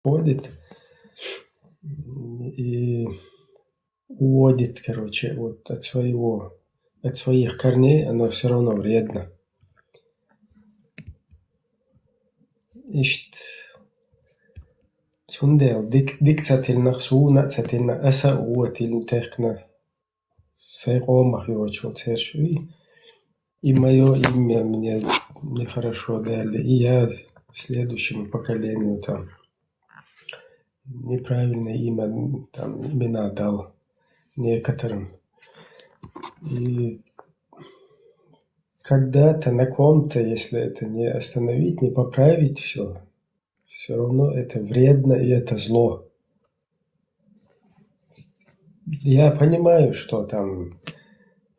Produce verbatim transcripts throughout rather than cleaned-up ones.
уходит и уводит, короче, вот от своего, от своих корней, оно все равно вредно. Иштта цундела дик-, дика ца тиллинарг суна а ца тиллина, аса а вон тиллина тӀаккха сайн къомах йоцуш волу цераш. И, и моё имя мне нехорошо дали, и я следующему поколению там неправильное имя, там, имена дал некоторым. И когда-то на ком-то, если это не остановить, не поправить все, все равно это вредно и это зло. Я понимаю, что там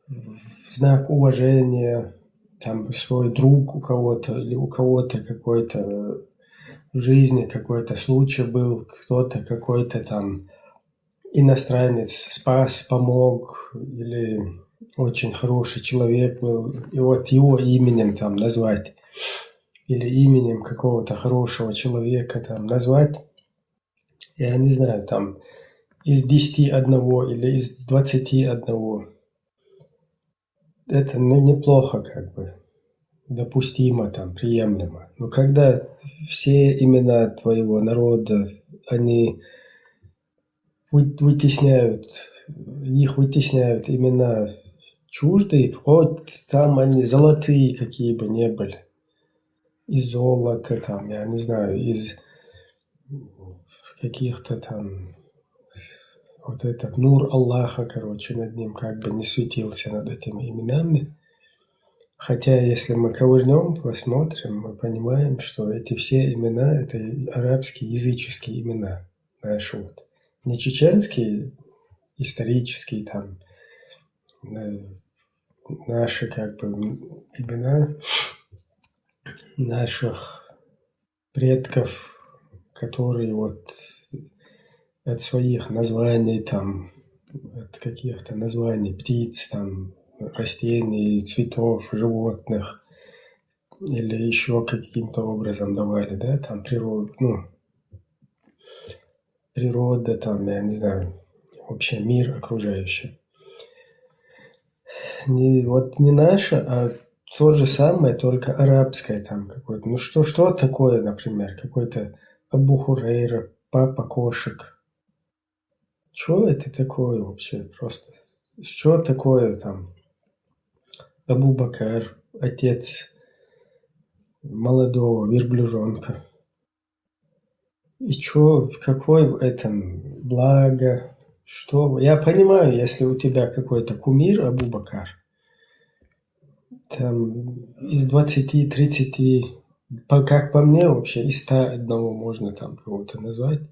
в знак уважения, там свой друг у кого-то или у кого-то какой-то в жизни какой-то случай был, кто-то какой-то там иностранец спас, помог, или очень хороший человек был, и вот его именем там назвать, или именем какого-то хорошего человека там назвать, я не знаю, там из десяти одного или из двадцати одного. Это не-, неплохо, как бы, допустимо, там, приемлемо. Но когда все имена твоего народа, они вы-, вытесняют, их вытесняют имена чуждые, хоть там они золотые какие бы не были, из золота, там, я не знаю, из каких-то там, вот этот нур Аллаха, короче, над ним как бы не светился, над этими именами. Хотя, если мы ковырнём, посмотрим, мы понимаем, что эти все имена — это арабские, языческие имена наши, вот. Не чеченские, исторические там, э, наши как бы, м, имена наших предков, которые вот от своих названий, там, от каких-то названий птиц, там, растений, цветов, животных, или ещё каким-то образом давали, да, там, природу, ну, природа, там, я не знаю, вообще мир окружающий. Не, вот не наше, а то же самое, только арабское там какое-то. Ну что, что такое, например, какой-то Абу Хурейра, папа кошек? Что это такое вообще просто? Что такое там Абу Бакар, отец молодого верблюжонка? И чё, в какой в этом благо? Что, я понимаю, если у тебя какой-то кумир Абу Бакар, там из двадцати, тридцати, по, как по мне, вообще из ста одного можно там кого-то назвать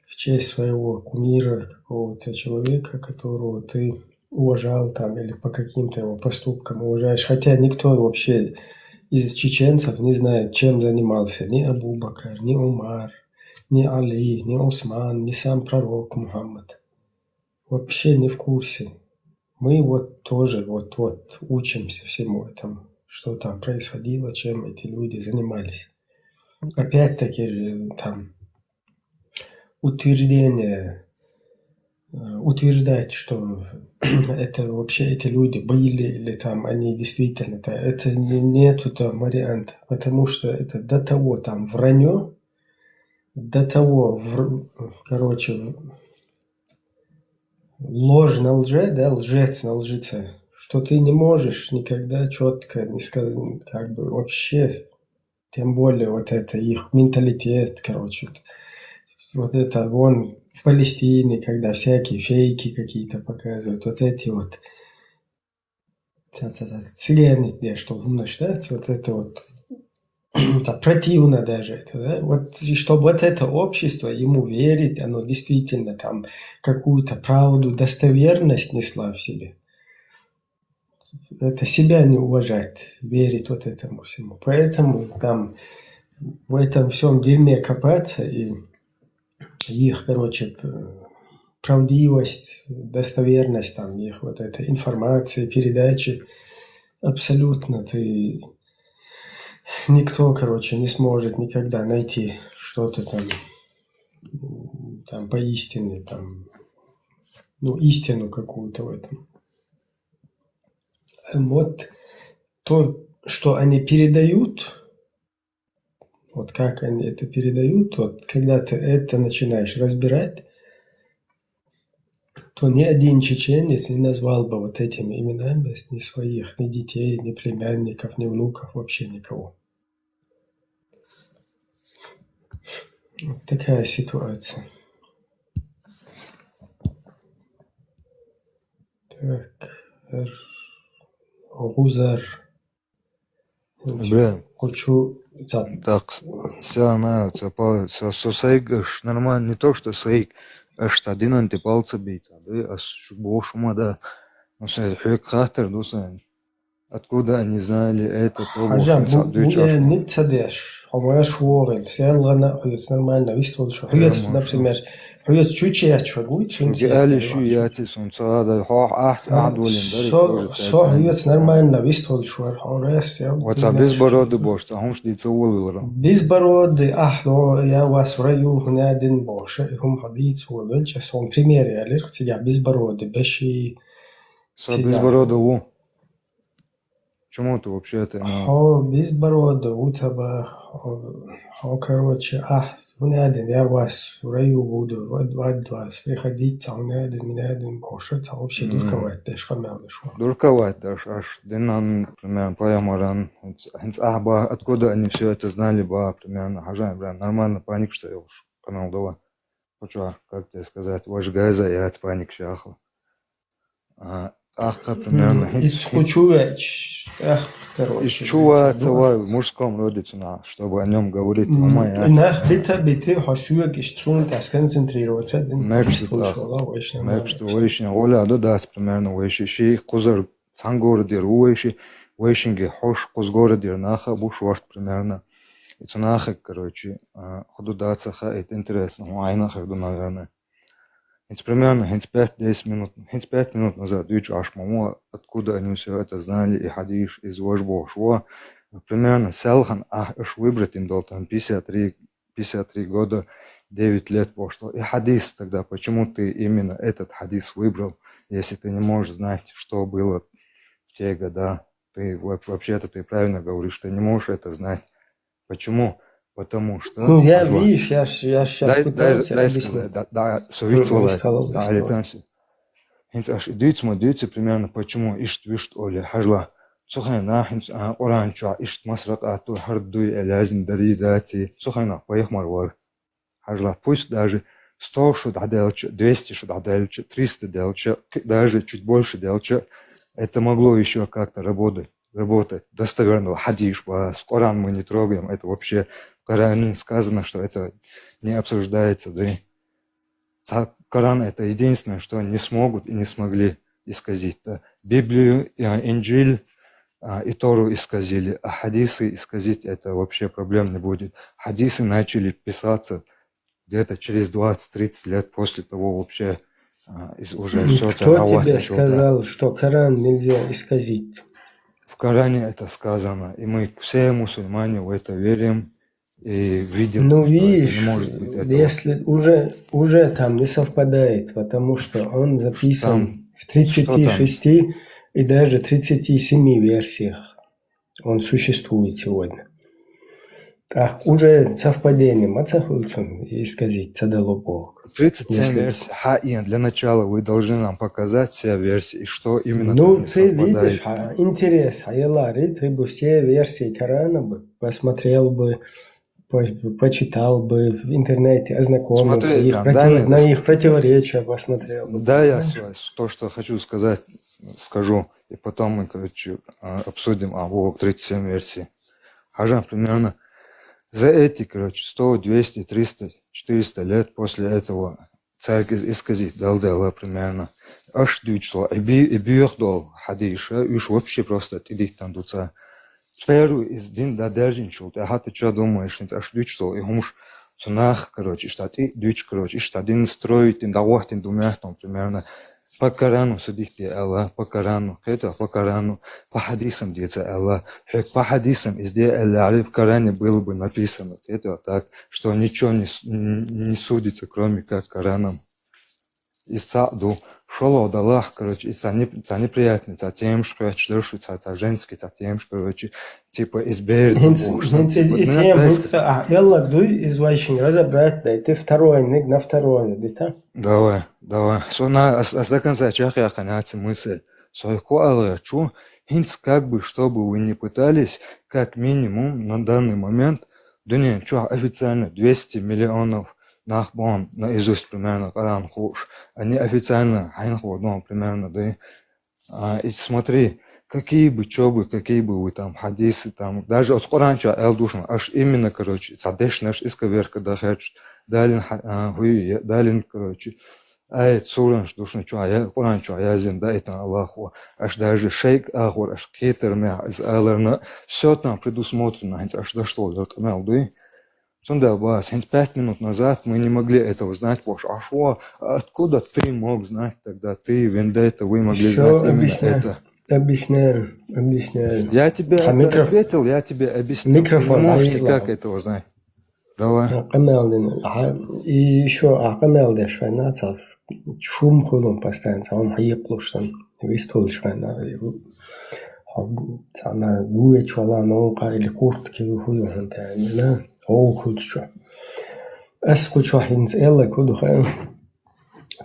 в честь своего кумира, какого-то человека, которого ты уважал там или по каким-то его поступкам уважаешь. Хотя никто вообще из чеченцев не знает, чем занимался ни Абу Бакар, ни Умар, ни Али, ни Усман, ни сам пророк Мухаммад. Вообще не в курсе. Мы вот тоже вот, вот учимся всему этому, что там происходило, чем эти люди занимались. Опять-таки же там утверждение, э, утверждать, что это вообще эти люди были или там они действительно, это, это не, нету там варианта, потому что это до того там враньё, до того, вр-, короче, ложь на лже, да, лжец на лжеце, что ты не можешь никогда чётко не сказать, как бы вообще, тем более вот это их менталитет, короче, вот это вон в Палестине, когда всякие фейки какие-то показывают, вот эти вот та-та-та, цыгане, где что нужно считать, вот это вот, да, противно даже это, да? Вот, и чтобы вот это общество ему верить, оно действительно там какую-то правду, достоверность несла в себе. Это себя не уважать, верить вот этому всему. Поэтому там в этом всём дерьме копаться и их, короче, п-, правдивость, достоверность там их вот этой информации, передачи, абсолютно ты, никто, короче, не сможет никогда найти что-то там м, там, поистине, там, ну, истину какую-то в этом. Эм, Вот то, что они передают, вот как они это передают, вот когда ты это начинаешь разбирать, то ни один чеченец не назвал бы вот этими именами ни своих, ни детей, ни племянников, ни внуков, вообще никого. Вот такая ситуация. Так, р- Гузар. Бля, Хочу цап. так, все, она, все, все, все, сайк, аж нормально, не то, что сайк, аж та динан ты пальца бить, да, аж бошума, да. Ну, все, хек хатер, ну, все. Откуда они знали это, то, Хажа, бошума, бу да, бу чё ж. Не цадеш. Хомаш ворел. Сел гана хуйц нормально виствол шо. Хуйц, например, хуйц чучи я чогуй, Шуги али шу яти сунца да, хо, ах, ах, долин, да, со, тоже со, цайцай. Хуйц нормально виствол шо, хо, рес, сел. Вот а безбородый бош, а хумш ди цо улылра. Безбородый, ах, но я вас в раю, не один бош, и хум ходить, вот, вельча, сон пример, я лир, я безбородый, беши. Со безбородый у. Чему ты вообще это, ну? Хо безбородый, у тебя, хо, короче, а, вунядин, я вас в раю буду, вот, вот вас, приходить, там, вунядин, вунядин, бош, там вообще дурковать, даже хамял, шо. Дурковать, даже аж динан, примерно, поямаран, хинц ахба, откуда они все это знали, ба, примерно, хажа, прям нормально паник, что я уж канал дала. Хочу, как тебе сказать, ваш газа, я от паник шахла. А, ах, примерно, Ич хочу, ах, короче. Из чува целой в мужском роде цена, чтобы о нем говорить. Нах бита биты, хасуя, иш цун, сконцентрироваться. Мекши, вешне, оля, да, да, примерно, веши, ши кузар цангор дир, веши, вешинге хош кузгор дир, наха буш ворт, примерно. И цунаха, короче, худу да цаха, это интересно, айна харду, наверное. Хинц примерно, хинц пять-десять минут, хинц пять минут назад, дючу аш мамо, откуда они все это знали, и хадиш из вожбо шо. Примерно, селхан, а, аш выбрать им дал там пятьдесят три, пятьдесят три года, девять лет прошло. И хадис тогда, почему ты именно этот хадис выбрал, если ты не можешь знать, что было в те года? Ты вообще-то ты правильно говоришь, ты не можешь это знать. Почему? Потому что... Ну, я, видишь, я, я сейчас дай, пытался дай, дай сказать, да, да, совет, да, или там все. Хинц аш идуйц ма дюйц примерно, почему ишт вишт оли хажла. Цухайна хинц, а, Къуран чуа ишт масрак ату хардуй элязин дари дати. Цухайна пайхмар вар. Хажла, пусть даже сто шут аделча, двести шут аделча, триста делча, даже чуть больше делча, это могло еще как-то работать, работать. Достоверного хадиш, Къуран мы не трогаем, это вообще в Коране сказано, что это не обсуждается, да. Коран — это единственное, что они смогут и не смогли исказить. Да? Библию, а, Инджиль, а, и Тору исказили, а хадисы исказить — это вообще проблем не будет. Хадисы начали писаться где-то через двадцать-тридцать лет после того вообще, а, из, уже все. Кто тебе сказал, что Коран нельзя исказить? В Коране это сказано, и мы все мусульмане в это верим и видим, ну, что видишь, это не может быть этого. Если уже, уже там не совпадает, потому что он записан там в тридцати шести и даже тридцати семи версиях. Он существует сегодня. Так, уже совпадение, ма цахуйцун исказить цадало Бог. Тридцать семь версий. Ха, Иэн, для начала вы должны нам показать все версии, и что именно там не совпадает. Ну, ты видишь, ха, интерес, ха, елари, ты бы все версии Корана бы посмотрел бы, по-, почитал бы, в интернете ознакомился, смотри, их, да, против-, на их противоречия посмотрел бы. Да, я с-, то, что хочу сказать, скажу, и потом мы, короче, а, обсудим, а, вот тридцать семь версий. Хажан, примерно, за эти, короче, сто, двести, триста, четыреста лет после этого царь из-, исказит, дал дела примерно. Аш дючло, и би-, и бюх дол хадиша, уж вообще просто тидик там дуца. Первый из дин да держин чулт. А ты что думаешь, аш дючло, и хумш Цу наха, короче, иштта тӀе а дуьйцуш, короче, иштта дин строить дина, дӀагӀоттийна ду моттиг примерно. По Корану судить де аьлла, по Корану, кхетий, по Корану, по хьадисам деца аьлла. Хьоьга по хьадисам из де аьлла, в Коране было бы написано, кхетий, так, что ничего не, с- не судится, кроме как Кораном. Из цхьаъ ду. ШолгӀа далахь, короче, из цхьа неп- цхьа неприятный, цхьа темаш кхоьтташ дар шу, цхьа, цхьа женский, цхьа темаш, короче, типа, из бер ду хӀинца, бохуш, хӀинца типа, из ну, тем, знаешь, хӀинца а Элла дуй, из вайшинг разобрать дайта, второй ниг на второе, дита? Давай, давай. Со на, ас, ас до конца чакхъяьккхина яц мысль. Со хӀокхо ала чу, хӀинца как бы, что бы вы ни пытались, как минимум на данный момент дуьнен чохь официально двести миллионов нах боху наизусть примерно Коран хууш. А неофициально хьайна хууш боху примерно, да? А, и смотри, какие бы, чё бы, какие бы вы там хьадисы, там, даже оцу Коран чохь аьлла ду шуна, аш именно, короче, цхьа дешнаш исковерка дан хьаьрча, далин хьа-, а, хӀуй, я-, далин, короче, аят, суранаш ду шуна чохь, я-, Коран чохь яздина, да, это Аллахо. Аш даже шайга агӀор, аш кхетар мех из аларна, всё там предусмотрено, хӀинца аш даш долу дара къамел дуй. Цундела боху ас, хӀинца пять минут назад мы не могли этого знать, бохуш, а шо, откуда ты мог знать тогда, ты, Вендетта, вы могли Всё знать именно объясняю, это? Объясняю, объясняю. Я тебе А это микроф- ответил, я тебе объяснил. Ты не микрофон можешь никак этого знать. Давай. Къамел дина. А, и ещё, а къамел деш вайна, цхьа шум хуьлу постоянно, цхьа хӀума хьекхалуш санна, вистхуьлуш вайна. Хьо цхьана дуьйцуш вала новкъа или куртка хуьлу хӀунда, не знаю, хӀокху чохь. Ас кху чохь хӀинца аьлла ку ду хаьа.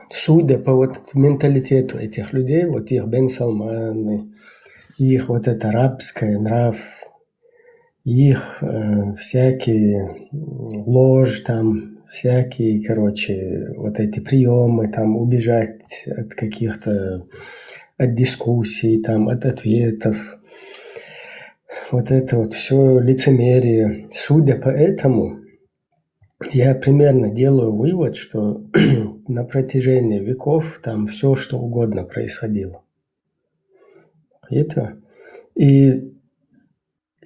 Судя по вот менталитету этих людей, вот их Бен Салманы, их вот это рабское нрав, их, э, всякие, м, ложь там, всякие, короче, вот эти приёмы там, убежать от каких-то, от дискуссий там, от ответов. Вот это вот всё лицемерие. Судя по этому, я примерно делаю вывод, что на протяжении веков там всё, что угодно происходило. Это. И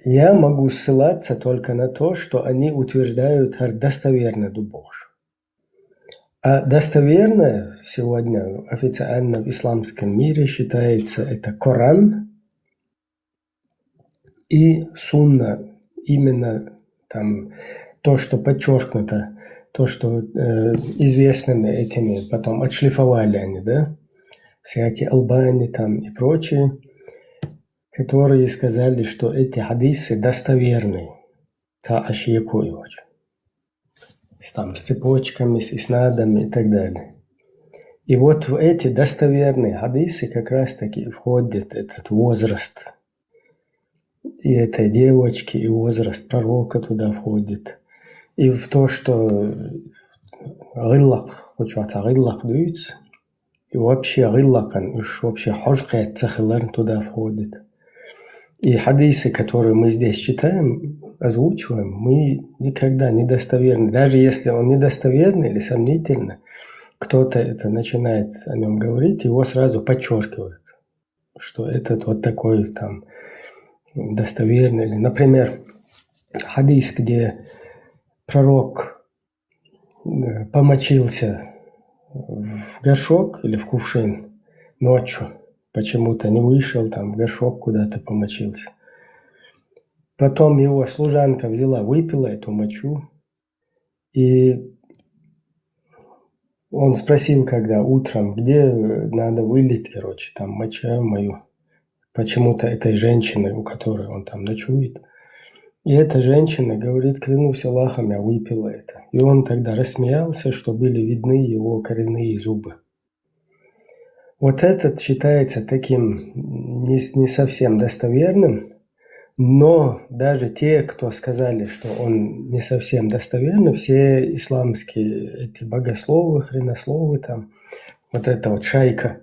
я могу ссылаться только на то, что они утверждают хӀара достоверно ду бохуш. А достоверное сегодня официально в исламском мире считается это Коран и Сунна. Именно там то, что подчеркнуто, то, что, э, известными этими, потом отшлифовали они, да, всякие Албани там и прочие, которые сказали, что эти хьадисы достоверные, цхьа а шеко йоцуш. С, там, с цепочками, с иснадами и так далее. И вот в эти достоверные хьадисы как раз-таки и входит этот возраст и этой девочки, и возраст пророка туда входит. И в то, что гӀиллакх, кху чохь цхьа гӀиллакх дуьйцу, и вообще гӀиллакхан уьш вообще хьожа кхетта ца хиларна туда входит. И хьадисы, которые мы здесь читаем, озвучиваем, мы никогда недостоверны. Даже если он недостоверный или сомнительный, кто-то это начинает о нём говорить, его сразу подчеркивают, что этот вот такой там достоверный. Или, например, хьадис, где пророк, э, помочился в горшок или в кувшин ночью, почему-то не вышел, там в горшок куда-то помочился. Потом его служанка взяла, выпила эту мочу, и он спросил, когда утром, где, э, надо вылить, короче, там моча мою, почему-то этой женщины, у которой он там ночует. И эта женщина говорит: «Клянусь Аллахом, я выпила это». И он тогда рассмеялся, что были видны его коренные зубы. Вот этот считается таким не, не совсем достоверным, но даже те, кто сказали, что он не совсем достоверный, все исламские эти богословы, хренословы, там, вот эта вот шайка,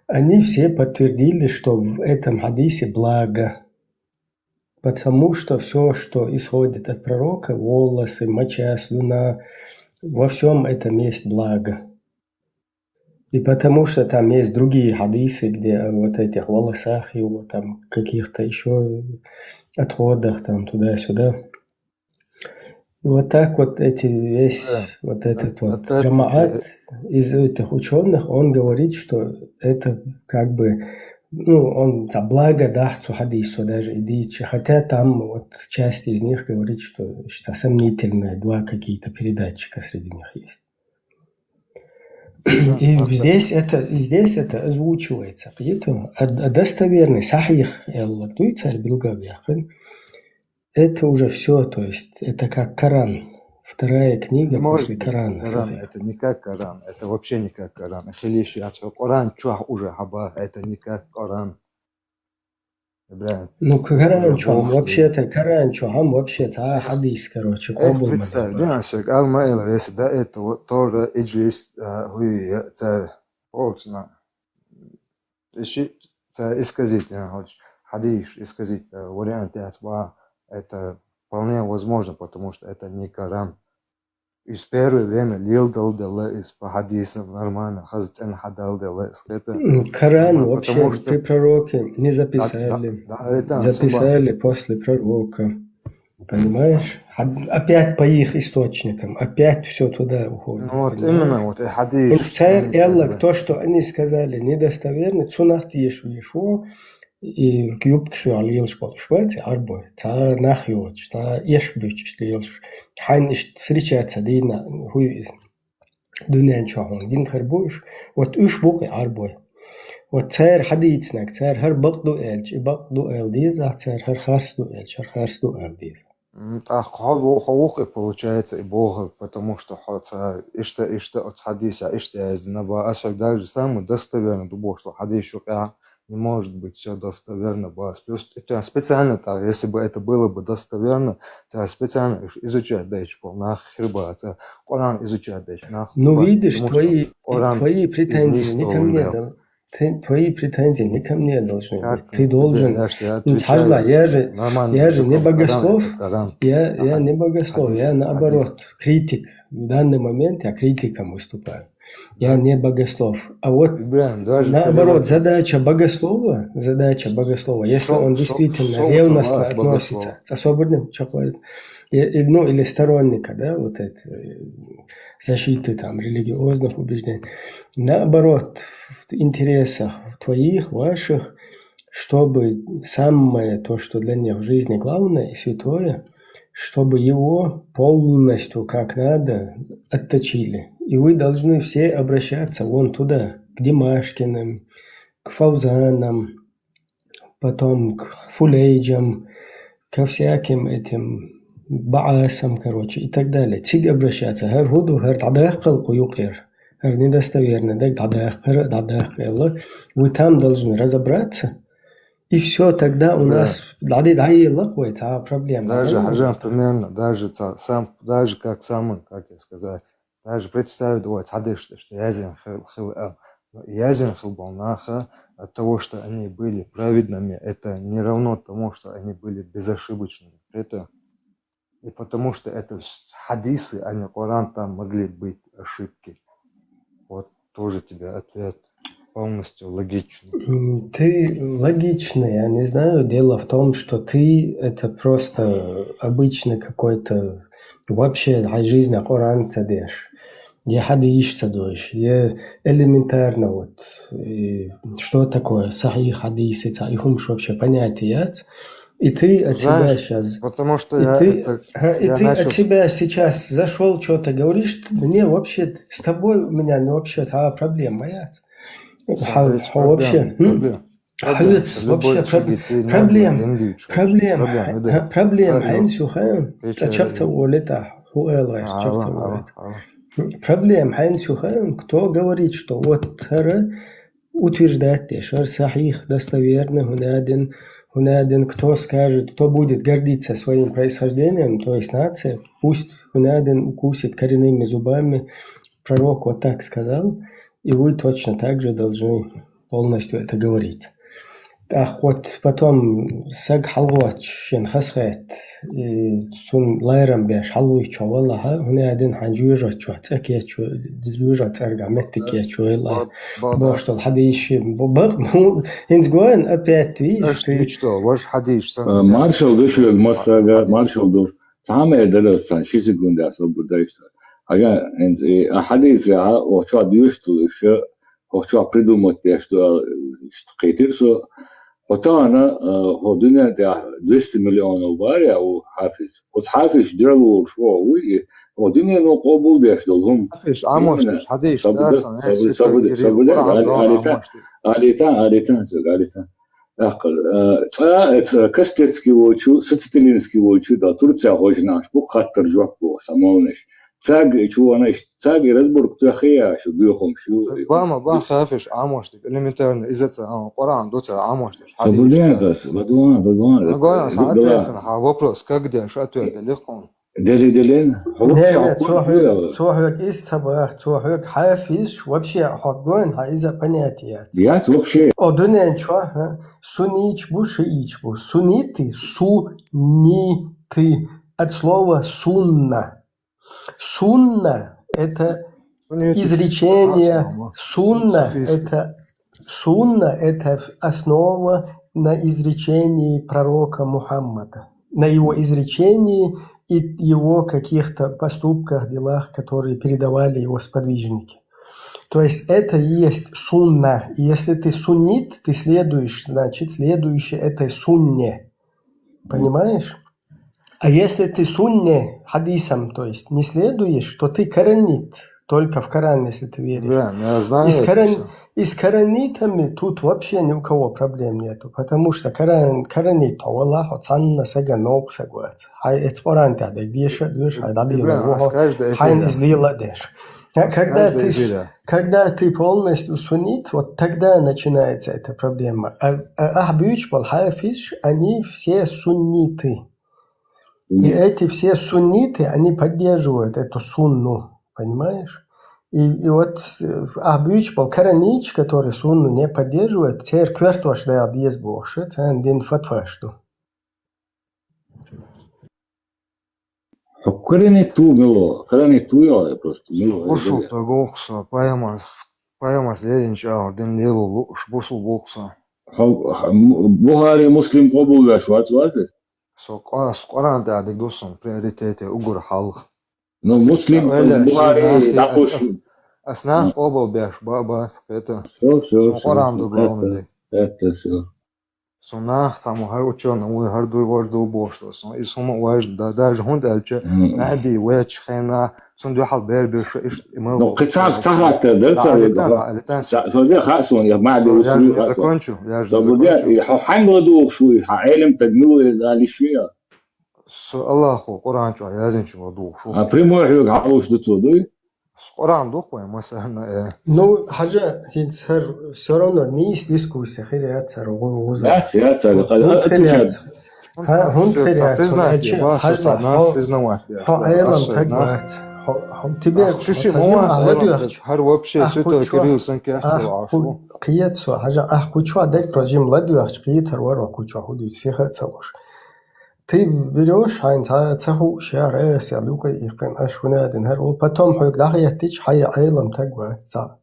они все подтвердили, что в этом хадисе благо. Потому что всё, что исходит от пророка, волосы, моча, слюна, во всём этом есть благо. И потому что там есть другие хадисы, где о вот этих волосах его, там, каких-то ещё отходах, там, туда-сюда. И вот так вот эти весь, да, вот этот вот, опять-таки, джамаат из этих учёных, он говорит, что это как бы, ну, он там благо, да, цу хадису даже и дичи. Хотя там вот часть из них говорит, что, что сомнительные два какие-то передатчика среди них есть. И здесь это, и здесь это озвучивается. Кхетий, а, а достоверный, сахих, эллак дуй цар билгал яххин. Это уже всё, то есть это как Коран. Вторая книга после Корана. Не может быть. Коран, сахих. Это не как Коран, это вообще не как Коран. Хилиш яц, Коран чох уже хаба, это не как Коран. Бля. Ну, Коран чох, вообще-то, Коран чох, ам вообще-то, а, хадис, короче, эх, кобул представь, да, Шейх Аль-Маилов, если до этого тоже иджлис, а, хуй, царь, полцна. Иши, царь исказить, а, хочешь, хадис исказить, э, вариант яц ба, это вполне возможно, потому что это не Коран. Из первое время лил дал дела из по хадисам нормально, хазцен хадал дела из это. М, Коран, ну, вообще, потому что при пророке не записали. Да, да, да, это записали после пророка. Понимаешь? Хад-, опять по их источникам, опять всё туда уходит, понимаешь? Ну вот именно, вот и хадис. Ин цар эллак, то, что они сказали, недостоверно, цунах тиеш вишо, и юбкаш йоалла лелаш болаш бац, арбой, цхьа нах йоацаш, цхьа эш буьйцуш лелаш. Хьайна иштта встречаться дийна, хӀу из дуьнен чу хьуна гина хир бу уж. Вот уж бу-кх арбой. Вот цар хьадийцинарг, цар хӀара бакъ ду аьлча, и бакъ ду ала деза, цар хӀара харц ду аьлча, хӀара харц ду ала деза. М, тӀаккха хьо ву-, хьо ву-кх и, получается, и бохург, потому что хьо цхьа иштта, иштта оцу хьадиса иштта яздина ба, ас хьоьга даже самый достоверный ду бохуш долу хьадис юкъехь не может быть всё достоверно бац. Плюс это специально так, если бы это было бы достоверно, цара специально уж изучать дайчу болу нах хир бац, цара Коран изучать дайчу нах хир бац, потому что Коран из них сломал. Ну, видишь, твои, твои претензии не ко мне, да? Ты, твои претензии не ко мне должны быть. Как ты должен, я же тебе отвечаю нормально, я же не богослов, я, я не богослов, я наоборот критик. В данный момент я критиком выступаю. Я не богослов. А вот наоборот, задача богослова, задача богослова, если он действительно ревностно относится, особенно, что говорит, и, и, ну, или сторонника, да, вот это, э, защиты там религиозных убеждений. Наоборот, в интересах твоих, ваших, чтобы самое то, что для них в жизни главное и святое, чтобы его полностью, как надо, отточили. И вы должны все обращаться вон туда, к Димашкиным, к Фаузанам, потом к Фулейджам, ко всяким этим Баасам, короче, и так далее. Цига обращаться. ХӀара хӀу ду, хӀара дӀадаккхал кху юкъера. ХӀара недостоверно дерг дӀадаккха, хӀара дӀадаккха аьлла. Вы там должны разобраться. И всё, тогда у нас дӀаде-, дӀаелла-кх вай цхьа проблема. Даже, хьажа, примерно, даже ца-, сам, даже как самый, как тебе сказать, даже представить, ой, цхьа дешнаш, что яздина хил-, хила аьлла. Но яздина хила болу наха, от того, что они были праведными, это не равно тому, что они были безошибочными. Это и потому, что это вс-, хьадисы, а не Коран, там могли быть ошибки. Вот тоже тебе ответ полностью логичный. М, ты логичный, я не знаю. Дело в том, что ты — это просто обычный какой-то, вообще хьайн жизни Коран ца деш, я хьадисаш ца деш, я элементарно вот, и что такое сахьих хьадис, и ца-, и хӀумаш вообще понятия яц. И ты от себя щас, потому что я это, ха, и ты от себя сейчас зашёл, чё-то говоришь, мне вообще, с тобой у меня, ну, вообще, а, проблема яц. Хьо, хьо вообще, м? Хьоьца вообще проб-, проблем, проблем, хьайна сухаем, цӀа чакх ца воле тӀа, хӀу ала гӀайса, чакх ца воле тӀа. Проблем хьайна сухаем, кто говорит, что вот хӀара утверждать деш, хӀара сахьих, достоверный, хӀунадин, хӀунадин, кто скажет, кто будет гордиться своим происхождением, то есть нация, пусть хӀунадин укусит коренными зубами, пророк вот так сказал, и вы точно так же должны полностью это говорить. ТӀаккха вот потом саг хьалагӀоттуш, шен хазахетта, и цунна ларам беш хьалавуьйтуш валахь, хӀунадин хьайн жоьжахати чохь цӀа кечвелла, жоьжахати цӀергахь меттиг кечвелла, бохуш долу хьадисаш бу-, бакъ-, хӀинца гой, опять, видишь, ты. Э, маршалла ду шуьга массаьрга, маршалла ду. Цхьа мер дара аса цхьана, ши секунда аса обурдайш. Ага, хӀинца, э, а хьадийцара, а, охча дуьш тулуш, охча придумать деш ду, а, иштта кхетира со. Хьо тахана, а, хьо дуьнен тӀехь двести миллионов бара у хьафиз. Оцу хьафизаш дуьхьал волуш ву, вуй и, хьо дуьнено къобал деш долу хӀума. Хьафизаш, Ӏамош деш, хьадийш, сабур, да, сабур, сабур, сабур, Алита, Алита, Алита, сога, Алита. ТӀаккха, а, цкъа, э, ца, Костецкий волчу, Соцителинский волчу, да, Турция хожинаш, бу хаттар жоп бу, самолнаш. Цаьрга чу ванаш, цаьрга разборка тохе я, шу дуьхум, шу. Бама, ба, хафиш, Ӏамош дик, элементарно, иза ца, а, Къуръан ду ца, Ӏамош деш, хьадийш. Сабуден кас, бадуан, бадуан. Ага, са ответна, ха, вопрос, как деш, ответ, лихун. Дели, делен. Не, не, цо хьоьга, цо хьоьга иста бах, цо хьоьга хьафизш, вообще хьоьга гойн, хьан иза понятие яц. Яц вообще. О, дуьнен чохь, а, сунниташ бу, шииташ бу. Сунниты, сунниты. От слова сунна. Сунна — это изречение. Сунна — это, сунна — это основа на изречении пророка Мухаммада, на его изречении и его каких-то поступках, делах, которые передавали его сподвижники. То есть это и есть сунна. И если ты суннит, ты следуешь, значит, следующий этой сунне. Понимаешь? А если ты сунне хьадисам, то есть не следуешь, то ты каранит, только в Коран, если ты веришь. Да, ну, я знаю. И с, это каран... всё. И с каранитами тут вообще ни у кого проблем нету, потому что каран... каранит, валлахь, цанна сага новкъа саг вац. Хьай эц Къуран тӀехь дег деша, дуьш, хьай дӀалийла, хьайн излийла деш. А когда ты, когда ты полностью суннит, вот тогда начинается эта проблема. А, а, ахь буьйцуш болу хьафизш, они все сунниты. И эти все сунниты, они поддерживают эту сунну, понимаешь? И, и вот, э, ахь буьйцуш болу караниташ, которые сунну не поддерживают, церан коьртош дала деза бохуш, царна дина фатваш ду. Хьо каранит ву мила? Каранит ву йо, я просто мила? Бусул таг ву-кх со, пайхамарс, пайхамарс леринчу агӀор дина лело лууш, бусул бу-кх со. Хьо, м-, Бухари, Муслим къобалвеш вац, вац? Со къа-, со Къуран тӀехь диг ду сан приоритете уггар хьалха. Ну, Муслим, Бухари, дӀакхуш. Ас нах къобалбеш ба, бац, кхета. Всё, всё, всё. Сон Къуран ду главный диг. Это всё. Сон нах цхьаммо хӀара учёный вуй, хӀара дуй, вара ду бохуш ду сон. Иза хӀума а важна да, даже хӀунда аьлча, Мгм. Маьхьди ваьччу хенахь, цунна дуьхьал бер-бер шу иштта и ма... Ну, кхин цхьа, цхьа хаттар дара сан, Алитан, Алитан, сан. Сан, сан де хаьа суна, я Маьхьди ву, я же закончу, я же закончу. И хьо хьанга ладугӀуш вуй, хьан Ӏелам таг мила ву, алиш ву я? Со Аллахо Къуран чохь яздинчух ладугӀуш ву. А прямой хьоьга хьалуш ду цо, дуй? Со Къуран ду-кх вайн, масална, э. Ну, хьажа, хӀинца хӀара всё равно нийса дискуссия хир яц хӀара гӀу-, гӀуза. Яц, яц, хӀара, хӀунда хир яц? ХӀа, хӀунда хир яц? Признать, хьажа, хьо, хьо Ӏелам таг вац. Хьо, хьо, тебе, шу ши хьо ма вац, ладоьгӀча. ХӀара вообще Святой Кирилл санна кехат йолу Ӏаш ву. Кхета со, хьажа, ахь кху чохь дерг прожим ладоьгӀча, кхетар вара хьо кху чохь хӀун дуьйцу, сиха а ца луш. Ты берёшь, хьайна ца, ца хууш яра, аса аьлла, юкъа иккхина, аша хӀун а дина хӀара ву. Потом хьоьга дӀахӀоьттича, хьан Ӏелам таг вац цхьа.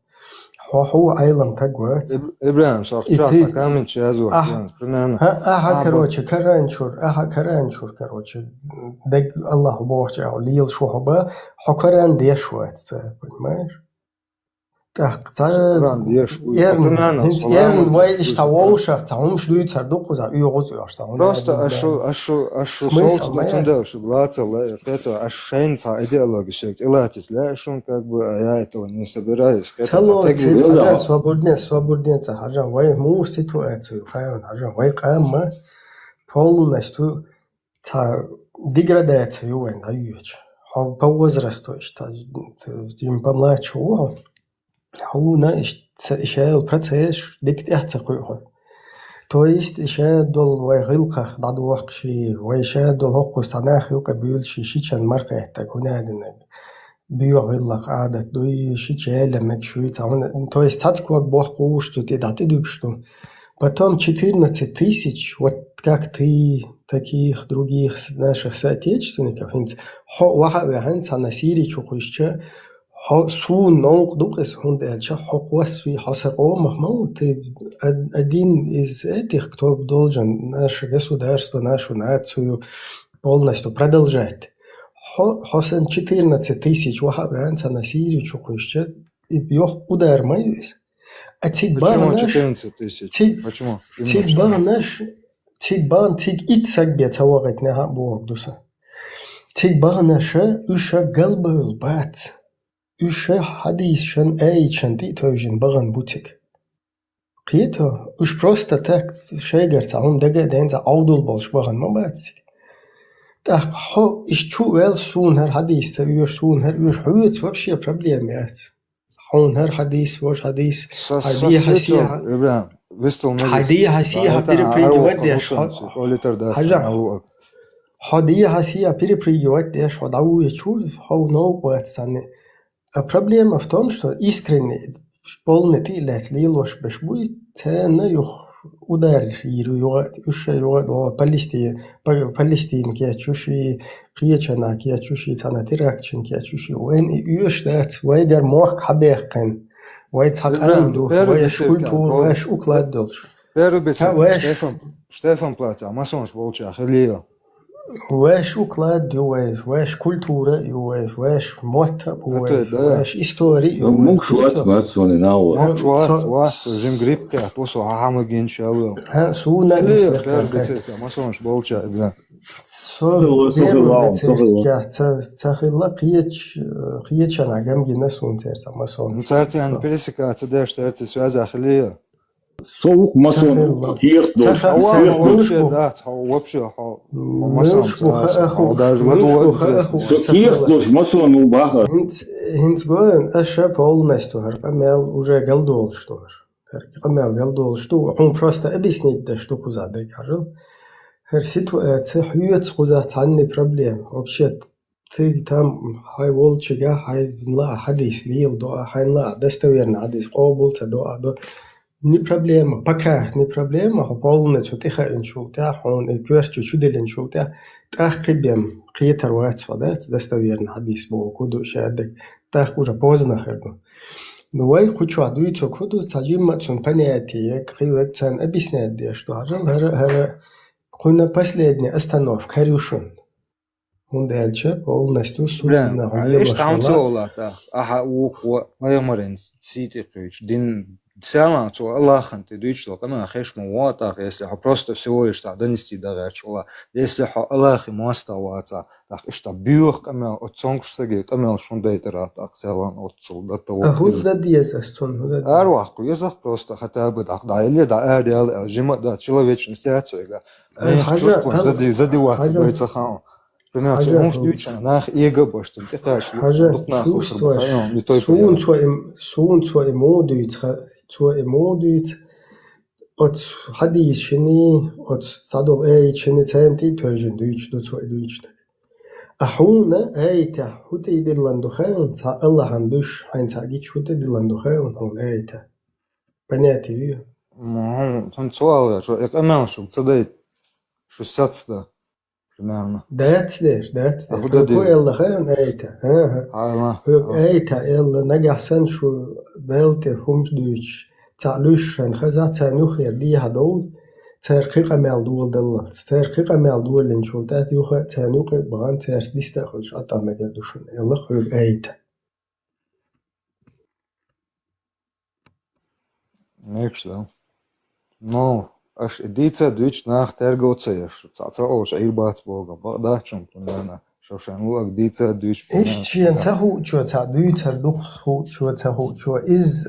Хьо хьуна Ӏелам таг вац. Иб-, Ибрахим, со ахча цхьа коммент яз ву, ахь, примерно. Ахьа, короче, каранчур, ахьа каранчур, короче, дерг Аллахо бохучу агӀор лелаш ву хьо бан, хьо каран деш вац цара, понимаешь? ТӀаккха цхьа эрна, хӀинца эрна вай иштта вовшах цхьа хӀумаш дуьйцур ду кхузахь, оьгӀаз оьгӀуш цхьа хӀума. Просто ашу, ашу, ашу совца ду, цундела шу лацал лаьа, кхета, ашу шайна цхьа идеология шайга тӀелатийса лаьа шуна, как бы, а я этого не собираюсь, кхета. Ца лоций, хьажа, свободне, свободне ца хьажа, вай муха ситуацию, хайран хьажа, вай къамма полностью цхьа деградация ю вайн дӀайоьчу. Хьо по возрасту иштта, т-, т-, т-, помладше ву хьо. Хьуна иштта ца, иша йолу процесс дика тӀаьхьа ца кхуьу хьо. То есть иша долу вай гӀиллакхах дӀадохкуш, вай иша долу хӀокхуза цхьа нах юкъа буьйлуш, шичан марха еттаг, хӀун а динарг. Боьха гӀиллакх, Ӏадат дуй, шича яьлла мегаш вуй цхьа хӀуна. То есть цхьацца ког бохкуш ду, тӀе дӀа тӀедуьгуш ду. Потом четырнадцать тысяч, вот как ты, таких, других с-, наших соотечественников, хӀинца хьо ваха а ваьхьна, цхьана Сири чу кхуьссича, хьо суна новкъа ду-кх иза, хӀунда аьлча хьо кхоссавий, хьо сан къомах ма ву, ты од-, один из этих, кто должен наше государство, нашу нацию, Полностью продолжать. Хьо, хьо сан четырнадцать тысяч ваха а ваьнна, цхьана Сирию чу кхуьйсча, и йохк удар ма ю иза. А цига Почему баганаш, четырнадцать тысяч? Цига, Почему? Именно цига что? Баганаш, цига баган, цига итт саг бе ца вагӀатнехьа а боху ду сан. Цига баганаша, уьша галбевлла бац. Уьша хьадийсашан, аяташан тӀе а тевжина багана бу цига. Кхета, уьш просто так шайгара цхьа хӀума дага а ден цхьа Ӏовдал болуш бахана ма бац цига. ТӀаккха хьо иштта чу а ваьлла, суна хӀара хьадийс ца оьшу, суна хӀара оьшу, хьоьца вообще проблема яц. Хьуна хӀара хьадийс, важа хьадийс, Са- хьай са- дехьа сетел, сехьа. Ибрахим, вистал ма Хьай вист. Дехьа сехьа Даьлатана перепрыгивать гӀарвоккха деш, хӀусам хьо- цига, олитар дац хьажа. Сан алу аг. Хьо дехьа сехьа перепрыгивать деш, хьо дӀавуьйчу, хьо новкъа вац цхьанне. А проблема в том, что искренне, полный тӀе а лаьцна лелош беш буй, царна юха удар йийр ю, юха а, уьш а юха а догӀу Палестин-, Па-, Палестина кечуш и, кхечанхьа кечуш и, цхьана терактчун кечуш и. Вайн и оьшуш дац, вайгара мохк хьабаьккхина. Вай цхьа Ибрахим, къам ду, бер вай аша десерка, культура, бо-, вай аша уклад долуш. Бер бесерка, Ха, вай аша Штефан, Штефан плаца, масонаш болча хилийо. Вайш уклад ю вай, вайш культура ю вай, вайш мотт а бу вай, Ото, да. Вайш истори ю вай. Мукш вац, Ето. Мац сони нау. Мукш вац, Со- вац, жим грипп кхет, осо хьама гинча вел. Ха, суна Или не бер бесерка, масонаш болча, да. Со Сохи ло, сохи бер ло, бесерка, сохи ло. Ца, ца хилла кхеч, кхечана гам гина сун церца, масон Ну, церца. Царца ан пересекаться деш, церца связа хилия. Со вукх масон Ца хилла. Кехат долуш, Ца ха-, кехат Ца долуш. Вообще, да, хьо вообще, хьо, хьо масон Муьлш бу ца, хаахуш, хьо даже муьлш вадуа бу интересно. Хаахуш, Со ца кехат хилла. Долуш масон ву баха. ХӀинц, хӀинц гоьн, аша полностью хӀара къамел уже галдолуш ду хӀара. ХӀара къамел галдолуш ду, хьуна просто объяснить деш ду кхуза дерг хьажал. ХӀара ситуация хьоьца кхуза цхьанне проблема. Вообще, Цига там хьайн волчигахь хьайн лаа хьадис лела до а, хьайн лаа достоверный хьадис къобал ца до а до. Не проблема, пока не проблема, хьо полный цу тӀе хаинчул тӀаьхьа, хьуна и коьртачу чу диллинчул тӀаьхьа, тӀаккха кхин бен кхетар вац хьо, дац, достоверный хьадис боху, кху ду шадерг, тӀаккха уже поздно хир ду. Ну, вай кху чохь дуьйцург хӀу ду, цхьа жимма а цунна понятие, кхин век царна объяснять деш ду, хьажал, хӀара, хӀара, кхуьнан последняя остановка хӀара ю шуна. ХӀунда аьлча полностью Бля, сунна а хьуна иштта лелош хьан ца вала. Олахь, ахьа вукхо пайхамаран сий тӀе кхуьйчу, дин, салам цо Аллахьан тӀе дуьйцуш долу къамел хеш ма вогӀа тӀаккха, если хьо просто всего лишь цхьа донести дан гӀерташ вала, если хьо Аллахьан мостагӀа вацахь, тӀаккха иштта боьха къамел, оцу цонкаш саге къамел шун дайтара тӀаккха салам оццул датта А воккхур. ХӀу за деза ас цунна, хӀу за деза? Арвахку, езах просто хотя бы дӀа, дӀа или дӀа ари аьлла, жима а да, человечность яц вайга. Ай, Мех хьажа, чувствуем, хьажа, зади, зади вац, хьажа. Бай ца хаун. Пример, Хьажа, хьуш хьажа. Дуьйцу, нах эга башта, тӀе кхаьча, Хьажа, дукха нах хӀусар чувствуешь, бахаун, не той сунца пример. Им, сунца им модуьйц, ха-, цо им модуьйц, оц хьадийс шини, оц садол эй шини, цен тӀе тойжин дуьйч ду, цо и дуьйч даг. А хьуна, эй, тя, хӀу тӀе диллан ду хаун, ца Аллахьан душ, хьайн ца гич хӀу тӀе диллан ду хаун, хьуна, эй, тя. Понятие ю? Мгм, хьун цо алгӀа, шо и къамел шуг ца дайт, шу сацда. Примерно. Дац деш, дац А деш. Хьуна ку элла хаьн айта? ХӀа-хӀа. Хьуна. Хьуьга айта элла, нагахь санна шу Далла тӀе хӀумаш дуьйцуш, цхьаъ луьйш шайн хаза, царна юххера дехьа довла, цара кхин къамел доладаллалц. Цара кхин къамел долаллинчул тӀаьхьа юха а царна юкъа а бахана, цаьрца диста а хуьлуш, атта мегар ду шуна, элла хьуьга айта. Мегаш да. Ну, аша и дийца дуьйцу нах тергал ца еш, цхьа ца олуш Ӏийр бац бога, бакъдачун тунана, шо шайн луаг дийца дуьйцу. Иштта шен ца хуучо, ца дуьйцар дукха хуучо, ца хуучо, из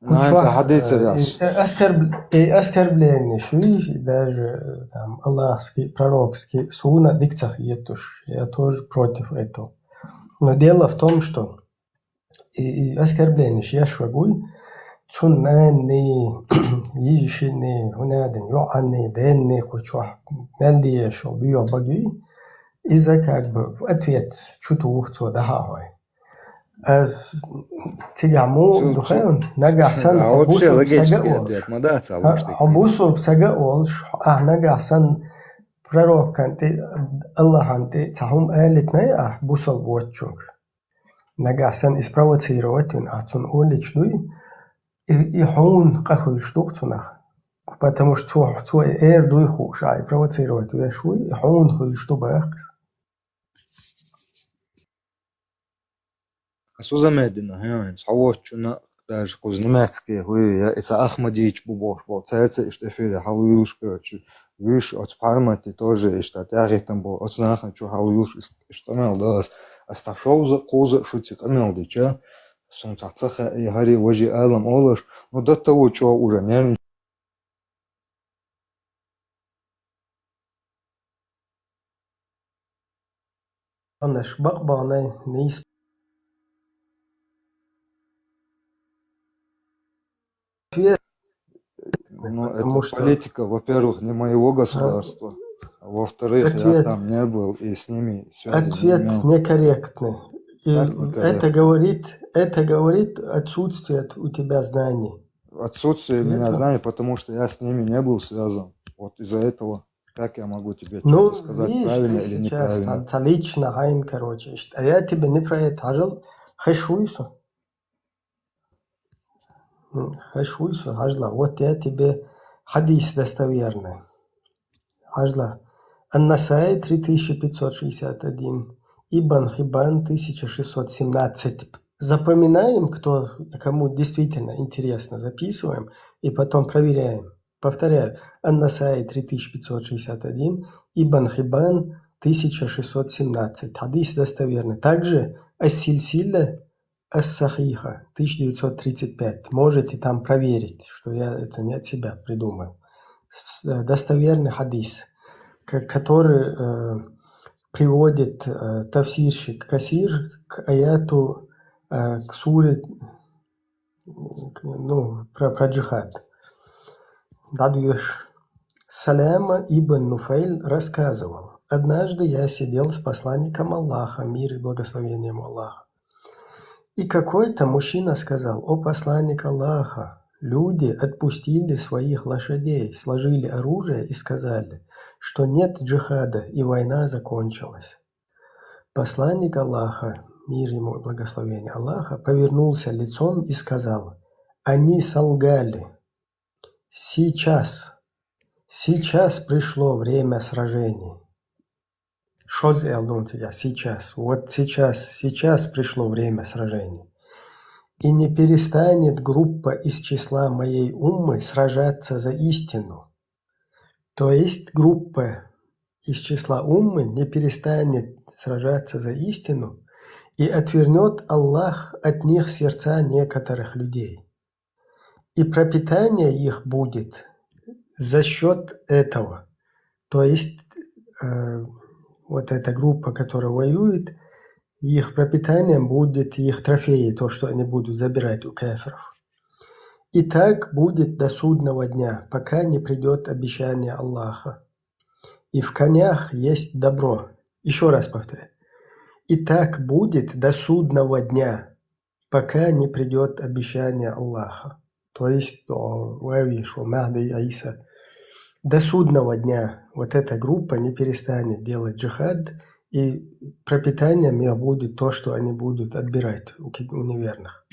Найн ца хьадийцар яс. И оскорб-, и оскорбление шуй, даже там, Аллахский, пророкский, суна дик ца хетуш, я тоже против этого. Но дело в том, что и, и оскорбленеш еш вагуй, цун нанни, йижишинни, хӀунадин йоӀанни, денни кху чохь мел дезаш йолу боьха багий, иза как бы в ответ чу туху цо дахьа хьой. А цигахь муха ду хаьа, нагахь санна хьо бусург сага а волуш. Хьо бусург сага а волуш, ахь нагахь санна пророкан тӀе, Аллахьан тӀе цхьа хӀума алитнай ахь бусал воцчунга. Нагахь санна и спровоцировать вина ахь цунна олуьйтуш дуй, и, и хьуна къа хуьлуш ду-кх цунах. Потому что цо, цо эр дуй хууш, а и провоцировать веш вуй, и хьуна хуй, что бахкас. Ас узамедина, хьо, цхьаволчунна, даже кхуза немецкий хуй, я, и ца Ахмадич бу бохуш бо, цаьрца иштта эфире хьалуйуш, короче, вуьш оцу пхьарматти тоже иштта тӀаьхьахӀиттина бо, оцу нахана чу хьалуйуш, ис-, иштта къамел дан ас. Ас цхьа шовзткъа, кхузткъа шуьца къамел дича, суна цхьа ца хаьа, и хӀара важа алам олуш, ну, до того чӀогӀа уже нервничать. Анаш бакъ-бакънай нийс. Ответ. Ну, это потому что политика, во-первых, не моего государства, а во-вторых, я ответ, там не был и с ними связи не имел. Ответ некорректный. И как некорректный? Это говорит, это говорит отсутствие у тебя знаний. Отсутствие у меня знаний, потому что я с ними не был связан. Вот из-за этого как я могу тебе что-то сказать, правильно или неправильно? Ну, видишь, ты сейчас, ца, ца лично хьайна, короче, ишт-, а я тебе не про это, хьажал, хеш вуй со. М, хеш вуй со, хьажал. Вот я тебе хадис достоверный. Хьажал. Ан-Насаи, три тысячи пятьсот шестьдесят один, Ибн Хиббан, тысяча шестьсот семнадцать. Запоминаем, кто, кому действительно интересно, записываем и потом проверяем. Повторяю, Ан-Насаи, три тысячи пятьсот шестьдесят один, Ибн Хиббан, тысяча шестьсот семнадцать. Хадис достоверный. Также Ас-Сильсила Ас-Сахиха, тысяча девятьсот тридцать пять. Можете там проверить, что я это не от себя придумал. С-, э, достоверный хадис, к-, который, э, приводит, э, тафсирщик Касир к аяту, э, к суре, к-, ну, про, про джихад. Дадуеш. Саляма ибн Нуфайль рассказывал: «Однажды я сидел с посланником Аллаха, мир и благословение ему Аллаха. И какой-то мужчина сказал: „О посланник Аллаха, люди отпустили своих лошадей, сложили оружие и сказали, что нет джихада, и война закончилась“». Посланник Аллаха, мир ему и благословение Аллаха, повернулся лицом и сказал: «Они солгали. Сейчас, сейчас пришло время сражений». Шозза аьлла ду цигахь сейчас. Вот сейчас, сейчас пришло время сражений. «И не перестанет группа из числа моей уммы сражаться за истину». То есть группа из числа уммы не перестанет сражаться за истину, и отвернёт Аллах от них сердца некоторых людей. И пропитание их будет за счёт этого. То есть, э, вот эта группа, которая воюет, их пропитанием будет их трофеи, то, что они будут забирать у кафиров. И так будет до судного дня, пока не придёт обещание Аллаха. И в конях есть добро. Ещё раз повторяю. И так будет до судного дня, пока не придёт обещание Аллаха. То есть, о, вави, шо Махди Иса. До судного дня вот эта группа не перестанет делать джихад, и пропитанием их будет то, что они будут отбирать у ки-, у неверных.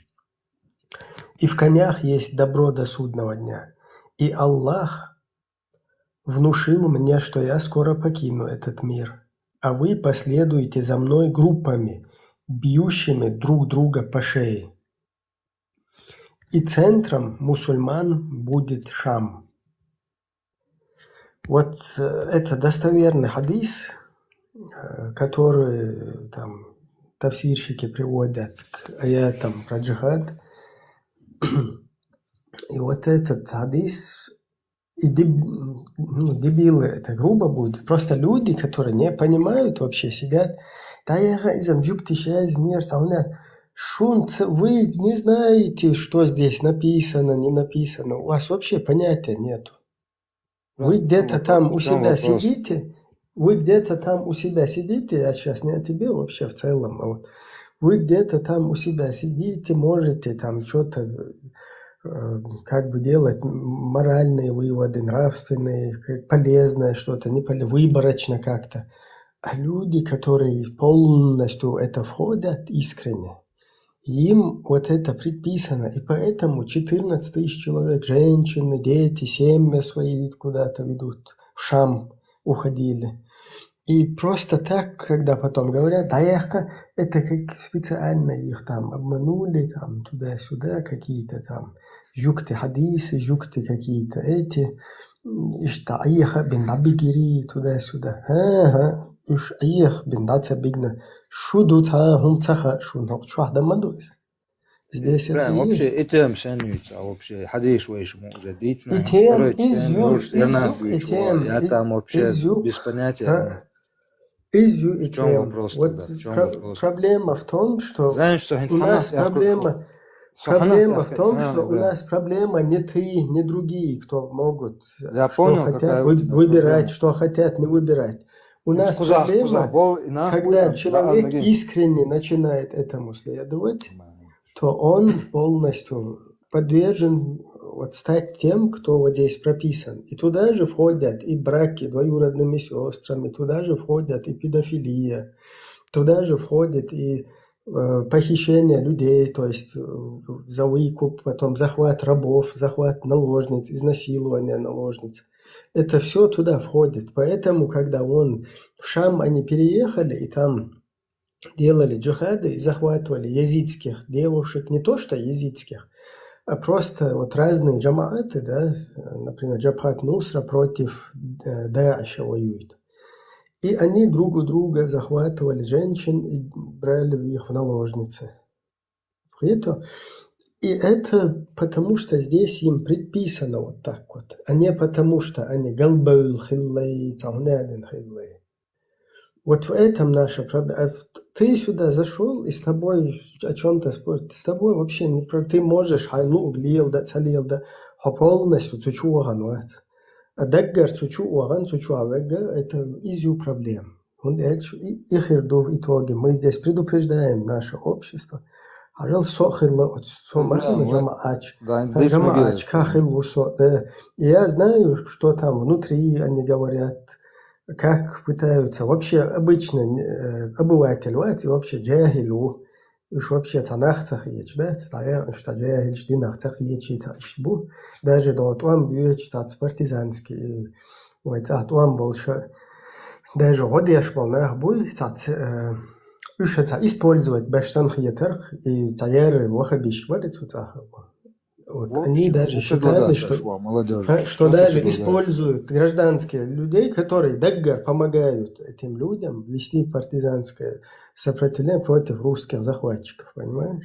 И в конях есть добро до судного дня. И Аллах внушил мне, что я скоро покину этот мир, а вы последуете за мной группами, бьющими друг друга по шее. И центром мусульман будет Шам. Вот, э, это достоверный хадис, э, который там тафсирщики приводят к аятам про джихад. И вот этот хадис, и деб-, ну, дебилы, это грубо будет, просто люди, которые не понимают вообще, сидят: «Да я изам джуб тишаз нер, там, да, шун ц-, вы не знаете, что здесь написано, не написано, у вас вообще понятия нету». Вы где-то там у себя сидите, вы где-то там у себя сидите, я сейчас не о тебе вообще в целом, а вот вы где-то там у себя сидите, можете там что-то, э, как бы делать м-, моральные выводы, нравственные, к-, полезное что-то, не поле-, выборочно как-то. А люди, которые полностью это входят искренне, Им вот это предписано, и поэтому четырнадцать тысяч человек, женщины, дети, семьи свои куда-то ведут, в Шам уходили. И просто так, когда потом говорят, да, яхка, это как специально их там обманули, там туда-сюда, какие-то там жукты хадисы, жукты какие-то эти, ишта айха бин набигири, туда-сюда. Ага, уж айх бин даца бигна. Шуду ца хум цаха, шун хок чуах дамадуис. Здесь это Правильно, вообще есть. Этем сенюйца, а вообще хадиш вейшему уже дицна. Этем, изюк, изюк, этем, я там вообще без понятия. А? Изю этем. В чем вопрос вот тогда? В чем про- вопрос? Проблема в том, что Знаешь, что у нас проблема, проблема в том, что у нас проблема не ты, не другие, кто могут, я что понял, хотят вы, выбирать, проблема. Что хотят не выбирать. У нас проблема, когда человек искренне начинает этому следовать, то он полностью подвержен вот стать тем, кто вот здесь прописан. И туда же входят и браки двоюродными сестрами, туда же входят и педофилия, туда же входит и э, похищение людей, то есть э, за выкуп, потом захват рабов, захват наложниц, изнасилование наложниц. Это все туда входит. Поэтому, когда он в Шам они переехали, и там делали джихады и захватывали езидских девушек, не то что езидских, а просто вот разные джамааты, да, например, Джабхат Нусра против э, Даиша воюет. И они друг у друга захватывали женщин и брали их в наложницы. Это, и это потому, что здесь им предписано вот так вот, а не потому, что они галбаул хиллай, цаунадин хиллай. Вот в этом наша проблема. А ты сюда зашел, и с тобой о чем-то спорить. С тобой вообще не про... Ты можешь хайну углил да, цалил да, а полностью цучуаган вац. А даггар цучуаган, цучуавега, это изю проблем. Он дальше и хирду в итоге. Мы здесь предупреждаем наше общество. Арел со хилла, со махна жама ач. Жама ач, ка хиллу со. Я знаю, что там внутри они говорят, как пытаются. Вообще обычно э, обыватель, вообще джахилу, уж вообще цанах цахиеч, да, цая, что джахилш динах цахиеч, цаишбу. Даже до туам бюеч, тац партизанский, вай цах туам больше. Даже годеш болнах буй, цац, э, уж ца использовать беш цанхиетарх, и цаяр вахабиш варит цахабу. Вот. Они даже считали, что, молодежь, что даже используют гражданских людей, которые даггар помогают этим людям вести партизанское сопротивление против русских захватчиков, понимаешь?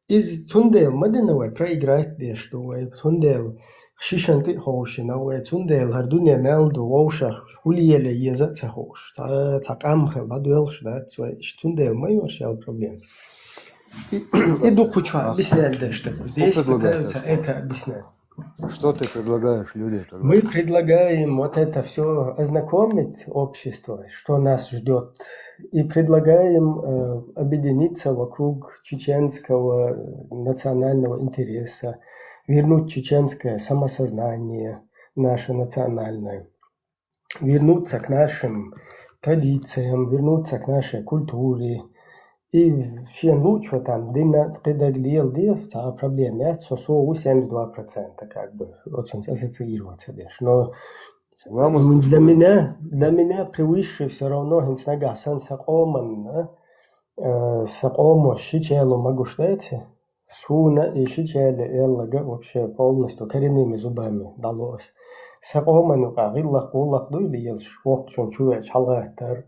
Из цундел мадиновой проиграть деш, что цундел шишанты хоуши на вай, цундел хардуне мелду воушах хулиеле еза цахош. Цакам хел бадуел шдат, цундел майор шел проблем. И, и дукуча объясняли, да, что здесь пытаются это объяснять. Что ты предлагаешь людям? Мы предлагаем вот это все ознакомить общество, что нас ждет, и предлагаем э, объединиться вокруг чеченского национального интереса, вернуть чеченское самосознание наше национальное, вернуться к нашим традициям, вернуться к нашей культуре. И всем лучше там, дина кыдаглиел дев, та проблема, я со со семьдесят два процента как бы, очень ассоциироваться дешь. Но для меня, для меня превыше все равно хинснага сан сакоман, э, сакомо шичелу могу ждать. Суна и шичеле эллага вообще полностью коренными зубами далоос. Сакоман ука гиллах гуллах дуйли елш вокчун чувеч халгаттар.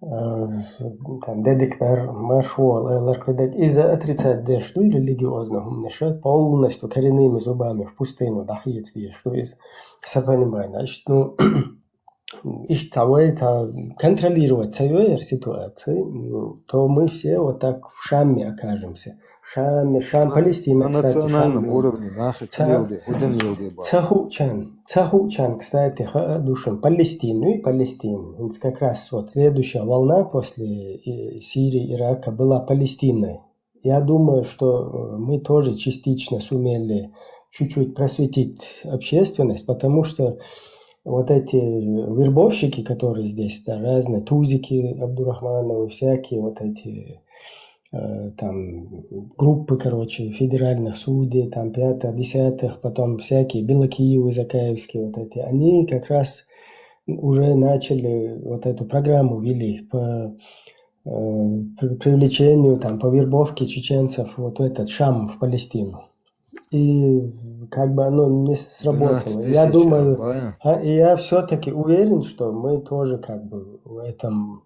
Там дедиктар машуал эллар кыдак иза отрицать деш дуй религиозно хумнеша полностью коренными зубами в пустыню дахиец деш дуй из сапонимайна. Ишт ну ишт цавай та контролировать цавай ситуации, то мы все вот так в Шаме окажемся. Шаме, Шам, Палестина, на кстати, национальном Шаме. Уровне, да, хотел бы, худен елде. Цахучан, Цахучан, кстати, ха душем Палестину и Палестин. Как раз вот следующая волна после э, Сирии, Ирака была Палестиной. Я думаю, что э, мы тоже частично сумели чуть-чуть просветить общественность, потому что вот эти вербовщики, которые здесь, да, разные тузики Абдурахмановы, всякие вот эти э, там группы, короче, федеральных судей, там пятых, десятых, потом всякие Белокиевы, Закаевские вот эти, они как раз уже начали вот эту программу вели по э, при- привлечению, там, по вербовке чеченцев вот в этот Шам, в Палестину. И как бы оно не сработало. 12 Я тысяч, думаю, правильно? А, и я все-таки уверен, что мы тоже как бы в этом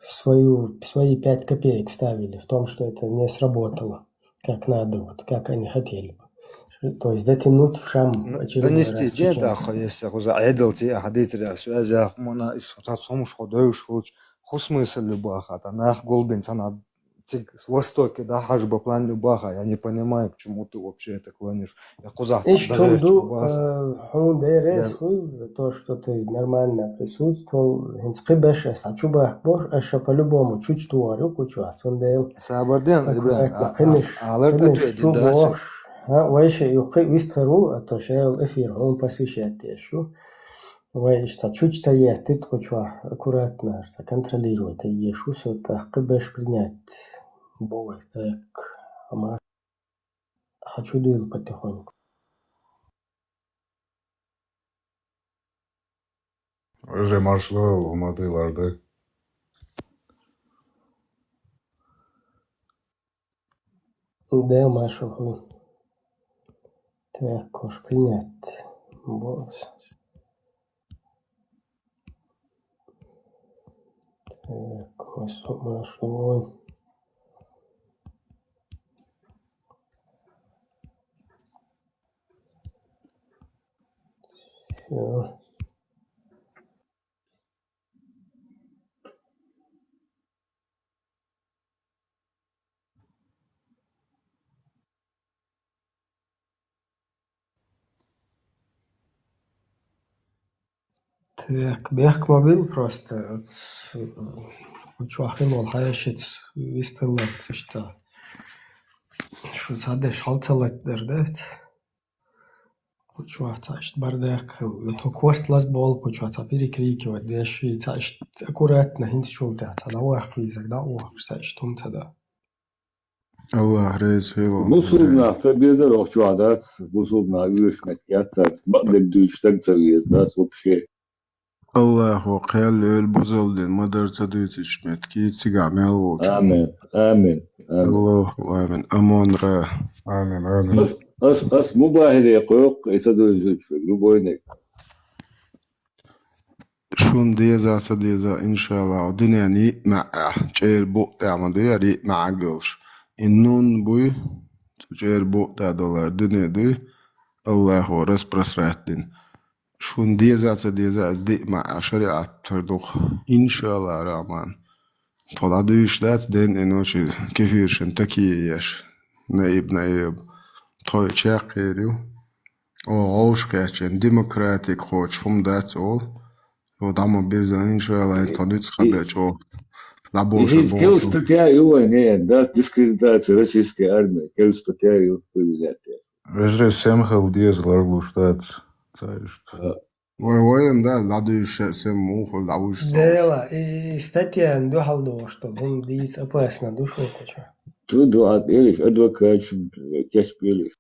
свою, свои пять копеек вставили в том, что это не сработало как надо, вот как они хотели бы. То есть дотянуть в Шам Ну, очередной донести раз деньги, чеченцев. Ахо, если Ахуза Айдл ти, Ахадитри, Асуазя, Ахмана, Исхута, Сомуш, Ходоюш, Хуч, Хусмысл любаха, та нах голбин, цана циг с востоке, да, хаш баплан любаха, я не понимаю, к чему ты вообще это клонишь. Я кузах Иш сам даже тунду, чубах. э, хун дерес Я хуй, за то, что ты нормально присутствовал, хинц кыбеш, а чубах бош, а ша по-любому чуть туарю кучу, а цундел. Сабарден, Ибрахим, Аккуратно, а, хыниш, а, алерт хыниш ответить, чу да, бош. А, вайше юхы вистхару, а то шел эфир, он посвящает тешу. Вай, иштта чучца еттит кучу аккуратно, иштта контролировать, а ешу всё так, кыбеш принять. Бой, так, ама. Хочу дуэл потихоньку. Уже маршло, умады ларды. Да, маршал хуй. Так, кош принять. Босс. Так, маршал, маршал. Всё. Так, бехк мобил просто. Кучу ахин вол хаяшец вистеллар цишта. Шу цадеш халцалат дердет. Кучу цаишт бардак. То корт лаз бол кучу ца перекрикивать. Деши цаишт аккуратно хинц шулта. Ца да вах квизак да вах цаишт тум ца да. Аллах рейс хило. Бусулнах ца безар охчу адац, бусулнах уьш мет яцар, баддер дуьш таг ца вез дац вообще. Аллахо кхел лел бузалдин мадар ца дуьйцич мет ки цига мел волчу. Амин, амин, амин. Аллаху амин. Амон ра. Амин, амин. Ас, ас, ас мубахире кхойкх, и ца дуьйцуч, любойник. Шун деза, ца деза, иншалла, дуьнен йиъ маьӀӀа, чӀер букъ тӀехь ма дуьяр, йиъ маьӀӀа гуьлш. И нун буй, цу чӀер букъ тӀехь долар дуьне дуй, Аллахо распросрать дина. Шун деза, ца деза, аса диъ маьӀӀа шариӀат тардукх, иншалла, Рахман. Тхо дӀадуьйш дац, ден и ночи кефиршин такие еш, наиб, наиб. Тхой чекхъер ю. О, гӀовш кхечен, демократик кхочу хӀума дац олу. О, дӀа ма бирзан, иншалла, тхо ницкъ хабечу олу. ДӀабоша Иза бохуш. Кел статья ю вайн, не, да, дискредитация российской армии, кел статья ю, выведят. Вежарий сем хила деза ларлуш дац, ца иштта. А. Вай, вайна, да, дӀадуьйша сем мухур, дӀавуьйш ца Дела, и статьяна дуьхьал дохуш долу хӀума дийца опасно ду шуна кхучу. Ду, ду, а пӀелиш, адвокатшна кечбелиш.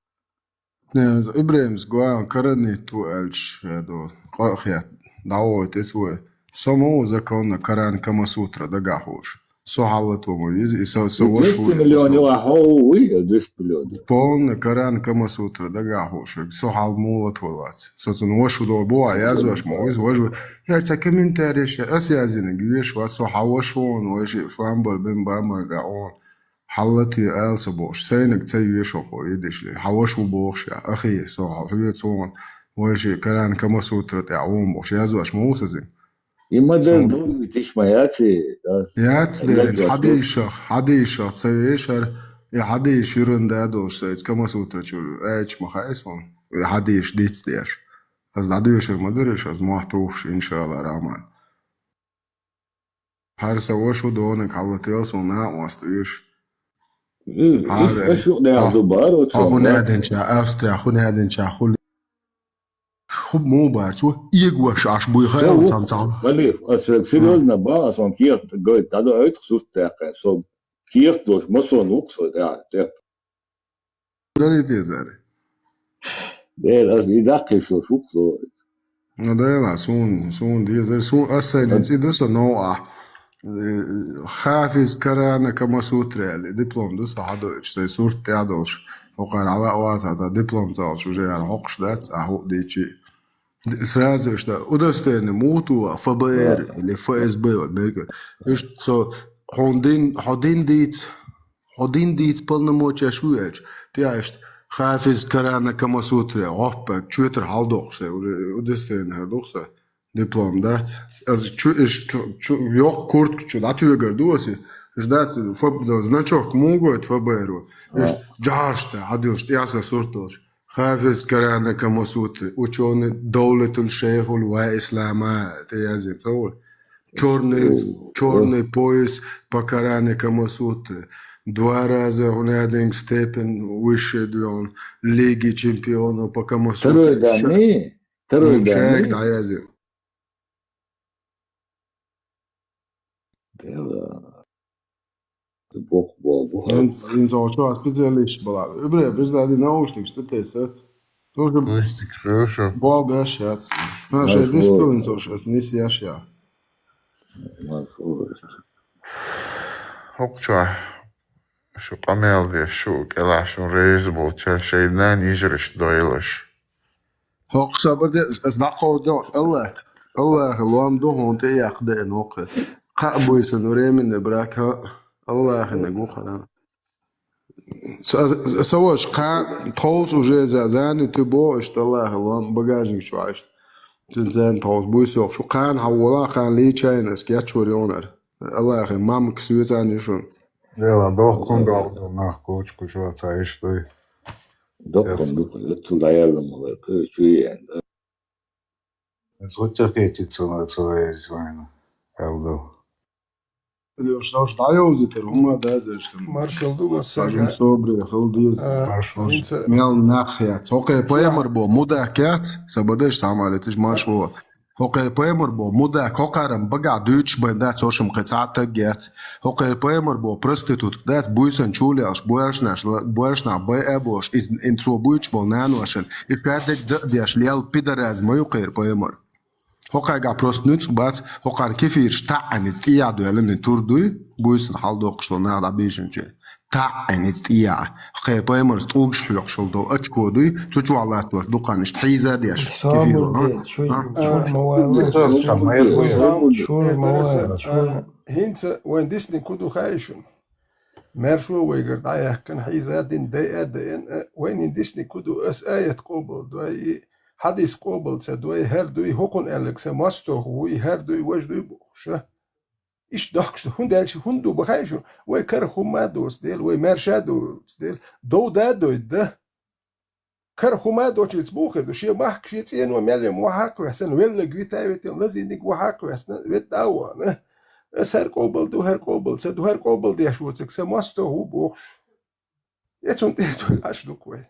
Не, Ибрахимс гоьгӀан каранит ву аьлча, ду, къа а хетта, дӀавойту эца вай. Со ма ву законна Коран Камасутра дагахь хууш. Со хьаллато ма веза, и со, со Ну, ваша двести ву, миллион со. Юха хьо ву, вуй, двести миллион. Полный Коран Камасутра дагахь хууш, со хьал мула тхур вац. Со цунна ваша ву боху, язош ма ву, иза важа ву. Яр ца комментарий ше, ас язйиниг веш вац, со хьан ваша ву, вай ши шамбар бен бамар да он. Хьаллатий ала со бохуш, сайнаг ца вешо хо, идиш ли, хьан ваша ву бохуш я, ахи, со хьан хьоьца вон, вай ши Коран Камасутра тӀехь вон бохуш, язош ма ву со зин. И ма дар Сон- дуй, тиш ма яци, да? Яц деринца, хьадийшах, хьадийшах ца вешар, и хьадийш юран да долуш сайца Камасутра чуьра, айча ма хаьа сон, и хьадийш диц деш. Ас дӀадоьшур ма дариш, ас мохь тухуш, иншалла, Рахман. Хьара сан ваша ву донаг хьаллател сон накъост уьш. М, Хьа иш ве. Аш юкъ дехьа Хьо- зубар, оцу Хьо хӀун зубар. Яьдинча, Австрия хӀун яьдинча хули. ХӀу муха бара цо? Эгош Ӏаш буй Со хайран ву, цхьаьна цхьаъ. Халиф, ас век серьёзно бан, ас ван кехат гойт, дӀадоуьйту суст тӀаккха, со Кехат долуш массо а ву-кх со тӀехь, тӀе. Дарий дезара? Дера, аса и даккхийчо шух со. Ну, дела, суна, суна дезара, суна ас сайна цӀе ду со новкъахь. Э, Хафиз Корана Камасутра аьлла, диплом ду со хьадоуьйтуш, сайн сурт тӀехь долуш. ХӀокхара хьала а вацахь, цхьа диплом ца олуш, уже яра хьокхуш дац, ахь хӀуъа дийчи. Сразу иштта удостоверение муха ту, ФБР или ФСБ вара берг. Иштта со хьуна дин, хьо дин дийца, хьо дин дийца полномочеш ву аьлча, тӀе иштта Хафиз Корана Камасутра, гӀоппа, чоьтара хьалдоккхуш, уже удостоверение хӀара ду-кх сан, диплом дац. Аса чу, иштта чу, йоккха куртка чу дӀатоьгар ду аса, иштта дац, фаб-, значок муха гойту ФБР-о, иштта джаршта хьадилш, тӀе сан сурт долуш. Хафиз Корана Камасутры, учёный Довлетуль Шейхуль ва Ислама, это я здесь, ой. Чёрный, чёрный пояс по Коране Камасутры. Два раза он один степень выше, он Лиги чемпионов по Камасутре. Второй дан, второй дан. Шейх, да, я здесь. Дела. Боху, боху, боху. Ин, ин со чо специалист была. Убре, без да ди наушник, что ты сет. Тоже Костик, хорошо. Бал беш яц. Ма ше дисту ин со шас нис яш я. ХӀокху чохь шу къамел деш, шу кӀелахь шун реза болчара шайн нана йижараш дойлаш. ХӀокху сабар де, ас дӀакховдо, Аллах, Аллаха лом ду хьуна тӀе яккха деана хӀокху. Кхаа буьйсанна временный брак, хӀа, Аллахинаг ву хьуна. Са, са, са ваша кхаа тховса уже за, занят ю боху, иштта Аллаха лом багажник чу Ӏаш. Цуьнан царна тховса буьйса йохуш, шу кхана хьан вола, кхана лийча йина, ас кечвар йонар. Аллахин мамка соьцан ю шуна. Дела, дохкун долу нах кучу-кучу вацахь, иштта дуй. Доккхун ду, цу дӀаяьлла ма вай, кху чу еана. Ас хӀуттехь кхетий цунна, ца вайза вайна, аьлла ду. Уьш дӀайовзийтира, хӀума дазар шуна. Маршалла ду массаьрга. Сажам собре, хила деза. А, маршалла. ХӀинца мел нах яц. ХӀокхе пайхамар бо мудак яц, са бадаш самалеташ марш во. ХӀокхе пайхамар бо мудак, хӀокхарам багахь дуьйцуш бен дац, хӀошам кхин цхьа а таг яц. ХӀокхе пайхамар бо проститутка дац, буьйсан чулелаш, боьршнаш, боьршнах байа а болуш, иза, ин цо буьйцуш болу наношан, и ша дерг дан а деш, лел пидораз ма ю кхера пайхамар. ХӀокхайгахь просто нуьцкъ бац, хӀокхарна кефираш таӀӀина иза тӀехьа доьллина тур дуй, буьйсанна хьалдоккхуш долу нах дӀабийшинчу. ТаӀӀина иза тӀехьа. Кхера пайхамарс тӀулгаш хьоькхуш долу очко дуй, цу чохь латтош ду кхана иштта хьийза а деш. Кефир. Чуьра ма вала. ХӀинца вайн дисни ку ду хаьий шуна? Маьршо вайгара дӀаяьккхина, хьийза а дина, дайа а даина, а, вайнийн дисни ку ду, ас аят къобал дой, и хьадис къобал ца дой, хӀара дуй, хӀокхунна аьлларг сан мостагӀа вуй, хӀара дуй, важа дуй бохуш, а? Иштта дохкуш ду, хӀунда аьлча, хӀунда ду бахьа шу, вай кара хӀумма а доцу дела, вай маьрша а доцу дела, дов да а дойду да. Кара хӀума а доцуьйлац бухур ду, шен махка, шен цӀено мел йина вахьа а кхоьссина, веллаг вита а витина, лазийниг вахьа а кхоьссина, вет а вахана. Ас хӀара къобал ду, хӀара къобал ца ду, хӀара къобал деш воцург сан мостагӀа ву бохуш. Я цунна тӀе а дуьйлу Ӏаш ду-кх вай.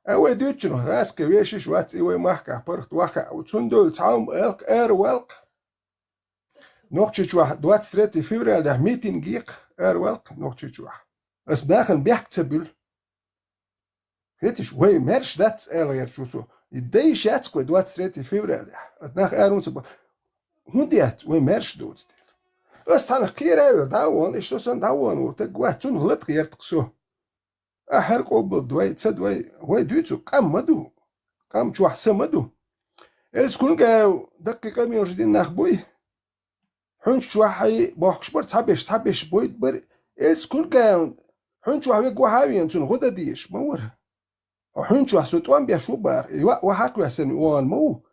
А вай дуьйцучунах гӀаскхи вешаш вац и вай махкахь паргӀат ваххьа а ву. Цундела цхьа хӀума аьлла-кх, ара ваьлла-кх. Нохчийчохь двадцать третье февралехь митинг йи-кх, ара ваьлла-кх Нохчийчохь. Ас нахана бехк ца буьллу. Хеташ, вай маьрша дац ала гӀерташ ву со. И дайша яц-кх вай двадцать третье февралехь. Ас нах ара хӀунда ца бо-, хӀунда яц, вай маьрша доцу дела. Ас цхьанхьа кхера а вела, дӀа а вон, иштта сан дӀа а вон волу таг вац, цунах лата гӀерта-кх со. Ахьа хӀара къобал дой, ца дой, вай дуьйцу, къам ма ду. Къам чохь са ма ду. Эльскунгаев даккхий къамелаш дина нах буй? Хьуьнчу чохь хьай бохкуш бара, цхьаберш, цхьаберш бойд бара. Эльскунгаев хьуьнчу чохь вегга вахьа а вена, цунна гӀо дан дезаш ма вара. Хьо хьуьнчу чохь со тӀом беш ву бара, и ваъ вахьа а кхоьссина вогӀун ма ву.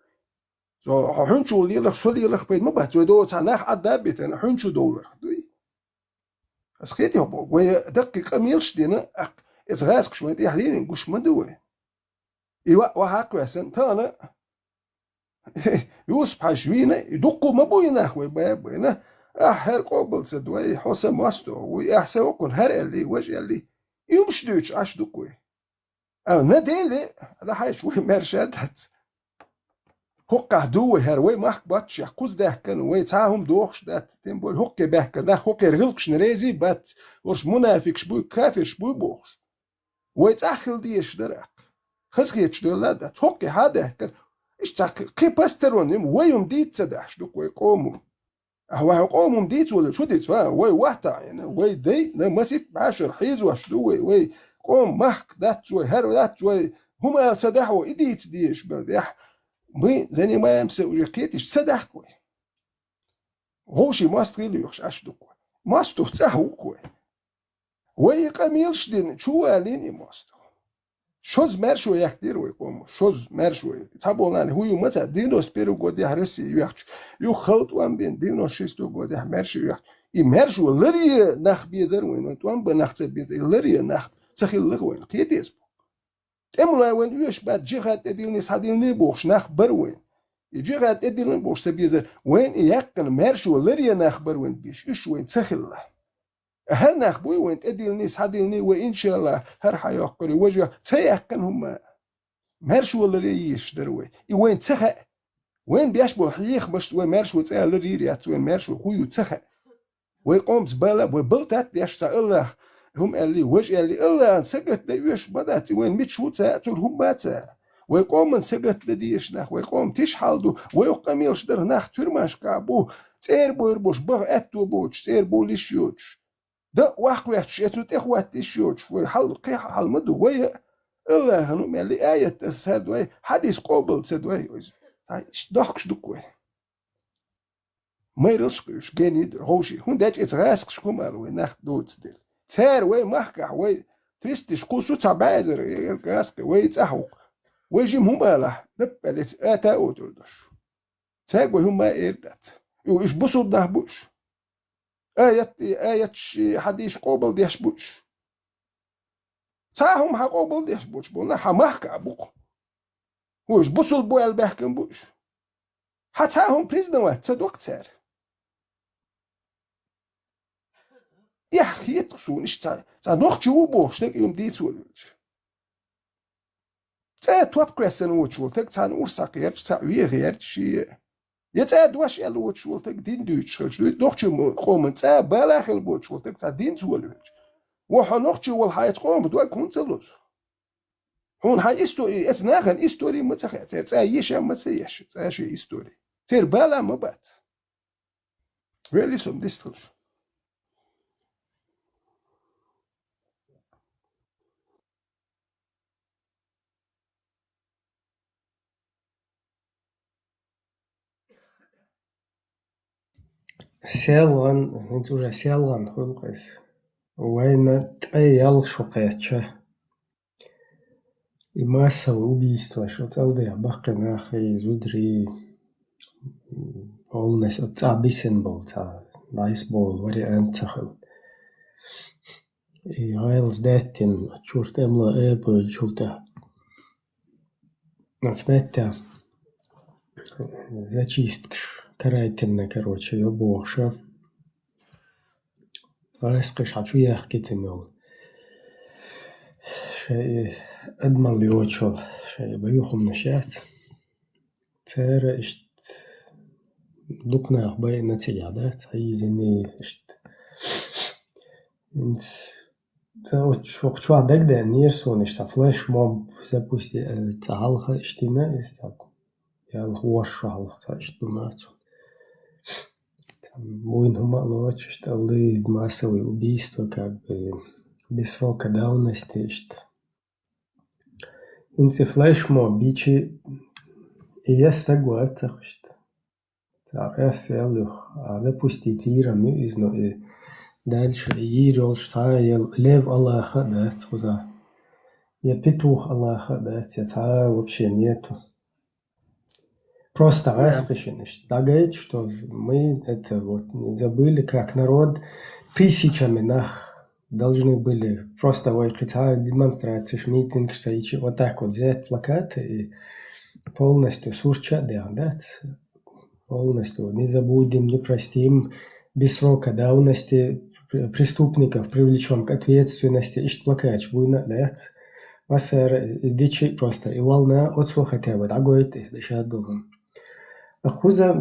Со хьо хьуьнчу леларх, со леларх пайда ма бац, вай дола цхьа нах Ӏадда а битина, хьуьнчу довларх дуй. Ас хетий хьо боху, вай даккхий къамелаш а дина, аккха, иза гӀазкхаш вайн тӀехь лелийна гуш ма ду вай. И ваъ вахьа а кхоьссина, тахана Юсуп-Хьаьжа вийна, и дуккха ма бу и нах вай бан а байна. Ахьа хӀара къобал ца дой, хьо сан мостагӀа вуй, ахьа сан хӀокхунна хӀара аьллий, важа аьллий. И хӀумаш дуьйцуш Ӏаш ду-кх вай. Ама на деле, ала хьайша вай маьрша а дац. ХӀокхахь ду вай, хӀара вай махка боццушехь кхуза даьхкина, вай цхьа а хӀума дохуш дац, тем более хӀокхе баьхкина нах хӀокхеран гӀиллакхашна реза а бац, уьш мунафикаш буй, кафирш буй бохуш. Вай цӀахь хила дезаш дара аккха. Хазахеташ доьлла а дац, хӀокхе хьа а даьхкина. Иштта цхьа кхин посторонний, вай хӀума дийца ца дахьаш ду-кх вай къомо. Ахьа вай хьо къомам дийца волуш, шу дийца, ва? Вай вахта Ӏийна, вай дайна, маситта бӀешара хьийзош ду вай, вай къоман махка дац вай, хӀара дац вай, хӀума ала ца дахь вай, и дийца дезаш бара дехь. Мы занимаемся уже кхеташ ца дахка вай. Вовший мост хила юьхуш Ӏаш ду-кх вай. Мостух цӀахь ву-кх вай. Вай и къамелаш дина, чу валийна и мостух. Шозза маьршо яьккхира вай къомо, шозза маьршо. Цхьаболу нана хӀун ю ма ца, девяносто первый годехь Россия йоьхча, юха хала тӀом бина, девяносто шестой годехь маьрша йоьхча. И маьршо ларъе нах безара вайна, вайн тӀом бан нах ца беза, и ларъе нах ца хилла вайна, кхетаза бу. ТӀемалой вайна оьшуш бац, джихад тӀедиллина, схьадиллина бохуш нах бара вайна. И джихад тӀедиллина бохуш ца безара, вайна и яьккхина маьршо ларъе нах бара вайна беш, уьш вайна ца хилла. ХӀара нах буй вайн тӀедиллина, схьадиллина, вай, иншаллахӀ, хӀара хьайоккхур ю, важа ца яьккхина хӀума. Маьршо ларъе езаш дара вай. И вайна ца хаьа. Вайна беш болу хьехамаш вай маьршо цӀа ларйийр яц, вайн маьршо хӀун ю ца хаьа. Вай къомца бала, вай балтат деш ца АллахӀ, хӀума аьллий, важа аьллий, АллахӀан сагатдан оьшуш ма дац, и вайн мича ву ца, цунна хӀума ма ца. Вай къоман сагатдан дезаш нах, вай къома тиша хьал ду, вай окху къамелаш дара нах туьрмашкахь бу, цӀера бовр болуш баха аьтто боцуш, цӀера бовла йиш йоцуш. Дан а ваккхаветташ, эцу тӀехӀотта йиш йоцуш, вай хьал, кхин хьал ма ду, вай а, АллахӀан хӀума аьллий, аят аса сардой, хьадис къобал ца дой, иза. Цхьа иштта дохкуш ду-кх вай. Майралш кхуьуш, гений дара, ховший. ХӀунда аьлча эца гӀаскхашка хӀума ала вай нах доцу дела. Цара вай махкахь, вай тристаш кху су ца баьзара, гӀаскхи, вай цӀахь ву-кх. Вай жима хӀума алахь, даппалец ата а отур дош. Цаьрга вай хӀума а эр дац. Уьш бусулба нах бу уьш. Аят, аяташ, хьадисаш къобал деш бу уьш. Цхьа хӀума хьан къобал деш боцуш болу нах хьан махка а бу-кх. Уьш бусулба бу аьлла баьхкина бу уьш. Хьан цхьа хӀума признавать ца до-кх цара. Эхь хета-кх суна иштта цхьа, цхьа нохчи ву бохуш стаг и хӀума дийца волавелча. ЦӀа топ кхоьссина воцуш волу стаг цхьана урс схьакхерча, цхьаъ вехерча шен. Я цӀа дош аьлла воцуш волу стаг дин дуьйцуш хилча, дуьйцу нохчийн къоман цӀа бала хила боцуш волу стаг цхьа динца волавелча. Ва хьо нохчи волу хьайца къоман дог хӀунда ца лозу? Хьуна хьан истори, эца нахана истори ма ца хаьа, церан цӀа ешан ма ца еш, цӀа шен истори. Церан бала ма бац. Вели сом дистхилш. Селган, хӀинца уже селган хуьлу-кх иза. Вайна тӀе ял шу кхечча. И массовый убийство, шу цӀалдех баккхий нахий, зударий, полностью оцу цӀа бисина болу цхьа, дӀасаболу вариант ца хилла. И гӀайлас даьттина, чурт эмло эрабевллачул тӀаьхьа. Оцу меттехь зачисткаш, карательная, короче, йо бохуша. ГӀаскхий хьан чу яхкийтина йолу. Шайн и адамалла йоцуш йолу, шайн бан юхамнаш яц. Цара иштта дукха нах байна цигахь, да, цхьа йизина иштта. ХӀинца ца оцу чохь дагадеанера суна иштта флешмоб запусти, э, цхьа хьалха иштина, иза цхьа ялх ворхӀ шо хьалха цхьа иштта ду мара цунна. Вуйна хӀума а лоцуш, иштта аллий массовый убийство, как бы, без срока давности, иштта. ХӀинца и флешмоб бичи, и я стаг вац цхьа иштта. Цара эсса ял юха, а, запустить йийр ю иза, но и дальше йийр йолуш цхьа а я лев Аллаха а дац кхуза, я петух Аллаха а дац, я цхьа а вообще нету. Просто гӀаскхий шина иштта дӀагайта, что мы это вот не забыли, как народ, тысячами нах должны были просто вай кхин цхьа демонстрацеш, митингаш ца йичи, вот так вот взять плакаты и полностью сурча а дехьа, да, ц-, полностью не забудем, не простим, без срока давности пр-, преступников привлечём к ответственности, иштта плакаташ буйна а лаьцна. Массара и дичи просто и волна оцо хотя бы дӀагойта и дешадолу. Кхуза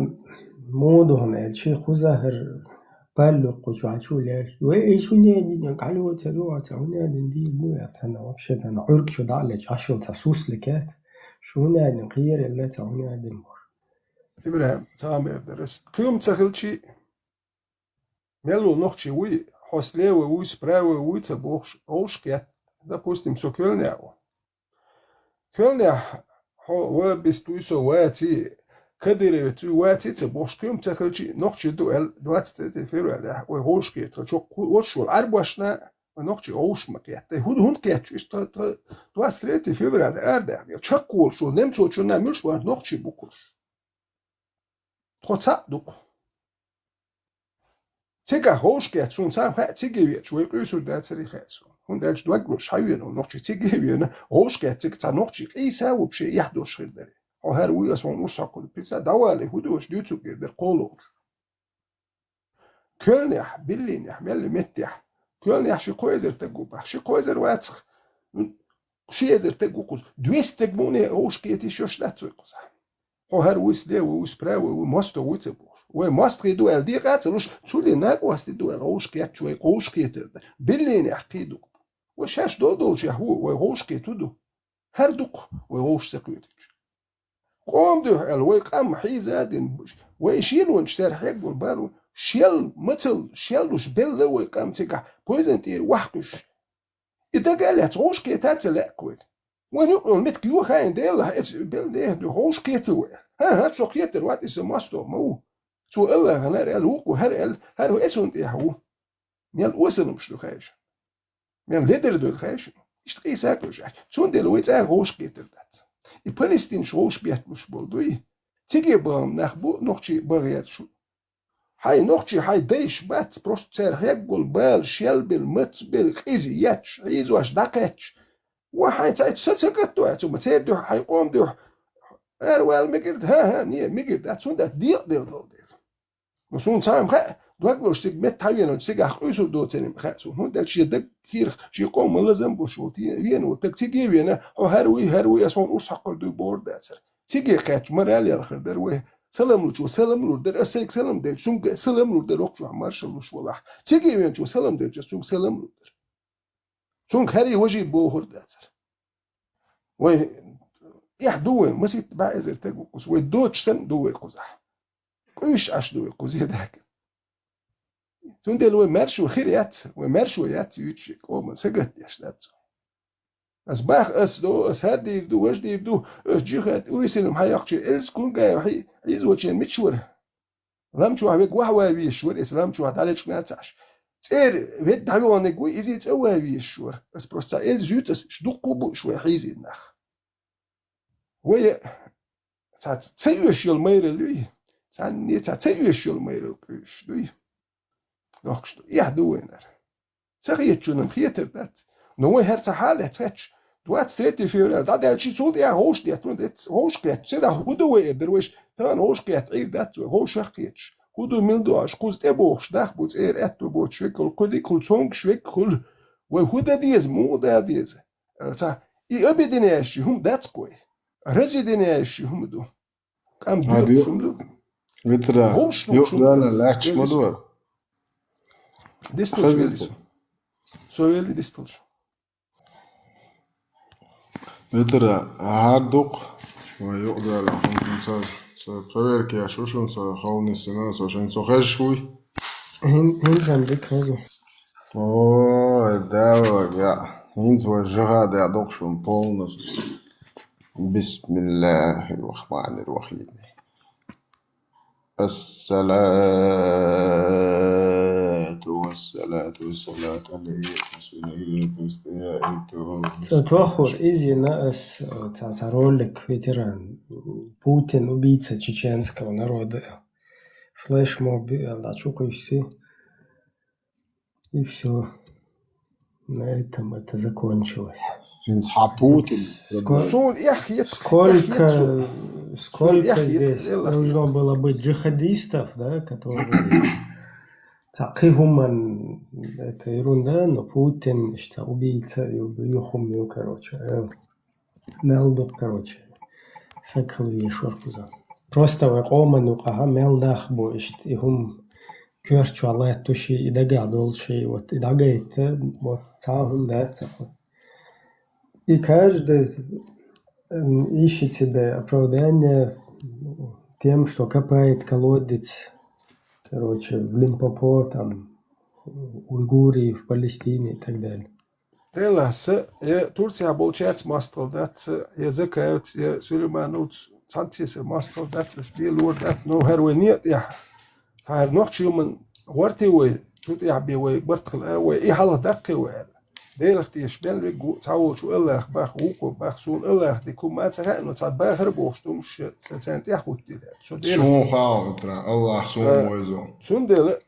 моду хьона аьлчи, кхуза хӀара паллу кху чу хьачу леш. Вай, ишуне дин калу цару ца уне дин ди бу я цана вообще цана урк шу дале чашил ца сусликет. Шуне дин киер эле ца уне дин бур. Ибрахим, цамер дарас. Кюм цахилчи меллу нохчи вуй, хьо слева вуй, справа вуй ца бохш, оушкет. Допустим, со кёлне а. Кёлнехь хьо ва бистуй со ваци, Кадыровец уй ваци ца бохуш, кхин ца хилчи нохчи ду аьлла, двадцать третье февралехь вай гӀовшке тха чоккху оццул Ӏарбошна, вай нохчи гӀовш ма кхетта. ХӀун, хӀунда кхетчу иштта тха, тха двадцать третье февраля арадаьхна? Чакхволуш ву немцочунна муьлш бара нохчи бу кхуш. Тхо цхьаъ ду-кх. Цигахь гӀовшкет суна цхьа хаьа циге веача, вай къуьйсур дацаре хаьа суна. ХӀунда аьлча доггуш хьан вена, нохчи циге а вена, гӀовшкет цига цхьа нохчи къийса вообще эхь долуш хир дара. Хьо хӀара вуй, ас хьуна урс хьокхуьлу, пица, давали, хӀун дош дуьйцург эр дара кхололуш. Кёлнехь, Берлинехь, мелли меттехь. Кёлнехь ши кхо эзар таг ву бах. Ши кхо эзар вацах, ну, ши эзар таг ву кхуза. Двести таг муне гӀовшкет йиш йолуш дац вай кхуза. Хьо хӀара вуй слева, вуй справа, вуй мосто вуй ца бохуш. Вай мостагӀий ду аьлла декъа а ца луш, цуьле накъости ду аьлла гӀовшкет чу вай гӀовшкетар дан. Берлинехь кхий ду-кх. Вай шаьш дол долчехь ву, вай гӀовшкет ву ду. ХӀара ду-кх вай гӀовш ца кхетачу. Къом дуьхьа аьлла, вай къам хьийза а дина, вай шелонаш цара хьеггур бара, шел мацал, шел луш белла вай къам цигахь, пойзан тӀера вахкуьш. И дага а лаьцна гӀовшкета а ца лаьа-кх вайна. Вайн юкъа йолу меттиг юха а йина, Делахь, эца белла дехьа дуьхьа гӀовшкета вай. ХӀан-хӀа, цо кхетар вац, иза мосто ма ву. Цо АллахӀана хӀара аьлла, вукхо хӀара аьлла, хӀара ву эцунна тӀехь ву. Мел осаламаш ду хаьжа. Мел ледар дуьйла хаьжа. Иштта къийса а кхуьйшаьлла. Цундела вай цӀа гӀовшкетар дац. И палестинаш гӀовшкеталуш болу дуй. Циге бахам нах бу, нохчий бахъяьрчу. Хьайн нохчий хьайн дайш бац, просто цара хьеггол бала, шелбелла, мацбелла, къиза етташ, хьийзош дӀакхаьчча. Ва хьайн цхьа са ца гатто аьлла, цу ма церан дуьхьа, хьайн къоман дуьхьа аравала мегар ду, хӀан-хӀа, не, мегар дац, хӀунда аьлча декъаделла долу дела. Ну, суна цхьа а хаьа, доггуш цига метта хьан веана, цигахь къуьйсур доцург хаьа суна, хӀунда аьлча шен даг кийрах, шен къоман лазам беш волу те-, веана волу таг циге а веана, хьо хӀара вуй, хӀара вуй, ас хьуна урс хьокхур дуй бохур дацара. Циге кхаьчча, мара а лелхар дара вай. Салам лучо салам лур дара, ас сайга салам делча, цуьнга салам лур дара, воккхачохь маршалла луш валахь. Циге веначо салам делча, ас цуьнга салам лур дара. Цуьнга хӀара важий бохур дацара. Вай эхь ду вай, маситта бӀе эзар таг ву кхуза. Вай доцуш санна ду вай кхузахь. Къуьйсуш Ӏаш ду вай кхузахь даьхкина. Цундела вай маьршо хир яц, вай маьршо яц юьйцуш, къоман сагатдеш дац. Ас бах, ас до, ас хӀара дийр ду, важа дийр ду, ас джихад, Урусалим хьан йоккхучу эльс кунга хьи-, хьийзочен мича вара? Лам чохь вега ваха ван везаш вара, эца лам чохь дӀалечкъина ца Ӏаш. ЦӀера ведда дӀавоьгӀниг вуй, иза цӀа ван везаш вара. Ас просто цхьа эльза юьйцу ас, ш дуккха а бууш вай хьийзийна нах. Вай цхьа ца оьшуш йолу майралла юй, цхьанне цхьа ца оьшуш йолу майралла къуьйсуш дуй. Дохкуш ду. Эхь ду вайнара. Ца хетачунна хетар дац. Но вай хӀара цхьа хьале ца хеташ, двадцать третье февраля дӀадаьлчи, цул тӀаьхьа гӀовш детта, ну, де-, гӀовш кхетта, ца дахь хӀун ду вай эр дара вайша, тахана гӀовш кхетта Ӏийр дац вай, гӀовшах кхеташ. ХӀун ду, мила ду аша, кхуза тӀебогӀуш нах бу, цӀера аьтто боцуш векал, кхуьлиг, кхул цонгаш векал хуьлу. Вай хӀун дан деза, муха дан деза? Ца, и объединяющий хӀума дац-кх вай. Разъединяющий хӀума ду. Къам доьхуш хӀума ду. Витара, гӀовш луш хӀума ду. Лаьтташ ма ду. Дисталш велли со. Со велли дисталш. Витара, хӀара дукха. Вай юкъадала, хӀун сан, сан проверка еш ву шуна, сан ховнис сина, со шуна со хезаш вуй. ХӀин-, хӀинца дика хеза. Ой, Дала, я. ХӀинца вай жагӀа даьдоккхуш ву полностью. بسم الله الرحمن الرحيم. الصلاة والصلاة والصلاة على رسول الله. Ца тохур изина ас, ца, ца ролик ветеран, Путин убийца чеченского народа. Флешмоб, э, да, чукуйси. И всё. На этом это закончилось. ХӀинца хьа Путин. Ско-, Суна эхь хета, сколько, эхь хета суна. Суна сколько эхь хета, здесь Элла. Должно было быть джихадистов, да, которые... Ца кхин хӀуман, это ерунда, но Путин, что убийца, ю-, юхум, ю, короче, э, мел ду-кх, короче. Сакхал вешвар кхуза. Просто вай къоман юкъахь мел нах бу иштта, и хӀума коьрта чохь латтош, и дагахь долуш, и вот и дӀагайта, вот цхьа а хӀума дац ца кху. И каждый, м, ищет себе оправдание тем, что копает колодец, короче, в Лимпопо, там, в Уйгурии, в Палестине и так далее. Делахь, сан, я Турцехь болчаьрца мостагӀа дац, я Закаевца, я Сулеймановца, цхьаьнцаца мостагӀа дац, ас лелор дац, но хӀара вай некъа тӀехь. ХӀара нохчийн хӀуманна гӀорте вай, цу тӀехь бен вай барт хила, а, вай и хьалха даккхий вай аьлла. Делах тешаш мел веггу, цхьа волчу Аллах бах, вукхо бах, суна Аллах дика хӀума ца хаьа, но цхьа бахар бохуш, думаш, сан царна тӀехь хӀуттийла. Со Делах Суна хаьа, Аллах суна А, вайзо. Цундела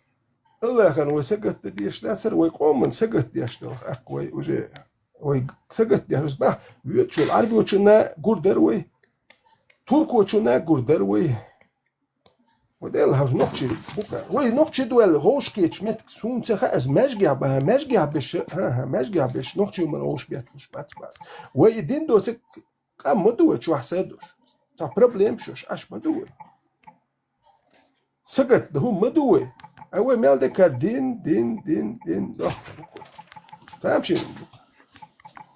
Аллахана вай сагатдан дезаш дацара, вай къоман сагатдеш дара, аккха вай уже, вай сагатдеш бах, воьдучул Ӏарбочунна гур дара вай, туркочунна гур дара вай. Вай Делахь хьажа нохчий бу-кх. Вай нохчий ду аьлла, гӀовш кхеташ меттиг суна ца хаьа, аса маьжгехь баха, маьжгехь беша, хӀан-хӀа, маьжгехь беша, нохчий хӀуманна гӀовш бетталуш бац баса. Вай и дин доцург къам ма ду вай чохь садош. Цхьа проблема шош, аш ма ду вай. Сагатдан хӀума ма ду вай. Ай вай мел декхар дин, дин, дин, дин, дохк. Тамашийна.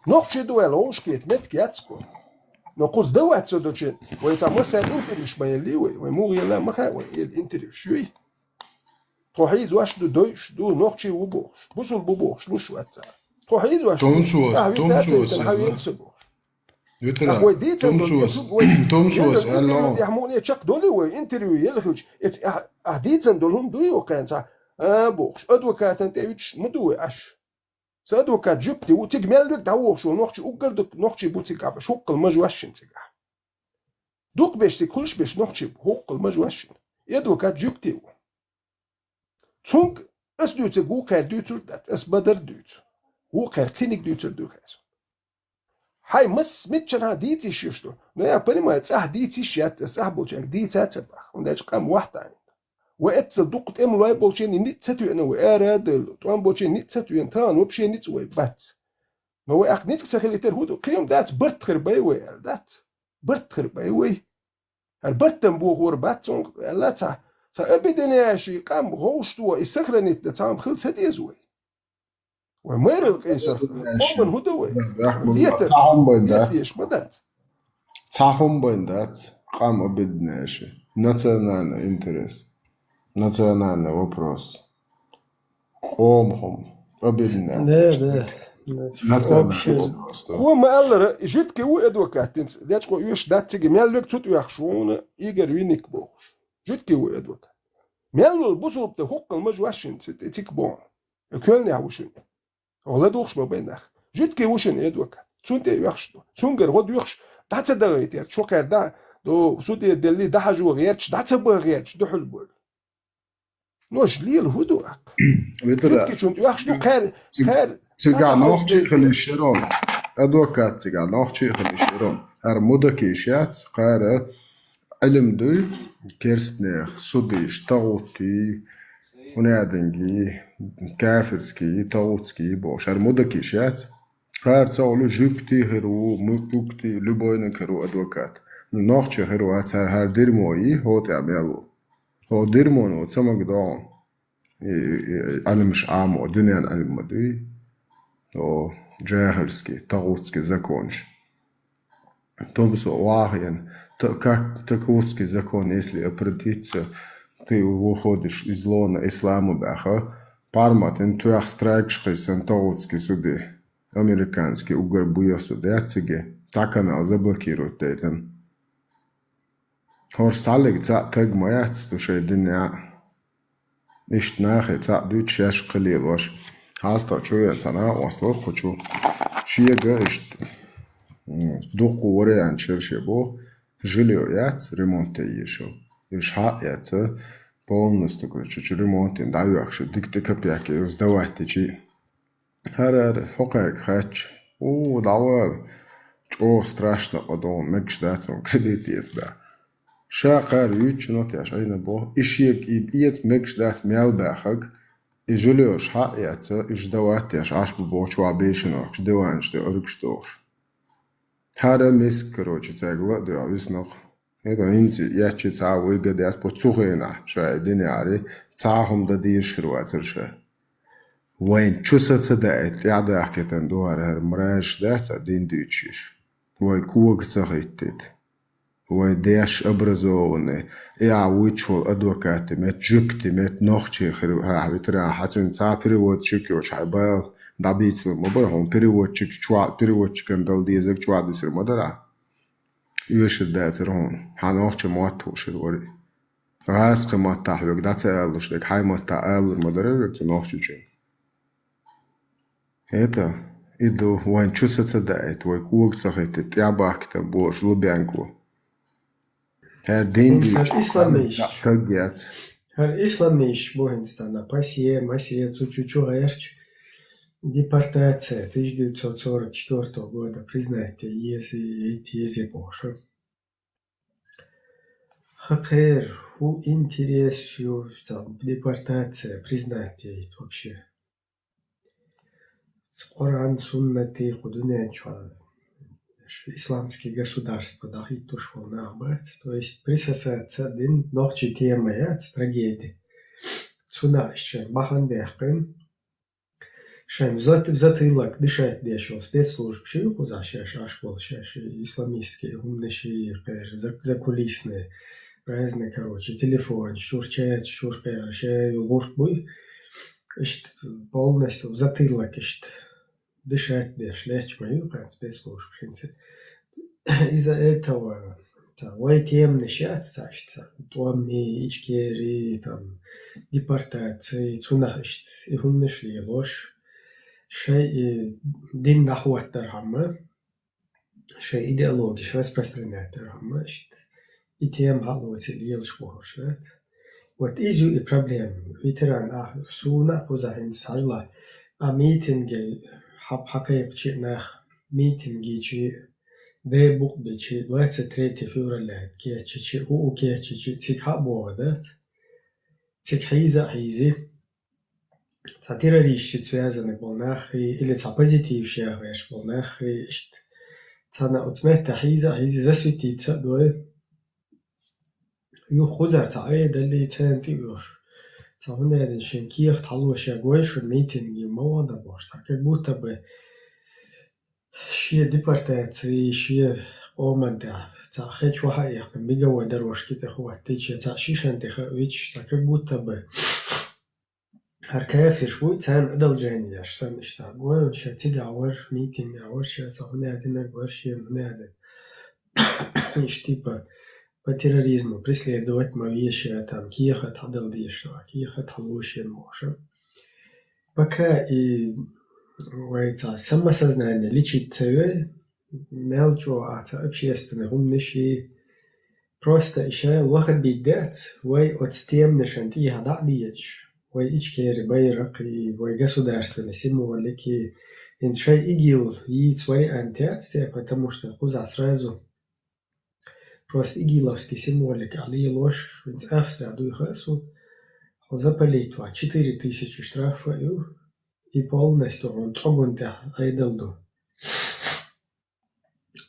Нохчий ду аьлла, гӀовш кхета меттиг яц-кх. Но кхуза дан вац со долчу, вай цхьа массарна интервьюш ма еллий вай, вай муха елла ма хаьа, вай ил интервьюш юй. Тхо хьийзош ду, дойуш ду, нохчий ву бохуш, бусул бу бохуш, луш вац цара. Тхо хьийзош ду, Томсос, цхьа хьуьйтта а ца Томсос, йитина, хьан вен ца бохуш. Витра, Ах, вай дийцан долу, Томсос, я, вай, Томсос, я, алло. Интервью, я, хьмуне чекхдолу вай, интервью елхилча, эц, а, а, дийцан долу хӀума дуй вай кхайна цхьа, а, бохуш, адвокатан тӀе уьдуш ма ду вай аш. Сан адвокат жуьгти ву, цига мел вег дӀавохуш ву, нохчий уггар ду, нохчий бу цига, а, шуккхал ма жош шин цига. Дукха беш цига хуьлуш беш нохчий бу, хӀуккхал ма жош шин. И адвокат жуьгти ву. Цунга ас дуьйцург вукхаьра дуьйцур дац, ас бадар дуьйцу. Вукхаьра кхиниг дуьйцур ду хеза. Хьай масс миччанхьа дийца йиш ю шу. Но я понимаю, цӀахь дийца йиш яц, ас цӀахь болчаьрга дийца а ца баха, хӀунда аьлча къам вахьтана. Ва эццал дукха тӀемалой болчийн ницкъ ца тоьана вай, ара а дойла, тӀом болчийн ницкъ ца тоьана, тахана вообще ницкъ вай бац. Но вай аккха ницкъ ца хилийтар хӀун ду? Кхин дац, барт хир бай вай аьлла, дац. Барт хир бай вай. ХӀара бартан бохор бац цунга аьлла, цхьа, цхьа объединяющий къам гӀовш ду, и сохранить дан цхьа хӀума хила ца деза вай. Вай майрал къийсар, къоман хӀун ду вай? Летар, Цхьа хӀума бен дац. Летар ма дац. Цхьа хӀума бен дац, къам объединяющий. Национальный интерес. Национальный вопрос. Къоман хӀума. Объединяющий. Да, да. Национальный вопрос, да. Кхо ма-аллара, жуьгти ву адвокат, динца, лечкъо оьшуш дац цига, мел вег цу тӀоьхьаш ву хьуна Игорь Винник бохуш. Жуьгти ву адвокат. Мел волу бусулба тӀе хӀуккхал ма жош шин цига боху. Коьлнехь ву шуна. Оха ладугӀуш ма бай нах. Жуьгти ву шуна адвокат. Цунна тӀе оьхуш ду. Цуьнгара гӀо доьхуш, дӀа ца дахийта гӀерташ, хӀокхаьрда, до, суде делли, дӀахьажо гӀерташ, дӀа ца баха гӀерташ, дуьхьал болу. Нош лела хӀун ду аккха? Витара, Жуьгтичунна тӀоьхуш ду, кхаьр, цига, кхаьр, цига нохчий хилиш яро. Адвокат цига нохчий хилиш яро. ХӀара мудакиш яц, кхара Ӏилм дуй, керстнех, судиш, тагӀутий, хӀунадинги, кафирский, тагӀутский бохуш. ХӀара мудакиш яц. Кхара ца олу жуьгти хир ву, муьгти, любойниг хир ву адвокат. Ну, нохчи хир вац, хӀара, хӀара дирмо йий, хӀо тӀе мел ву. ХӀо дирмоно ца магадогӀу. И, и, и, Ӏилмаш Ӏамо, дуьненан Ӏилма дуй. ХӀо, жахильский, тагӀутский законаш. Томсо вахийна, та-, как таковский закон, если определиться, ты выходишь из лона ислама баха, парматин тоьхна страйкаш кхийсина тагӀутский суде, американский уггар буьйса суд яц цига, цхьа канал заблокировать дайтина. ХӀорш цхьаллиг цхьаъ таг ма яц ду шайн динехь. Иштта нахе цхьаъ дуьйцу шаьш кхин лелош. ХьастагӀа чу веана цхьа накъост вара кху чу. Шега иштта, м, дуккха вариант шерше боху, жильё яц, ремонт тӀе езаш. Уьш хьаъ яц, полностью, короче, чу ремонт йина дӀайоьхуш, дика тӀе капек йина, сдавать дичи. ХӀара, хӀара, хӀокхаьрга хаьттича, у, дӀавала, чӀогӀа страшно къа догӀу, мегаш дац хьуна кредит эца баьхна. Ша кхара юьйцучунна теш Ӏийна боху, и шега и эца мегаш дац мел баьхнарг, и жильёш хьаъ яц, уьш сдавать деш Ӏаш бу бохучу ван бешина нохча диванаш тӀе Ӏуьргаш дохуш. ХӀара миска, короче, цаьрга ла а доьгӀу виснакх. ХӀета хӀинца еччи цхьа а выгода яц, бо цу хенахь ша и динехьари, цхьа а хӀума дан дезаш хир вацара ша. Вайн чу са ца даийта, тӀаьхьадахкийтина ду хӀара, хӀара мразаш дац а дин дуьйцуш. Вай кога ца хӀиттийта. Вай деш образованный, и а вуьйцуш волу адвокат тимет, жуьгти мет, нохчий хир хьахь витаран, хьан цуьнан цхьа переводчик йоцуш хьайн бала дӀабийцалур ма бара хьуна, переводчик чохь-, переводчикан дала дезарг чохь дисар ма дара. Оьшур дацара хьуна, хьан нохча мотт хууш хир вара. ГӀазкхийн маттахь хьоьга дӀа ца алалуш дерг, хьайн маттахь алалур ма дара вега цу нохчичун. ХӀета, и ду, вайн чу са ца даийта, вай кога ца хӀиттийта, тӀаьхьабахкийтина бохуш Лубянко. ХӀара дин ХӀинца дуьйцуш исламиш. Цхьа а таг яц. ХӀара исламиш бу хӀинца цхьана пасе, масе, цу чу чу гӀерташ, депортация тысяча девятьсот сорок четвёртого года признать еза, еза бохуш. Хакхер, хӀун интерес ю, там, депортация признать яйта вообще? Къуръан, суннатий кху дуьнен чохь ш-, исламский государство дӀахӀиттош волу нах бац. То есть присосаться дина нохчий тема яц, трагедия. Цунах шайн бахьана даьккхина. Шайн зат-, затылок дышать деш йолу спецслужбаш ю кхузахь шаьш Ӏаш болу, шаьш исламистский хӀуманаш ю кхера, за-, закулисные, разные, короче, телефонаш чуьра, чаташ чуьра кхера, шайн гӀурт буй. Иштта полностью затылок иштта дышать деш лаьтташ ма ю кхана спецслужбаш хӀинца. Из-за этого, цхьа, вай теманаш яц цхьа иштта, цхьа, тӀом, Ичкери, там, депортации, цунах иштта и хӀуманаш лелош, шайн и дин дӀахӀоттархьама, шайн идеологиш распространять дархьама иштта и тема хьалоций лелаш бохуш дац. Вот иза ю и проблема. Ветеран ахь, суна а кхузахь хӀинца хьажалахь, а митинге хьаб хьакхайкхичи нах, митинг йичи, дебукъ бичи, двадцать третье февраля кеччичи, у у кеччичи, цига хьа а богӀа дац. Цига хьийза а хьийзи. Цхьа террористчуьца связанный болу наххий, или цхьа позитив шех веш болу наххий, иштта. Цхьана оцу меттехь хьийза а хьийзи, засветиться а дой. Юха кхузара цхьа Ӏедаллий царна тӀе а оьхуш. Цхьа хӀунда аьлла шен кехат хьалоша гой шуна митинге ма вахана бохуш. Цхьа как будто бы шен депортаций, шен къоман тӀехь, цхьа хечваха а яьккхина, беговой дорожки тӀе хӀоттийча, цхьа шишан тӀе хаавича, цхьа как будто бы хӀара кафирш буй, царна одолжение еш санна иштта. Гой, ша цигахь вара, митингехь вара, ша цхьа хӀунда аьлла динарг вара, шена хӀунда аьлла дина. Иштта типа по терроризму преследовать ма ве ша, там, кехат хьадала дезаш, кехат хьалуш ен бохуш. Пока и вай цхьа самосознание лечить ца йой, мел чӀогӀа цхьа общественный хӀуманаш и просто и ша лохарбийта дац, вай оцу теманашан тӀехьа дӀа а леташ, вай Ичкери байракхий, вай государственный символикий, хӀинца шайн ИГИЛ йийца вариант яц те, потому что кхузахь сразу просто игиловский символика ахь лелош, хӀинца Австрия дуй хаьа суна, хьо запалить вац, четыре тысячи штраф а ю, и полностью хьуна цӀоган тӀехь Ӏедал ду.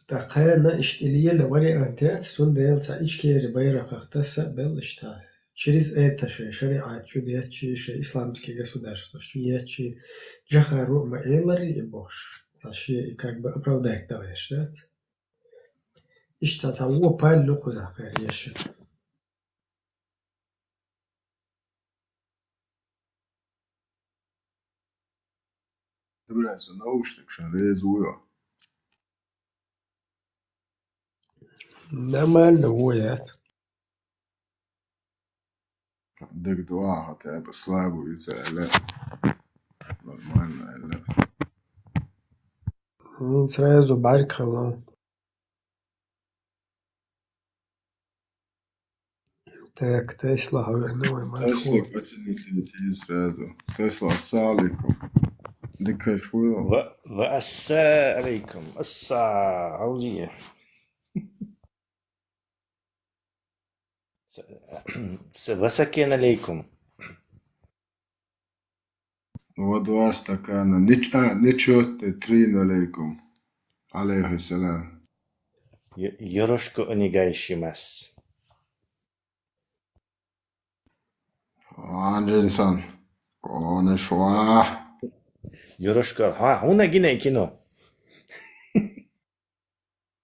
ТӀаккха кхана иштта и лела вариант яц, цундела цхьа Ичкери байракхах таса а белла иштта. Через это шайн шариӀат чу деттчи, шайн исламский государствош чу еттчи, Джохару а ма эларий и бохуш, цхьа шен и как бы оправдать дан гӀерташ дац. Иштта цхьа вон паллу кхузахь кхеръеш. Дабра, со наушникаш реза вуй. Нормально вуй, яц. ДагадогӀу хотя бы слабо иза аьлла. Нормально аьлла. М, сразу бӀарг хилла. Так, Тесла хьавеана вай Тесла маршрут. Оценить сразу. Тесла, ассалам алейкум. Дика хеш вуй? Ва, ва асса алейкум. Асса, хьовзий. С-, с-, ва сакин алейкум. Ва два стакана. Нич-, а, ничего, трин алейкум. Алейхи салам. Ё-, ёрошку онегайшимас. Анжинсан, конешва. Ёрошку, ха, хуна гине кино.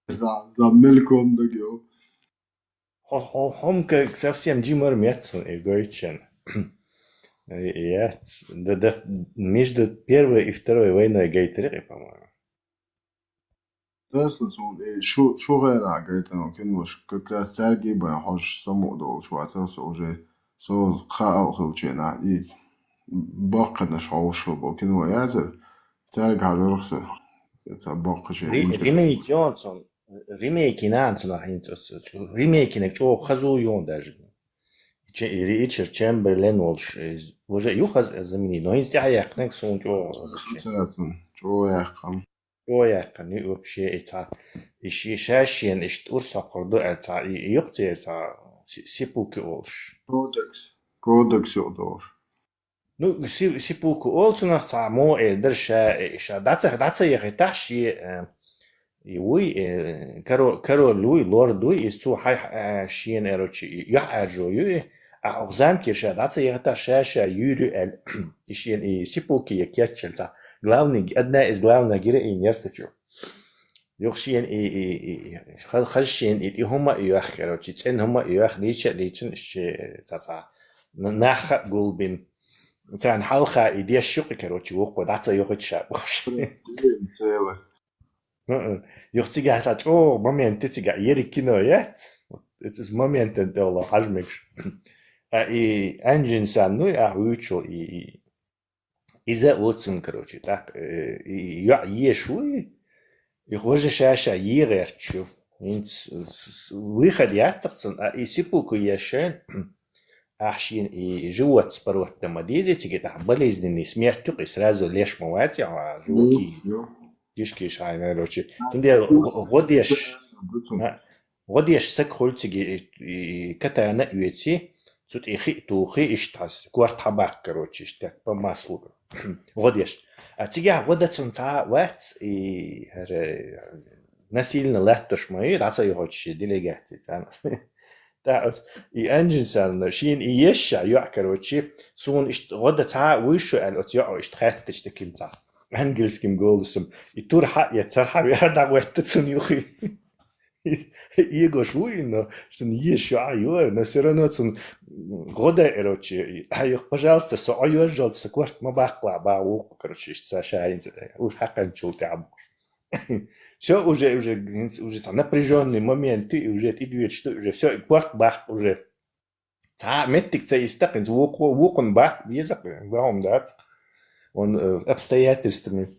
За, за мельком да гео. Хо-, хо-, хомка совсем джимар мецун и гойчен. Э, я, ц-, да, да, между Первой и Второй войной гайтери, по-моему. Тесла сун, э, шу, шу гайра гайтану кино, ш-, как раз царги бай, хош саму дол, шу ацел со уже, со хаал хилчена, и баккана шоу шо бо кино язер, царг хажорхса, ца бакка ше Ри-, инче. Ремейк ёнцун, ремейки нанцун ахинц, ремейки нек чо хазу ён даже. Че-, Ри-, Ричард Чемберлен волш, э, уже юхаз замени, но инц тя яхнек сун чо. Хацацун, чо яхам. Чо яхам, и вообще, и ца, и ши-, шашен, и штур сокорду, э, ца, и, и юхце, э, ца, си-, сипуки олш. Кодекс, кодекс ёдош. Ну, си-, сипуку олцунах ца мо эр дер ша, э, ша даца, даца яхи тахши, э, и уй, э, каро-, король уй, лорд уй, из цу хай, э, шиен эрочи, и я аржо ю, э, а ох замки ша даца яхи тахша, ша юрю эл, и шиен, и сипуки я кяччен ца. Главный, одна из главных героинь ярсачу. Юх шиен и, и, и, ха-, хаш шиен и, и хума юах, короче, цен хума юах, лича, личин, ши, ца, ца. Н-, наха гулбин. Цан халха и деш шук, короче, вух код, аца юхит ша, бош. Блин, целый. Э-э. Юх цига ца, чо, момент, цига, ери кино, яц? Вот, это с моментом дело, хажмекш. А и Анжин сан, ну, а, вычел, и, и, Иза оцун, короче, так, э, и, я ешуй, и хоже шаша егерчу. Инц, с-, с-, выход яттахцун, а и сипуку ешен, ахшин и живот с поротом одезете, говорит, а болезненный смерть, и сразу леш мавати, а живоки. Ну, ну. Кишки шайна, короче. А, Тунде ну, годеш. А, Гъодеш саг хулциги, и, и катана уйци, цут и хи тухи иштас, кварт хабак, короче, иштак, по маслу. Гъодеш. А цига гъода цун ца вац, и, э, насильно латтош ма, и раца и хоче делегация, ца. Та, и Анжин сан, шин и еща, ё, короче, сун ишт гъода ца вышу, ал оц ё, ишт хаттыш таким ца. Ангельским голосом. И турха, я царха, я да гъода цун юхи. Иго шуй, но что не ещё, а, ё, но всё равно цун гъода, короче, а, ё, пожалуйста, со, а, ё, жаль, со, кварт, ма бахла, ба, у, короче, ишт са шаин, уж хакан чул тя. Всё уже, уже, уже напряжённый момент, ты уже, ты дверь, что уже, всё, кварт бах уже. Ца меттик ца истакъин, вукъу-, вукъун бах, везак, ваум дац. Он, э, обстоятельствами.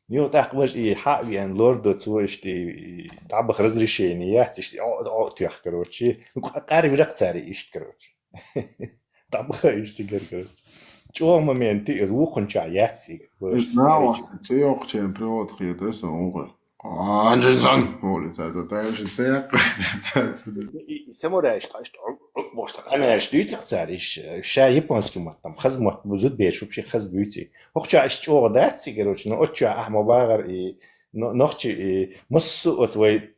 Ё, так вож и ха, вен лордо цо ишти, и табах разрешение, я, ишти, о, о, тях, короче. Ну, ка-, кар вирак цари ишт, короче. Табах ишти гер, короче. Чо моменти, вукъун ча, я, ци, короче. Знала, цо ёх чем привод хиет, эсэ угы. Анжинсан, улица, это та же цех. И, и самурай, что, что, может, она, что, и так царь, ищ, ща японский мат, там, хаз мат, бузут беш, вообще хаз бюти. Ох, чё, ищ, чё, да, ци, короче, ну, от чё, а, мабагар, и, но, нохчи, и, массу, от, вай,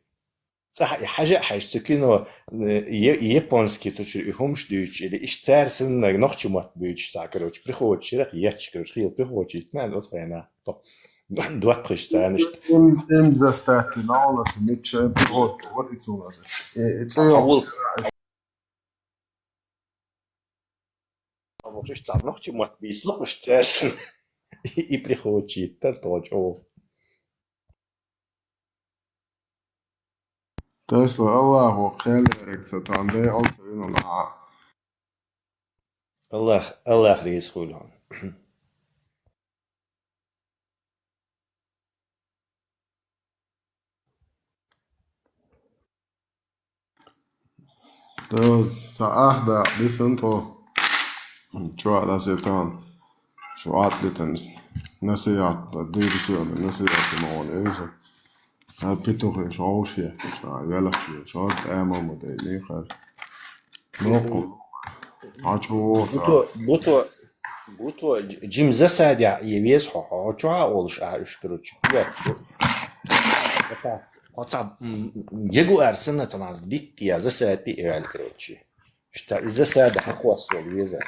цаха, и хажа, хаж, цу кино, э, я-, японский, цу чё, и хумш дюч, или ищ царь сын, нохчи мат бюч, ца, короче, приходит, чирак, яч, короче, хил, приходит, на, вот, хай, на, то. Дуатхыш цаныш. Им, им застатки на улацы, митча, вот, вот и цуназы. Э, это Авул. Вокшиш царнох чи мат бислох уж церсин. И приходит тар точ о. Тесла Аллаху хелерек сатан де алты винуна. Аллах, Аллах рейс хуйлон. Ту ца ахда дисан то. Чуа да сетан. Чуа дитан. Насият, да дирсион, насият ма он эйса. А петухи шоуши, а велахши, шо тема ма дей нихар. Ноку. А чуо ца. Буто, буто, буто, джим засадя, е вес хо, хо, чуа олш, а, уш, короче. Я. Это Оцу, м, ягуар санна ца наз дитти я засади и ваьлла, короче. Иштта и засада хьакхоссол веза.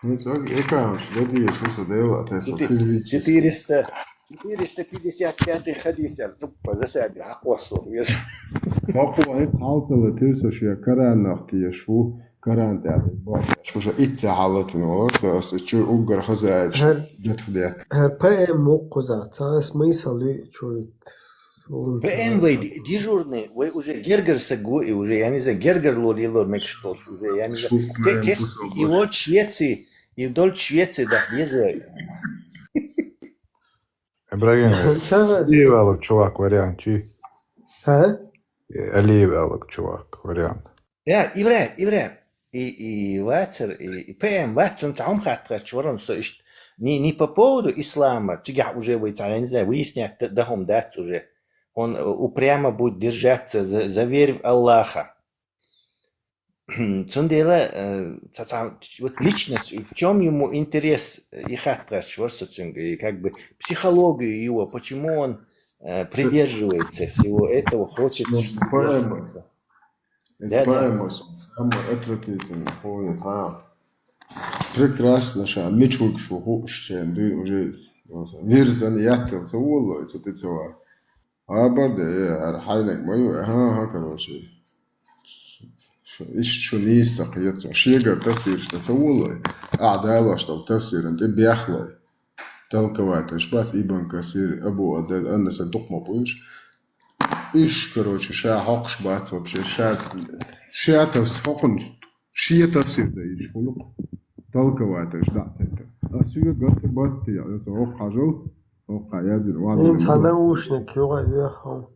Ну, ца, экаунт, да, дийш, ну, са дела, а те са Четы-, физически. четыреста, четыреста пятьдесят пятый хадис, я тупо засада хьакхоссол веза. Бакъо, э, цхьалцала тирса шия каранах тиеш ву, каран тӀехь бакъо. Шу ша итца хьалатин вар, са ас чу уггар хазаич, Хар- датх дет. Хар П М мукъуза, ца смысл ви чуит. П М вай ди-, дежурный, вай уже гергар са гу, и уже, я не знаю, гергар лор, и лор мечтал, уже, я не знаю. Ке-, кес-, и вот Швеции, и вдоль Швеции, да, езжай. Ибрагим, Ца- Алиев алык чувак вариант, чи? А? Алиев алык чувак вариант. Я, Ибрагим, Ибрагим. И, и вацар, и, и П М вац, цунца хьом хаттарч варон со ишт. Не, не по поводу ислама, цигахь уже вай ца, я не знаю, выяснять д-, дахом дац уже. Он, э, упрямо будет держаться, за, за верь в Аллаха. Цундела, э, ца, ца, вот лично ц-, в чём ему интерес, э, и хаттарч вар со цунга, и как бы психологию его, почему он, э, придерживается всего этого, хочет Ну, что-то П М. Из Да, да. П М самый отвратительный, хуя, а. Прекрасно, ша, мичук шу ху, шен, ду, уже, вирзан, яттал, ца, воллой, ца, ты, ца, ва. А барда, э, ар хайнак мою, ага, ага, короче. Ш-, иш шу нийса кхетсон. Шегар тафсир шта ца, воллой. А, дала, что тафсиран, ты бяхлой. Толковать, аш бац Ибн Касир, Абу Адар, Аннаса дукма буйш. Иш, короче, ша хьокхуш бац вообще, ша, ша тас хьокхун шия тафсир да иш хулук. Толковать, аш да тета. А сюга гатта батти, я, я са хьокха хьажал, хьокха язир, ва Ин ца наушник юга юхал.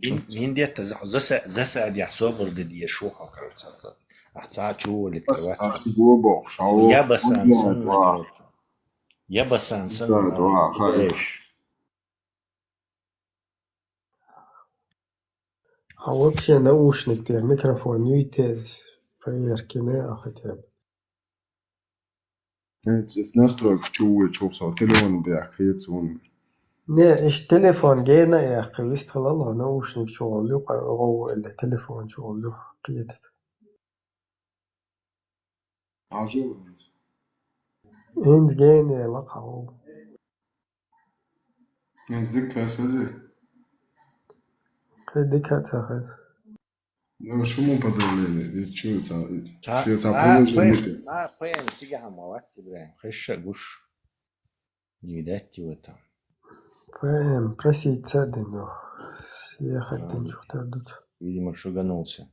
Ин, ин детта за, за са, за са адя собар да дия шуха, короче, ца, ца. А ца чу ли Бас, кровать? Аш ты глубок, шао. Я басан Уза, сан, два. Короче. Я басан сан, Уза, два, а, хай. Эш. А вообще наушник тер, микрофон, юйтез, проверки не, а хотя бы. Эцэс настройкаш чу вуй, чу со телефон бяхка, хец вун. Не, иш телефон гена яхка, вист халал, наушник чу гъоллу, гъо-, или телефон чу гъоллу, кхетат. Ажу. Инз гена лакхау. Инз дик касази. Кхе дика цахаз. Ну, шуму подавление. Здесь чё, ца-, Ца, чё, ца ца, приложение П М, нет? Ца П М цига хьама вац, Ибрагим. Хеша гуш. Не видать его там. П М, просить ца день, ох. Съехать А, день, чё-то тут. Видимо, шуганулся.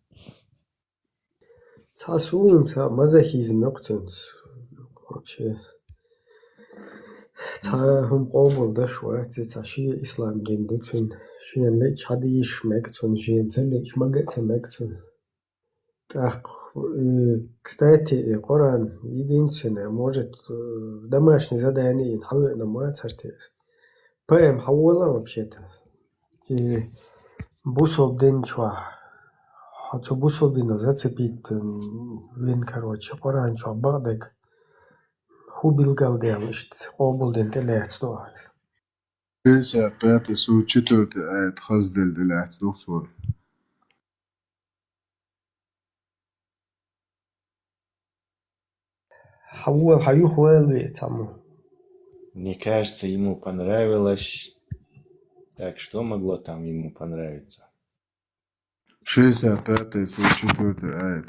Ца сулун, ца мазохизм йокъуцунц. Вообще. Ца хӀума къобалдеш вац, ца ши ислам дин ду цуьнан. Шен леча хьадийш мега цунна, шен ца леча мага а ца мега цунна. ТӀаккха, э, кстати, и Къуръан единственное, может, э, домашнее задание йина хьавеана ма цар те аса. П М хьавола вообще-то. И бусалба дин чохь. Хьо цу бусалба дино зацепить, м, вин, короче, Къуръан чохь бакъдерг. ХӀун билгалдаьлла иштта къобалдина тӀелаьцна ду ахьа иза? Шестьдесят пятый сура, четвёртый аят хазделла тӀелаьцна ду цо. Хьавола, хьан юха вала ве цхьаммо? Мне кажется, ему понравилось. Так, что могло там ему понравиться? Шестьдесят пятый сура, четвёртый аят.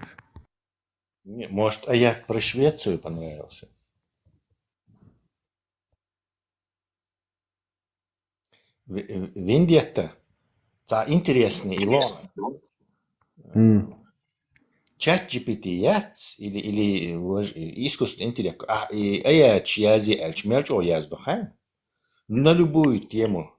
Не, может, аят про Швецию понравился? В-, в-, Вендетта. Цхьа интересный и ло. М. Чат G P T яц или, или вож-, искусственный интеллект. А, и аяташ язъе аьлча, мел чӀогӀа яздо хьан? На любую тему.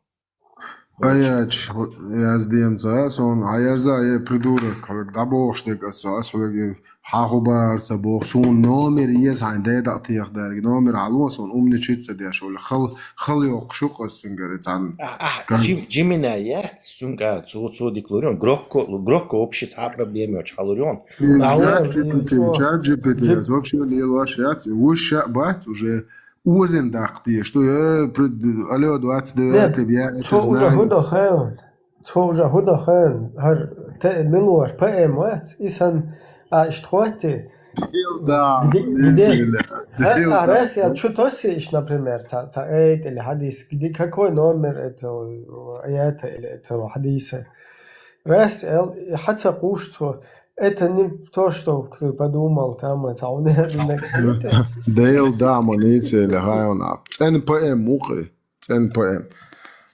Аяташ яздем ца, сон хьаярза, е придурок, хьоьга дӀабохуш дерг аса, аса хьоьга хьан хӀун бахар ца боху, суна номер еза хьайн дайда а теха дерг, номер хьало, сон умничать ца деш, хала, хала йоккхуш ю-кх аса цуьнгара цхьаьна. Ахь, ахь, Кан- Джим-, Джимина яц, цуьнга, цо, цо дика лур ю, Грокко, Грокко вообще цхьа проблема йоцуш хьалур ю. И А чат вот, G P T, и чат G P T, Джим- аса вообще лелош яц, и вуьш ша бац уже, озен даккха дезаш ду, э, пред-, алло, двадцать девятый, я это знаю. Цо уже хӀу до хен, цо уже хӀу до хен, хӀара те милор поэм вац, и сан, а, иштта хӀотте, Дел да, где, где? А, а раз я чу тосе иш, например, ца, ца эйт или хадис, где, какой номер это, аята или этого хадиса? Раз, эл, хьаца куш цо, это не то, что ты подумал, там, это, он, это, Дел да, маница или гайона. Цен поэм мукъы. ЦӀена поэм.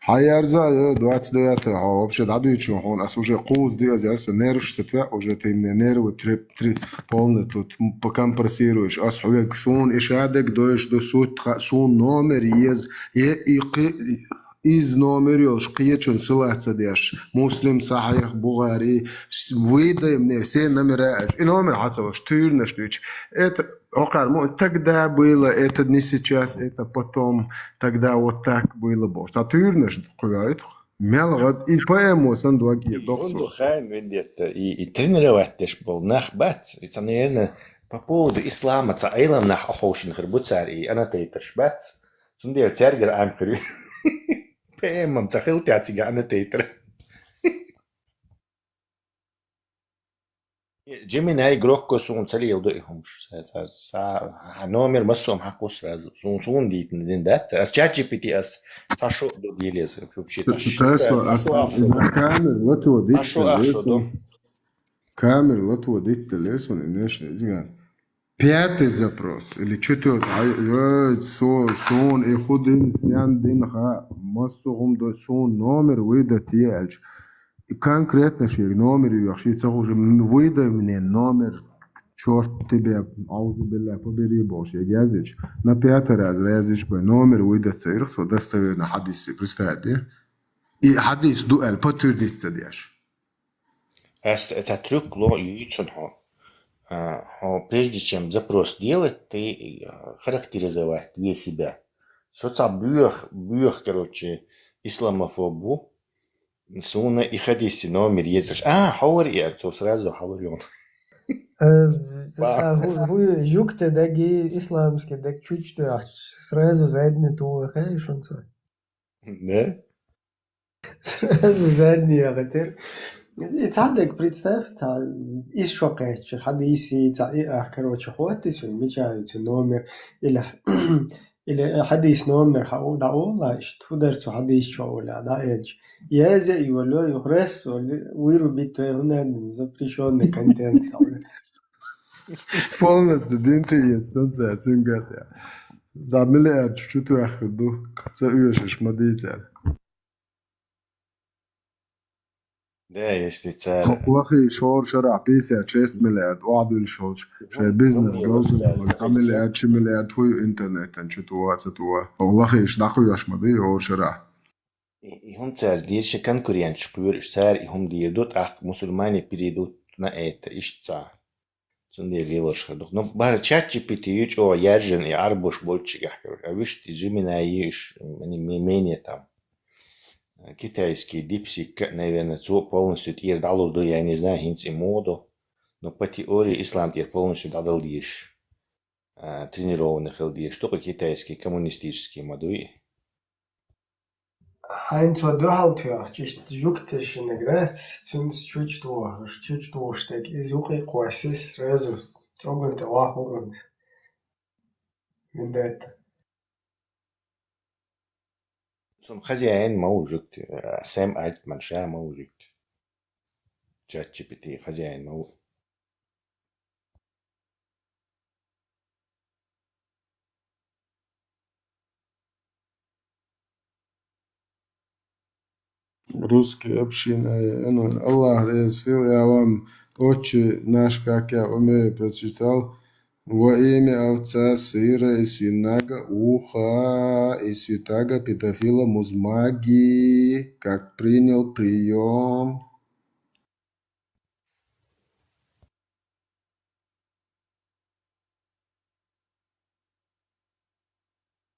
Хьаярза, э, двадцать девятый, хьо вообще дӀадуьйчу хьуна, ас уже кхуза диаза, аса нерваш ца твеа, уже ты мне нервы три, три полный тут м-, покомпрессируешь. Ас хьоьга суна иша дег дойш ду сут ха-, суна номер ез, е и кхи-, из номер йолш кхечун сылаца деш. Муслим, Сахьих, Бухари, с-, выдай мне все номера. И номер хьацалаш, туьрнаш дуьйч. Это Окхар мо, тогда было, это не сейчас, это потом, тогда вот так было, бо. Ца туьрнаш кхуьйту. Мел гӀад, и поэмо сан дог е, дохцо. Унду хайн вендетта, и, и тренировать деш бол нах бац, и ца, наверное, по поводу ислама, ца Ӏелам нах аховшин хир бу цар, и аннотаторш бац. Цундела царгара Ӏам хир. Поэмам ца хилтя цига аннотатор. Gemini Grok суна ца леладу и хӀумаш. Са, са, са, хьа номер массо а хьакху сразу. Сун, сун дитна дин дац. Ас чат G P T ас ца шо ду дийлез. Вообще ца шо. Ца шо ах шо. Камер латво дицтал. Ца шо ах шо ду. Камер латво дицтал, сун, конечно, изган. Пятый запрос или четвёртый. Ай, ай, со, сон, и худин, сян дин ха, массо а хӀума до сон номер выдать е аьлча. И конкретно шег номер ю, ях ши ца хуже, м, выдай мне номер, чёрт тебе, аузу билля, побери, бо шег языч. На пятый раз разыч бай номер выдать ца ирх, со достоверно хадисы, представь, да? И хадис ду аьль, подтвердить ца деш. Ас ца трюк ло юйцун хо. А, хо, прежде чем запрос делать, ты, а, характеризовать для себя. Со ца бюх, бюх, короче, исламофоб бу. Суна и хадиси номер езаш. А, ховар я, цо сразу ховар ён. Э, а, ху-, ху-, жук те даги исламский даг чуч те, а, сразу задний ту хай шунца. Не? Сразу задний я гатер. И ца даг представь, ца ис шо кайчи, хадиси, ца и, а, короче, хватит, мечаю, цу номер, или Или, э, хадис номер ха-, да ола, ишт, фудар цу хадис чо ола, да, элч. Язе и валё, и хрес, оли, вырубить твой, ну, наверное, запрещённый контент. Полностью дин ты есть, ну, ца, цунгат, я. Да, миллиард, чуть-чуть ахир ду. Ца уешиш, мадитя. Да, если ца Лахи шор шарахь пятьдесят шесть миллиард, охьадуьллуш волчу, шайн бизнес галза, ца миллиард, ши миллиард хӀу ю интернетан чу тува, ца тува. Лахиш дӀакхуьйош ма ду, шор шарахь. И, и хӀун цара дийрша конкуренташ кхоьруш, цара и хӀума дийр ду, тӀаккха мусульмане перейдут на это, иштта ца. Цундела лелош хир ду. Ну, бара чат G P T ю чӀогӀа яьржина и Ӏарбош болчигахь, короче. А вуьшта и Gemini ю иш, м-, м-, менее там. Китайский DeepSeek, наверное, цо полностью тӀера дӀалур ду, я не знаю, хӀинца и муха ду. Но по теории ислам тӀера полностью дӀадала дезаш. А, тренированный хила дезаш. Только китайский, коммунистический ма дуй. Хьайна цо дуьхьал тоьхча, иштта жугташинаг дац, цуьнца чуч дохуш, чуч дохуш дерг, иза юкъе кхоссис, сразу цӀоган тӀе ваху ванца. Виндетта. Цун хозяин ма ву жугти, а, Сэм Альтман ша ма ву жугти. Чат G P T хозяин ма ву. Русская община, э, ну, Аллах реза хила, я вам «Отче наш», как я умею, прочитал. Во имя Отца, Сына и Святаго Уха и святаго педофила Музмаги, как принял приём.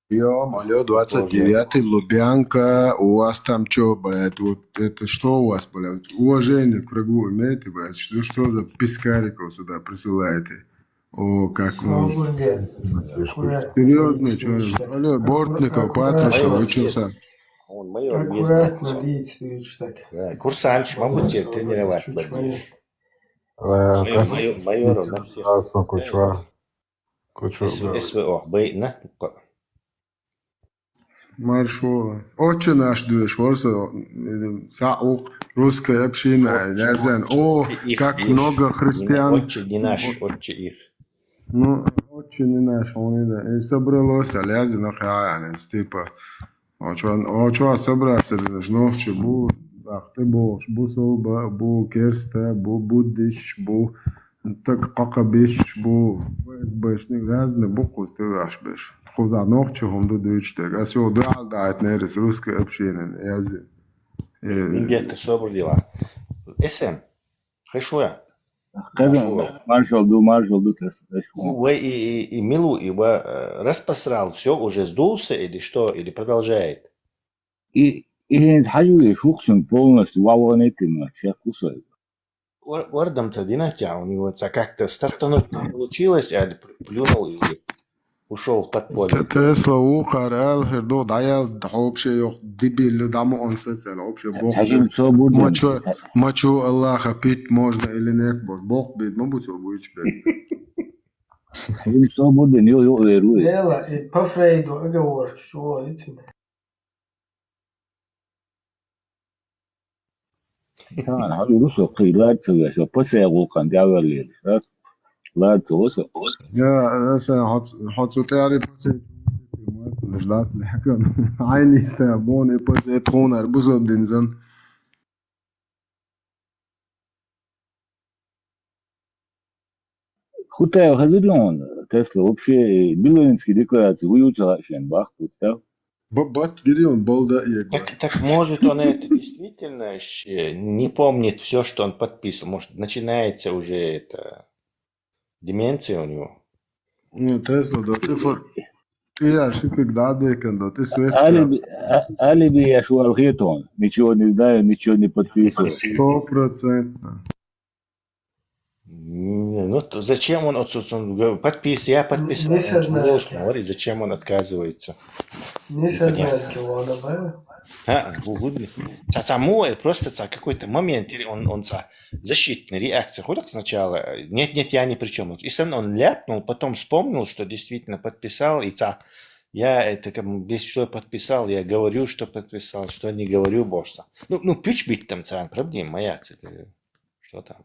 Приём, алло, двадцать девятый, Лубянка, у вас там чё, блядь, вот это что у вас, блядь? Уважение к врагу имеете, блядь? Что, что за пескариков сюда присылаете? О, как он. Серьёзно, чё? Алло, Бортников, Патрушев, вы чё, Саш? Он майор. Аккуратно, видите, так. Да, курсант, могу тебя тренировать, Владимир. Э, майор, майор, майор, на всех. Кучва. Кучва, да. С В О, б, на. Маршо. Отче наш дуешь, ворса, э, са ух, русская община, лязан. О, как много христиан. Отче не наш, отче их. Ну, отче не наш, он и да. И собралось, а лязан, ну, хаян, типа. Очо, очо собраться, даже ночью бу, ах, ты бу, бу, керста, бу, буддиш, бу, так, какабиш, бу, Ф С Б-шник, разный бу, кусты, аш биш. Хуза ночью, хунду, дучтек. А сё дуал дает нерис русская община, я зи. Э, Мингетте собрдила. Эсен. Хешуя. Хазан, маршал ду, маршал ду, тас, тас. Вы и, и, и Милу, и ва-, э, распросрал, всё, уже сдулся или что, или продолжает? И, и не хажу, и шухсун полностью, ва-, ва-, не ты, ма, ща кусай. Вар-, вардам-то динатя, у него ца как-то стартануть не получилось, а пр-, плюнул и ушёл в подполье. Те-, Тесла ухар алхер ду даял, вообще ёх дебил, дамо он социал, вообще бог. Тажим бит. Собур дин. Мачо, мачо Аллаха пит можно или нет, бож. Бог бит, ма бу собур ич бит. Тажим собур дин, ё, ё, веру. Дела, и по Фрейду оговорки, что это? Тан, хьо урусо кхы ларца веш, пасегъулкъан дявар лериш, а? Ларца оса. Я, эсен хоц-, хоцу тӀари пасе ждас лехкан. Айни иста, бон и пасе тхунар бусо динзан. Хутаев хазир он, Тесла, вообще, э, Беловинский декларации уются шен бах, представь. Б-, бат гири он, балда, я. Так, так, может, он это действительно ещё не помнит всё, что он подписывал. Может, начинается уже это, деменция у него. Не, Тесла, да ты фо-, ты я шипик да декан, да ты свет. Алиби, а-, алиби я шуал хетон. Ничего не знаю, ничего не подписывал. Стопроцентно. Не, ну, то зачем он отсутствует? Он говорит, подпис-, я подписал. Не сознательно. Говорит, зачем он отказывается? Не сознательно, ладно, да? А, угодно. Ца-, ца-, му, э, просто ца-, какой-то момент, или он, он ца-, защитная реакция. Ходит сначала, э, «Нет, нет, я ни при чём». И сэн он ляпнул, потом вспомнил, что действительно подписал, и ца-, я это как бы весь, что я подписал, я говорю, что подписал, что не говорю, боже. Ну, ну, пич бит там, ца-, проблема моя, что там.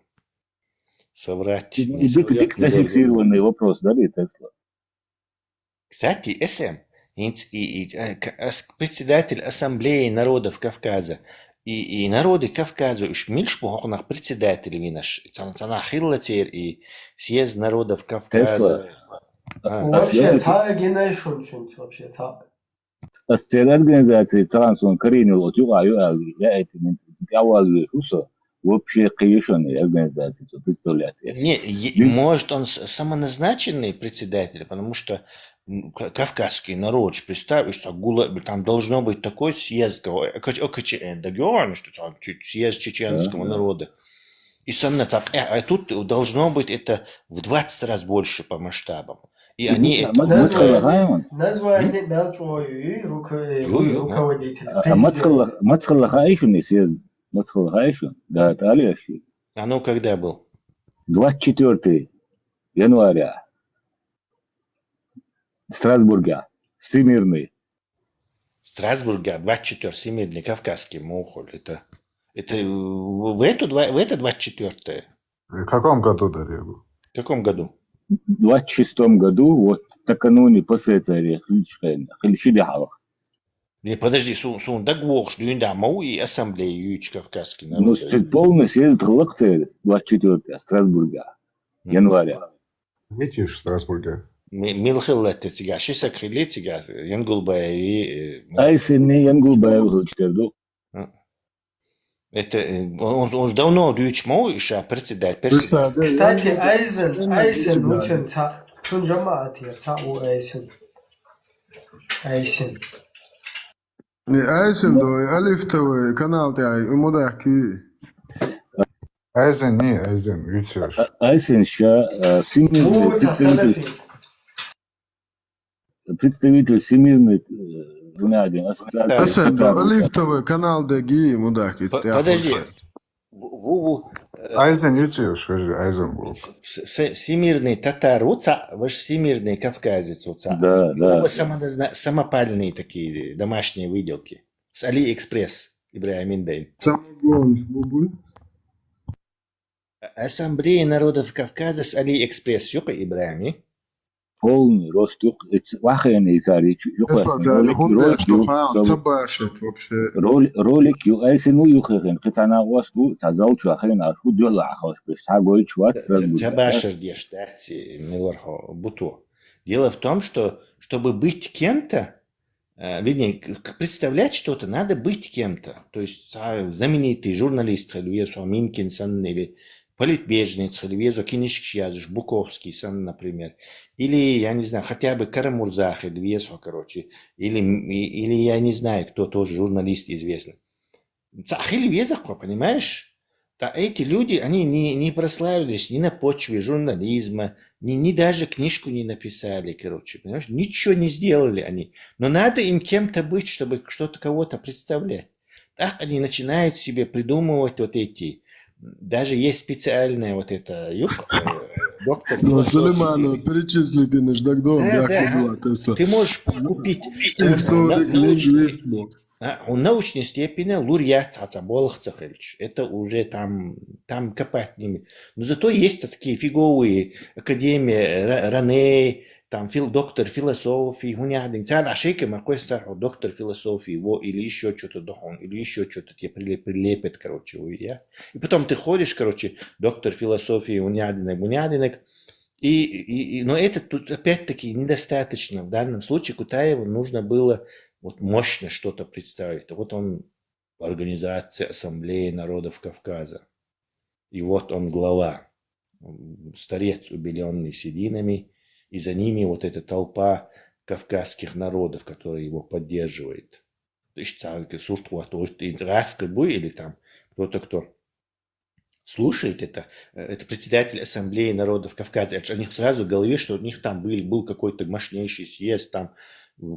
Соврать. И не дик-, соврать дик-, не должен. Зафиксированный вопрос, да, ли, Тесла? Кстати, эсэм, инц-, и, и, э, к-, ас-, председатель Ассамблеи народов Кавказа, и, и народы Кавказа, уж милш бу хокнах председатель винаш, цан-, цана хиллатер и съезд народов Кавказа. Тесла. А. Вообще, а, ца гинай шунчунч, вообще, ца. Ас цер организации трансон каринул от юга ю али, я эти мин, я вал ю хусо, вообще киешон организации, то представляет. Не, е-, может, он с-, самоназначенный председатель, потому что, м, ка-, кавказский народ, ж представь, что гула-, там должно быть такой съезд, кого-, э, кач-, о, каче-, э, да, говорю, что там чуть съезд чеченского народа. И сон на так, э, а тут должно быть это в двадцать раз больше по масштабам. И они это... Название, название, да, чё, руко-, э, руководитель, президент. А, а Мацхалла-, Мацхалла Хаишин, если Мацхалла Хаишин, да, это Алиаши. А ну, когда был? Двадцать четвёртого января. Страсбурга. Всемирный. Страсбурга, двадцать четвёртый Всемирный Кавказский мохоль. Это, это в, в эту два-, в это двадцать четвёртое? В каком году, Дарья? В каком году? В двадцать шестом году, вот, накануне, после царя, хилчхен, хилчили хавах. Не, подожди, су-, сун даг вохш дюнда мау и ассамблея юич кавказский народ. Ну, с-, полный съезд хлык царь, двадцать четвёртого, Страсбурга, января. Видишь, в Страсбурге. Ми-, мил хиллетте цига, шисак хилли цига, Янгулбаеви, э, Айсен не Янгулбаев хилчтерду. А. Это, э, он, он, он давно дюч мау иша председатель, председатель. Кстати, Айсен, Айсен, учен ца, тун жама атир, ца у Айсен. Айсен. Не Айсен, до Алифтовый канал ты, ай, мудахки. Айзен, не, айзен, вицеш. Айзен ша, э, всемирный представитель, представитель Всемирной, э, гунядин ассоциации. Аса, лифтовый канал деги, мудак. Подожди. Ву, ву, айзен, вицеш, айзен бу. Всемирный татар, ву ца, ваш всемирный кавказец, ву ца. Да, да. Самопальные такие домашние выделки. С Алиэкспресс, Ибрагим Индейн. Самогон, бубы. Ассамблея народов Кавказа с Алиэкспресс, юка, Ибрагим? Полный рост юк, вахен и цари. Ролик, ролик, вообще. Ролик, ю, айсен у юхен, кытана вас бу, тазал чуахен, а шу дёла ахаш, без сагой чуат. Цабашер деш, дерти, милорхо, буту. Дело в том, что, чтобы быть кем-то, вернее, представлять что-то, надо быть кем-то. То есть знаменитый журналист, хель везу Минкин сан, или политбеженец, хель везу кинишкшияз Жбуковский сан, например. Или, я не знаю, хотя бы Карамурза, хель везу, короче. Или, или я не знаю, кто тоже журналист известный. Цахили везахо, понимаешь? Да, эти люди, они не, не прославились ни на почве журнализма, ни, ни даже книжку не написали, короче, понимаешь? Ничего не сделали они. Но надо им кем-то быть, чтобы что-то, кого-то представлять. Так они начинают себе придумывать вот эти. Даже есть специальная вот эта юг, э, доктор Ну, философии. Сулейманов, перечислите наш Дагдон, Да, як да. Была Тесла. Ты можешь купить э, Историк, на- научный- лингвист был. А, он научной степени лауреат Цаца Болх Цахевич. Это уже там, там копать не... Но зато есть такие фиговые академии Ра- Ране, там фил, доктор философии, гунядин. Цар ашейка макой саху доктор философии, во, или еще что-то дохон, или еще что-то тебе прилеп- прилепят, короче, во, я. И потом ты ходишь, короче, доктор философии, гунядинок, гунядинок. И, и, и- но это тут опять-таки недостаточно. В данном случае Кутаеву нужно было вот мощно что-то представить. Вот он организация Ассамблеи народов Кавказа. И вот он глава, м, старец, убеленный сединами, и за ними вот эта толпа кавказских народов, которая его поддерживает. То есть, царь, сурт, вот, вот, и Раска Буй или там кто-то, кто слушает это, э, это председатель Ассамблеи народов Кавказа. Это ж у них сразу в голове, что у них там был, был какой-то мощнейший съезд, там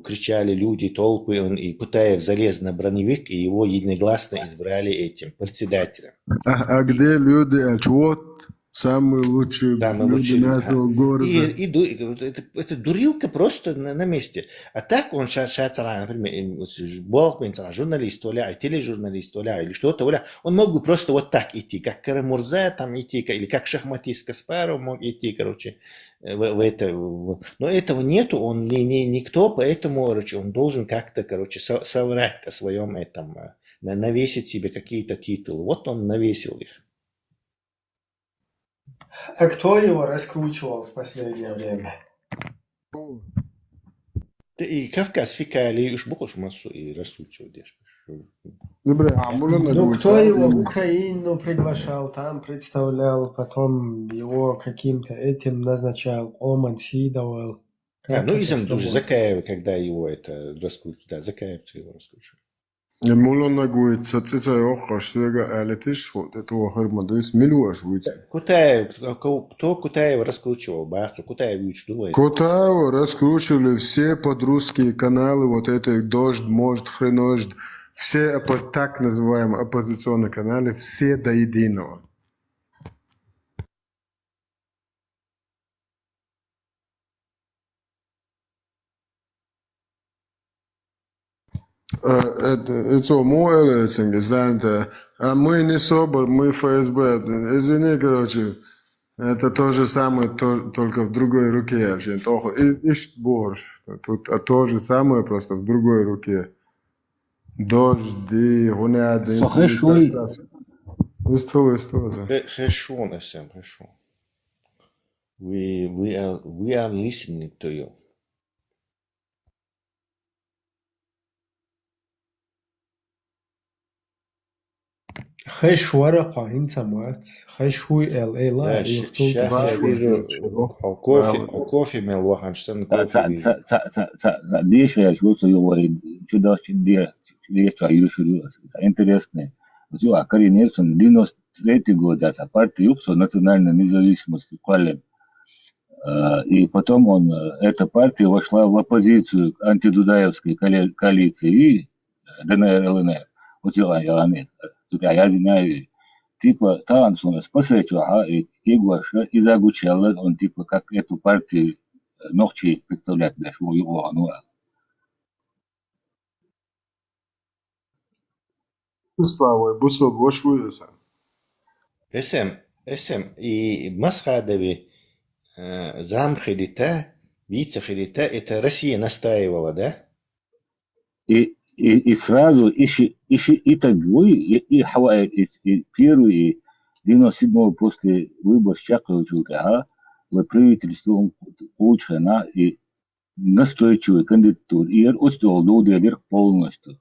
кричали люди, толпы, он, и Кутаев залез на броневик, и его единогласно избрали этим председателем. А, а где люди? А вот самые лучшие Самые люди лучшие люди, нашего да. города. И, и ду- и вот это, это дурилка просто на, на месте. А так он сейчас, например, болхмен, журналист, валя, тележурналист, валя, или что-то, валя, он мог бы просто вот так идти, как Карамурза там идти, ка- или как шахматист Каспаров мог идти, короче, э, в, в это. в- Но этого нету, он не, не, никто, поэтому, короче, он должен как-то, короче, со- соврать о своем этом, э, на- навесить себе какие-то титулы. Вот он навесил их. А кто его раскручивал в последнее время? И Кавказ фикали уж бухуш массу и раскручивал деш. Добре, а можно Ну, кто его в Украину приглашал, там представлял, потом его каким-то этим назначал, Оман Сидовал. А, ну, изам тоже Закаева, когда его это раскручивали. Да, Закаевцы его раскручивали. Мулонагует сацица охаш свега алетиш, вот это охар мадуис милуаш вуйте. Кутаев, кто, кто Кутаева раскручивал, бахцу, Кутаев уч думает. Кутаева раскручивали все подрусские каналы, вот этой Дождь, Может, Хренождь, все оппо- так называемые оппозиционные каналы, все до единого. Э, Это, это мой Эллерсинг, знаете, а мы не собор, мы Ф С Б. Извини, короче, это то же самое, то- только в другой руке. Вообще, ох, и, и борщ. Тут а то же самое, просто в другой руке. Дожди, гунады. Сохешуй. Исто, исто. Хешун, эсэм, хешун. We, we are, we are listening to you. Хеш вара кхоин самат. Хеш хуй эл эла. Да, щ- щас я вижу. О кофе, о кофе мел вахан, что на кофе вижу. Дешая, что ты говоришь, чудо, чудо, чудо, интересный. Все, а коренец, он девяносто третий год, да, там, партия юкъ цо национальной независимости кхоьллина. Э, и потом он, э, эта партия вошла в оппозицию к антидудаевской коали-, коалиции и, э, Д Н Р, Л Н Р. Вот я, я, я, тут я, я знаю, типа, там, суна, спасать, ага, и кегваша, и загучала, он, типа, как эту партию, э, нохчий представлять, да, шо его, ну, а. Славой, бусалба вашу вуй сан? Эсэм, эсэм, и Масхадови, э, зам хилита, вице хилита, это Россия настаивала, да? И, и, и сразу, и ши, и ши, и так вуй, и, и хава, и, и первый, и девяносто седьмого после выборов чакхаючул, ага, в правительство он кхочу хана, и настойчивый кандидатура, и эр оцтол довделира полностью.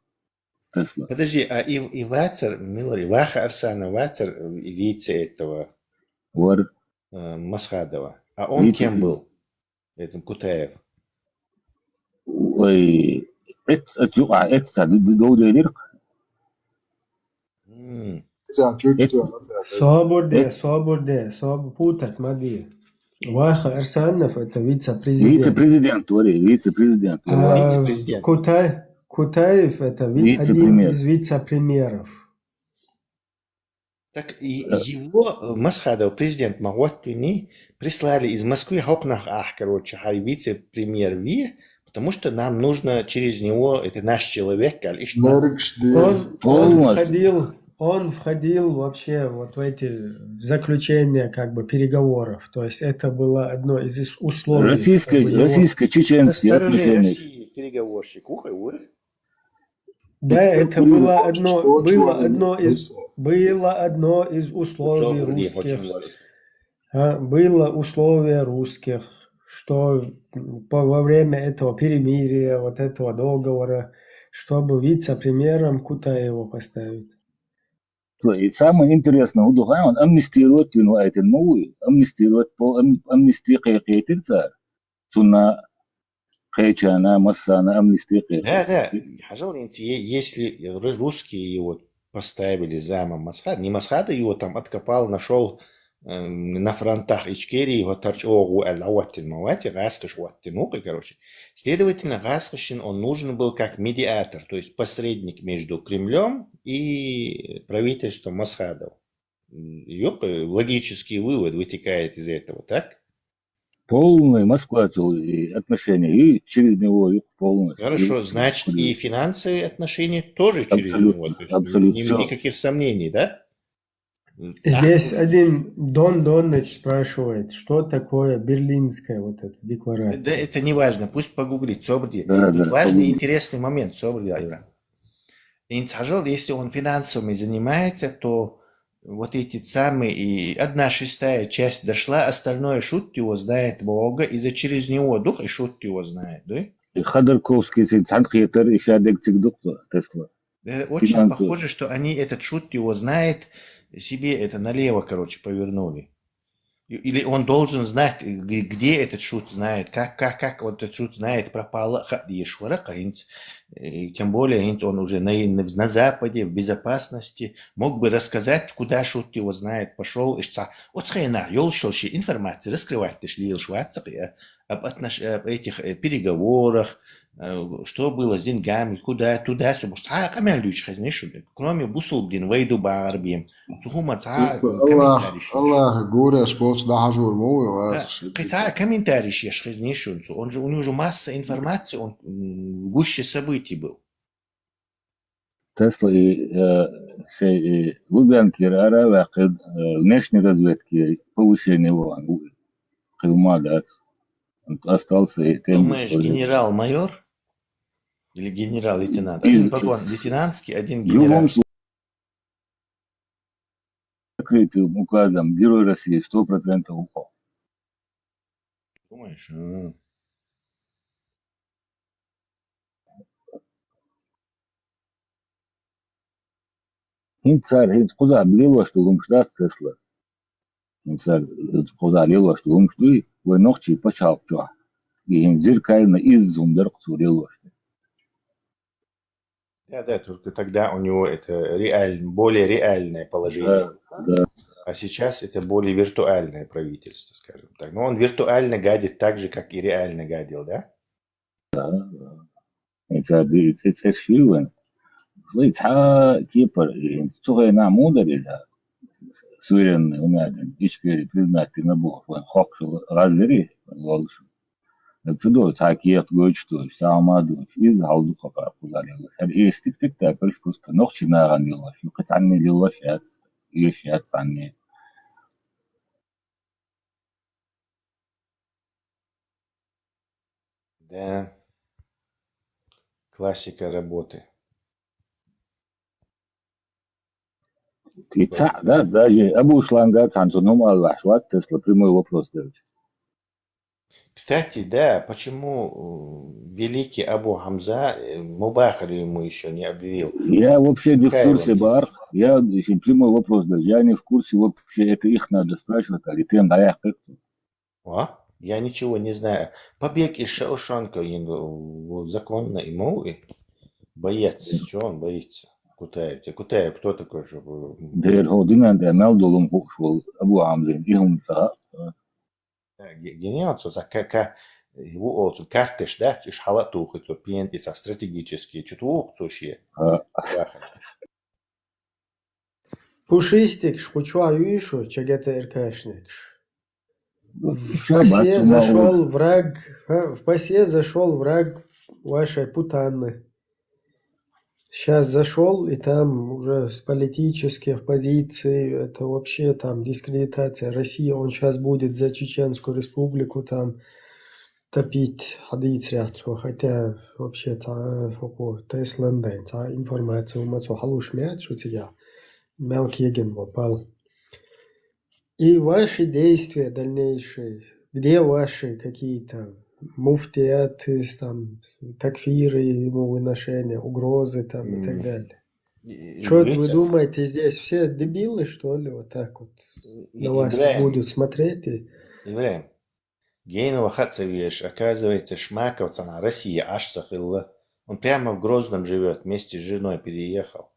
Тесла. Подожди, а и, и вацар, милари, Ваха Арсана вацар, э, вице этого, вар, э, Масхадова. А он вице кем был? Этот Кутаев. Ой, эт, эт, а, эт, са, д-, д-, довделира. М. Ца, чуть-чуть, эт, ца, ца. Собур де, эт, собур де, собур, путать ма де. Ваха Арсанов — это вице-президент. Вице-президент, говори, вице-президент. А, вице-президент. Кутай-, Кутаев — это ви-, один из вице-премьеров. Так и, э, его, э, Масхадов, президент Магуаттуни, прислали из Москвы, хопнах ах, короче, хай вице-премьер ви, потому что нам нужно через него, это наш человек, каль ишта. Он, он входил, он входил вообще вот в эти заключения, как бы, переговоров. То есть это было одно из ис-, условий, российско-, как бы, его, российско-чеченские отношения. Со стороны России переговорщик. Ухо, ухо. Да, это было одно, было одно из, было одно из условий русских. А, было условие русских, что, м, по, во время этого перемирия, вот этого договора, чтобы вице-премьером Кутаева поставить. И самое интересное, удухай, он амнистировать, ну, а это новый, амнистировать, по ам-, амнистии кхетир цар. Цунна кхаьчача, массанна амнисти кхетар. Да, да. Хьажал, инц-, е-, если ру-, русские его поставили замом Масхада, не Масхада его там откопал, нашёл, эм, на фронтах Ичкерии, вот торчок у Аль-Ауаттин Мавати, гӀаскхаш хӀоттина вукхи, короче. Следовательно, гӀаскхашна он нужен был как медиатор, то есть посредник между Кремлём и правительством Масхадова. М, юкъ, логический вывод вытекает из этого, так? Полный Москва цо и отношения, и через него юкъ полностью. Хорошо, и значит, и финансовые отношения тоже через него, то есть абсолютно, ни-, абсолютно, всё. Никаких сомнений, да? М, здесь один Дон Донныч спрашивает, что такое берлинская вот эта декларация? Да, это не важно, пусть погуглит, собри. Да, да, погуглит. Тут важный, интересный момент, собри, Айран. Инц хьажал, если он финансовыми занимается, то вот эти самые, и одна шестая часть дошла, остальное шуц его знает Бога, и за через него дух и шуц его знает, да? И Ходорковский цхьан кхетар, и ша дег цига дукха Тесла. Э, очень похоже, что они этот шуц его знает, себе это налево, короче, повернули. И-, или он должен знать, г-, где этот шуц знает, как, как, как вот этот шуц знает, пропала, ха-, ешвара, кхаинц, э, тем более, инц он уже на, на, на Западе, в безопасности, мог бы рассказать, куда шуц его знает, пошёл, ишца. Вот схена, ёлшёл ши информация раскрывать, ты ж лил шварцах, э, об отнош-, об этих, э, переговорах, э, что было с деньгами, куда, туда, сюда, может, а, камян лючхазнишуды. Кроме бусулбдин вайду барбим. Цухума ца, э, Аллах, комментарий шиш. Аллах, гуреш болч дахажур му, да, вас ши. Кхы ца комментарий шиш хизнишун цу. Он же, у него же масса информации, он, м, в гуще событий был. Тесла и, э, шей, и Лубянкера ара вакъид, э, внешней разведки повышение его, кхы ма дац. Он остался и тем. Думаешь, генерал-майор или генерал-лейтенант? Один погон лейтенантский, один генеральский. Закрытым указом Герой России сто процентов ухо. Думаешь? А. ХӀинца цар, хӀинца кхуза лелош долу хӀумаш дац Тесла. ХӀинца цар, хӀинца кхуза лелош долу хӀумаш дуй, вай нохчий пачхьалкх чохь. И хӀинца зеркально изза хӀума дара кху цо лелош. Да, да, только тогда у него это реаль-, более реальное положение. Да, да. А сейчас это более виртуальное правительство, скажем так. Но он виртуально гадит так же, как и реально гадил, да? Да, да. Это, это, это ж филин. Шуй цхьа Кипр, и цу хенахь муха дара иза? Суверенный, у нас там, Ичкери признать дина бохуш, вайн хоккхула гӀаздари, вайн лолуш. Ца ду, цхьа кехат гойтуш ду, сагӀа ма ду, иза хьал ду хакъар кхузара. ХӀара эстик тик тапарш просто нохчий нахана лелош, ну, кхин цхьанне лелош яц, еш яц цхьанне. Да. Классика работы. Ты цхьаъ, да, даже Абу Шланга цхьана цунна хӀума аьлла вац, Тесла прямой вопрос делча. Кстати, да, почему э, великий Абу Хамза, э, Мубахали ему еще не объявил? Я вообще не в курсе, Бар. Я, если прямой вопрос даже, я не в курсе вообще, это их надо спрашивать, а не тем, да, я как-то. А? Я ничего не знаю. Побег из Шоушенка, ин, законно ему и боец. Чего он боится? Кутаев. Те Кутаев кто такой, чтобы... Дер хо динан де мел долум хукш вол Абу Хамзин, и хум са. Да, ге- гениал, цо за ка- ка- его олцу картеш, да, уж хала тухи, цо пенти, са стратегические, что тух, цо ще. А. Пушистикаш, кху чохь юй шу, чагатаэркашникаш. В пасье зашёл враг, а, в пасье зашёл враг вашей путаны. Щас зашёл, и там уже с политических позиций, это вообще там дискредитация России, он щас будет за Чеченскую Республику там топить, хьадийцарехь цо, хотя вообще-то, э, хӀокху Теслан дайн цхьа информаци хӀума цо хьалуш меца шу цигахь, мел кегина ву пал. И ваши действия дальнейшие, где ваши какие-то муфтияты, там, такфиры, ему выношения, угрозы там и так далее? Чё вы думаете, здесь все дебилы, что ли, вот так вот на вас будут смотреть? И Ибрахим, Гена ваха а ца веш, оказывается, Шмаков цхьана Россия аш ца хилла. Он прямо в Грозном живёт, вместе с женой переехал.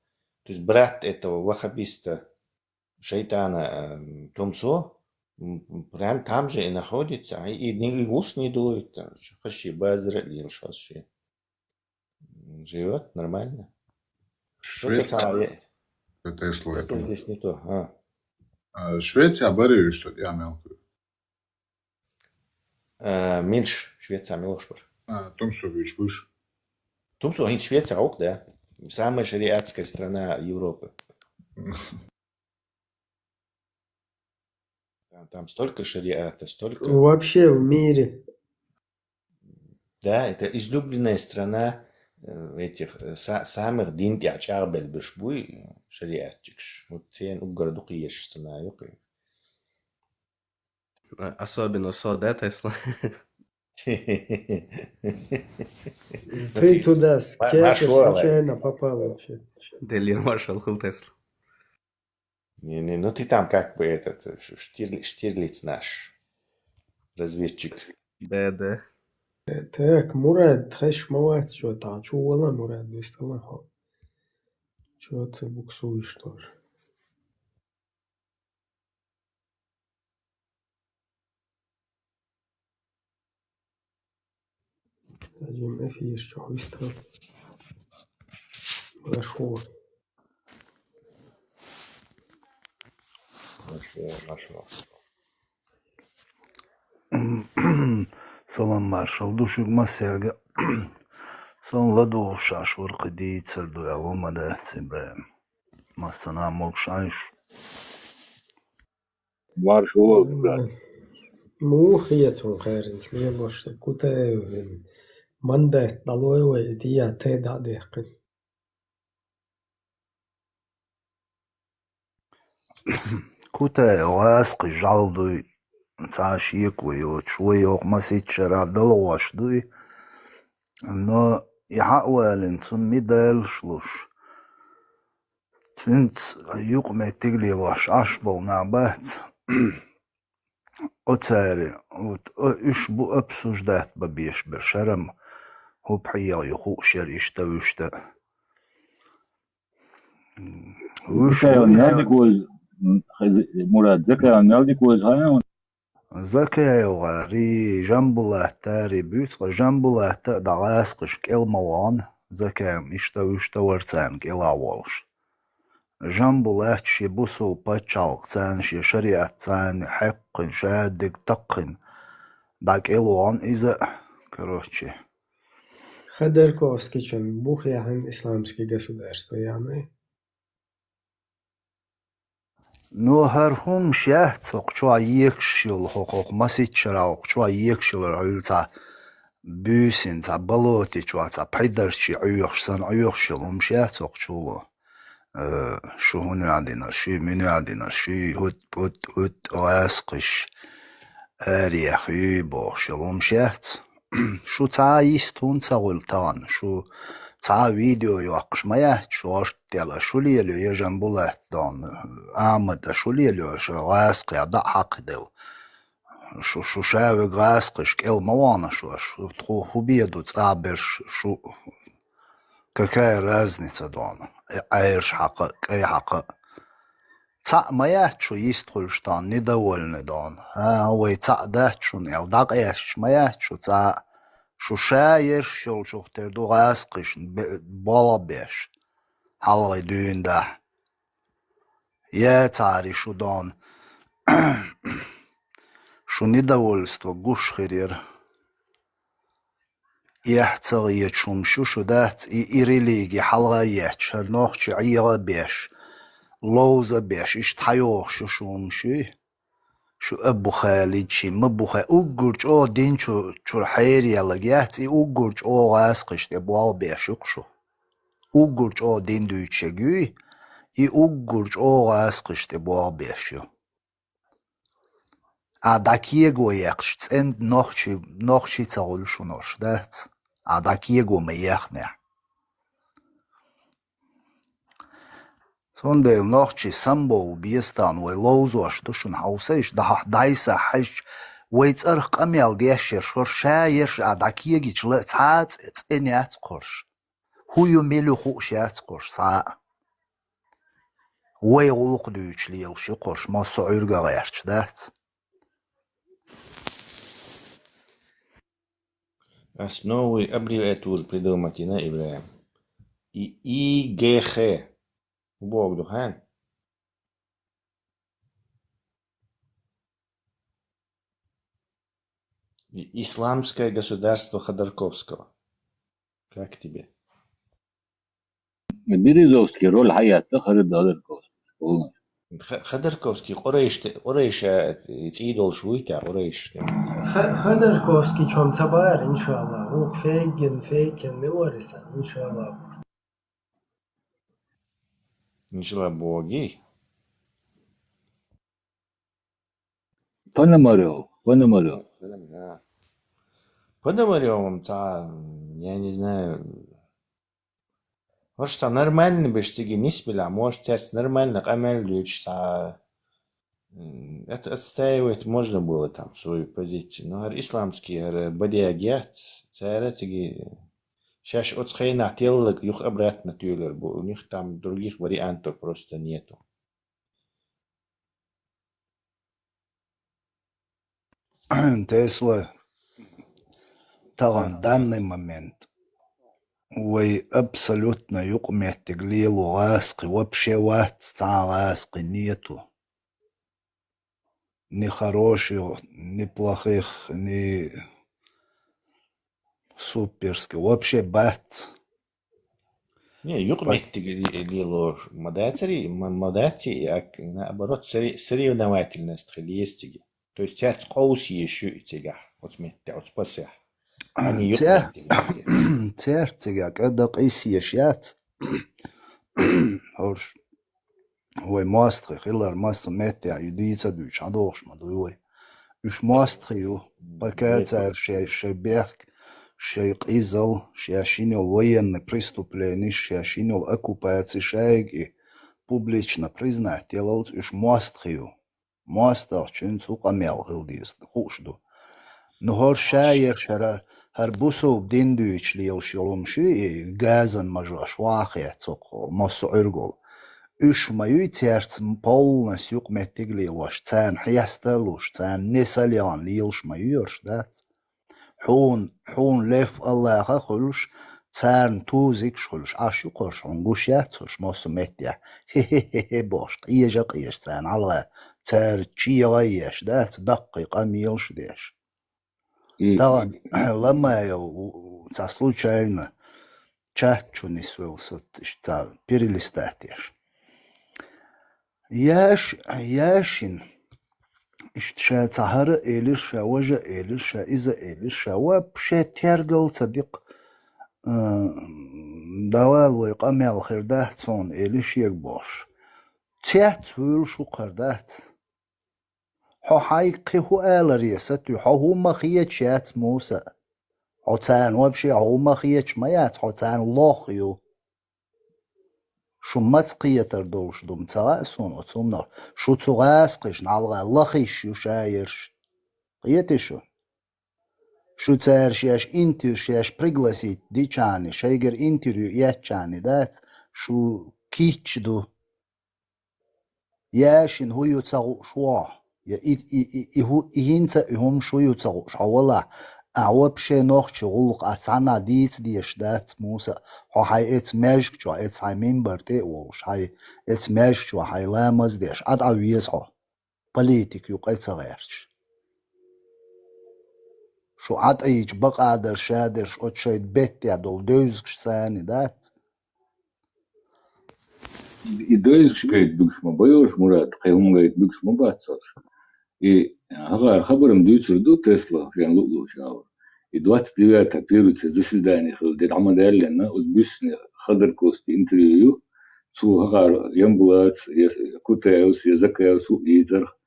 То есть брат этого ваххабиста, шайтана, эм, Тумсо, м, м, прям там же и находится. А и, и, и ус не дует, там, ш- хаши базра лил шаши. М, Живёт нормально. Только Швеция. Цхьа е- Это и слово. Только здесь не то. А. А, Швеция барри, что я мелкую. А, меньше Швеция мелочь бар. А, Тумсо бич буш. Тумсо хин Швеция ок, да. Самая шариатская страна Европы. Там, там столько шариата, столько. Вообще в мире. Да, это излюбленная страна э, этих э, са- самых дин тӀехь чӀагӀбелбаш буй шариатчикаш. Вот цен уггар дукхаеш цана юкъе. А- Особенно со, да, Тесла? Ты туда с кем-то случайно попал вообще. Делир маршал хул Тесла. Не, не, ну ты там как бы этот э, ш- Штирли- Штирлиц наш разведчик. Да, да. Так, Мурад, тхеш ма вац, что там? Чу вала Мурад, не стала хо. Чё ты буксуешь тоже? Один эфир, что выставил. Хорошо. Хорошо, хорошо. Салам маршал ду шуьга массаьрга. Сон ладугӀуш шаьш вара кхин дийцар ду аьлла ма дац, Ибрахим. Массанхьа могуш Ӏайш. Маршо волчу. Муха хета хьуна кхарна, следующий Кутаевн мандат дӀалой вай, и тӀе а те дӀа а дехкина. Кутаев гӀаскхи жӀал дуй, цхьа шеко йоцуш, вай йоху масийтта шарахь далгӀош дуй, но и хьа а валийна, цунна медалаш луш, цуьнца юкъаметтиг лелош Ӏаш болу нах бац. Оцаьрга, вот, о, уьш бу обсуждать бан беш берш, хӀара-м хӀун пхьегӀа ю хууш яра иштта а, вуьшта а. Закаев мел дика ву иза, м, хези-, Мурад, Закаев мел дика ву иза, хаа? Закаев гӀари, Жамбулат гӀари буьйцу, Жамбулат а дӀа гӀаскхаш кӀел ма вахана, Закаев иштта, уьш тӀа вара царна кӀелахь волуш. Жамбулат шен бусул пачхьалкх царна, шен шариат царна хьекхина, шадерг такхина, дӀа кӀел вахана иза, короче. Ходорковскийчун бух яхьина исламский государство яхьна. Ну, хӀара хӀумаш яц хӀокху чохь екаш йолу, хӀокху, хӀокху масийтта шарахь хӀокху чохь екаш йолу, хӀара хьуьлла цхьа буьйсина, цхьа болоте чохь, цхьа пхьидарчий Ӏоьхуш санна Ӏоьхуш йолу хӀумаш яц хӀокху чуло. Э, шу хӀун ваьӀ динарш, шуьй муьн ваьӀ динарш, шуьй хӀут-пӀут-хӀут гӀаскхиш, арех юй бохуш йолу хӀумаш яц. Шу цхьа а йист хӀунда ца хуьлу тахана? Шу цхьа а видео йоккхуш ма яц, шу гӀорта дела, шу лелайо, я Жамбулат дона, Ахьмад, шу лелайо, шу гӀаскхех дӀа а хьакхаделла. Шу, шу ша вега гӀаскхиш кӀел ма вахана шу, шу тхо хӀун бен ду цӀахь берш шу? Какая разница дона? Э, Ӏаьржа хьакха а, кӀай хьакха а. Цхьаъ ма яц шу йист хуьлуш тахана, недовольный дона? ХӀан, вай цхьаъ дац шуна аьлла, дӀакъаьсташ ма яц шу цхьа а? Шу ша ерш йолчух тера ду гӀаскхишна бе-, болх беш, хьалхе дуьйна дахь. Яцара шу дона. Шу недовольство гуш хир яра. Эхь ца гӀечу хӀумаш ю шу дац, и, и религи хьалха а етташ, хӀара нохчий Ӏеха а беш, ловза а беш, иштта хьайогӀуш ю шу хӀумаш юй? Шу Абу Халид ши, ма бу хай, уггар чӀогӀа дин чу-, чуьра хьериялаг яц, и уггар чӀогӀа гӀаскхиш тӀе болх беш ю-кх шу. Уггар чӀогӀа дин дуьйцуш ерг юй, и уггар чӀогӀа гӀаскхиш тӀе болх беш ю. А дӀа кего яьккхича цӀена нохчий, нохчий ца хуьлу шуна уьш, дац? А дӀа кего ма ехнехь. Цундела нохчий самбовла беза тахана, вай ловзош ду шуна хьовсийша, дӀа-, дӀасахьаьжча, вай цӀарах къамел деш ерш, хӀорш ша ерш а дӀа кегийча ла-, цхьа а цӀе-, цӀена яц кхорш. ХӀун ю, мила ю хууш яц кхорш цхьа а. Вай гӀуллакх дуьйцуш лелаш ю кхорш, массо а Ӏуьрга гӀерташ дац. Ас новый аббревиатура придумать йина, Ибрахим. И, И Г Х. Убогу ду хьан? И-, Исламское государство Ходорковского. Как тебе? Березовский роль хьаяц Ходорковский полностью. Х-, Ходорковский Къурайш те-, Къурайша цӀий долуш вуй те, Къурайш те? Х-, Ходорковский чом ца бара, иншалла. Ух, фейген, фейген, милориса, иншалла. Иншалла боги. Пономарёв, Пономарёв. Пономарёвым ца, я не знаю, хӀорш ца нормально беш циги нисбила, может, церц нормально къамел дуьйцуш ца, м, это отстаивать можно было там свою позицию. Но хӀара исламский, хӀара бадег яц, цара циги шаьш оцу хенахь теллаг юха обратно туьйлар бу. У них там других вариантов просто нету. Тесла, тахана, данный момент, вай абсолютно юкъаметтиг лело гӀаскхи вообще вац, цхьа а гӀаскхи нету. Ни хороших, ни плохих, ни суперских, вообще бац. Не, юкъаметтиг ле-, лело ма дацари, ма, ма даци, а, наоборот, сори-, соревновательность хила еза циги. То есть церца къовса еза шу и цигахь, оцу метте, оцу пасехь. Ани юкъаметтиг лело. Церца цига кӀада къийса еза яц. ХӀорш вай мостагӀий хилар массо а метте а ю дийца дуьйцуш, хьан дохуш ма дуй вай. Уьш мостагӀий ю, пока цара шай, шай бехк, шай къизал, шаьш йина йолу военный преступлениш, шаьш йина йолу оккупаци шайга и публично признать ялалц уьш мостагӀий ю. МостагӀчуьнца хӀу къамел хила деза, хууш ду. Ну, хӀорш ша ерш хӀара, хӀара бусулба дин дуьйцуш лелаш йолу хӀума шу и газан мажош ваха хецо кхо, массо а Ӏуьргал. Уьш ма юй церца полностью юкъаметтиг лелош, царна хьеста а луш, царна несалиан лелаш ма юй ерш, дац? Хьуна, хьуна леф Аллаха хуьлуш, царна тузикаш хуьлуш, Ӏаш ю кхуш, хьуна гуш яц уьш массо а меттехь. Хе-хе-хе-хе бохуш, къежа а къежа царна хьалха, цара чегӀа а еш, дац, даккхий къамелаш а деш. И Тахана Ламаев у-, у-, цхьа случайно чат чу нисвелла со, иштта цхьа перелистать еш. Яш-, Яшин, иштта ша цхьа хӀара а элира, ша важа а элира, ша иза а элира, ша вообще тергал ца дикъ, а, давала вай къамел хир дац цунна, элира шега бохуш. Цец вуьйлуш ву кхара дац. Хьо хьайга кхин хӀун аларе сатуьй, хьо хӀумма хеташ яц, Муса. Хьо царна вообще хьо хӀумма хеташ ма яц, хьо царна лох ю. Шу маца кхетар долуш ду-м ца хаьа суна оцу хӀуманах. Шу цу гӀазкхашна хьалха лахиш ю ша ерш. Кхетий шу? Шу цара шаьш интервью, шаьш пригласить дичхьана, шайгара интервью эцчхьана дац, шу кийча ду. Яшин хӀун ю ца хууш ву хьо? Я и, и, и, и хӀу-, и хӀинца а и хӀума шу ю ца хууш хьо валахь, ахьа вообще нохчийн гӀуллакх ахь цхьаннахь дийца дезаш дац, Муса, хьо хьайн эца маьждиг чохь, эца хьайн мимбар тӀе а волуш, хьайн эца маьждиг чохь хьайн ламаз а деш, Ӏа дӀа веза хьо. Политика юкъа ца гӀерташ. Шу Ӏа тӀаийча бакъадарш шадерш оцу шайн беттехь долу девзаш царна дац? И девзаш гайта буьгуш ма бу ерш, Мурат, кхин хӀума гайта буьгуш ма бац ерш. И хӀокхара хабар-м дуьйцур ду Тесла шен луъ-луъчу агӀор. И двадцать девятого первый цхьа заседание хилла, де дӀа ма даьллина, оцу буьссина Ходорковский интервью ю, цо хӀокхара Ямбулатс, я Кутаевс, я Закаевс хӀуъа йийцарх.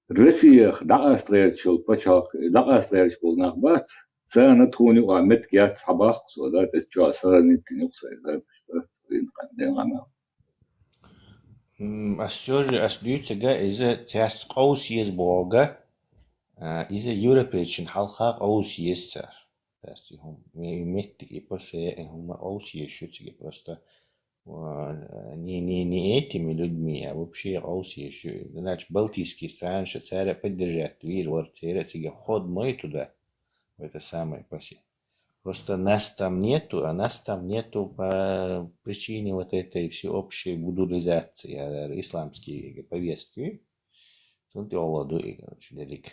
Россиях дӀакъаста гӀерташ йолу пачхьалкх, дӀакъаста гӀерташ болу нах бац, царна тхуна юкъахь меттиг яц хьабаккха со, да, тӀе чохь сохранить йина юкъа сайн запись, да, дин къа-, дин къамел. М, ас тоже, ас дуьйцург иза цаьрца къовса еза бохург, а, иза европейчун хьалха къовса еза цара. Цаьрца и хӀума, ме-, меттиг и по се, и хӀума къовса еза шу цига просто. А, не, не, не этими людьми, а вообще къовса еза шу. Иначе балтийские страны ша цара поддержать вийр вар, цара цига вход мой туда, в это самое по се. Просто нас там нету, а нас там нету по причине вот этой всеобщей гудуризации, а, исламские повестки. Цунна тӀехула ду и, короче, дерриг.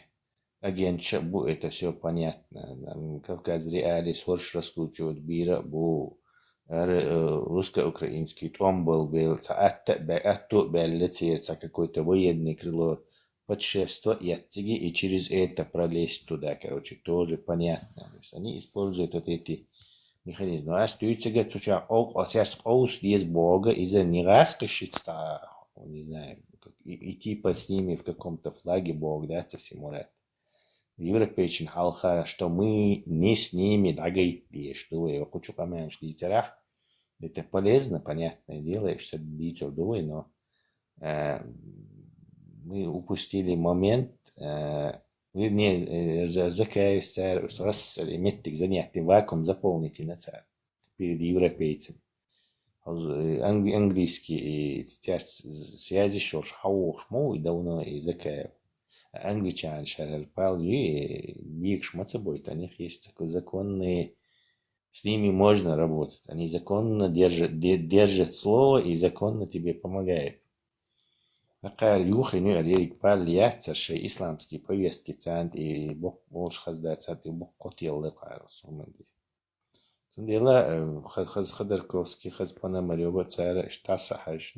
Агентша а бу, это всё понятно. Там Кавказ Реалии сорш раскручивать бийра а бу. Ар, э, русско-украинский тӀом бал бел, цхьа атта а бе-, атто а баьлла церан цхьа какой-то военный крыло, подшефство эцциги и через это пролезть туда, короче, тоже понятно. То есть они используют вот эти механизмы. Но ас дуьйцург цу чохь къов-, цаьрца къовса деза бохург, иза не гӀазкхаша шица, не знаю, как, и-, идти под с ними в каком-то флаге бохург дац аса, Мурат. Европейчун хьалха, что мы не с ними дӀагайта дезаш ду вай, кху чу къамелаш дийцарахь. Это полезно, понятное дело, и что дийцур ду вай, но, э, мы упустили момент, э, вернее, э, за-, Закаевс цара уьш рассали меттиг занять, вакуум заполнить йина цара перед европейцами. Хьо-, э, англи-, английский, э, цаьрца связи шорш хьавогӀуш ма ву и давно и Закаев. Англичане шаьрал пал ю, э, бегаш ма ца бойту, у них есть зак-, законные, с ними можно работать. Они законно держат, де-, держат слово и законно тебе помогают. Накхара юххе нуьар ерриг пал яцара шайн исламский повестки царна тӀе и боккха болуш хаза дац, царна тӀе боккха котел лекхара суманге. Цундела, э, ха-, хаза Ходорковский, хаза Пономарёва цара иштта сахьаш.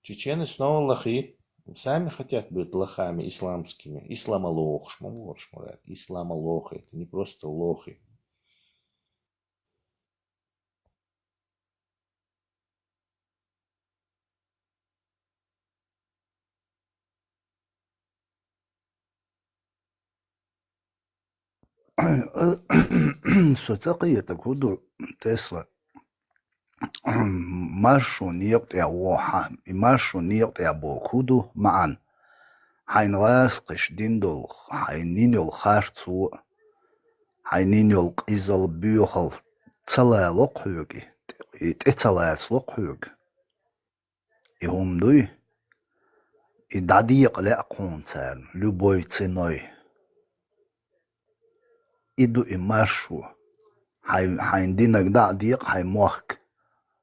Чечены снова лохи, сами хотят быть лохами исламскими. Исламолохаш, ма бохуш, Мурат. Исламолохи, это не просто лохи. Со ца кхетаг хӀун ду, Тесла? Маршо некъа тӀехь вохьа, и маршо некъа тӀехь боху хӀун ду маьӀна? Хьайна гӀазкхаша дина долу, хьайна йина йолу харцо, хьайна йина йолу къизалла, боьхалла ца лало-кх хьоьга, и тӀе ца лацало-кх хьоьга. И хӀума дуй, и дӀадекъа лаьа кхуна царна, любой ценой. И ду и маршо. Хьайн, хьайн динаг дӀа а декъа, хьайн мохк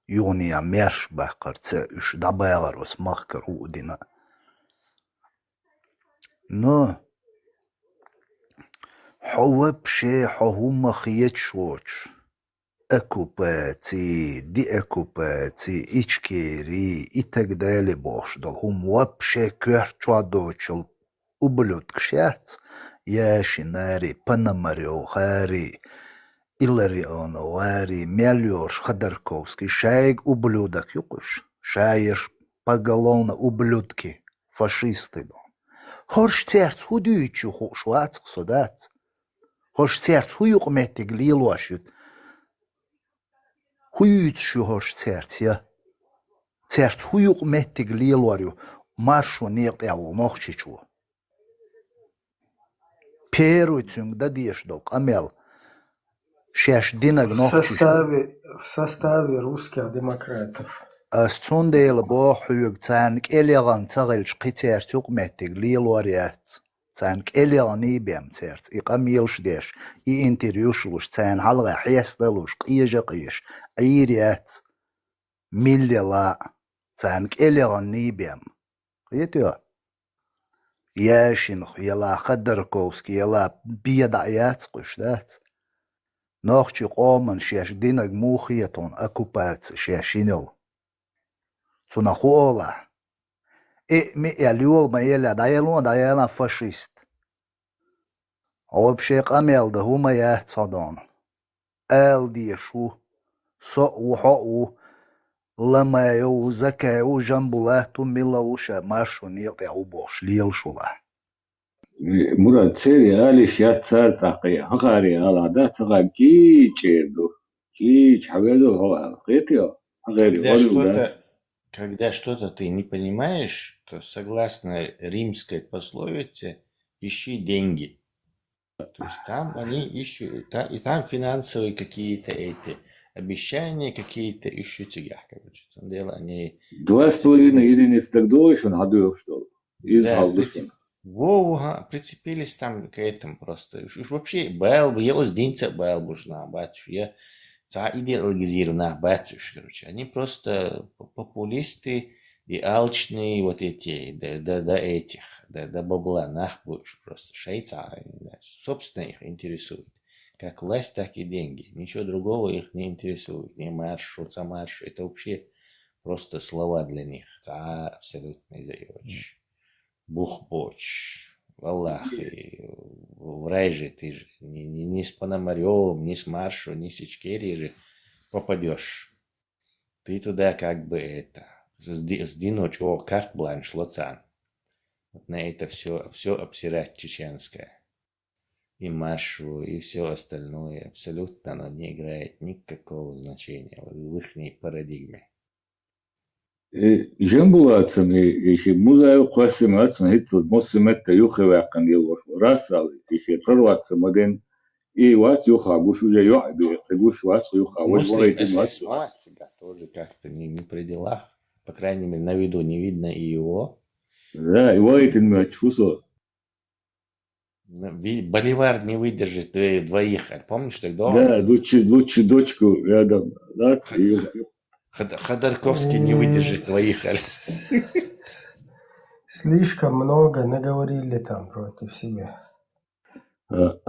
юханехьа маьрша баккхар ца, уьш дӀабагӀар оцу махкара хӀуъа дина. Но хьо вообще, хьо хӀумма хеташ воцуш, оккупаци, деоккупаци, Ичкери, и так далее бохуш долу хӀума вообще коьрта чохь доцучул ублюдкаш яц, Яшин-ари, Пономарёв-ари, Илларионов-ари, мел йолуш Ходорковский, шайга ублюдок ю-кх уьш, ша ерш поголовно ублюдки, фашисты ду. ХӀорш цаьрца хӀун дуьйцуш ю хууш вац-кх со, дац? ХӀорш цаьрца хӀун юкъаметтиг лелош ю? ХӀун юьйцуш ю хӀорш цаьрца, я? Цаьрца хӀун юкъаметтиг лелор ю маршо некъа тӀехь волу Нохчийчо? Первый цуьнга дан дезаш долу къамел шаьш динарг В Нохчийчо. Составе, в составе русских демократов. Ас цундела боху хьоьга, царна кӀел яхана ца хилча, кхин цаьрца юкъаметтиг лелор яц. Царна кӀел яхана бен цаьрца и къамелаш деш, и интервьюш луш, царна хьалха хьеста луш, къежа а къежаш, Ӏийр яц. Милла а, царна кӀел яхана бен. Кхетий? Яшинах яла, Ходорковский яла, бен дӀа яц-кх уьш, дац? Нохчийн къоман шаьш динарг муха хета хьуна оккупаци шаьш йина йолу? Цунах хӀун олахь? Э, ми а аьлла, йола ма елла, дӀаело, дӀаелла фашист. Хьо вообще къамел дан хӀума яц хьо, Дона. Ала дезаш ву, со а ву, хьо а ву, Ламаев ву, Закаев ву, Жамбулат ву, мила ву ша маршо некъа тӀехь ву бохуш лелаш ву лахь. Мурад, церан алиш яц цара тӀаккха, хьан харе ала дац, хьан хар чӀир-чӀир ду. ЧӀир-чӀир хьан веза хьо ала, кхетий хьо? Хьан харе Когда ору да? Что-то, когда что-то ты не понимаешь, то, согласно римской пословице, ищи деньги. То есть там они ищут, та-, и там финансовые какие-то эти обещания какие-то ищут цигахь, короче. Там дело они Два с половиной цепляются. Единиц так долларов, что надо, что ли? Из Да, Халдуса. прицеп-, во, во, ага, прицепились там к этому просто. Уж, уж вообще баьл бы, я вот с динца баьл бы уж на, бац, я ца идеологизированных бац уж, короче. Они просто п-, популисты и алчные вот эти, до, до, до этих, до, до бабла нах будешь просто. Шайца, собственно, их интересует. Как власть, так и деньги. Ничего другого их не интересует. Ни марш, шуца марш. Это вообще просто слова для них. Ца абсолютно заебач. Бух боч. Валлахи, врай же ты же. Ни, ни, ни с Пономарёвым, ни с Маршо, ни с Ичкерией же попадёшь. Ты туда как бы это, с ди-, с диночего карт-бланш лоцан. Вот на это всё, всё обсирать чеченское. И Маршо, и всё остальное. Абсолютно оно не играет никакого значения в ихней парадигме. Э, Жамбулатцан и, и ши Музаев кхоьссина вац, но хӀинццалц массо метта юххе ваьккхина йилла вац. Расал, и ши Хорватца ма ден, и вац юххе гуш, уже йоӀ бе, и гуш вац юххе, вай Муслим вахийтина вац. С С вац, да, тоже как-то не, не при делах. По крайней мере, на виду не видно и его. Да, и вахийтина вац, фу со. Ну, ви-, Боливар не выдержит дво-, двоих, а помнишь, так долго? Да, лучше, лучше дочку рядом, да, Х-, и Х-, Ходорковский не выдержит двоих, а. Слишком много наговорили там против себя. А.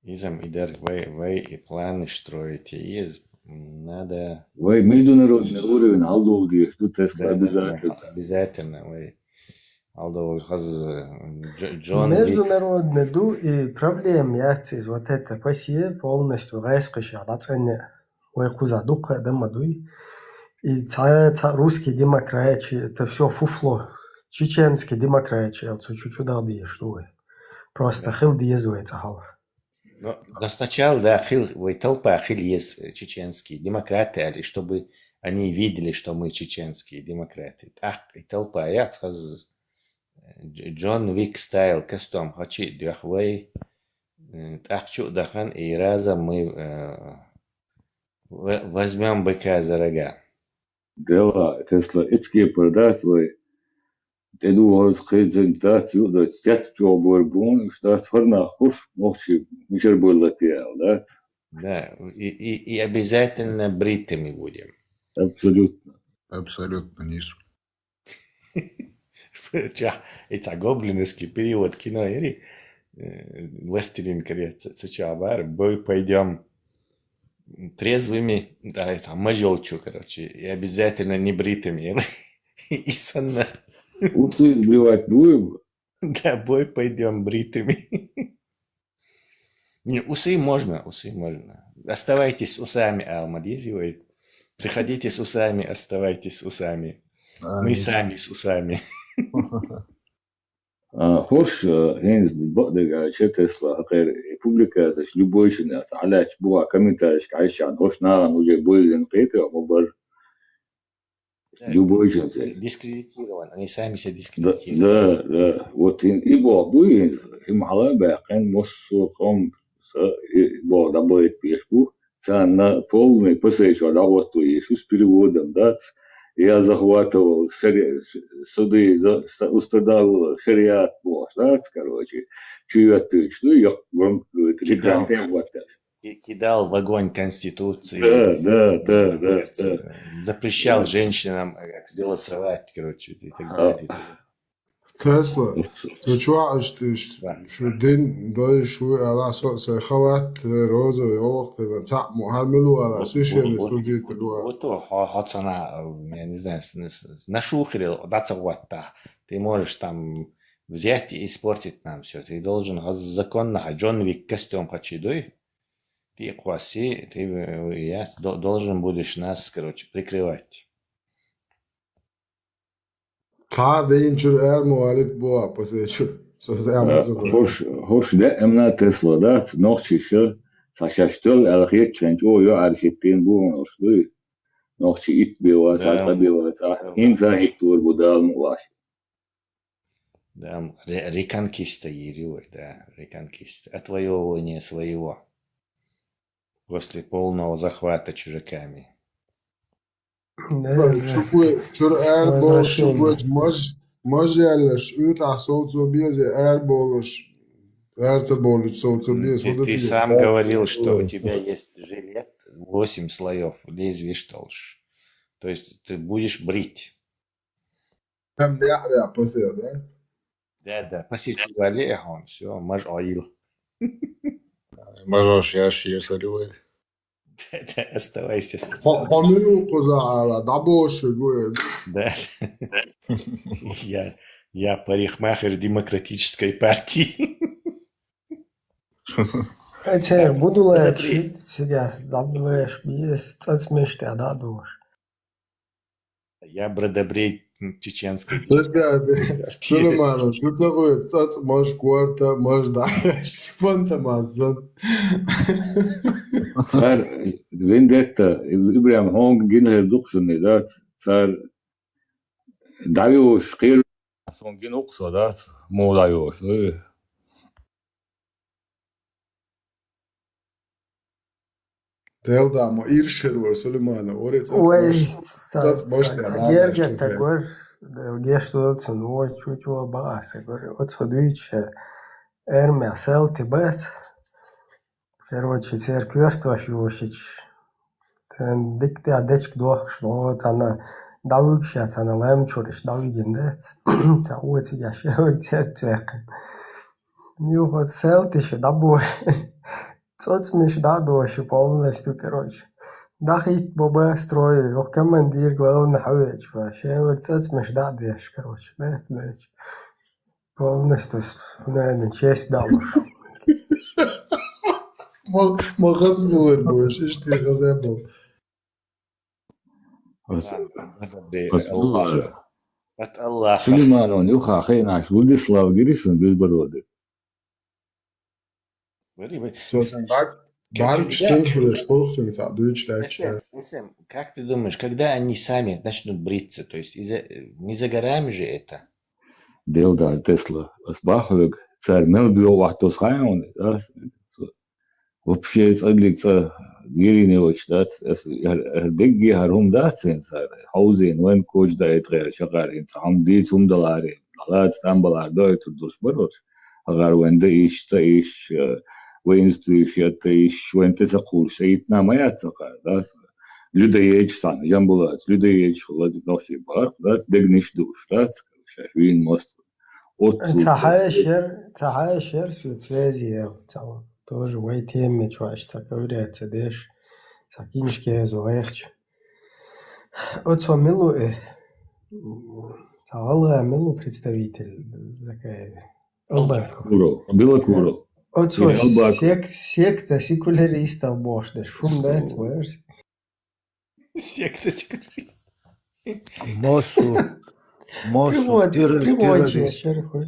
Изам идар вай, вай и планы строите, из надо Вай международный уровень алдулдеш ду тесла Да, да, обязательно. Обязательно, вай алдул хаз, э, Дж-, Джон Уик. Международный ду и проблема яц из вот это пассие полностью гайс кышах дацене. Вай кхуза дукха а дан ма дуй. И ца, ца русский демократия, это всё фуфло. Чеченский демократия, цу чу-, чу дагӀа дезаш ду вай. Просто Да. хила деза вай цӀа хьалха. Ну, да сначала, да, хил, вай талпа хил ез, э, чеченские демократы, али, чтобы они видели, что мы чеченские демократы. Так, и талпа яц хаз, э, Дж-, Джон Уик стайл костюм хачи дёх вай, э, так чу дахан, и разом мы, э, Возьмем быка за рога. Дела, Тесла, эцкепар дац вай. ТӀедугӀарца кхезанг дац, юъдац, цецчо бор бун, уж дац, хӀарнах хуш, нохчи, мишар буйлати ал дац. Да, и, и, и обязательно бритыми будем. Абсолютно. Абсолютно, нийса. Ча, это гоблинский перевод кино, ири, э, «Властелин колец», цу ча бар, бой пойдем трезвыми, да, это мажёлчу, короче, и обязательно не бритыми. И санна. Усы сбривать будем? Да, бой пойдем бритыми. Не, усы можно, усы можно. Оставайтесь усами, Алмадизиевой. Приходите с усами, оставайтесь усами. Мы сами с усами. А, хош, а, хинз бакъдыга четесла хакъер публикацияш любойшина, алач буа комментарийш кайшан, хош наган уже бойлен кайта, мобар. Да, любой ди-, же ди-, дискредитирован. Они сами себя дискредитируют. Да, да, да. Вот и, и бо-, бу и, и мала бе, кен мосо ком са, и бо, да бо, и пешку. Цана полный посейшо, да, вот то есть, с переводом, да. Я захватывал шари-, с-, суды, за-, с-, устанавливал шариат, бо, да, короче. Чует ты, что я громко говорю, кидал. Ки-, кидал в огонь Конституции. Да, да, да, да, да. Запрещал женщинам, э, голосовать, короче, и так далее. Тесла, ты чё, аш ты ш-, Да. Шу дин, дай шу, ала со, со халат, э, розовый, олох, ты, ца, му, хар милу, ала, вот, священный вот, служитель, вот, ала. Вот то, хо-, хо цана, э, я не знаю, с-, с-, на шухере, да, ца вот, да. Ты можешь там взять и испортить нам всё. Ты должен газ-, законно, а Джон Уик костюм хочу, дуй? Ты кваси, ты, э, я с-, до-, должен будешь нас, короче, прикрывать. Ца день чур эр муалит буа, после чур. Со за Э, амазон. Хош, хош де эмна Тесла, да, нохчи ша, са шаштал, алхет чен, о, ё, археттен бу, хош, дуй. Нохчи ит бева, са Да. та бева, са, Да. Ин са хит тур бу дал муаш. Да, ре-, реконкиста ири, ой, да, реконкиста. Отвоевывание своего. После полного захвата чужаками. Да, да. Чукве, чур эр бо, возвращение. Чукве, мож, мож ялаш, ут а соуцо безе, эр болаш, эр ца болаш, соуцо М, без, ты, вот ты это сам есть. Говорил, что у тебя есть жилет, восемь слоев, лезь виштолш. То есть ты будешь брить. Там ля, ля, после, да? Да, да, после чего ле, он, всё, мож оил. Мож ош, я ж её соливает. Да, да, оставайся с Хо-, хонуу куда ала, да боши гуэ. Да. Я, я парикмахер демократической партии. Эцер, будулай, Подобри. Чи-, чига, да беш, бис, цац меште, да душ. Я брадобрей чеченской. Подожди, Сулейманов, ну такой, цац, мож кварта, мож да, фантомазон. Цар вендетта, Ибрам Хонг гинхер дуксуни, да, цар давиуш, хир. Сон гин уксо, да, мо давиуш, э. Делдамо иршервар Сулеймана, орец Ой, ац баш-, са-, ац башта са-, надо, герга что тагор, геш лоцун, ой, чуть-чуть бааса, гор, оцо дича, эрме селти бац. Короче, церквёрт ваш юшич. Цен дикте а дечк дохш, но, цана, давыкша, цана, лем чуриш, давиген дец. Ца уци яше, церквёрт. Нюхот селтише, да бу. Цоцмиш да доши полностью, короче. Дахит бобе строй, ох, командир главный хавеч, вообще, вот цоцмиш да деш, короче, да, знаете. Полностью, с-, наверное, честь дал. Ма-, ма хас булар бош, ишти хас эбл. Ас-, Ладно, надо бы ас-, Аллах. От Аллаха. Сулейманон юха хейнаш Владислав Гиришин безбороды. Говори, говори. Собственно, так, как, барк когда, сенхлеш, корксен, са, дучдач. Эсэм, эсэм, как ты думаешь, когда они сами начнут бриться? То есть из-, не за горами же это? Делда, Тесла, ас бахлык, цар мел био вахтос хайон, да? Вообще, цӀаллиг цӀа гирина йоцуш дац, ас хӀара, хӀара дегге хӀара хӀума дац хӀинца хӀара. Хьовзийна вайн коча даийтхьера шакъара хӀинца хӀума дийца хӀума даларе, хьалаца тӀам балар дойтур долуш барош. ХӀара вайн даиш, цӀаиш, э, вайн инспзиш, я таиш, вайн тӀе ца кхуллуш, цӀа йитна ма яц цӀа кхара, дац. Людоедаш санна, жамбулац, людоедаш хилла, нохчий бахарх дац, дегнаш душ дац, шаьш вийна мостагӀа. Оццул Ца хьаьшер, ца хьаьшер, со связи ел, ца, тоже вай теме чу аш ца ковыряться деш, ца киншке езу гӀерча. Оцо милу э, ца гӀалгӀа милу представитель, такая, Албаков. Куров, Белокуров. Оцо Или Албаков. Сект, секта секуляристов бошдеш, шум дац, вайерс. Секточка. Мосу, мосу, Привод, террор-, приводчик, террорист, шерхой.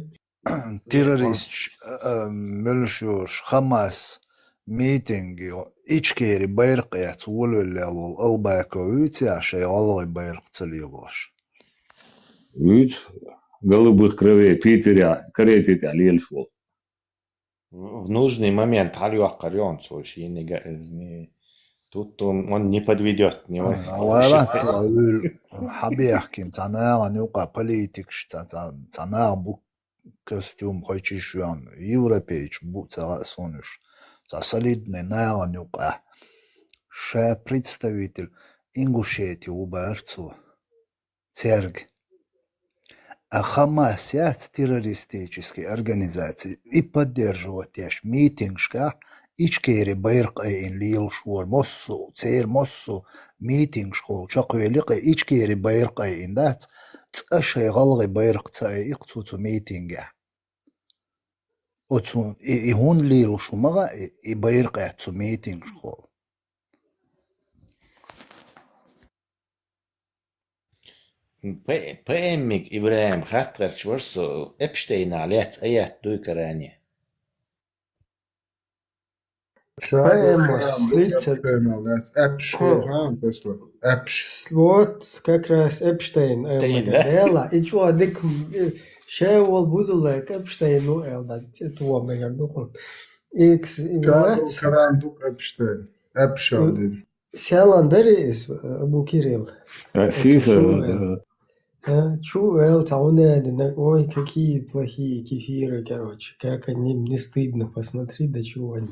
Террорист, э, э, мелуш йош, Хамас митинге, Ичкери байракъ эца волавеллал волу Албаков вуьйцу я шайн гӀалгӀай байракъ ца лелош? Вуьйцу. Голубых кровей Питере, Корее тӀехь лелаш волу. В нужный момент хьалайоккхур ю цо шийна, изни. Тут он, он не подведёт, не А, вай. Хьабехкина, цхьа нахана юкъа политикаш, цхьа, цхьа, цхьа наха бу костюм, хойчиш веана, европейчу бу ца гӀа а сонуш, цхьа солидный нахана юкъа. Ша представитель Ингушетии ву бара цо. Церга. А Хамас яц террористический организаци, и поддерживать еш митингашкахь Ичкери байракъ айина лелаш вара, массо, церан массо митингашкахула чекхвели кхе Ичкери байракъ айина дац, цкъа шайн гӀалгӀай байракъ ца айикх цо цу митингехь. Оцу и, и хӀунда лелаш ву ма гӀа, и, и байракъ эцна цу митингашкахула. П-, П М-иг ИбрахӀим хаттарчу вара со, Эпштейнах лаьцна аят дуй Коране? П М-ос слицар. Эпш, Хм. Ха, Тесла. Эпш. С-, вот как раз Эпштейн, э, Эпштейн, да? Дела, и чё, дык, э, ше вол буду лайк Эпштейн, ну, э, да, это вот, наверное, ну, Икс, и Ша вац. Дол Коран ду Эпштейн. Эпш Э, алдин. Сялан дари эс, э, Абу Кирилл. Э, Э, сиса, чу, э, э, э, чу, э, цхьа хӀунда аьлла, ой, какие плохие кефиры, короче, как они, мне стыдно, посмотри, до чего они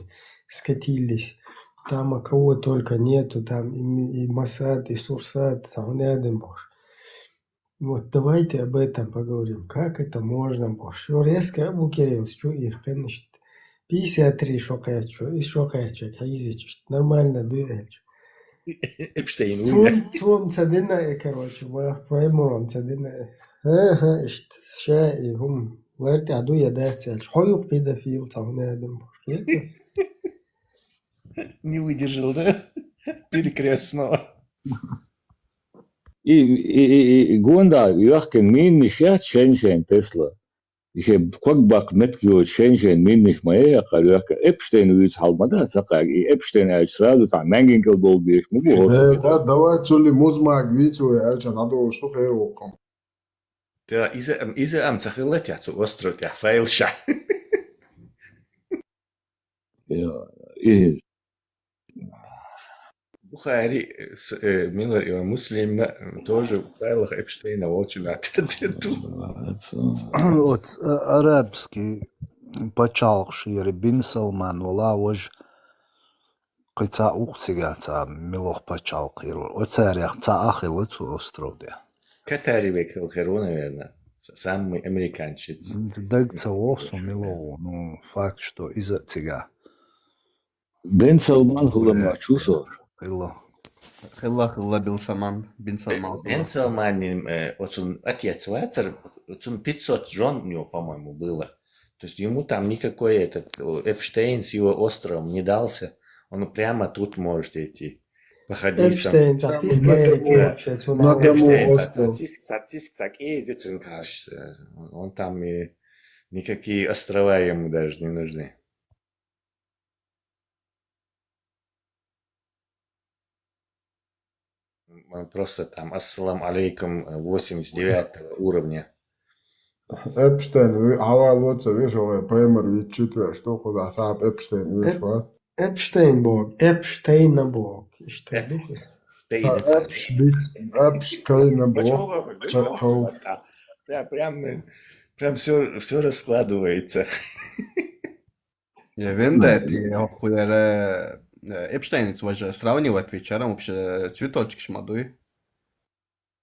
скатились. Там, а кого только нету, там и М-, и Масад, и Сурсад, цхьа хӀунда аьлла, бохуш. Вот давайте об этом поговорим. Как это можно, бохуш? Шу резко Абу Кирилл, чу и, конечно, пятьдесят три шо кхаьччо, и шо кхаьччо, хьийзича, нормально дуй аьлча. Эпштейн вуй. Цун, цун ца дина, э, короче, ва-, вай муром ца дина, э. Ага, ишт, ша и хӀум, лар тӀехь ду я дац аьлча. Хьо юха педофил, цхьа хӀунда аьлла, бохуш. Не выдержал, да? Перекрёстного. И, и, и, и, гонда, йохкин минниш яц шен-шен Тесла. И шен ког баккха меттиг йоцу шен-шен минниш ма яхкара йохка. Эпштейн вуьйцу хьал ма дац хьакхаьга. И Эпштейн аьлча сразу цхьа маьнгин кӀел долу дезаш ма бу. Э, да, давай цули музмаг вийцу, аьлча, надо, что хер воккхам. Да, иза, иза ам ца хилла тя цу остров тя файл ша. Я, и Бухари, э, с-, э, милар, э, Муслимна, э, тоже цайлах Эпштейна волчу латар. Оц, э, арабский пачалкх шири Бин Салман вала вож кхи ца ух цига ца милох пачалкх хир. Оцарех ца ахила цу островде. Катари векал херу, наверное. С-, самый американчиц. Даг ца вохсу мило, ну, факт, что иза цига. Бен Салман хӀуламачу со. Хилла. Хилла, хилла Бил Саман, Бин Салман. Бен Салманин, э, оцун отец вацар, оцун пятьсот жён у него, по-моему, было. То есть ему там никакой этот, о, Эпштейн с его островом не дался. Он прямо тут может идти. По хадисам. Эпштейн, записка. Эпштейн, цациск, цациск, цациск, э, он, он там и никакие острова ему даже не нужны. М, просто там «Ассалам алейкум», э, восемьдесят девятого уровня. Эпштейн, ви-, хьавал воца веш, вай паймар виччит веш, что куда сап Эпштейн веш, Эп-, ва? Эпштейн боху, Эпштейна боху. Иштта ду. Эпштейна. Эпш-, Эпштейна боху. Прям, прям, прям всё, всё раскладывается. Я вендет, и охуера, э, Эпштейнца важа сравнивать вечером вообще цветочки шмадуй.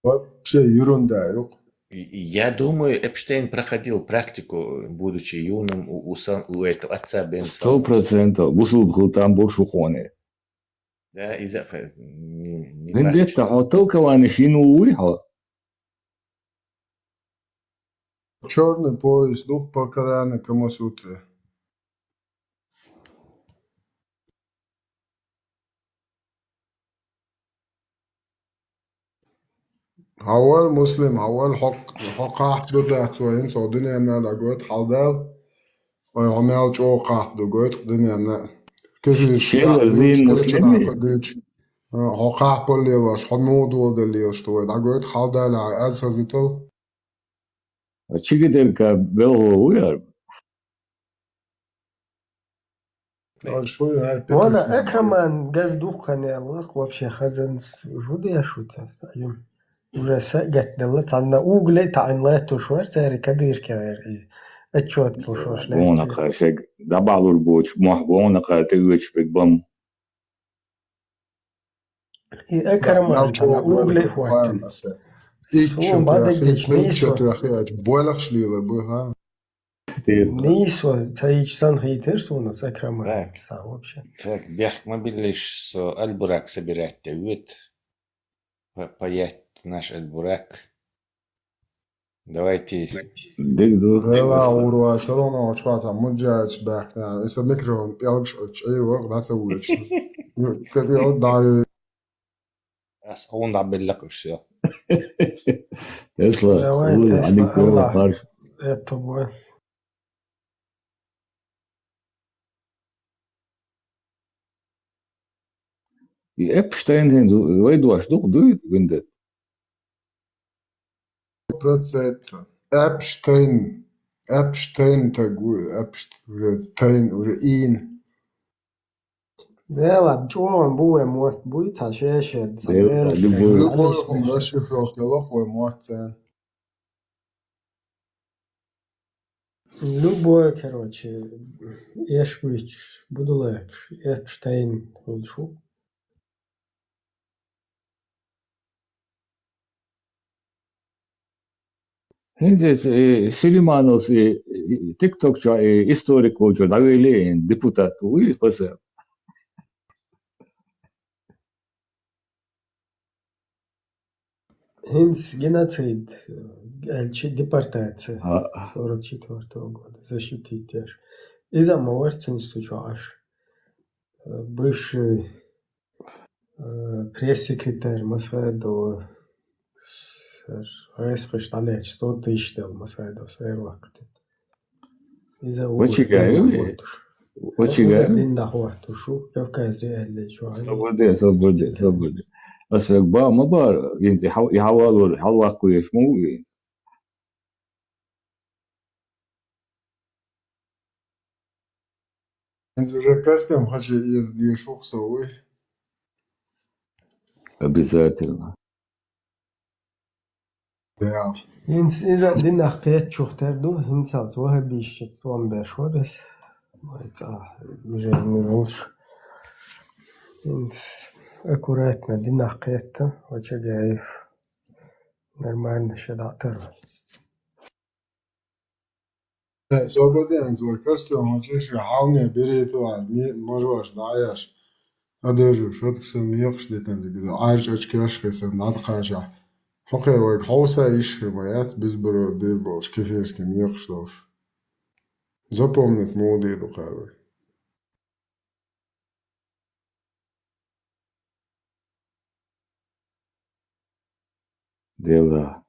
Вообще ерунда, ёк. И, и я думаю, Эпштейн проходил практику, будучи юным, у, у сам-, у этого отца Бен Салмана. Сто процентов. Бусул бхыл там бу шухоне. Да, из-, х-, не, не Вендетта практику. Хьо толкование шину уй хьо. Чёрный пояс дух покарания Камасутры. Хьавар, Муслим, хьавар, хьо-, хьо кхахьа ду дац вай, хӀинца хьо дуьненна дӀагойту хьалдал. Вай хьо мел чӀогӀа кхахьа ду гойту дуьненна. Кефир Шелар шиъ зийна дуьйцу, Муслим. Хьо кхахьа лелаш, хьо муха дола лелаш ду вай, дӀагойту хьалдал, аз хазитал. Чигидерка белхо ву яр? Вона Экраман газ духканеллах, вообще хазан жудеш вуца. Уже са гатделла, цанна угле таӀин лайтуш вар, цари кадирке вер и. Отчет лушош лайчи. Гонакъа шег дабалур боч, мох гонакъа тегвеч бек бам. И Экраман угле хваттан. Сун бадагдеш нийсо. Бойлахш лила бу, ха? Нийсо, ца ич сан хитер суна, Экраман. Так. Са вообще. Так, бехк ма биллиш, со Аль-Бурак собирать да вет. По-, поэт наш Аль-Бурак. Давайте. Диг ду. Вела урва, всё равно очвата муджач бахна. Иса микрофон пялгш очей вор, даца улич. Кадио дай. Ас он да беллак всё. Тесла, Давай, улы, Тесла, адик Аллах. Парш. Это бой. И Эпштейн хӀинца вай дош ду-кх, дуй, винда? Процент. Эпштейн. Эпштейн таг ву, Эпштейн, уже ин. Дела, чуон бу вай мотт, буй ца шешед, ца Дела, бер, любой. Любой расшифровка лох вай мотт, э. Любой, короче, эш вич, будулакш, Эпштейн, хул шу. ХӀинца, э, Сулеймановс, э, э, TikTok чу, э, историк волчу дӀавели, э, депутат вуй, хӀинца. ХӀинца геноцид, э, аьлчи депортация А. Сорок четвёртого года защитить деш. Иза ма вар цунца чу Ӏаш. Э, бывший, э, пресс-секретарь Масхадова, сар гӀайсхаш дӀалеча, сто тысяч дал Масхадов, сар вакхтит. Иза Вачигаев? Дин дахваттуш. Вачигаев? Иза дин дахваттуш, шу Кавказ реалле чу. Свободе, свободе, свободе. Аса ба, ма бар, винти хьал-, и хьавалур, хьалваккхуеш му вин. ХӀинца уже костюм хачи из дешух со вуй. Обязательно. Да. ХӀинца иза динах кхетчух тер ду, хӀинцалц вахабийшчиц тӀом беш варас. Вай цӀа, уже не волш. ХӀинца аккуратно динах кхетта, Вачагаев. Нормально, ша дӀатарва. Э, свободен, звой костюм, а чё ещё, хьалне берет, а, ми-, можешь, да, я ж. А даже, что ты сам ехаешь, где-то, где-то, а, очки, очки, сам надо хажа. Хокер, вай, хауса иши, боец, без бро, дыр болш, кефирский, ехаешь, долш. Запомнить моды, духарвай. Дела.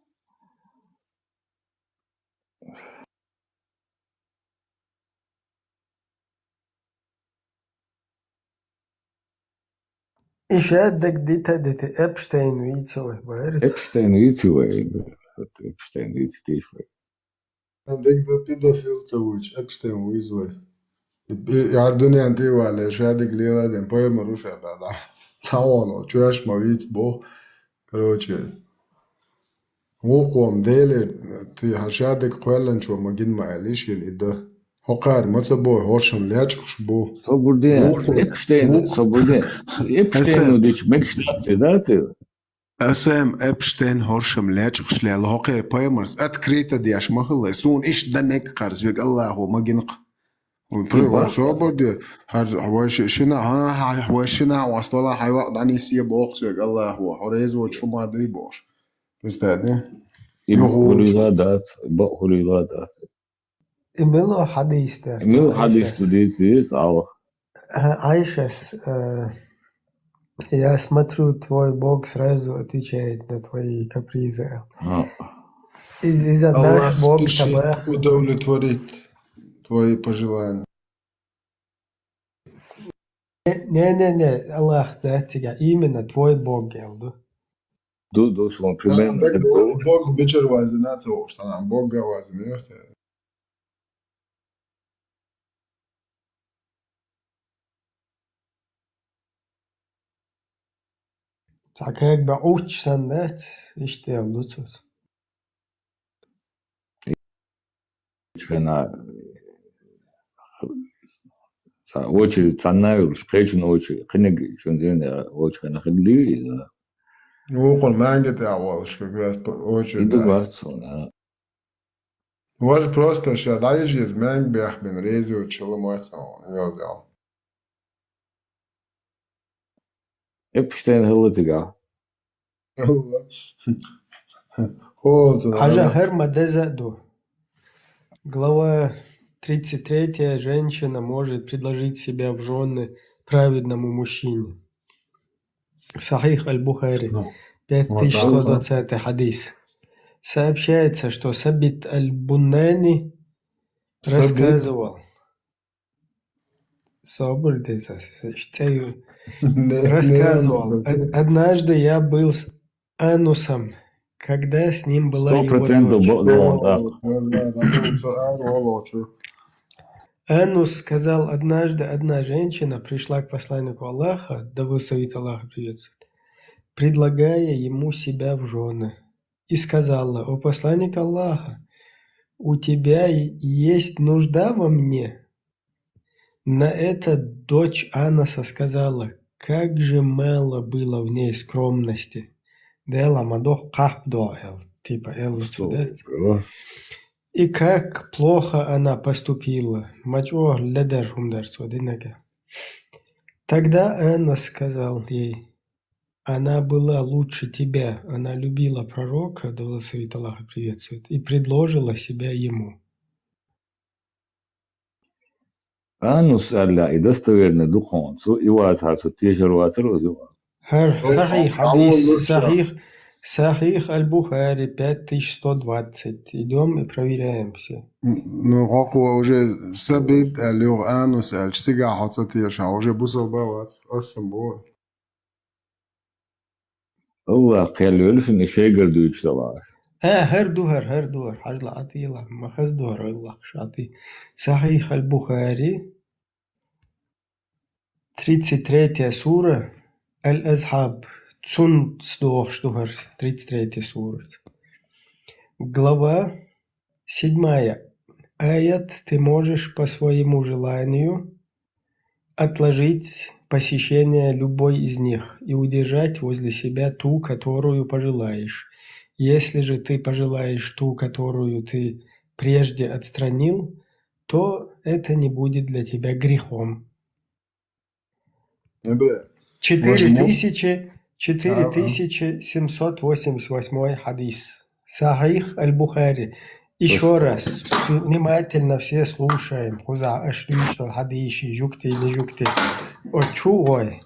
Иша дагдита дити Эпштейн вийцавай, байрит. Эпштейн вийцавай, Эпштейн вийцитишвай. Дагда педофил ца вуч, Эпштейн вийцавай. Яр дуьнен тӀе а вале, шадерг леладен, пайхамар ву ша баьда. Цхьа вон, чоьш ма виц бо. Короче, вукхо-м Деле, ти хьан шадерг кхоьллинчо ма гина ма аьллий шена и да. ХӀокхара ма ца бой, хӀоршам лечкъаш бу. Собар де, Эпштейн, собар де. Эпштейну дича мегаш дац, дац? Аса-м Эпштейн хӀоршам лечкъаш лелла, хӀокхе пайхамарс открыто деш ма хилла, суна иштта да мег кхарс, вег Аллахо ма гина-кх. Собар де, хьар вай ши-, шина, хьа, хьа, вай шина, вастала хьай вакъ дӀаниссе боху соьга Аллахо, хьо реза воцуш хӀума дуй бохуш. Представь, да? И бакъ хӀулийла дац, бакъ хӀулийла дац. И мила хьадис дара? И мила хьадис ду дийца деза, Аллах? Айшас, э, я смотрю, твой Бог сразу отвечает на твои капризы. Из, из-за наш Бог спешит удовлетворить твои пожелания. Не-не-не, Аллах дац цигахь, именно твой Бог, аьлла ду. Ду, ду, шун примерно. Бог бичара вазина ца воккхуш санна, Богга вазина яхта. Цхьа кегба Ӏутташ санна дац, иштта аьлла ду цо. Хенахь, цхьа очередь цхьанна а йолуш, кхечун очередь, кхиниг чун дийна волчу хенахь хилла иза. Вукхун маьнга тӀехь волуш, как раз по очереди. И ду бац суна. Важа просто ша дӀайижа иза маьнга бехбина, реза йоцуш хила моьтту сан йозал. Эпштейн хилла цигахь. Хьажа, хӀара ма деза а ду. Глава тридцать третья. Женщина может предложить себя в жены праведному мужчине. Сахих аль-Бухари, пять тысяч сто двадцатый хадис. Сообщается, что Сабит аль-Буннани рассказывал. Собар де, цӀе ю. Рассказывал. Од-, однажды я был с Анусом, когда с ним была его дочь. Анус сказал: «Однажды одна женщина пришла к посланнику Аллаха, да благословит Аллаха приветствует, предлагая ему себя в жены, и сказала: „О посланник Аллаха, у тебя есть нужда во мне?“ На это дочь Анаса сказала: „Как же мало было в ней скромности“». Дела ма доху кхахь дохьал, типа, элла цо, да? И как плохо она поступила, ма чӀогӀа ледар хӀума дара цо динарг. Тогда Анас сказал ей: «Она была лучше тебя, она любила пророка, да благословит Аллах и приветствует, и предложила себя ему». Анус аьлла, и достоверный ду хьуна, цу и вацахьара, цу тешар вацара оцу юкъа. ХӀара сахьих хьадис, сахьих, сахьих аль-Бухари, пять тысяч сто двадцать. Идём и проверяем все. Ну, хӀокхо уже Сабит аьлла, юха Анус аьлча, цигахь хьо ца теша, уже бусалба вац, аса ма бу. Аллах кхел велла шуна и шайгара дуьйцуш далахь. Э, хӀара ду хӀара, хӀара ду хӀара, хьажал Ӏатийла, ма хаза ду хӀара, Аллах ша Ӏатий. Сахьих аль-Бухари, тридцать третья сура, Аль-Азхьаб, цунца дохуш ду хӀара, тридцать третья сура. Глава седьмая. Аят: ты можешь по своему желанию отложить посещение любой из них и удержать возле себя ту, которую пожелаешь. Если же ты пожелаешь ту, которую ты прежде отстранил, то это не будет для тебя грехом. Четыре тысячи, четыре тысячи семьсот восемьдесят восьмой хадис. Сахих аль-Бухари. Ещё раз, внимательно все слушаем. Кхузахь аш дуьйцу хадийши, жугти, не жугти. О, чу ой,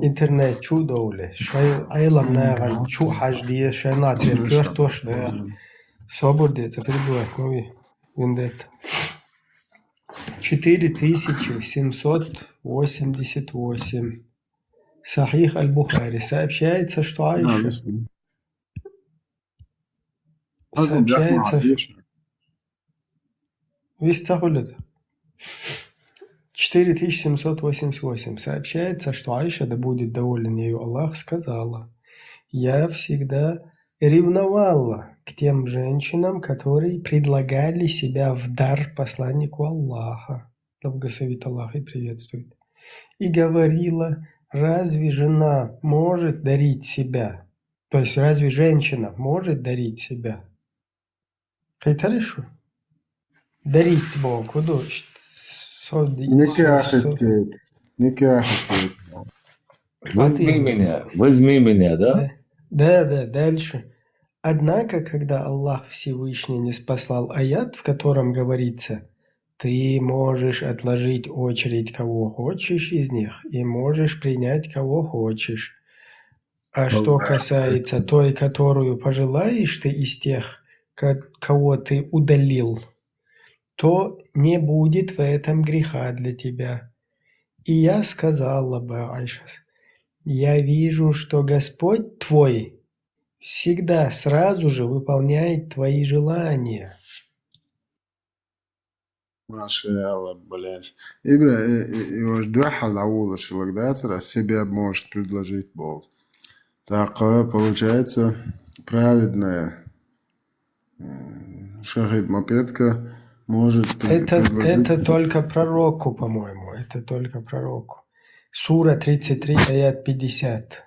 интернет чу довле. Шайн Ӏелам нагӀан чу хьажде, шайн нацер коьртош да. Собур де, ца придурок, ну и вендетта. Четыре тысячи семьсот восемьдесят восемь. Сахих аль-Бухари. Сообщается, что Айша. Сообщается, вист ца хуьлу. Четыре тысячи семьсот восемьдесят восемь. Сообщается, что Айша, да будет доволен ею Аллах, сказала: «Я всегда ревновала к тем женщинам, которые предлагали себя в дар посланнику Аллаха, да благословит Аллах и приветствует, и говорила: разве жена может дарить себя? То есть разве женщина может дарить себя?» Кхетарий шу? Дарить боху ду, ш-, со-, Никахь со-, со-, итт, никахь итт. А ты Возьми меня, возьми меня, да? Да, да, да, дальше. Однако, когда Аллах Всевышний ниспослал аят, в котором говорится: «Ты можешь отложить очередь, кого хочешь из них, и можешь принять, кого хочешь. А что Аллах. касается той, которую пожелаешь ты из тех, ко-, кого ты удалил, то не будет в этом греха для тебя». И я сказала бы, Айшас: «Я вижу, что Господь твой всегда сразу же выполняет твои желания». Машалла, блядь. Ибра, э, э, э, ваш дуьхьал дӀаволаш лагдацара, себе может предложить Бог. Так, э, получается, праведная, м, шахид Мапетка может пред-, Это, предложить это только пророку, по-моему, это только пророку. Сура тридцать три, аят пятьдесят.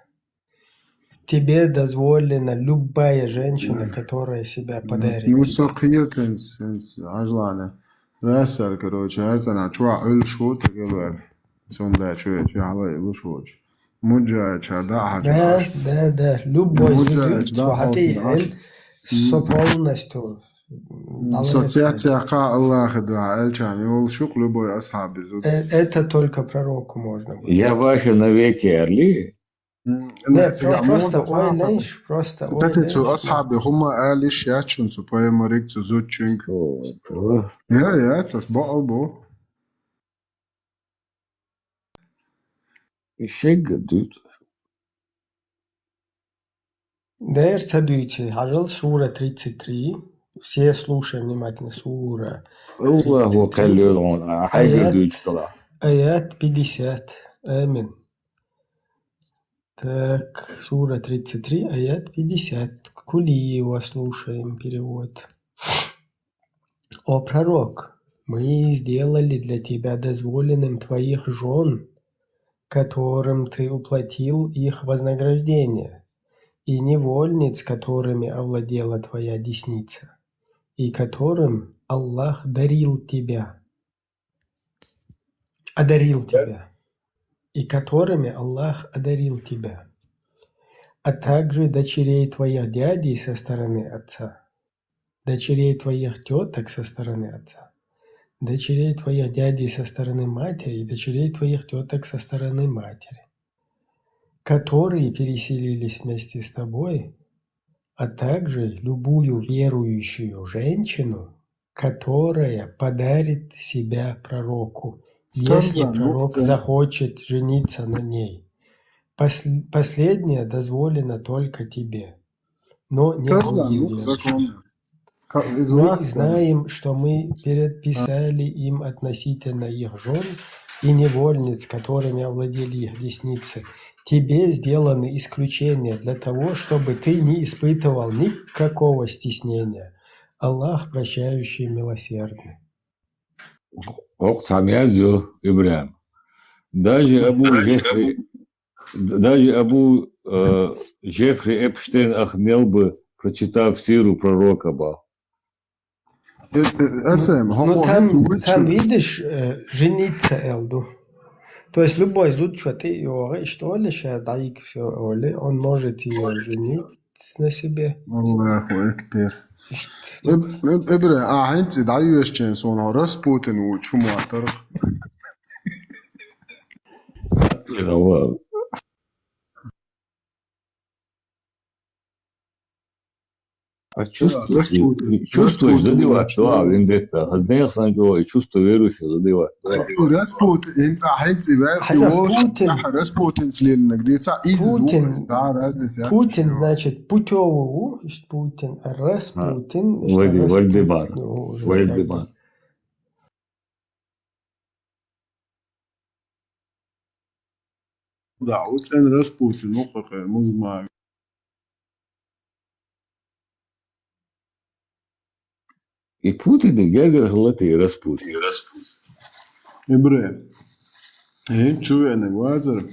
Тебе дозволена любая женщина, Да. которая себя Ну, подарит. ну, со кхетанц, хӀинц, ажлана. Расал, короче, хӀарцана чуа Ӏуьллуш ву тагабар. Сунда чуя, чуя хьала Ӏуьллуш вуч. Муджа ча да, хьа Да, ча. да, да. Любой Муджа зуд, ча да, цу хьатӀе хьа. Ӏел, со М. полностью, М, м, со дӀалаьцна. Цеця кха Аллаха дуьхьа, элчан йолуш ю-кх любой асхьаби зуд. Э, это только пророку можно было. Я ваша навеки, Арли? М, Нет, не, цигахь про-, просто муха ойла сахьат. Иш, просто Так ойла и иш. Цу асхьаби хӀума ала йиш яц шуна цу пайхамариг, цу зудчуьнга. О, о. Я, я, цас бакъал бу. И шегга дуьйцу. Дера ца дуьйций, хьажал, сура тридцать три. Все слушаем внимательно, сура Аллаху тридцать три. Кхел йолу хьуна, хьайгара Аят, дуьйцу кала. Аят пятьдесят. Амин. Так, сура тридцать три, аят пятьдесят. Кулиева слушаем перевод. О пророк, мы сделали для тебя дозволенным твоих жён, которым ты уплатил их вознаграждение, и невольниц, которыми овладела твоя десница, и которым Аллах дарил тебя. Одарил Да. тебя, и которыми Аллах одарил тебя, а также дочерей твоих дядей со стороны отца, дочерей твоих тёток со стороны отца, дочерей твоих дядей со стороны матери и дочерей твоих тёток со стороны матери, которые переселились вместе с тобой, а также любую верующую женщину, которая подарит себя пророку, если Тасна, ну, пророк да. захочет жениться на ней. Пос-, последнее дозволено только тебе, но не Тасна, другим ну, верующим. Закон. Ка-, из Мы вас, да. знаем, что мы предписали им относительно их жён и невольниц, которыми овладели их десницы. Тебе сделаны исключения для того, чтобы ты не испытывал никакого стеснения. Аллах прощающий, милосердный. Окх цхьа мез ю, Ибрахим. Даже Абу Жефри, даже Абу, э, Жефри Эпштейн ах мел бы, прочитав сиру пророка, бах. Э, э, Ну, эсэм, ну, хӀокхо там, хӀинца там, вуьйцу. Видишь, э, жениться эл ду. То есть любой зуд чу тӀе а йогӀий, иштта олий, ша дӀайига всё олий, он может её женить на себе. Аллаху акбар. Иштта. Эб-, эб-, эбре, а, хӀинца дӀайоьшучун суна хьо Распутин ву чу моттарх. А чувствуешь, Распутин, и чувствуешь, Распутин задевать, ву чу. Да, вендетта. Хаза нехан санна чӀогӀа и чувство верующего задевать, да. Распутин, хӀинца, хӀинца ваьлла, Хьажа, и волуш Путин. Распутинца лелинарг дийца, и Путин. Звук, да, разница яц. Путин, значит, путёвый ву, иштта Путин, а Распутин, А, иштта Вальде-, Распутин. Вальдемар. Ну, уже Вальдемар. Как бы. Да, у цӀен Распутин, ну, какая музыка. И Путин, и гергар хилла те Распутин. Ибре. Э, чу вене вазар.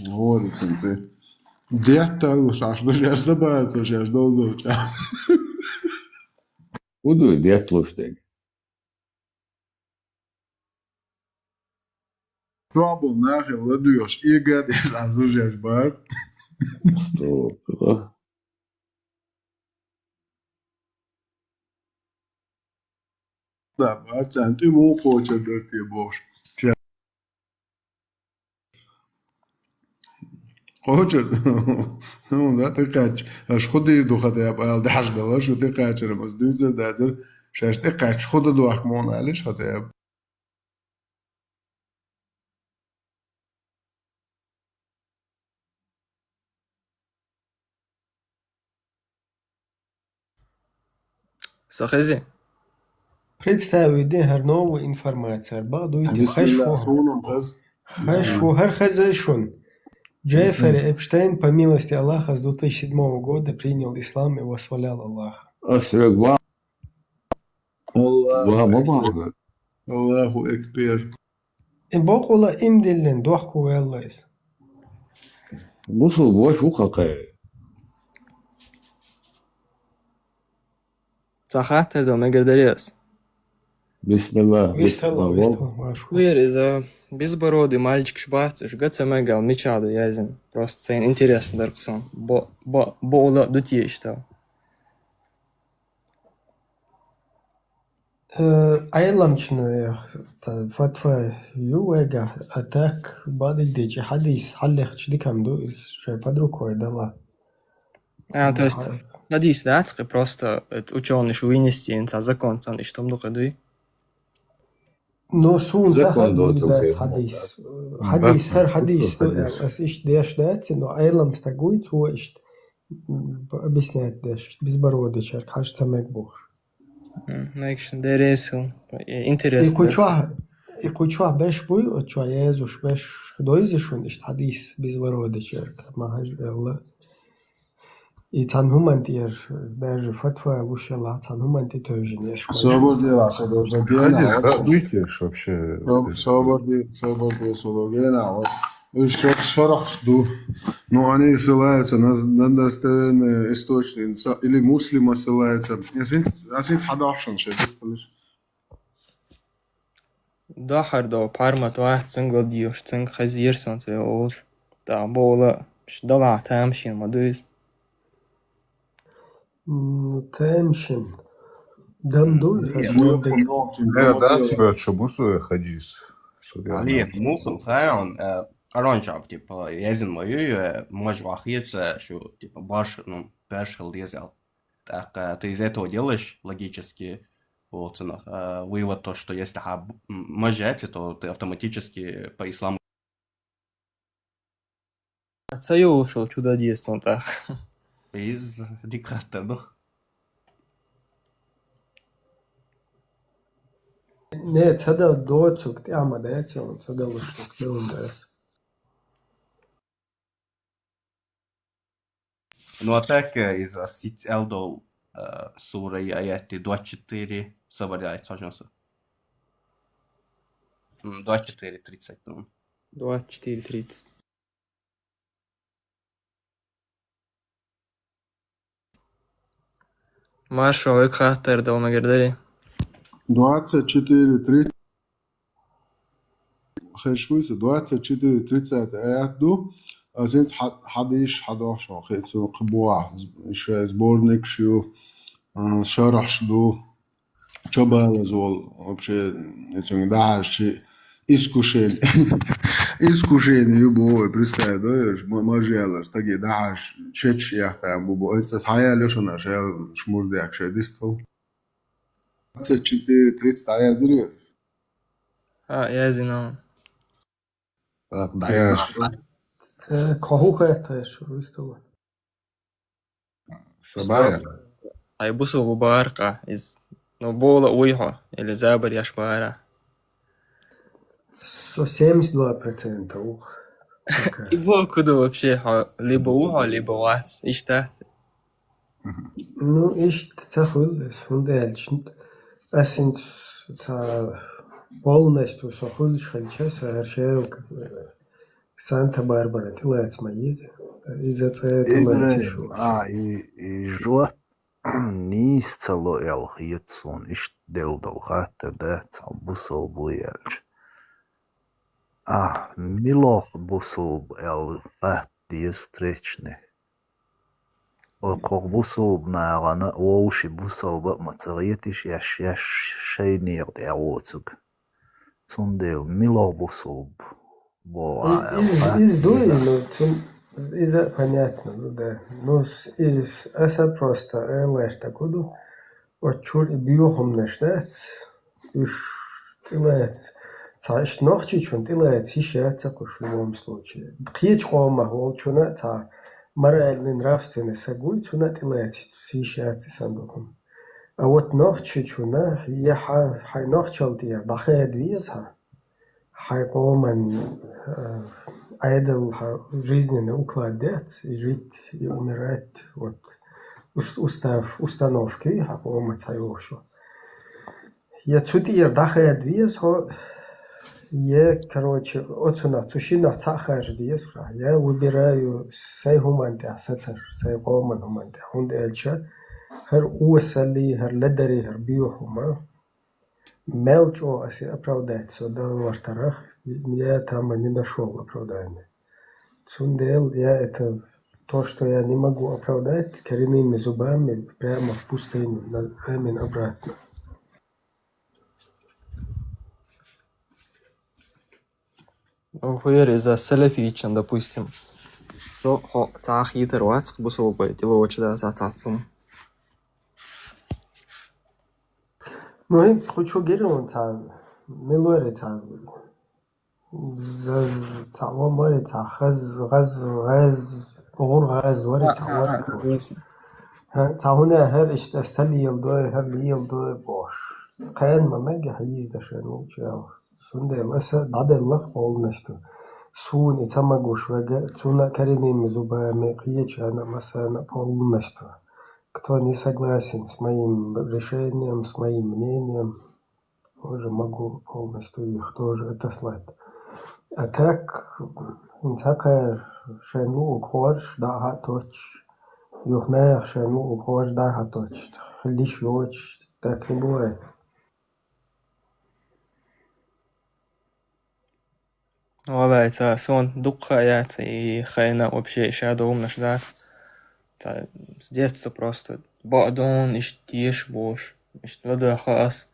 Говорит, ты. Деттал, шаш, ду, шаш, забар, то, шаш, дол, дол, ча. Уду, деттал, уж так. Пробовал нахер ладуешь, и гадаешь, а слушаешь, бар. Стоп. Да, бар, цан, ты му хочешь, да, ты бошь. Хочет? Ну, да, ты кач. Аш худы духа, ты об ал даш дала, что ты кач, рабас дюзер, дазер. Шаш ты кач, худы дуах мон, алиш, хотя. Са хези? Представь, иди, гьар новая информация. Арбагъ дуйти, хаш Бисмилла, ху. Сунам хаз. Хаш ху, гьар хазай шун. Джеффри Эпштейн, по милости Аллаха, с две тысячи седьмого года принял ислам и восхвалял Аллаха. Асраг ва. Аллаху Ва, ма акбар. Бага. Аллаху акбар. Э, бокъула им диллин, дохку веллайс. Бусул бош ву хакъай. Ца хаттар да мегар дарес. Бисмилла, Вистала, бисмилла, вол. Вистала, вашу. Куер иза безбородый мальчик шбац, уж гаца мегал мичада язин. Просто цен интересно дар кусон. Бо, бо, бо ула дутье ишта. Э, айламчна, э, та, фатва ю вайга, а так бадигдечи хадис, халлехчи дикам ду, из шай под рукой дала. А, то есть, Ха. Хадис дацкъи, просто, э, учёный шу вынести, инца закон цан иштам дукъи дуй. Ну, сун Закон ца хадис доцун дац хер. Хадис. Э, М, хадис, да, хар хадис, что ну, хадис. Ас ишт деш дац, но айлам стагуй, цу ишт, м, объяснять деш, ишт безбородый чарк, хаш ца мег бохш. М, мегшн дересил. Э, интересно. И кучва, и кучва беш буй, отчва Иисус беш дойзи шун, ишт хадис безбородый чарк. Ма хаж Аллах. И цан хуман тир, даже фатва лушала, цан хуман ти тожин, еш. Собор дела, собор дела. Хадис, да, дуйте, ш вообще. Соб-, собор де-, собор де сологена, вот. Уж шар-, шарахш ду. Ну, они ссылаются на, на достоверные источники, са-, или Муслима ссылаются. Асинц, асинц хадахшан ше, быстро. Дахар до пармат вахт цинг ладиош, цинг хазир сон це олш. Та бола, ш-, дала тамшин ма дуйз. М, тамшин. Дам дуй, М, хазир ну, дек. Ну, Э, да, да, тебя чё, мусу хадис? Алиев, мусу, хай он, э, короче, типа, язин мою, э, мож вахирца, шу, типа, баш, ну, баш хил дезял. Так, э, ты из этого делаешь логически, вот, цена, э, вывод то, что если, а, б-, м, мажете, то ты автоматически по исламу. Ца ю ушел чудо действон так. Из диктатор, да? Не, цадал доцук, ты ама да, цел, цадал ушлук, не он да. Ну, а так, э, из Асиц Элдо, э, сура и аяти двадцать четыре, собаляет, сажался. М, двадцать четыре тридцать, ну. Двадцать четыре тридцать. Маршо, вы хаттер дал, Магардари? Двадцать четыре тридцать. Хешгуйса, двадцать четыре тридцать аят ду. А сенц ха-, хадиш, хадош, хецу, кбуа, ещё сборник шу, а, шараш ду. Чо балаз вол вообще, эцунг дахьаш чи искушение. Искушение ю бо, представь, да, ш-, ма-, мажиялаш, таги дахьаш, чеч яхтаем бу бо. Эцас хаял ю шуна, шаял шмур дяк шай дистал. Двадцать четыре тридцать аязри. А, я знал. Так, да, я. Э, кого это ещё выставил? Сабая. Ай, бусу бу барка из, ну, бола уйхо, или забар яш бара. Сто семьдесят два процента ух. И бо куда вообще, хьо либо ву хьо, либо вац. Иштта дац. Ну, иштта ца хуьлу ас, хӀунда аьлча ас хӀинца ца полностью со хуьлуш хилча, сан хӀара шералг Санта-Барбара тӀелаца ма еза. Иза цӀе тӀелаца шу. А, и, и жо нийса ца ло аьлла хета суна, иштта делла долу хаттар дац, хьо бусалба ву аьлча. А, милох бусалба аьлла хатта деза тречне. Окхо бусалба нахана вовши бусалба а ма ца гӀетиш, еш, еш шайн некъа тӀехь воцург. Цундела милох бусалба боху И- а иза, аьлла иза ду, хатта. Ну, цун, иза понятно, ну да. Ну, с- и- аса просто элаеш такой ду. Вот чур и биохумнаш дац. Уж тӀелаца. Ца иштта нохчичун тӀелаца йиш яц ца кхуш в любом случае. Кхечу къомах волчуна ца моральный, нравственный са гуй, цуна тӀелаца йиш яц и сан духун. А вот нохчичуна я хьа- хьайн нохчал тӀера дӀахеда веза хьа. Хьайн къоман, э, Ӏедал, хьан жизненный уклад дац, и жить, и умирать, вот, ус- устав, установки хьан къоман ца йохуш. Я цу тӀера дӀахеда веза хьо, я, короче, оцунах, цу шиннах цхьаъ харжа деза хьа. Я выбираю сайн хӀуман тӀехь сацар, сайн къоман хӀуман тӀехь. ХӀунда аьлча хӀара осалли, хӀара ледари, хӀара биохума мел чӀогӀа аса оправдать со Дала вартарах, я там не нашёл оправдания. Цундела я это, то, что я не могу оправдать, коренными зубами прямо в пустыню, на- камень обратно. ХӀара иза салафичан, допустим. Со хьо цхьа хетар вац, бусалба тӀелоцуш дац цхьа цхьацца. Ну, хӀинца кху чу гира вон цхьа, милори цхьа, заз, цхьа вон вари цхьа, хаз, гӀаз, гӀаз, гӀур гӀаз вари цхьа вон. ХӀа, цхьа хӀуна хӀара иштта ас ца леладой, хӀара леладой бохуш. Кхаьна ма мега хьийза дашан ву чу ялх. Цундела аса дӀаделлах полностью. Суна и ца магуш вега, цуна коренными зубами, кхечана а, массарна а полностью. Кто не согласен с моим решением, с моим мнением, тоже могу полностью их тоже отослать. А так, хӀинца кхара шайн луург хоржуш, дӀа а хьа а тоттуш, юха наха шайн луург хоржуш, дӀа а хьа тоттуш, хила йиш йоцуш, так не бывает. Валлай, ца суна дукха яц, и хайна вообще ша догӀманаш дац. Ца с детства просто баъдун иштта теш болуш, иштта ладоьгӀна ас,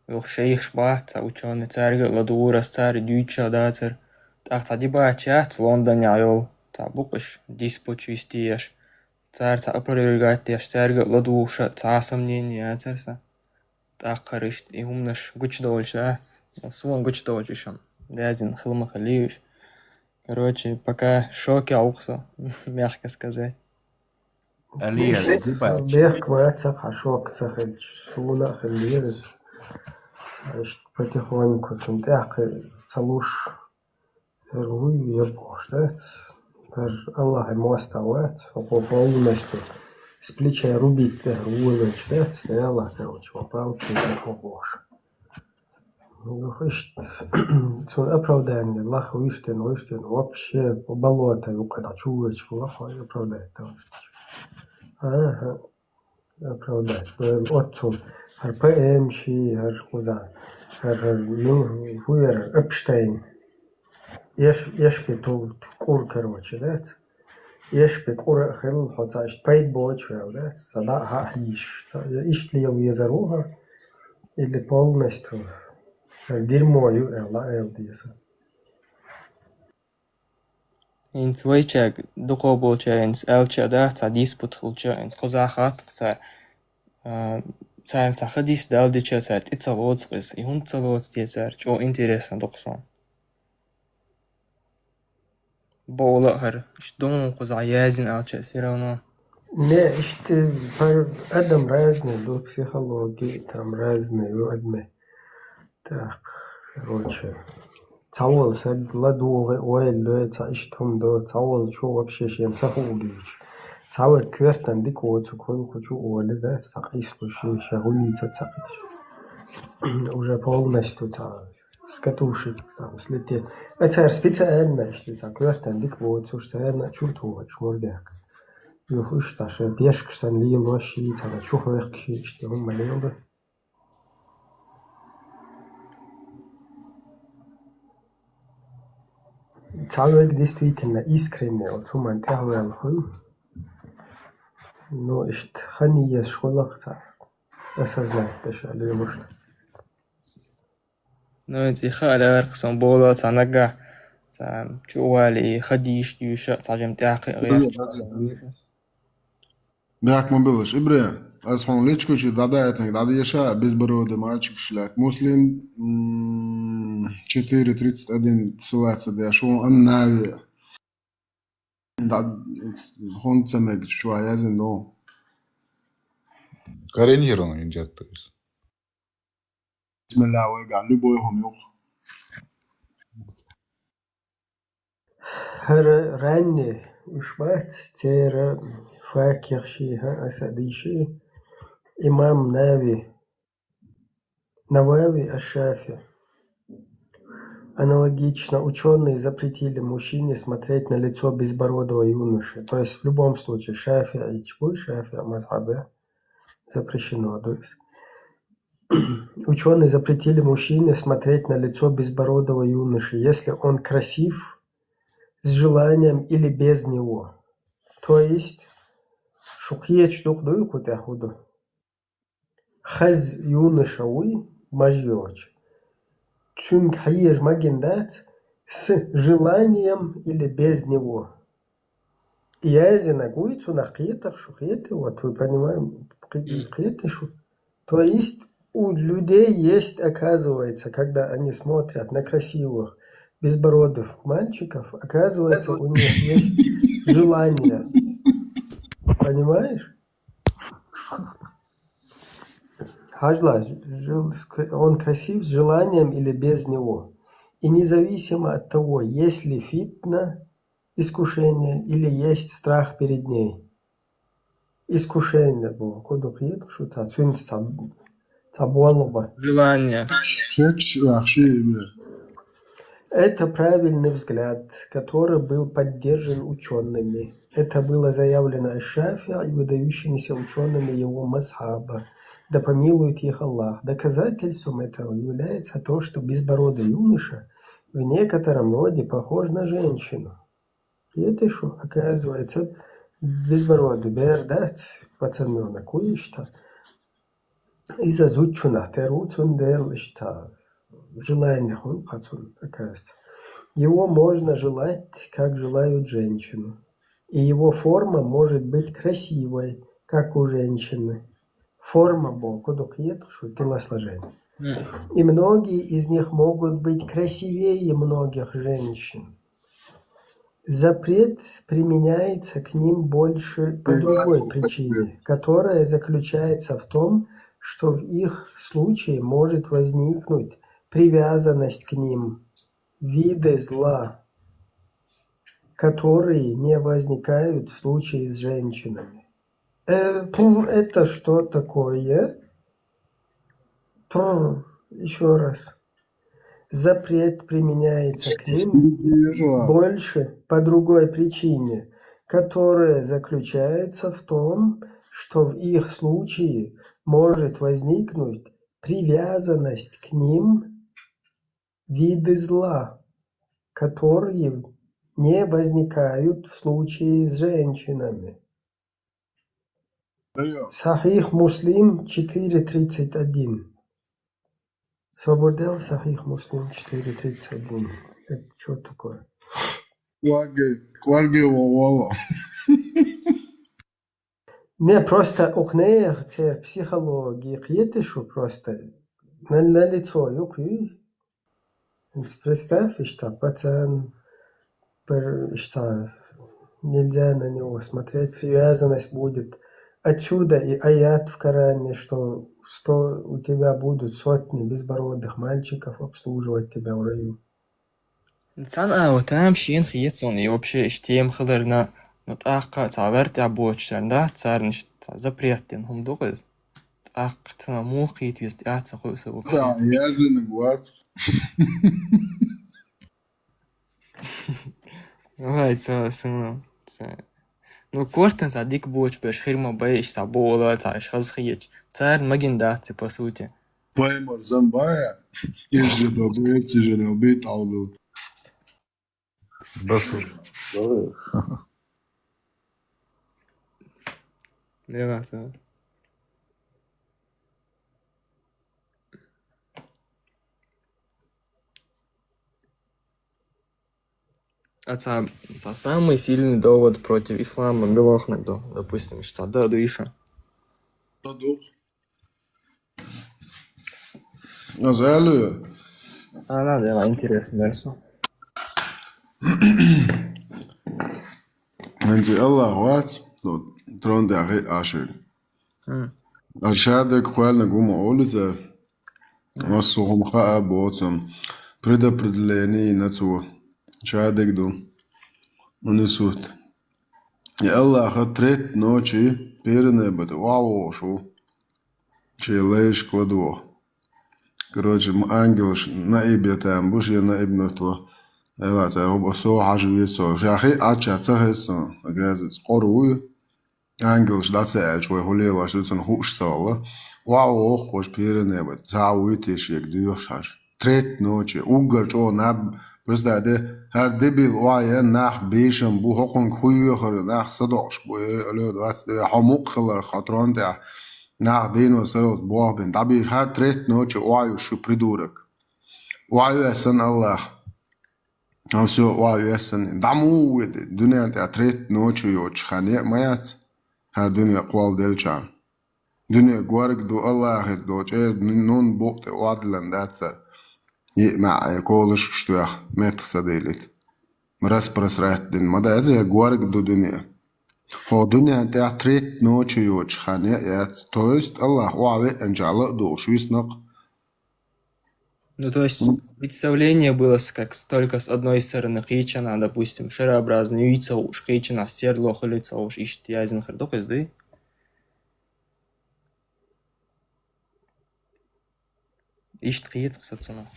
юха шайхаш бац, ца учёный, цаьрга а ладугӀур ас, цара дуьйцуш а дацар. ТӀаккха цхьа дебаташ яц Лондонехь йолу, ца букъаш диспут вистеш. Цара ца опровергать деш, цаьрга а ладугӀуш а цхьа сомнение яцара сан. ТӀаккха иштта и хӀуманаш гучудовлуш дац. Суна гучудовлуш иштта. Даьзина хила ма хилла уьш. Короче, пока шоке ву-кх со, мягко сказать. Алия, Ши- дебаташ. Бехк вац хьан шок ца хилча. Суна а хилла иза. Иштта потихоньку цунна тӀаьхьа ца луш. ХӀара вуй, я бохуш дац. Даже Аллахьан мостагӀа вац, хӀокхо полностью с плеча рубить тӀехь вуьйлуш дац, я Аллахь, короче, хӀокхо палки хӀокхо бохуш. Ну, иштта, цунна оправдание лаха вуьйш ден, вуьйш ден, вообще болото юккъе дӀа чу воьдуш хилла, хьо оправдать дан вуьйш деш. Аха. Оправдать. Вайн оццул. ХӀара поэмаши, хӀара кхуза, хӀара, хӀара, ну, хӀун яра, Эпштейн. Эш-, эшпи ту-, кӀур, короче, дац? Эшпи кӀур а хилла, хьо ца иштта пайда боцуш ваьлла, дац? Ца дӀа а хьийзаш. Ца, я иштта лела везар ву хьо, или полностью хӀара дерьмо ю аьлла, аьлла деза. ХӀинца вайчаьрга дукхахболчаьрга хӀинца аьлча а дац, цхьа диспут хилча, хӀинца кхузахь хатта-кх цара, а, царна цхьа ха дис далдича, цара тӀе ца лоцу-кх иза. И хӀунда ца лоцу те цара? ЧӀогӀа интересно ду-кх суна. Бо ула а хӀара, иштта дун кхузахь яздина аьлча а, всё равно. Не, иштта пар-, адам разный ду, психология там разный ю адамийн. Так, короче, ц- Цхьавола саг ладугӀе, ойла лоьй, цхьа иштта хӀума до, цхьавола чу вообще шен ца хуугийча. Цхьа вай коьртана дика воцург хӀума кху чу оли дац, цхьа къийслуш, ша гуйца ца къийш. Уже полностью цхьа с катушек там слетел. А цара специально иштта цхьа коьртана дика воцуш, царна чу тухаш мордяк. Юхуш цхьа шен пешкаш санна лелош, и цхьа чу хьоьхкаш, иштта хӀума лела. Цхьа вайга действительно искренне, вот хӀуман тӀехваьлла хуьлу. Ну, иштта хани еш хуьлах цхьа осознать деш лелуш. Ну, и цӀи хаьа, аьлла, сон болу цхьа нагахь, цхьа чу а валий, хадийш дуьйша, цхьа жим тӀаьхьа кхиа гӀерташ. Бехк ма билаш, Ибре, ас хьуна личку чу дӀадаийтинарг дӀадеша, безбородый мальчикаш лаьтта. Муслим, м, четыре тридцать один ссылаться деш, хьуна Ам Нави. Да, хӀунда ца мега чу язйина ду? Корректирован йинчат иза. Бисмилла, вайгахь любой хӀума юкъа. ХӀара ранний уьш бац, церан факих шиха аса дийши, имам Нави, Навави аш-Шафи. Аналогично, учёные запретили мужчине смотреть на лицо безбородого юноши. То есть в любом случае, шафи'иташ буй, шафи'и мазхьабе запрещено, то есть учёные запретили мужчине смотреть на лицо безбородого юноши, если он красив, с желанием или без него. То есть, шу кхечу дукха дуй кху тӀехь хӀу ду? Хаза юноша вуй, маж йоцу. Цуьнга хьежа магина дац, с желанием или без него. Язйинарг вуй, цунах кхетах шу, кхетий, вот вы понимаем, кхе-, кхетий шу. То есть у людей есть, оказывается, когда они смотрят на красивых, безбородых мальчиков, оказывается, у них есть желание. Понимаешь? Хьажал, жел-, он красив с желанием или без него. И независимо от того, есть ли фитна, искушение, или есть страх перед ней. Искушение боху, кху ду кхеташ шу, цхьа цуьнца цхьа, цхьа болх бан. Желание. Шекаш вахши, бля. Это правильный взгляд, который был поддержан учёными. Это было заявлено аш-Шафи'и и выдающимися учёными его мазхаба. Да помилует их Аллах. Доказательством этого является то, что безбородый юноша, в некотором роде похож на женщину. Кхетий шу, оказывается, безбородый бер дац, пацанёнок вуй иштта. Иза зудчунах тера ву, цундела иштта желание хуьлу кху цунна, оказывается. Его можно желать, как желают женщину. И его форма может быть красивой, как у женщины. Форма боху, кху ду кхеташ шу, телосложение. И многие из них могут быть красивее многих женщин. Запрет применяется к ним больше по другой причине, которая заключается в том, что в их случае может возникнуть привязанность к ним, виды зла, которые не возникают в случае с женщинами. Э, пу, это что такое? Пр, ещё раз. Запрет применяется к ним больше по другой причине, которая заключается в том, что в их случае может возникнуть привязанность к ним, виды зла, которые не возникают в случае с женщинами. Сахих Муслим четыре тридцать один. Собар дел, Сахих Муслим четыре тридцать один. Это чё такое? Кварге, кварге вон вала. Не, просто укхунех церан психология кхетий шу, просто на, на лицо юкъа юй. Представь, иштта пацан, пр-, иштта нельзя на него смотреть, привязанность будет. Отсюда и аят в Коране, что сто, у тебя будут сотни безбородых мальчиков обслуживать тебя в раю. Цхьана а вот там шена хетац суна, и вообще иштта тема хиларна, ну, тӀаккха цхьа лар тӀехь боцуш царна дац, царна иштта цхьа запрет дина хӀума ду-кх иза. ТӀаккха цунах муха кхета веза тӀаьхьа ца хуьлу со ву. Да, яздинарг вац. Вай, ца, ца, ца. Ну, кортан цхьа дика боцуш берш хир ма бай, иштта цхьа бола, цхьа иштта хаза хеташ. Царна магийна дац и, по сути. Паймар замбая, изжа бабе, цижа бит алду. Басу. Давай. Не надо. А ца, ца самый сильный довод против ислама белохнаг ду, допустим, что да, ду иша. Ду. Аз аьлла. А, надо, интересно, дальше. ХӀинца Аллах вац, ну, трон тӀехь а шуьга. М. Аз шадерг кхоьллинарг хӀума олу цара. Массо хӀума хаа боцу. Предопределение йина цо. Шадерг ду. Унисут. И Аллаха третта ночи пиране бада вогӀуш ву. Шен лайшка ладогӀа. Короче, м-, ангелаш наиб я там бу, шен наиб нуьтла. Эла цара хӀуба со хьажа веза со. Ша хи Ӏача ца хеза со. Газа къора вуй. Ангелаш дӀа ца аьлча, вай хӀу лелош ду, цунна хууш ца вала. Вау, вохкуш пиране бат. Цхьа вуй те шега доьхуш хьажа. Третта ночи. Уггар чӀогӀа наб. Просто де, хӀара дебил охьа ян нах бешам бу, хӀокхунга хӀу йоьхар нах садоӀуш бу, э, алло, двадцать девять, хьо мукъ хилар, хьо трон тӀехь. Нах дийно саралц бохбина. ДӀабийш хӀара третта ночи охьа ю шу придурок. Охьа ю сан Аллах. Ан всё, ва весан. ДӀа муха ву де? Дуьнен тӀехь третта ночи йоцуш хан е а ма яц. ХӀара дуьне кхолла делча. Дуьне горга ду, Аллахе ду, чӀер нун букъ тӀе одлан дацар. Е а маьӀ, э, колашкаш тоьхна, меттах ца дийлийта. Распросрать дина. Ма дац, я горга ду дуьне. Хьо дуьнен тӀехь третта ночи йоцуш хан е а яц. То есть, Аллах охьа веанча ла а долуш, виснакх. Ну, то есть, представление было с-, как с-, только с одной стороны кхечана, допустим, шарообразный вуй ца хууш, кхечана сердало хуьлу ца хууш, иштта яздина хир ду-кх иза, дуй? Иштта кхета-кх сан цунах.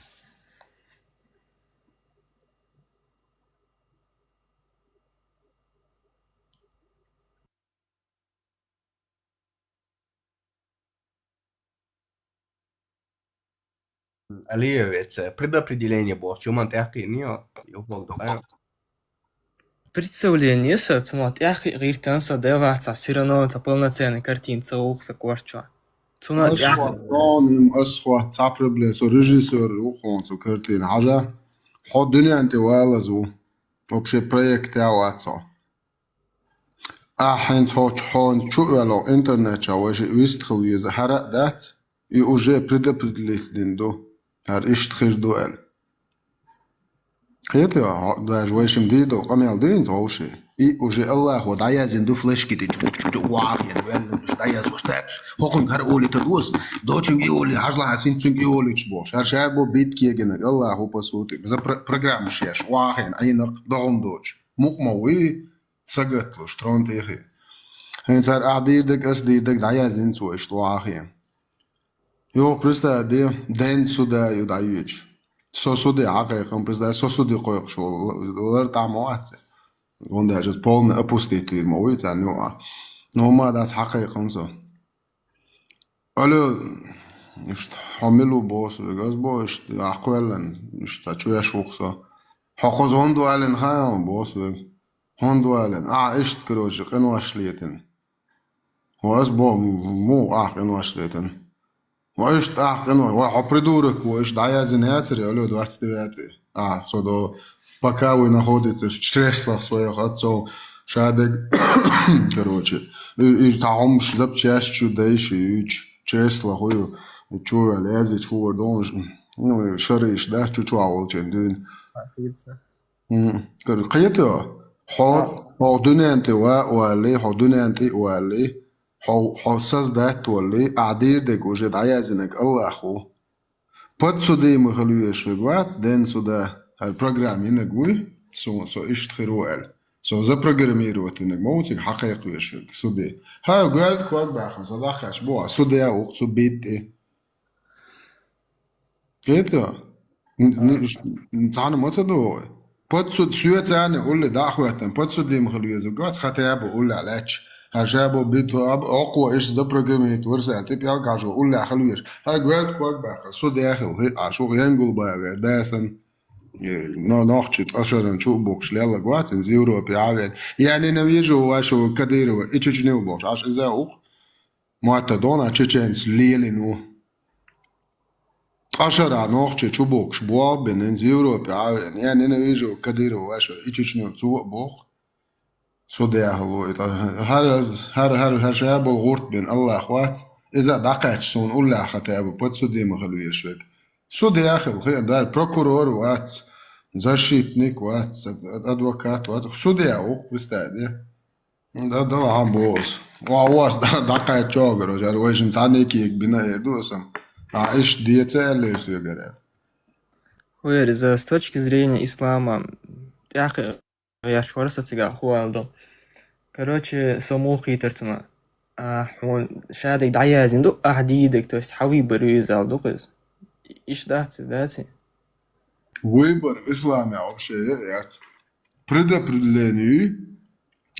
Алиев, эца предопределение бохучу хӀуманна тӀаьхкхийна йо, юхалург ду-кх. Представление сан, цунах тӀаьхкхиа гӀиртан сан, делахь цхьа все равно цхьа полноценная картина ца гӀуллакх сан корчо. Цунах тӀаьхкхиа. Ас хӀотта, цхьа проблема, со режиссёр ву хьуна цу картина хьажа. Хьо дуьнен тӀе валаза ву. Вообще проект а вац хьо. Ахь хӀинца хьо-, хьо-, хьуна чу а ваьлла интернет чохь вайшиъ вистхила веза хӀара а дац, и уже предопределить дина ду, хӀара иштта хир ду аьлла. Кхетий хьо, даже вайшимма дийр долу къамел ду хӀинца вовшийн? И уже Аллахо дӀаяздина ду флешки тӀе, чу-, чу-, чу-, вахийна, ваьлла уьш дӀаязваш дац. ХӀокхуьнга хӀара олий тадоса, дочуьнга и олий, хьажалахь, синцуьнга и олийча бохуш. ХӀара ша бо битка егинарг, Аллахо по сути, за про-, программаш еш, вахийна, Ӏийнакх, догӀум доцуш. Мукъа ма вуй, сагатлуш, трон тӀехь. ХӀинца хӀара ахь дийр дерг, ас дийр дерг дӀаяздина цо иштта вахийна. Юха, представь, де, ден суда ю дӀайоьдуш. Со суде хьакхайкхина, представь, со суде кхойкхуш волу, лар тӀехь ма вац. ХӀунда аьлча полный опустить вийр ма вуй царна юкъахь. Но ма дац хьакхайкхина со. Алло, иштта, хьо мила ву боху соьга? Ас боху, иштта, ахь кхоьллина, иштта, цхьа чоьш ву-кх со. Хьо кхуза хӀунда валийна хаьий хьуна боху соьга? ХӀунда валийна? Ахьа иштта, короче, къинош летина. Хьо ас боху, муха ахьа къинош летина? Хьо иштта ахьа къинош, ва хьо придурок ву, иштта дӀаяздина яцара, алло, двадцать девятый. А, со до, пока вы находитесь в чреслах своих отцов, шадерг, короче, и, и цхьа хӀумаш запчасть чу дайша юьйцу, чреслах ву ю, чу ваьлла, яздича хӀора долуш, ну, шариш дац, чу чохь волчун дуьйна. Отлично. М, кор-, кхетий хьо? Хьо, хьо дуьнен тӀе ва а валлий, хьо дуьнен тӀе а валлий, хьо, хьо создать воллий, ахь дийр дерг уже дӀаяздинарг Аллах ву. Подсудимый хила везаш верг вац, ден суда, ХӀара программа йинарг вуй, со, со иштта хир ву аьлла. Со запрограммировать йинарг ма ву цига хьакхайкхавеш верг, суде. ХӀара гоьлда ког баьхна, со дӀакхаьчча боху, суде а ву-кх цу битӀи. Кхетий? Н-, н-, н-, цхьана ма ца догӀу вай. Подсуд-, соьца а улле дӀа а хӀоьттина, подсудимый хила везарг вац, хотя бы уллехь лаьтташ. ХӀара ша бо биту, аб-, оккхо иштта запрограммировать вара сан, тӀе пӀелг хьажо, уллехь хила везаш. ХӀара гоьлда ког баьккхина, суде а хила, хи-, а шух Янгулбаев вер, да сан. Э, но-, нохчий ткъа шарна чу а бухкуш лелларг вац, иза Европе а веана. Я ненавижу вашего Кадырова и Чечню бохуш, Ӏаш иза а ву-кх. Мотта дона чеченцаш лелийна ву. Ткъа шарахь нохчий чу бухкуш болх бина, иза Европе а веана. Я ненавижу Кадырова вашего и Чечню цо а боху. Суде а хила ву и ткъа-, хӀара, хӀара, хӀара, хӀара ша болу гӀурт бина Аллах вац. Иза а дӀакхаьчча суна уллехь хотя бы подсудимый хила везаш верг. Суде а хила, хи-, дар прокурор вац, защитник вац, адвокат вац. Суде а ву-кх, представь, де. Да, да, хан боху. Ва, вас, да, дӀакхаьчча чӀогӀа, короче, хӀара вайшимма цхьаьна кега бина эр ду аса. А, иштта деца аьлла соьгара. ХӀу яра иза, с точки зрения ислама, тӀаккха гӀерташ вара со цигахь, хӀу аьлла ду. Короче, со муха хийтар цунах. А, хьуна шадерг дӀаяздина ду, ахь дийдиг, то есть хьан выбор ю иза аьлла ду-кх иза. Иштта дац иза, дац и? Выбор исламехь вообще яц. Предопределение ю,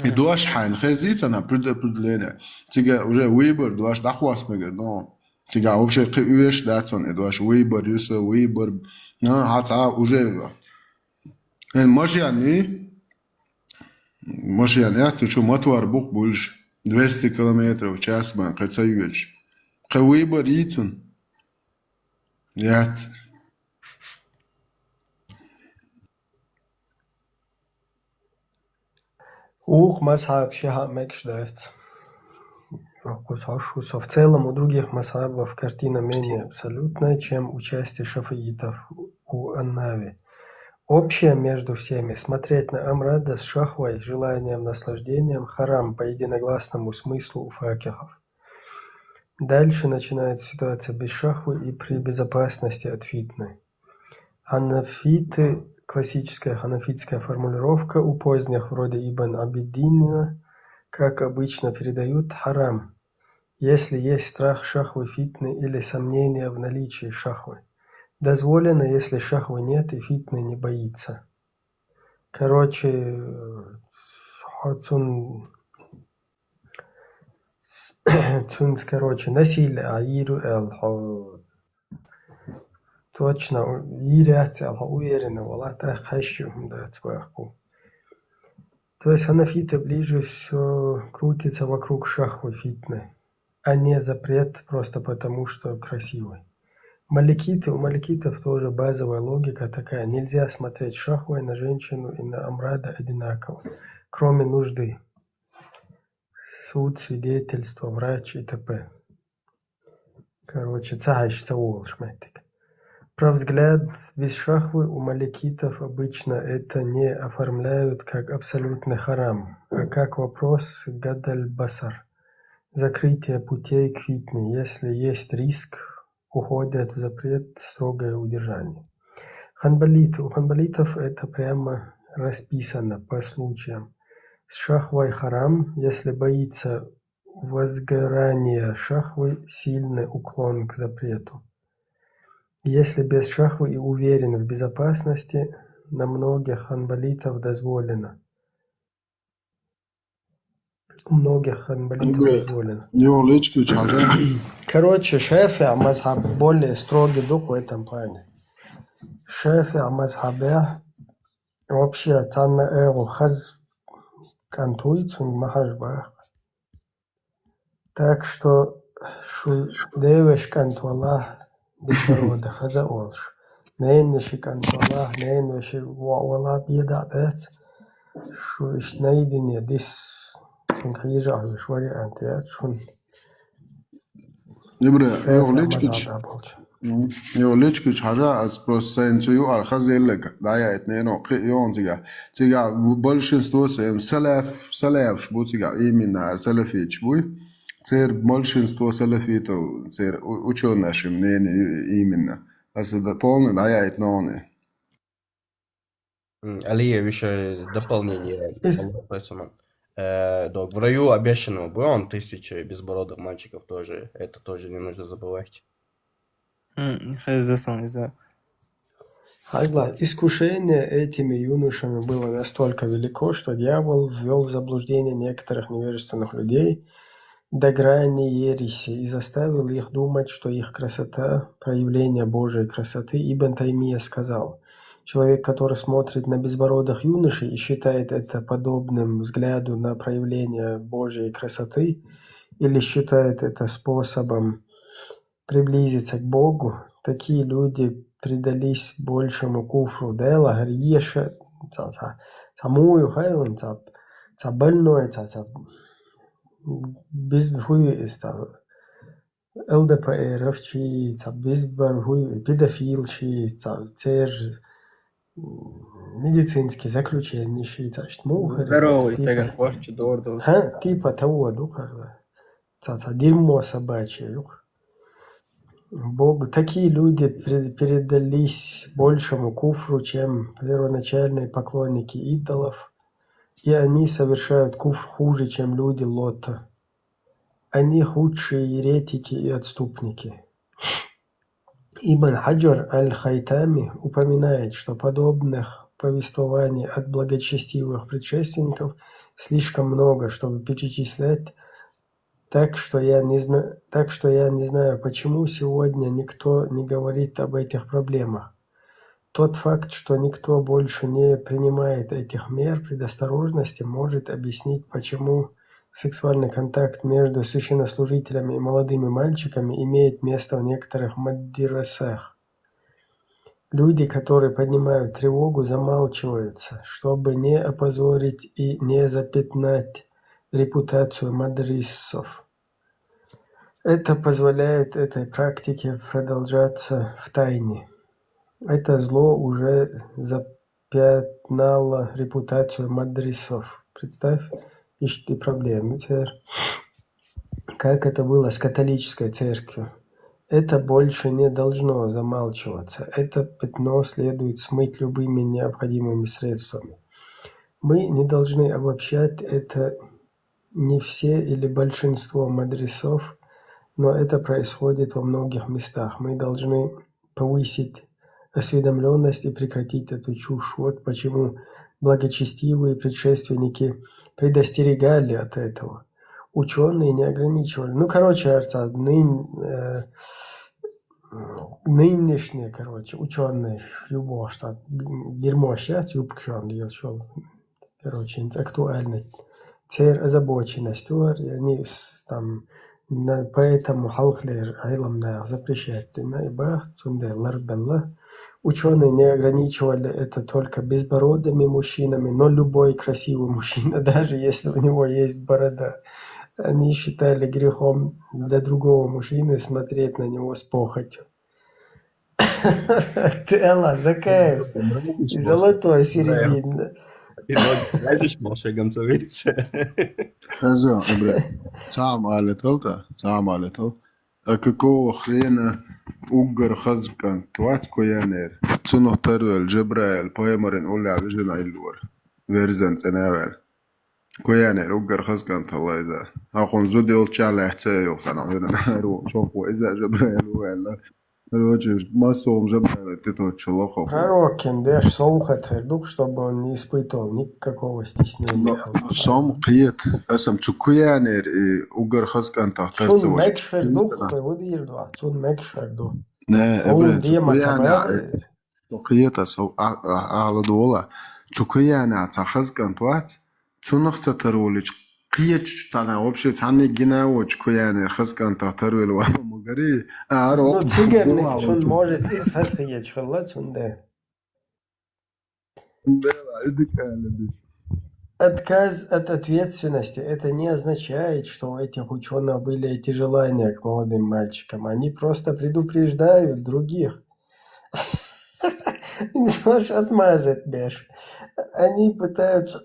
и дош хьайна хезийца, на предопределение. Цига уже выбор дош дӀахоссабергара, но цига вообще кхин оьшуш дац хьуна и дош. Выбор ю сан, выбор. На, хьан цхьа уже. Эн машен ю, машен яц, цу чу мотор бу-кх буьллуш, двести километров в час бан кхин ца йоьдуш. Кхин выбор йий цунна? Яц. Вукху мазхьаб ши хьаъ мегаш дац. Йоккхуш хьош ву со. В целом у других мазхабов картина менее абсолютная, чем у части шафиитов, у Аннави. Общее между всеми: смотреть на амрада с шахвой, желанием, наслаждением, харам по единогласному смыслу у факихов. Дальше начинается ситуация без шахвы и при безопасности от фитны. Ханафиты, классическая ханафитская формулировка у поздних, вроде Ибн Абидина, как обычно передают, харам, если есть страх шахвы, фитны или сомнения в наличии шахвы. Дозволено, если шахвы нет и фитны не боится. Короче, хьо цун-, цунца, короче, насилие а йийр ю аьлла, хьо точно у-, йийр яц аьлла, хьо уверенный валахь, тӀаккха хьаьшшиъ хӀума дац баккху. То есть ханафиты ближе всё крутится вокруг шахвы, фитны, а не запрет просто потому, что красивый. Маликиты, у маликитов тоже базовая логика такая: нельзя смотреть шахвой на женщину и на амрада одинаково, кроме нужды. Суд, свидетельство, врач и т.п. Короче, ца хьаьшшиъ ца волуш меттиг. Про взгляд без шахвы у маликитов обычно это не оформляют как абсолютный харам, а как вопрос гадаль-басар, закрытие путей к фитне, если есть риск, уходят в запрет, строгое удержание. Ханбалит-, у ханбалитов это прямо расписано по случаям. С шахвой харам, если боится возгорания шахвы, сильный уклон к запрету. Если без шахвы и уверен в безопасности, на многих ханбалитов дозволено. У многих ханбалитов дозволено. Йо, лечкуч хьажа. Короче, шафиӀ мазхаб более строгий ду в этом плане. ШафиӀ мазхабехь вообще цхьанна эгӀу хаза кӀант вуй, цуьнга ма хьажа боху. Так что шу деваш кӀант валахь, дешарода хаза а волуш. Ненан ши кӀант валахь, ненан ши воӀ валахь, беда а дац. Шу иштта наедине дис, цуьнга хьежа а хьоьжуш вариант яц шуна. Ибра, йо, лечкуч. Мгм. Йо, лечкуч хьажа, ас просто сайн цу юкъара хаза еллаг дӀаяйта нерон кхин а йогӀун цигахь. Цигахь большинство сайн салаф-, салафаш бу цигахь, именно хӀара салафиташ буй. Церан большинство салафитов, церан у-, учёнаши мнение именно. Аса да полный дӀаяйта ногӀане. М, Алиев ещё дополнение. Из- Алло, Файсаман. Э, да, в раю обещанном был он тысяча безбородых мальчиков тоже. Это тоже не нужно забывать. М, хай за сон, за. Хагла, искушение этими юношами было настолько велико, что дьявол ввёл в заблуждение некоторых невежественных людей до грани ереси и заставил их думать, что их красота — проявление Божьей красоты. Ибн Таймия сказал: «Человек, который смотрит на безбородых юношей и считает это подобным взгляду на проявление Божьей красоты или считает это способом приблизиться к Богу, такие люди предались большему куфру». Дела гриеша, ца, ца, ца мою хайлан, ца, ца больной, ца, ца без хуй из, ца ЛДПРовчи, ца без бар хуй педофилчи, ца цер медицинский заключение ши, ца штмухари. Здоровый, типа. Теган, Кошчу, Дордо. Ха, типа того, ну, как бы. Ца, ца дерьмо собачье, юх. Богу, такие люди пре- передались большему куфру, чем первоначальные поклонники идолов, и они совершают куфр хуже, чем люди Лота. Они худшие еретики и отступники. Ибн Хаджар аль-Хайтами упоминает, что подобных повествований от благочестивых предшественников слишком много, чтобы перечислять, так что я не зна- так что я не знаю, почему сегодня никто не говорит об этих проблемах. Тот факт, что никто больше не принимает этих мер предосторожности, может объяснить, почему сексуальный контакт между священнослужителями и молодыми мальчиками имеет место в некоторых мадрасах. Люди, которые поднимают тревогу, замалчиваются, чтобы не опозорить и не запятнать репутацию мадрисов. Это позволяет этой практике продолжаться в тайне. Это зло уже запятнало репутацию мадрисов. Представь, ищи проблему, цер. Как это было с католической церковью? Это больше не должно замалчиваться. Это пятно следует смыть любыми необходимыми средствами. Мы не должны обобщать это, не все или большинство мадрисов, но это происходит во многих местах. Мы должны повысить осведомленность и прекратить эту чушь. Вот почему благочестивые предшественники предостерегали от этого. Ученые не ограничивали. Ну, короче, это нынь, э, нынешние, короче, ученые, любого штат, дерьмо сейчас, юбка, короче, актуальность. Цер озабоченность, и они с- там на- поэтому халхлер айлам на запрещать на и бах цунде ларбелла. Ученые не ограничивали это только безбородыми мужчинами, но любой красивый мужчина, даже если у него есть борода, они считали грехом для другого мужчины смотреть на него с похотью. Ты, Алла, Закаев, и золотой середины. И вот, знаешь, Маша Гонцовица. Хаза, бля. Сам алетал-то, сам алетал. А какого хрена уггар хазкан твац куянер? Цунах тарвел Джабраил, пайгамбарин уля вижена илвар. Верзен ценавел. Куянер уггар хазкан талайза. Ахун зудел чале цейл сана верна. Ру шоку иза Джабраил уэла. Короче, массовым Джабраил ты тот чулохо. Пророк кем деш совхат хердух, чтобы он не испытывал никакого стеснения. Сом киет, асам цукуянер и уггар хазкан тахтар Цун цеваш. мекшердух, удирдуа, цун мекшердух. Не, Оун эбрен диема цукуяна. цабари. Киет асо ала дуола. Цукуяна ца хазкан твац. Цунах ца тарулич. Киет цана вообще цаны гина оч куянер хазкан тахтар вел ва магари. А ро. Ну, цигерник цун может из хасхиеч хала цунде. Бела, иди калеби. Отказ от ответственности — это не означает, что у этих ученых были эти желания к молодым мальчикам. Они просто предупреждают других. Не сможешь отмазать, Беш. Они пытаются...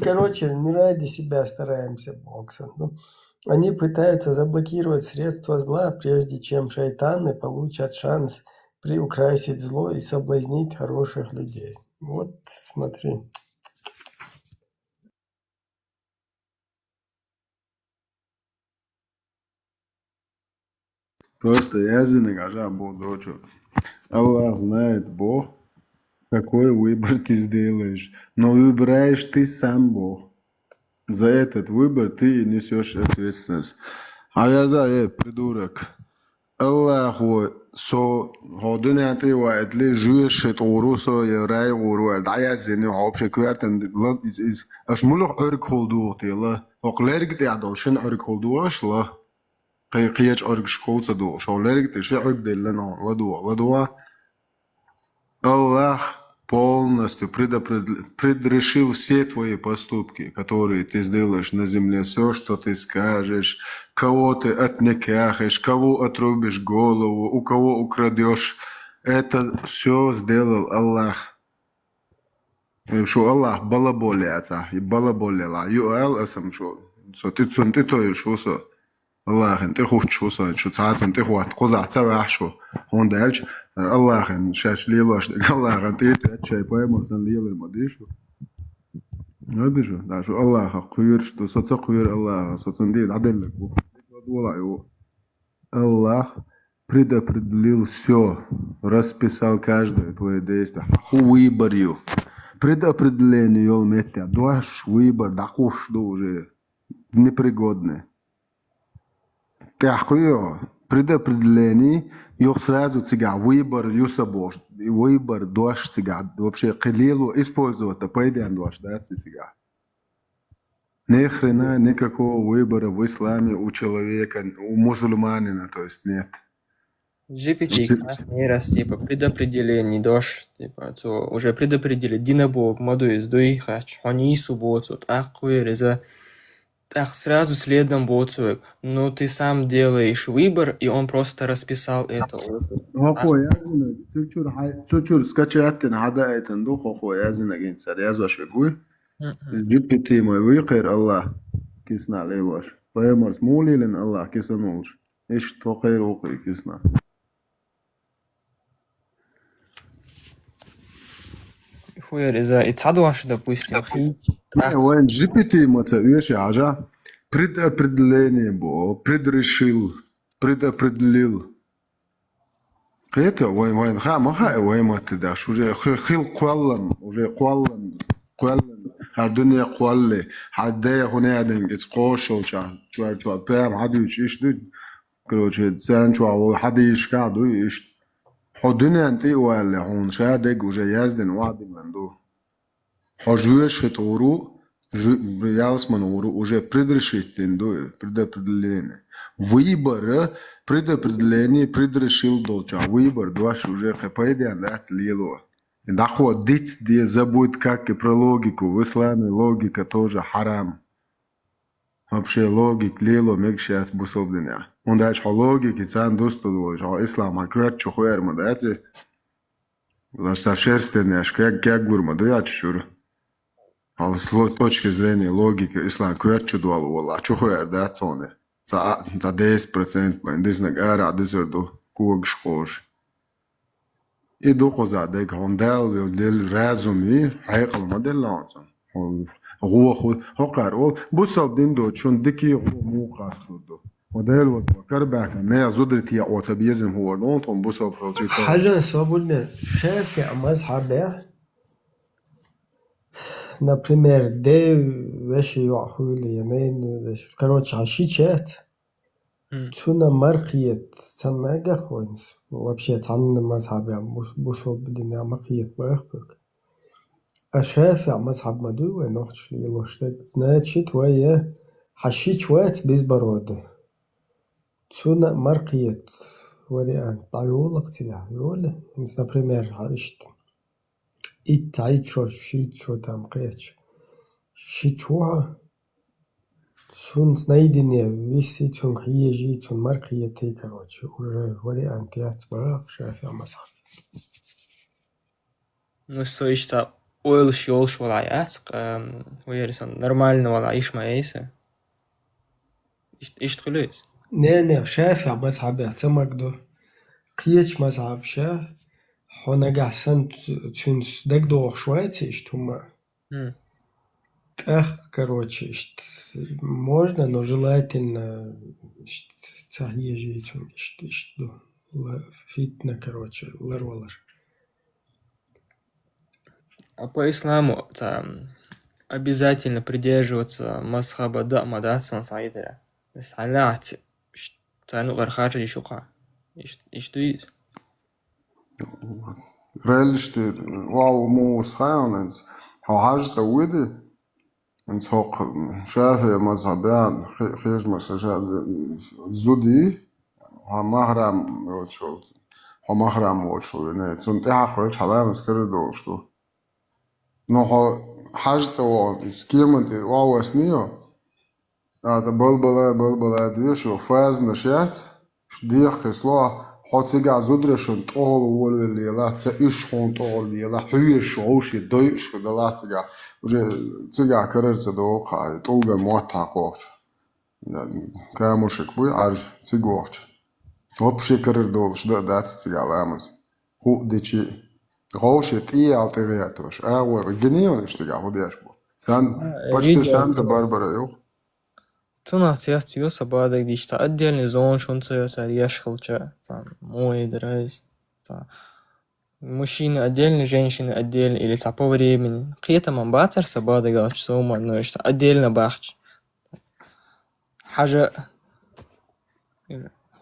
Короче, не ради себя стараемся, Боксон. Ну, они пытаются заблокировать средства зла, прежде чем шайтаны получат шанс приукрасить зло и соблазнить хороших людей. Вот, смотри. Просто я за ногажа буду, что. Аллах знает, Бог, какой выбор ты сделаешь. Но выбираешь ты сам, Бог. За этот выбор ты и несешь ответственность. А я за, э, придурок. Аллахо, со хьо дуьнен тӀе ваитле, жоьжахати тӀур ву со, я рай тӀур ву аьлла, дӀаяздина хьо вообще коьртан ла из, из. Аш муьлха Ӏуьргахула духу те ла? ХӀокху лерга тӀехь долу шина Ӏуьргахула ду аш ла? Кхе-, кхечу Ӏуьргашкахула ца духуш, хьо лерга тӀе ши Ӏуьрг делла, но ладугӀа, ладугӀа. Аллах полностью предопред-, предрешил все твои поступки, которые ты сделаешь на земле, все, что ты скажешь, кого ты отнекахаешь, кого отрубишь голову, у кого украдешь. Это все сделал Аллах. Э, шу Аллах балаболлаьцахь, и балаболлаьла. Ю аьлла асам шу, со тӀе цунна тӀе тойуш ву со. Аллахьан тӀе хӀуттуш ву со, шу цхьа цунна тӀе хӀотта кхузахь ца ваьхьа шу. ХӀунда аьлча Аллахьан шаьш лелош дерг Аллахьан тӀе а тетта, шайн пайхамар санна лелар ма ду шу. Ма ду шу, да, шу Аллахьах кхоьруш ду, со ца кхоьру Аллахьах, со цунна тӀе дӀаделларг ву. Аллах предопределил все, расписал каждое твое действие. Хьан выбор ю. Предопределение йолу метте дош выбор дӀакхуссуш ду уже непригодный. ТӀехь кхуьо предопределение, юха сразу цигахь выбор ю ца бохуш, и выбор дош цигахь вообще кхин лело использовать дан пайденна дош дац и цигахь. Ни хрена никакого выбора в исламе у человека, у мусульманина, то есть, нет. Джи Пи Ти Чи- как раз, типа, предопределение дош, типа, цо уже предопределить дина боху ма ду иза, дуй хач, хьо нийсу боцу, тӀаккха вер иза, тӀаккха сразу следом боцу, ну, ты сам делаешь выбор, и он просто расписал это. Вот. ХӀокхо яздинарг, цу чуьра хьай-, цу чуьра скачать дина хьан даийтина ду, хӀокхо яздинарг хӀинца цара яздеш верг вуй? Мгм. Джи Пи Ти ма вуй кхера Аллах, кисана лелош. Пайхамарс муха лелийна Аллах кисана волуш? Иштта тхо кхера ву кхин кисана. Хуер иза, и цхьа дош, допустим, хи-, Не, вайн Джи Пи Ти ма ца оьший хьажа. Предопределение бо, предрешил, предопределил. Кхета, вайн, вайн хаа ма хаьа, вайн матте даш. Уже хи-, хил кхоллам, уже кхоллам, кхоллам. ХӀара дуьне кхолле, хьан дехуна яьдинга, иза кхошалча, чуьра, чуьра, прям хьан дуьйцу, иштта дуьйцу. Короче, царна чохь волу хьадийшка дуй иштта. Хьо дуьнен тӀе а валле, хьуна ша дерг уже яздина вахдина ду. Хьо жоьжахати тӀур ву, жу-, ялсамани гӀур ву, уже предрешить дина ду, предопределение. Выбора, предопределение, предрешил долчохь выбор дош уже кхин пайденна дац лело. И дӀакхо диц де, забудь, как и про логику. В исламе логика тоже харам. Вообще логика лело мегаш яц бусалба динехь. ХӀунда аьлча хьо логика царна дустал вожа, хьо ислам хьан коьрта чу хоьар ма дац и. Лаш сан шерстенеш кег-, кеггур ма ду яьчу чуьра. Хьал сло-, точки зрения логика ислам коьрта чу долу волу, а чу хоьар дац хьуна. Ца а, ца десять процент байн, диснаг ара а дисар ду, когаш кхош. И ду кхуза дерг, хьуна Дала вел-, делла разуми, хьекъал ма делла хьуна цунна. Хьуна гӀо ху-, хӀокхара олу, бусалба дин доцу шуна дикий гӀо муха къастор ду. Хьо Дала ван карабаьхкина, нехан зударий тӀе Ӏо ца безам хӀора, ну, тхуна бусалба хилчий тхо. Хьажа, свободный, ШафиӀ мазхьабехь, например, ден вешин йоӀ хуьлу, я ненан вешин. Короче, хьан шича яц. Мгм. Цунна маркхета ца мегах вайна, вообще, цхьанна мазхьабехь, бус-, бусалба динехь маркхета бохург. А ШафиӀ мазхьаб ма дуй вай нохчаша лелош дерг. Значит, вай я хьан шича вац безбородый. Цунна маркхета вариант дӀайолахь цигахь, йолий? ХӀинца, например, хьан иштта. Итт цхьайтта шо, шийтта шо там кхеча. Шича ву хьан. Цунца наедине висси, цуьнга хьежий, цунна маркхетий, короче, уже вариант яц боху ШафиӀ мазхьаб. Ну, со иштта ойлуш йолуш вала яц, ам, вай сан нормально вала йиш ма яй сан. Ишт-, иштта хуьлу иза? Не, не, ШафиӀ мазхьабехь ца магадо. Кхечу мазхьабаша, Хьо нагахь санна ц-, цуьнца дагадогӀуш вац иштта хӀума. ТӀаккха, короче, иштта можно, но желательно иштта ца хьежий цунга, иштта, иштта ду. Ла-, фитна, короче, ларвалар. А по исламу, ца, обязательно придерживаться мазхаба да, ма да, сан сайтера. Хьанахти, ц-, царну къархаржа ишуха. Иш-, иштуй. Релишти, вау, му схаянанц. Хьо хьажа ца вуди? Инц хокх шафия мазхабян, хи-, хижма са ша-, зуди, хьо махрам йоцул, хьо махрам вочул, не, цун тӀехьа хвечу хьаламас кара долуш ду. Но хьо хьажа ца вогӀу, кеман тӀера воваснио, ата балбала, балбала доьшу, фазанаш яц, дехкхисло, хьо цигахь зударашна тӀехула волавелла елахь, ца уьш хьуна тӀехула елахь, хьоьжуш вовше дойуш хӀу далахь цигахь, уже цигахь карар ца догӀу кхаъ, тӀулган мотт хьакхохчу. Камушек буй Ӏаржа, цига вахча. Вообще карар долуш дан а дац цигахь ламаз. ХӀуъ дичи. ГӀовше тӀе ял тӀе гӀертош. АгӀор гинийон иштта хӀу деш бу. Сан, А, почти видео сан да барбара юх. Цунах цец йо са бадаг диш, цхьа отдельный зона шун ца йо, сар еш хилча, цхьа муй дара иза, цхьа мужчина отдельно, женщина отдельно или цхьа по времени. Кхетаман бацар са бадагалча совман, но иштта отдельно бахча. Хьажа,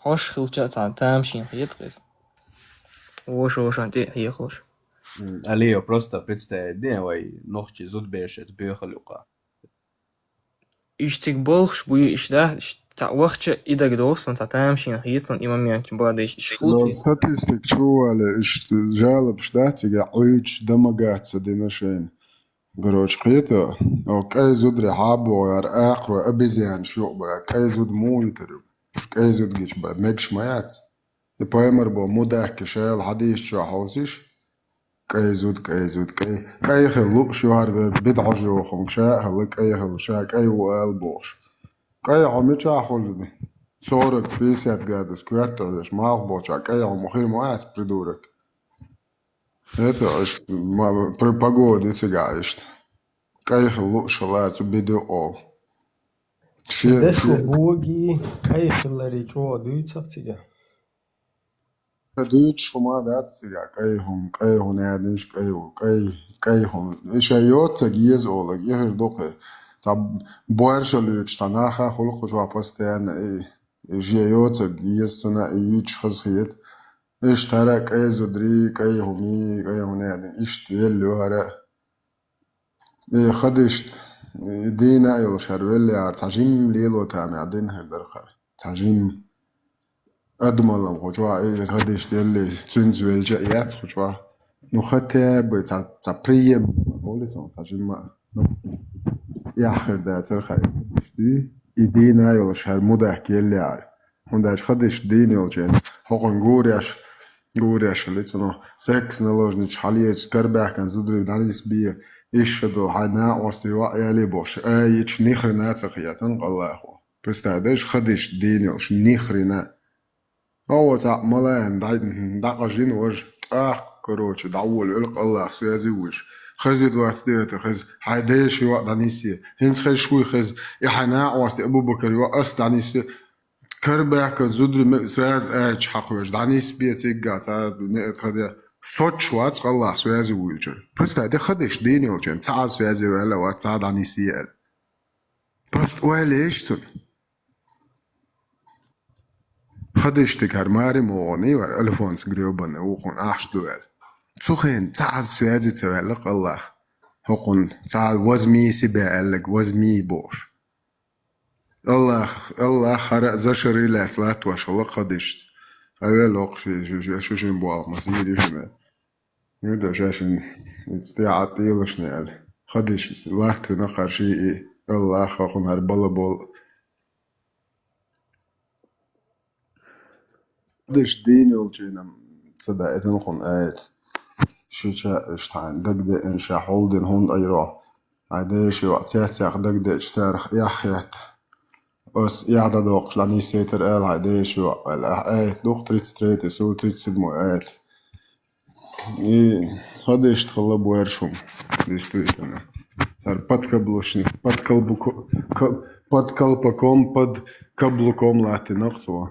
хьош хилча цхьа тамашийна хетар иза. Вошан тӀе хьехалуш. М, Алио, просто представить де, вай нохчи зудбершец бехал юкъа. Иш цига болхуш буй, иш да, иш цхьа вахча и дагадогӀу сан, цхьа тамашийна хетар сан и момент чу бадеш, иш Но хилча. Статистика чу вале, иш жалобаш да, цига Ӏуьйчу дамагаца дина шайна. Короче, кхета, о, кӀай зудри хьабогӀар, акхарой обезьянаш юкъа бара, кӀай зуд муха витар ю? КӀай зуд гича бара, мегаш ма яц. И пайхамар бо мудакки шайла хьадийсачохь хьовсиш, кӀай зуд, кӀай зуд, кӀай, кӀай хила лууш ю хӀара вер, бидӀа хьожа йохунг, ша а хила, кӀай хила, ша кӀай ву ала бохуш. КӀай хьо мичахь хуьлу? Сорок, пятьдесят градус коьрта а веш, малх бохуча, кӀай хьо ма хир ма ац, придурок. Это, иштта, ма-, п-, погода ю цигахь, иштта. КӀай хила лууш хилар цу бидо олу. Шен, Дешна шен. Боги, кӀай хилари чӀогӀа дуьйцах цигахь. Дуьйцуш хӀума дац цигахь, кӀай хӀума, кӀай хӀума яьдинаш, кӀай ву, кӀай, кӀай хӀума. И ша йоццаг еза олаг, и хир дукхе. Цхьа боьрша луьйчу цхьа наха хуьлу кху чохь постоянно, и, и ша йоццаг еза цуна, и юьйцуш хаза хета. Иштта хӀара кӀай зудри, кӀай хӀуми, кӀай хӀума яьдин, иштта велла ю хӀара. И хадишта, и дийна а йолуш хӀара веллехьара, цхьа жимма лело тамехь дина хир дара хӀара. Цхьа жимма. Адамалла хӀу чохь, и хадишта елли, цуьнца велча а яц хӀу чохь. Ну, хотя бы цхьа, цхьа прием, олу цунах, цхьа жимма а. Ну, яххир дацара хӀара хадишта, и дийна а йолуш хӀара мудахка еллехьара. ХӀунда аьлча хадишта дийна йолчеран хӀокхуьнан гуреш, гуреш а ли цунах, секс наложнича хьалъечу карабаьхкан зударий дӀанисбе, иша ша долу хьайн накъостий ваъ яле бохуш, а йича ни хрена ца хетан къаллахо. Представь, дайша хадишта дийна йолуш, ни хрена. Оха цхьаъ малаян дӀа-, дӀакъажина важа, тӀаккха, короче, дӀаволавелла къаллах, связи вуьйш. Хеза вац де это, хеза, хьайн дайша ваъ дӀанисъе. ХӀинца хезаш вуй хеза, и хьайн накъостий Абу-Бакар ваъ ас дӀанисъе. Карабаьхкан зударий ме-, сразу аьлча хьакхоьжу, дӀанисбе цигга, цхьа неӀарта хада. Соч вац къаллах связи вуьйчуьра. Просто де хадиш дийна йолчеран, цхьа а связи ваьлла вац, цхьа а дӀанисъе аьлла. Просто ойла еш цунна. Хадиштиг хӀара маре могӀуний вара, Альфонс грёбаный, вукхун ахьаш ду аьлла. Цу хенна цхьа а связи ца ваьлла къаллах. ХӀокхун цхьа а возьми себя аьллаг, возьми бохуш. Аллах, Аллах хӀара а зашарий лаьцна латтош хилла кхадишца. Хьавел воккха ши, ши, ши, шу шин болх ма сийрий шуна. Ну да, ша шин, ица тӀе а тӀелашна аьлла. Кхадишца латтвина кхарший и, Аллах хӀокхунна хӀара бала болу. Деш дийна йолчийнан ца даийтина хьуна аят. Шича иштта хьайна дагадеана ша хьулдина хӀунда айро. Хьайн деши ваъ цецех дагадеача царах эхь хетта. Ас эхь дӀадоккхуш дӀанисейтар ала хьайн деши ваъ аьлла. Ахь аят дукха тридцать третий сура, тридцать седьмой аят. И хадишта хала буэр шум, действительно. ХӀара подкаблучник, под колпако-, ко-, под колпаком, под каблуком латтина цо.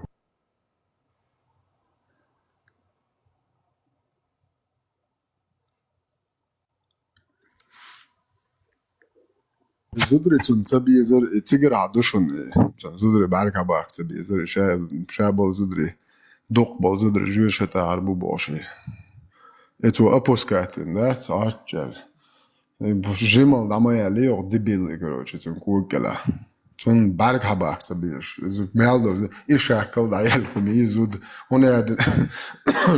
Зударий цунна ца безар, и цигара хьа ду шуна, и цунна зударий бӀарга хьабаха ца безар, и ша, ша бола зударий, дукха бола зударий жоьжахати тӀа гӀар бу бохуш. И цо опускать дина, да, ца гӀаччаьлла. Жимал дӀа ма яьлла, йоху дебил, короче, цунна кога кӀелахь. Цунна бӀаьрг хьабаха ца безаш. Иза мел доза, и шаккал дӀаелла хӀума, и зуда. ХӀуна яда,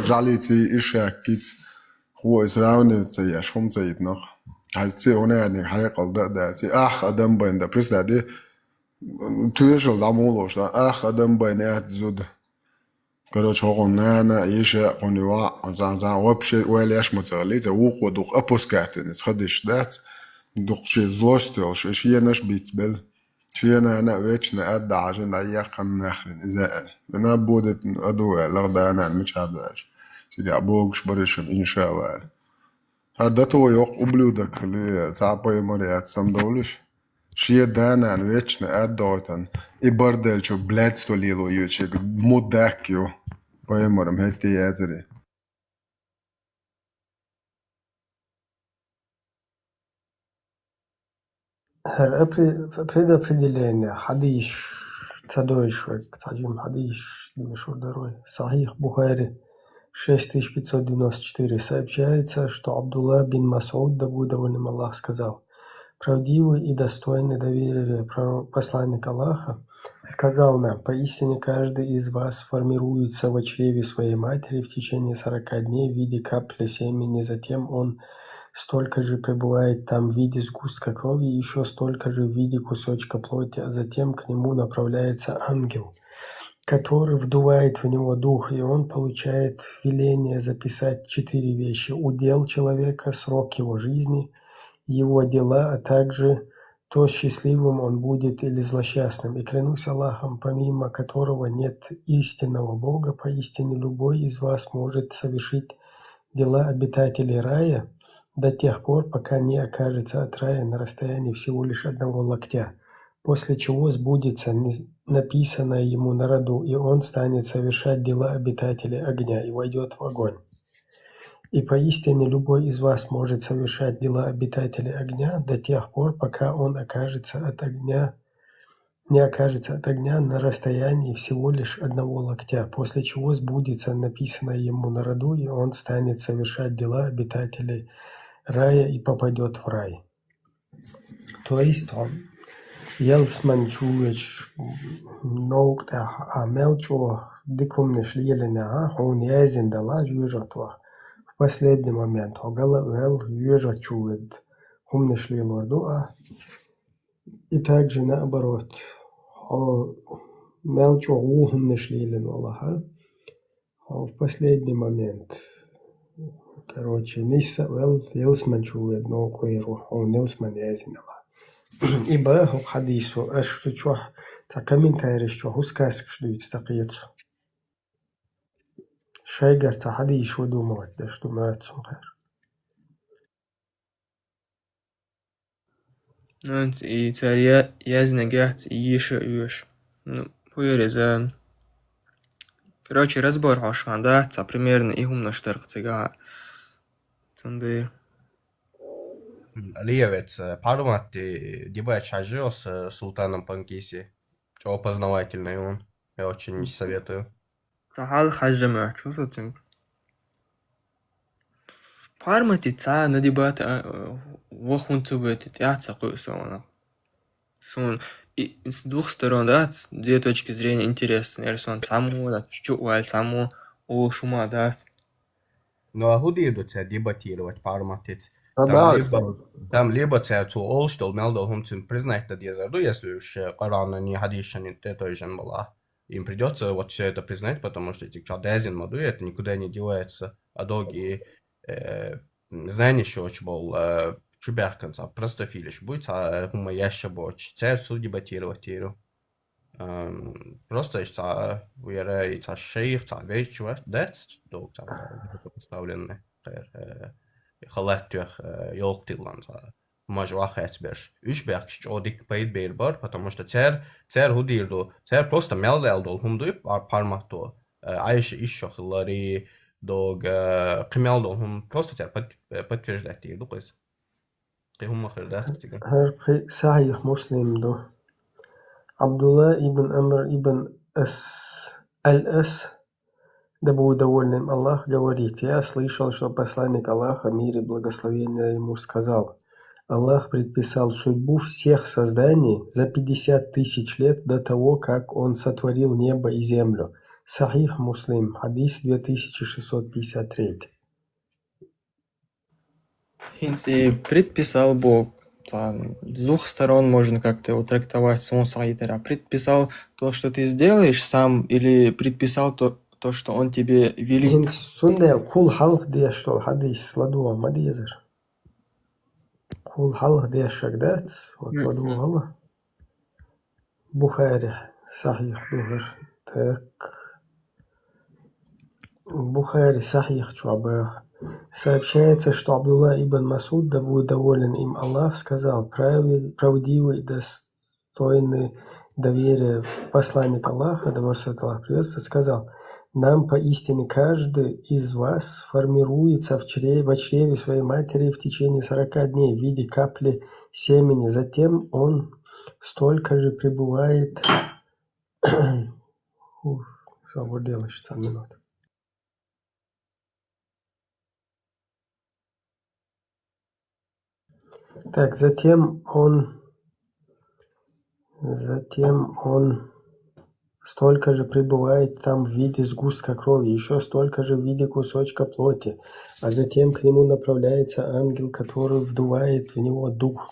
жалица, и шаккица. Хьо и сравнивать ца еш, хӀума ца йитнах. Хьайца хӀуна яда, хьекъал да, да, ци ах адам байна, да. Представь, де, тоьшал дӀа мулош, да, ах адам байна, яд зуда. Короче, хӀокхун нана, йиша, хӀуна ваӀ, цхьа, цхьа, вообще, ойла еш ма ца хилла, цхьа вукхо дукха опускать дина, цхьа диш дац, дукха шен злость йолуш, и шенаш бицбелла. Шен нана а вечно ад дахьажина, дӀаяккхина нахрин, иза аьлла. Вина будет аду аьлла, лах да нана мича ду аьлча. Цигахь богуш баришам, иншалла аьлла. ХӀара дато йоккха ублюдок хилла, цхьа пайхамар яц, самдовлуш. Шен да-нана вечно ад дохуьйтан, и барделчо блядство лело йоьчуьга мудак ю. Пайхамарам хӀетте яцаре. ХӀара апре-, предопределение, хьадийш, ца дойш вай, ца жим хьадийш, дийшур дарой. Сахих Бухари, шесть тысяч пятьсот девяносто четыре. Сообщается, что Абдулла бин Масуд, да будет доволен им Аллах, сказал: «Правдивый и достойный доверия пророк, посланник Аллаха, сказал нам: поистине каждый из вас формируется в чреве своей матери в течение сорока дней в виде капли семени, затем он столько же пребывает там в виде сгустка крови, и еще столько же в виде кусочка плоти, а затем к нему направляется ангел, который вдувает в него дух, и он получает веление записать четыре вещи: удел человека, срок его жизни, его дела, а также то, счастливым он будет или злосчастным. И клянусь Аллахом, помимо которого нет истинного Бога, поистине любой из вас может совершить дела обитателей рая до тех пор, пока не окажется от рая на расстоянии всего лишь одного локтя, после чего сбудется низ-, написанное ему на роду, и он станет совершать дела обитателей огня и войдет в огонь. И поистине любой из вас может совершать дела обитателей огня до тех пор, пока он окажется от огня, не окажется от огня на расстоянии всего лишь одного локтя, после чего сбудется написанное ему на роду, и он станет совершать дела обитателей рая и попадет в рай». То есть, хьо ялсмани чу веъча, новкъа тӀехь а мел чӀогӀа дика хӀуманаш лелийнехь а, хьуна яздина далахь жоьжахатохь, в последний момент хьо гала а ваьлла, жоьжахати чу ведда хӀуманаш лелор ду ахь. И также наоборот, хьо мел чӀогӀа вон хӀуманаш лелийна валахь а, хьо в последний момент, короче, нисса а ваьлла, ялсмани чу ведда новкъа вер ву, хьуна ялсмани яздина далахь. И бан хӀокху хьадисо, аш цу чохь цхьа комментарийш чохь хӀу сказкаш дуьйцу, ца кхета со. Шайгара цхьа хьадийш ван ду ма вац, даш ду ма вац хӀун кхаьр. Ну, и цара я-, яздинарг яц, и йиша а йоьш. Ну, хӀу яра иза? Короче, разбор хьош хан дац, цхьа примерно и хӀуманаш тарх цигахь. Цундела. Лиевец, э, Пармати дебаташ хьажжи оцу, э, Султаном Панкиси. ЧӀогӀа познавательный он. Я очень советую. Ца хьалха хьажжа моьтту, чу со цуьнга. Пармати цхьа на дебат, а, ваха хӀунда ца воьду, тӀаьхьа ца кхуьу со ванах. Суна и, и с двух сторон дац, две точки зрения интересны. Яра суна цхьаммо, чу-чу а ваьлла цхьаммо, олуш хӀума дац. Ну, а хӀун дийр ду цара дебатировать Парматица? Там либо, там либо цара цо олуш долу мел долу хӀума цуьнан признать дан дезар ду, если уьш, э, Къуръанан, хьадисашан тӀе тойжина балахь. Им придётся вот всё это признать, потому что цига чохь даздина ма ду, это никуда не девается. А долгий, э, знаний шочу болу, э, чу баьхкина цхьа простофилиш буй, цхьа, э, хӀума еш а боцуш, цара цу дебатировать дийр ду. Ам, просто иштта цхьа вера и цхьа шайх, цхьа вейчу дац, долу цхьа высокопоставленный. кхер, э, халат тӀех, э, йолх тиллан цхьа. ХӀумаш охьахецберш. Уьш баьхкача чӀогӀа дика пайда бер бара, потому что цар, цар хӀу дийр ду, цар просто мел даьлла долу хӀума ду и пар-, парматто. Э, Ӏайша иштта хилари, дог, э, кхин мел долу хӀума просто цар под-, э, подтверждать дийр ду кхуьз. Кхин хӀума хир дац цигара. ХӀара кхин сахьихь Муслим ду. Абдулла ибн Амр ибн Ас, Аль-Ас, да будет довольным Аллах, говорит: «Я слышал, что посланник Аллаха, мир и благословение ему, сказал: Аллах предписал судьбу всех созданий за пятьдесят тысяч лет до того, как он сотворил небо и землю». Сахьихь Муслим, хьадис две тысячи шестьсот пятьдесят третий. ХӀинца и предписал боху, там, с двух сторон можно как-то его трактовать, суна схьахетарехь. Предписал то, что ты сделаешь сам, или предписал то, то, что он тебе велит? ХӀинца цундела кхул хьалха деш долу хьадис ладогӀа ма дезара. Кхул хьалха дешаг дац, вот ладогӀа хьала. Бухари сахьихь ду хӀара. Так. Бухари сахьихь чохь баха. Сообщается, что Абдулла ибн Масуд, да будет доволен им Аллах, сказал: «Прави-, правдивый, достойный доверия посланник Аллаха, да благословит Аллах приветствует, сказал: Нам поистине каждый из вас формируется в чре-, во чреве своей матери в течение сорока дней в виде капли семени. Затем он столько же пребывает». Ух, что вы делаете, там минут. Так, затем он, затем он столько же пребывает там в виде сгустка крови, ещё столько же в виде кусочка плоти, а затем к нему направляется ангел, который вдувает в него дух,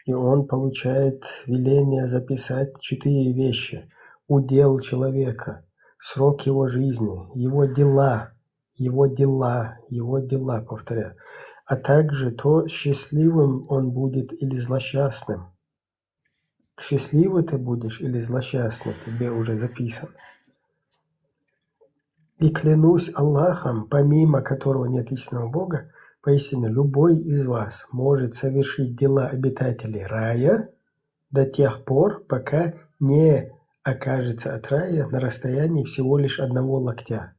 и он получает веление записать четыре вещи: удел человека, срок его жизни, его дела, его дела, его дела, повторяю, а также то, счастливым он будет или злосчастным. Счастливый ты будешь или злосчастный, тебе уже записано. И клянусь Аллахом, помимо которого нет истинного Бога, поистине любой из вас может совершить дела обитателей рая до тех пор, пока не окажется от рая на расстоянии всего лишь одного локтя,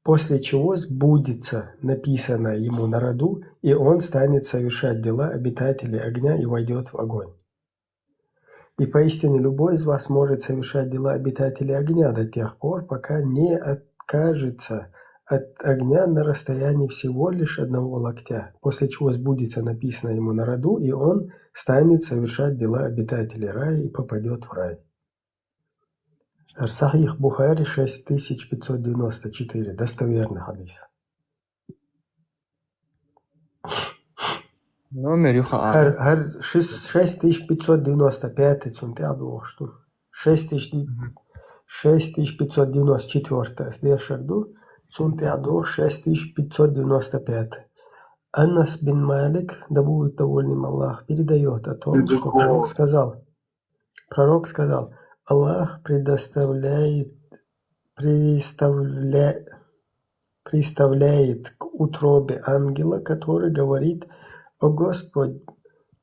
после чего сбудется написанное ему на роду, и он станет совершать дела обитателей огня и войдёт в огонь. И поистине любой из вас может совершать дела обитателей огня до тех пор, пока не откажется от огня на расстоянии всего лишь одного локтя, после чего сбудется написанное ему на роду, и он станет совершать дела обитателей рая и попадёт в рай. Сахьихь Бухари шесть тысяч пятьсот девяносто четыре, достоверный хьадис. Номер юха а. ХӀара, хӀара шесть, шесть тысяч пятьсот девяносто пятый цунна тӀе а дохуш ду. Шесть тысяч, шесть тысяч пятьсот девяносто четвёртый ас дешаг ду, цунна тӀе а дохуш шесть тысяч пятьсот девяносто пятый. Анас бин Малик, да будет довольным Аллах, передаёт о том, что пророк сказал, Пророк сказал: «Аллах предоставляет, представля-, представляет к утробе ангела, который говорит: „О Господь,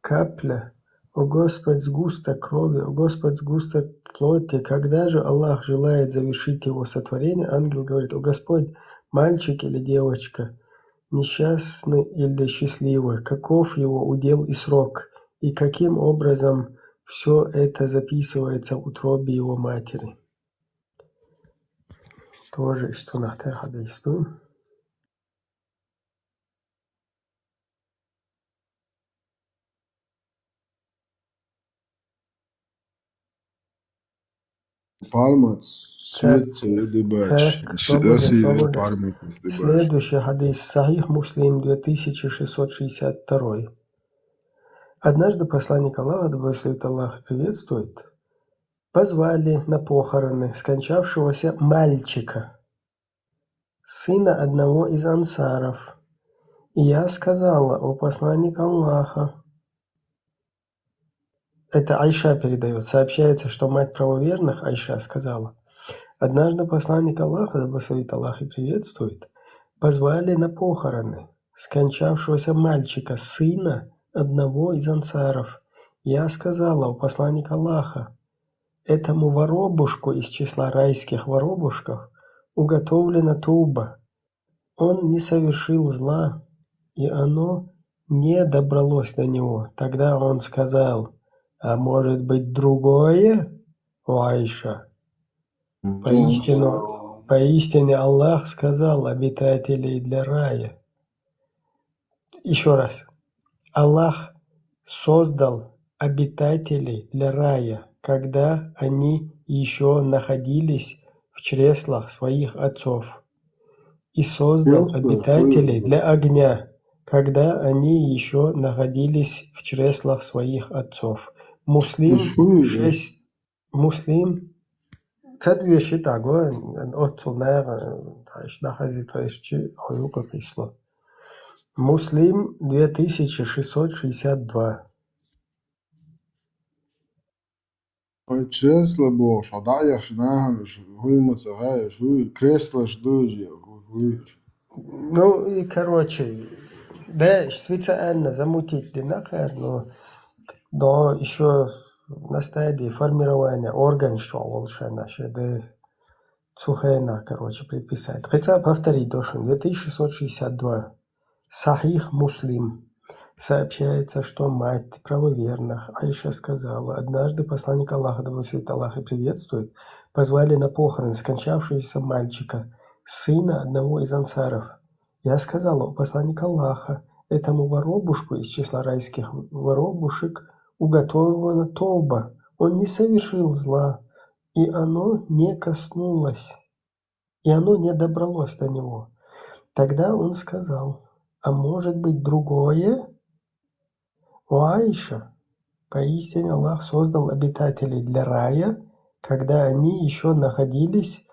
капля, о Господь, сгусток крови, о Господь, сгусток плоти“. Когда же Аллах желает завершить его сотворение, ангел говорит: «О Господь, мальчик или девочка, несчастный или счастливый, каков его удел и срок, и каким образом всё это записывается в утробе его матери». Тоже иштта нах тера хьадис ду. Пальмац, так, свет, э, дыбач. Так, с-, свободно, свободно. Пальмац дыбач. Следующий хьадис. Сахьих Муслим, две тысячи шестьсот шестьдесят второй. Однажды посланник Аллаха, да благословит Аллах и приветствует, позвали на похороны скончавшегося мальчика, сына одного из ансаров. И я сказала: «О посланник Аллаха». Это Айша передаёт. Сообщается, что мать правоверных, Айша, сказала: «Однажды посланник Аллаха, да благословит Аллах и приветствует, позвали на похороны. скончавшегося мальчика, сына одного из ансаров. Я сказала у посланника Аллаха: «Этому воробушку из числа райских воробушков уготовлена туба. Он не совершил зла, и оно не добралось до него». Тогда он сказал: «А может быть, другое, о Аиша?» Поистину, поистине Аллах сказал: «Обитателей для рая». Еще раз. Аллах создал обитателей для рая, когда они еще находились в чреслах своих отцов. И создал обитателей для огня, когда они еще находились в чреслах своих отцов. Муслим шесть. Муслим. Цад веши таго, отцул наягъа, таш дахази таш чи хойу кокисло. Муслим две тысячи шестьсот шестьдесят два. Ой, чресло бохуш, хьо дӀаяхаш нахана, хӀуй ма ца хаьа, хӀуй, креслаш дуй, хӀуй. Ну, и, короче, да, специально замутить дина кхер, но до ещё на стадии формирования орган, что волшебно, да, цу хенахь, короче, предписать. Хотя повторить должен, две тысячи шестьсот шестьдесят два. Сахих Муслим. Сообщается, что мать правоверных, Аиша, сказала: «Однажды посланник Аллаха, да благословит Аллах и приветствует, позвали на похороны скончавшегося мальчика, сына одного из ансаров. Я сказала: «О посланник Аллаха, этому воробушку из числа райских воробушек уготована тоба. Он не совершил зла, и оно не коснулось, и оно не добралось до него». Тогда он сказал: «А может быть, другое?» О Аиша, поистине Аллах создал обитателей для рая, когда они ещё находились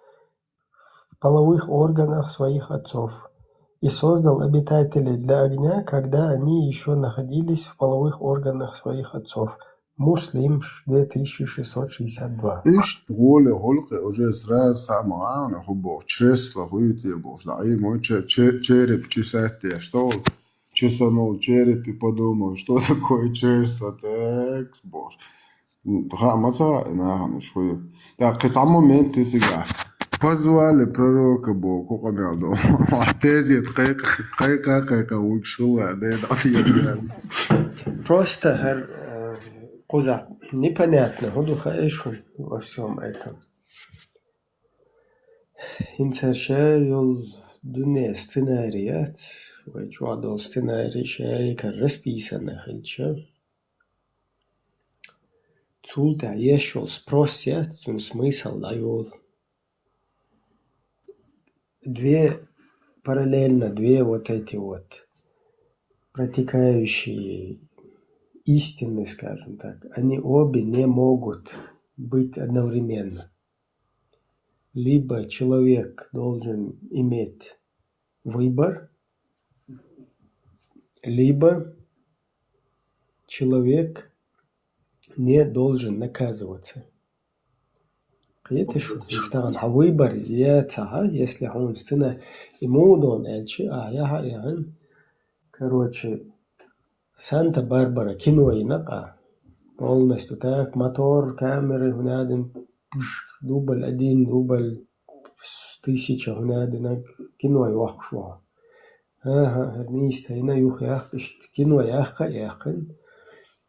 в половых органах своих отцов, и создал обитателей для огня, когда они ещё находились в половых органах своих отцов. Муслим, две тысячи шестьсот шестьдесят два. Ишт гули гулкъи уже сразу хама ана хубо чресло хуйте бо. Да, и мой че-, че-, череп чесатте, что? Чесанул череп и подумал, что такое чресло, так, бо. Хама ца, нахана, что? Так, хоть сам момент ты сега. Позвали пророка Богу, кукъамел до. Тезет, кайка, кайка, кайка, учула, да, да, да. Просто, э, куза, непонятно, хӀу ду хаьий шуна во всём этом. ХӀинца ша йолу дуьне сценарий яц, вай чохь долу сценарий ша яйкара расписанный хилча. Цул тӀаьхьа еш йолу спрос яц, цуьнан смысл дӀайолу. Две, параллельно две вот эти вот протекающие истины, скажем так, они обе не могут быть одновременно. Либо человек должен иметь выбор, либо человек не должен наказываться. Кхеташ, стагана хьан выбор яцахь, если хьуна сцена и муха дона аьлча, ахьа яхьа а яхьина. Короче, Санта-Барбара кино йина къа. Полностью так, мотор, камеры, хӀунадина, пш, дубль один, дубль тысяча, хӀунадина кино йохкуш вахьа. ХӀан-хӀа, хӀара нийса тайна, юха яккха, иштта кино яккха а яьккхина.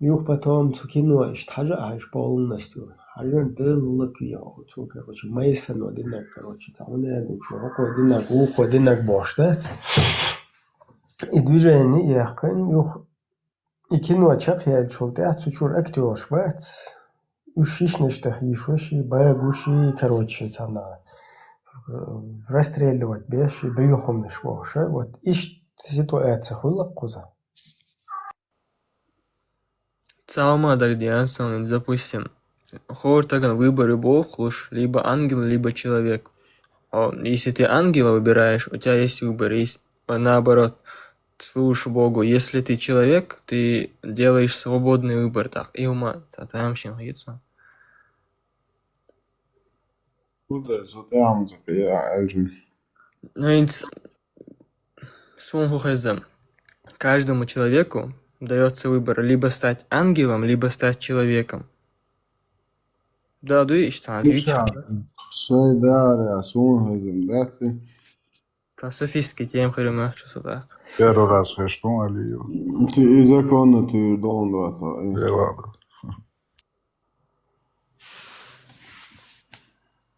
Юха потом цу кино иштта хьажа а хьажа полностью. Хьажа а делла лакве хьо цо, короче, майсано динарг, короче, цхьа хӀунадина чу хӀокхо динарг, вукхо динарг бохуш дац. И движение яьккхина, юха и кино чекхъяьллачул тӀаьхьа цу чуьра актёраш бац. Уьш шишнаш тӀе хьийшош и, багош и, короче, царна, э, расстреливать беш и, боьхамнаш бохуш а. Вот иштта ситуация хуьлу кхуза. Цхьа хӀума дагадеана суна, допустим, хӀора стагана выбор ю бохуш, либо ангел, либо человек. О, если ты ангела выбираешь, у тебя есть выбор, есть, а наоборот, служишь Богу. Если ты человек, ты делаешь свободный выбор, так. И хӀума, цхьа тамашийна хеташ. Куда со там, я, Эльжин? Ну, ин ц-, суна хӀун хеза. Каждому человеку даётся выбор либо стать ангелом, либо стать человеком. Да, дуй, ишта. Шай дара, сун хазим дати. Та софистский тем хрюмах чувствовал. Первый раз хештун алию. Ты и законно ты дон дата. Я ладно.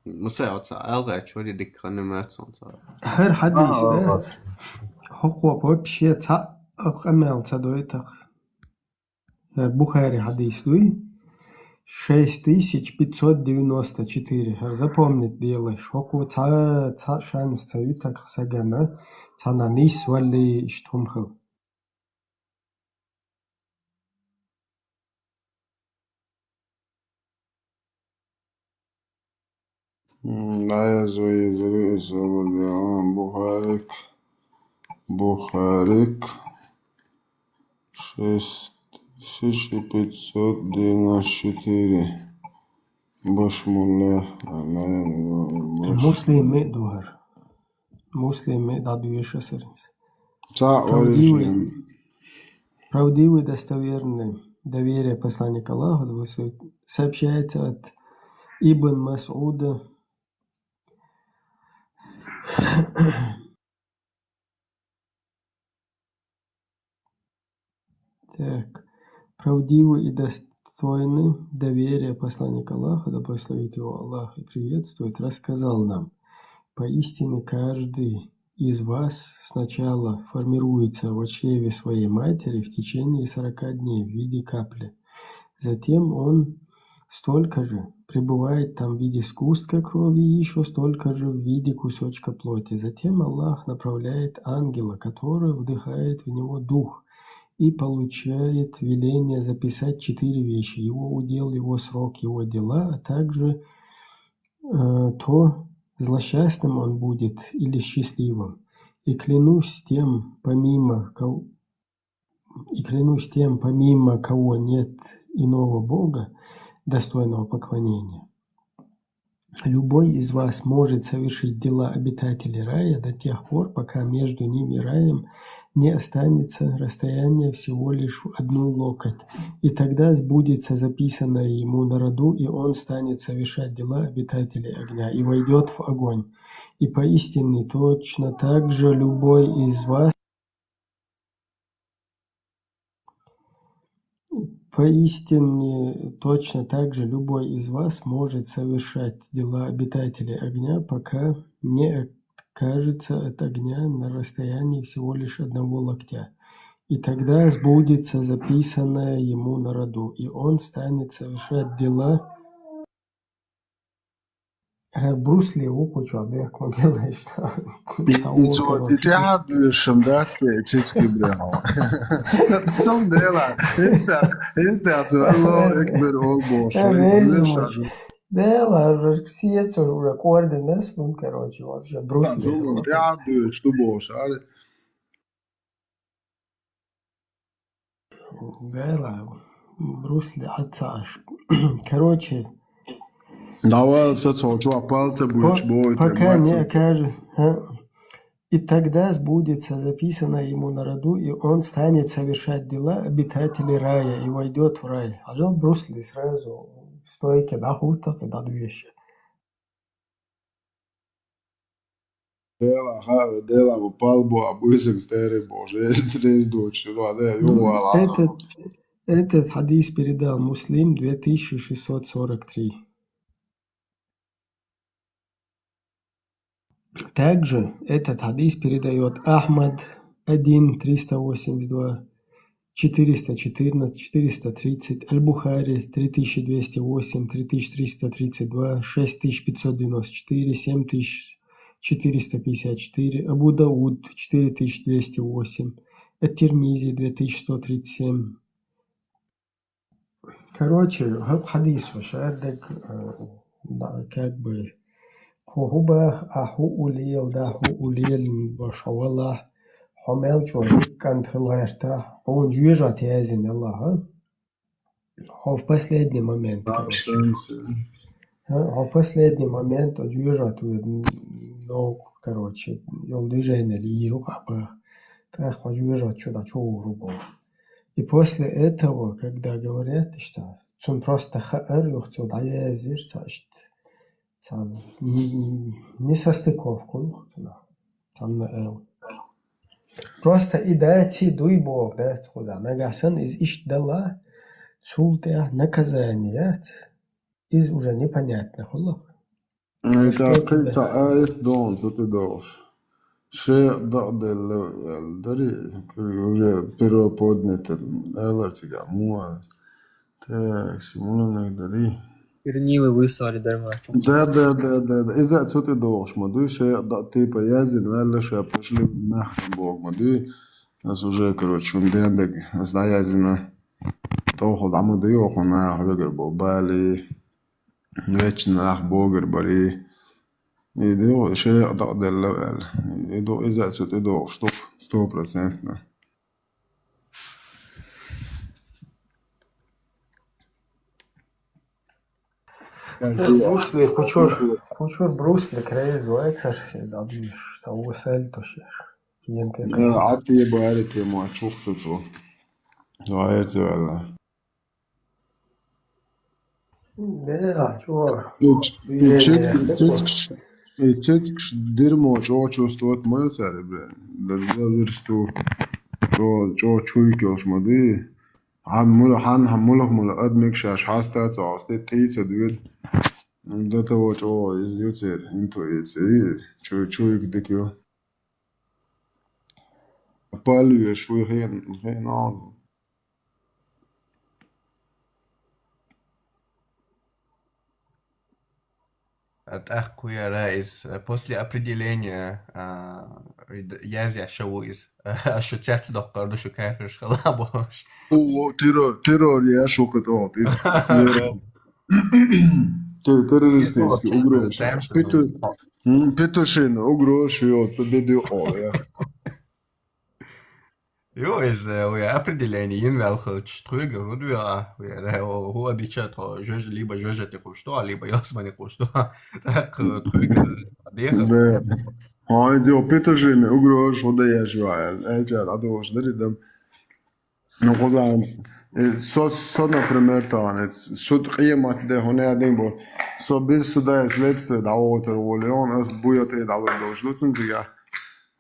Муса, оца алга чори дик ханымат сонца. Хар хадис да. Хокко вообще ца ахамел ца дойтах. Хар Бухари хадис дуй. Шесть тысяч пятьсот девяносто четыре. Хар запомнить делай. Хокко ца, ца шанс ца ютак сагана. Ца на нис вали иштумхал. М, да, я звои, звои, звои, Бухарик. Бухарик. Шесть тысяч пятьсот девяносто четыре. Башмулла. Муслим ми духар. Муслим ми да дуеша саринс. Правдивый, правдивый, достоверный, доверие посланника Аллаха, да благословит, сообщается от Ибн Масуда. Так. Правдивый и достойный доверия посланник Аллаха, да благословит его Аллах и приветствует, рассказал нам: «Поистине каждый из вас сначала формируется в чреве своей матери в течение сорока дней в виде капли. Затем он столько же пребывает там в виде сгустка крови и ещё столько же в виде кусочка плоти. Затем Аллах направляет ангела, который вдыхает в него дух, и получает веление записать четыре вещи: его удел, его срок, его дела, а также, э, то, злосчастным он будет или счастливым. И клянусь тем, помимо кого, и клянусь тем, помимо кого нет иного Бога, достойного поклонения. Любой из вас может совершить дела обитателей рая до тех пор, пока между ними и раем не останется расстояние всего лишь в одну локоть. И тогда сбудется записанное ему на роду, и он станет совершать дела обитателей огня и войдёт в огонь. И поистине точно так же любой из вас Поистине, точно так же любой из вас может совершать дела обитателей огня, пока не откажется от огня на расстоянии всего лишь одного локтя. И тогда сбудется записанное ему на роду, и он станет совершать дела». Э, Брюс Ли ухучу бехк ма белай, что. И, и цо, короче, и тяхар дышим датке чечки брямо. Цом дела. Инста, инста, цо, Аллаху Акбар, ол бош. Э, дела, все это уже координес, ну, короче, вообще, Брюс Ли. Цо, тяхар дышим, что бош, а? Вела, Брюс Ли отца аж. Короче. Давай, со цо, чё, пальцы будешь, бой, пока не окажет, а? И тогда сбудется записанное ему на роду, и он станет совершать дела обитателей рая и войдёт в рай. А жил Брюс Ли сразу в стойке, да, хуток, и да, две вещи. Дела, ха, дела, бо палбо, а буйсак стери боже, трес дочь, ну, а да, ё, вала. Этот, этот хадис передал Муслим две тысячи шестьсот сорок три. Также этот хадис передаёт Ахмад один триста восемьдесят два, четыреста четырнадцать, четыреста тридцать, Аль-Бухари три тысячи двести восемь, три тысячи триста тридцать два, шесть тысяч пятьсот девяносто четыре, семь тысяч четыреста пятьдесят четыре, Абу Дауд четыре тысячи двести восемь, Ат-Тирмизи две тысячи сто тридцать семь. Короче, гьаб хадис ва шаьрдаг, э, да, как бы, ху хӀу бах, а хӀу улел, да, хӀу улел, баша валахь, хьо мел чӀор диккан хила гӀерта, хьуна жоьжа тезина Аллаха. Хьо в последний момент, короче. Абсенция. А, хьо в последний момент, а, жоьжа ту, ну, короче, йол движение ли, йирук а бах. тӀаккха хьо жоьжахати чу дӀачувугӀур ву боху. И после этого, когда говорят, иштта, цунна просто хаар юха цо дӀаязйира ца иштта. Цхьа н-, несостыковка хуьлу цунах. Цхьанна эл. Просто и даций дуй боху, дац кхуза. Нагахь санна иза иштта далла, цул тӀаьхьа наказание яц. Иза уже непонятно хуьлу. Ай, тӀаккха кхин цхьа аят догӀу цу тӀе догӀуш. Шен дакъа делла аьлла дарий, уже перо поднято, алар цигахь, муха аьлла. Так, Симонаг дарий. Пернила высали дармачу. Да, да, да, да, да. Иза цу тӀе догӀуш ма дуй, шен дакъа типа язйина ваьлла, ша пошли нах боху ма дуй. Ас уже, короче, шун дендаг, ас дӀаязйина. ТӀохула дӀа ма дуй, окху наха хьоьгара бо, бали. Вечно нах богар барий. И ду шен дакъа делла аьлла. И ду иза цу тӀе догӀуш ду, сто процентно. Брусли, кучур, кучур брусли крейз вайцар, ши дадмиш, та усаль то шеш. Киен те Э, Ати бари тему ачух ту цу. Вайцар ваьлла. Бера, чур. И ч-, и Е, четкаш, е, и четкаш, и четкаш дерьмо чё чувствовать ма царе, бля. Да, да, версту. Чё, чё чуйкалш ма ди. Хан мула, хан, хан мулах мула адмик шаш хаста цо, сте тица дует. До того, чё из юцер, интуиция. И чё, чуйк дикё. Палюеш, вы хен, хен он. А тӀаккха кхуяра иза, э, после определения, а, д-, язъяш ша ву иза. Аша цец доккхар ду шу кафирш хала бохуш. О, террор, террор яш ву кху тӀе. Те-, террористический угроза. Пету-, м, Петушина угроза шу йоцу, беду ола, я. Ю, иза, вай определение йина ваьлла хилча, тхуьга хӀун дуьйгӀа? Вай, ре, о, хӀун обича тхо, жожа, либо жожа тӀе кхуш ду, либо ялсмани кхуш ду. ТӀаккха тхуьга деха. Да. Хьо иза Петушина угроза хӀун да еш ваьлла? Элча дӀадолуш дари дам. Ну, кхузахь, э, со, со, например, тахана, э, суд къемат де хӀун яа дин бу. Со без суда и следствия дӀавогӀутар волу, он ас буя тӀе дӀалур долуш ду цунна цигахь.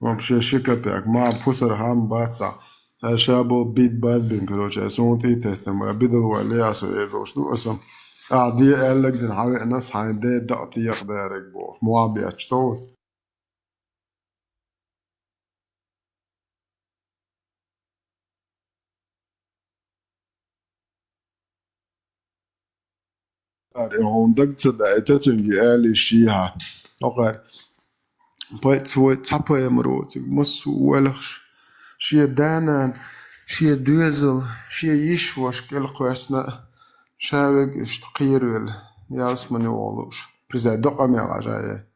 Вообще ши капек, ма пусар хам баца. Э, ша бу бит базбин, короче, э, суна тӀе теттам, э, бидал вай ле, а со эр долуш ду, аса. А, де аьллаг дин хьавеана, ас хьайн де дакъа тӀе яхдараг бохуш. Муха бечу со. Ари хьуна даг ца даита, цуьнга али шийхьа. Окхар, пай-, цхьа пайхамар воцург, массо а вайлахш, шен да-нана, шен доьзал, шен йиш-ваша кӀелкхоьссина а, ша вега иштта кхеравелла, ялсмане вогӀу лууш. Приза докъа мел Ӏажа е.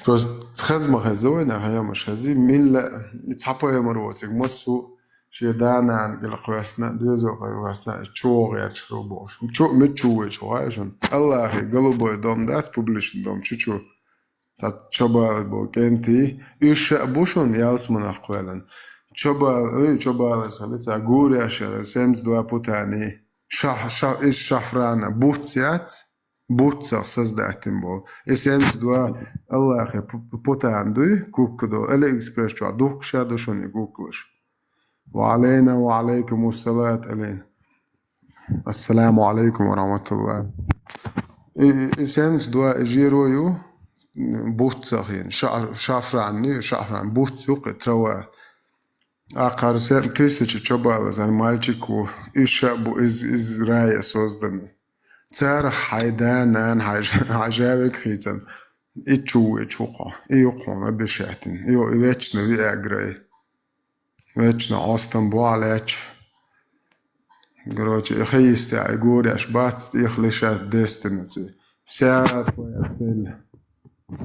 Просто хаза ма хеза вайна, хьаямаш хези, милла, и цхьа пайхамар воцург, массо а шен да-нана гила кхоьссина, доьзал кхоьссина, чу вогӀу гӀерташ ду бохуш. Чу, мича чу вуй чу гӀай шуна? Аллахе, голубой дом дац, публичный дом, чу-чу. Цхьа чобалар бу кӀентий, уьш ша а бу шуна ялсманах кхоьллина. Чобал, ой, чобалар сан лица гуреш яра, семьдесят два путани. Шах-, шах-, из шафрана буц яц? Буццах создатим болу. И семьдесят два Аллахе пу-, пу-, путан дуй, кукка ду. Алиэкспресс чохь духкуш а ду шуна и куккалаш. Ва алейна, ва алейкум ассалат, алейна. Ассаламу алейкум ва рахматуллах. И, и, и семьдесят два и жеро ю, буццах ен. Ша-, шафран, не, шафран, буц ю кхе, трава. Акхар семь тысяч чобалазан мальчик ву. Уьш ша а бу из, из рая созданы. Царах хьайн да-нана, хьайн ж-, хьайн жа вега хийцан. И чу ву, и чу кхо. И ю кхуна обещатин. И ю и вечно ви аграй. Вечно Ӏостам бу Ӏа лаьча. Короче, и хи йистехь, и гуреш бац, тӀех лишат дестинаци. Вся твоя цель.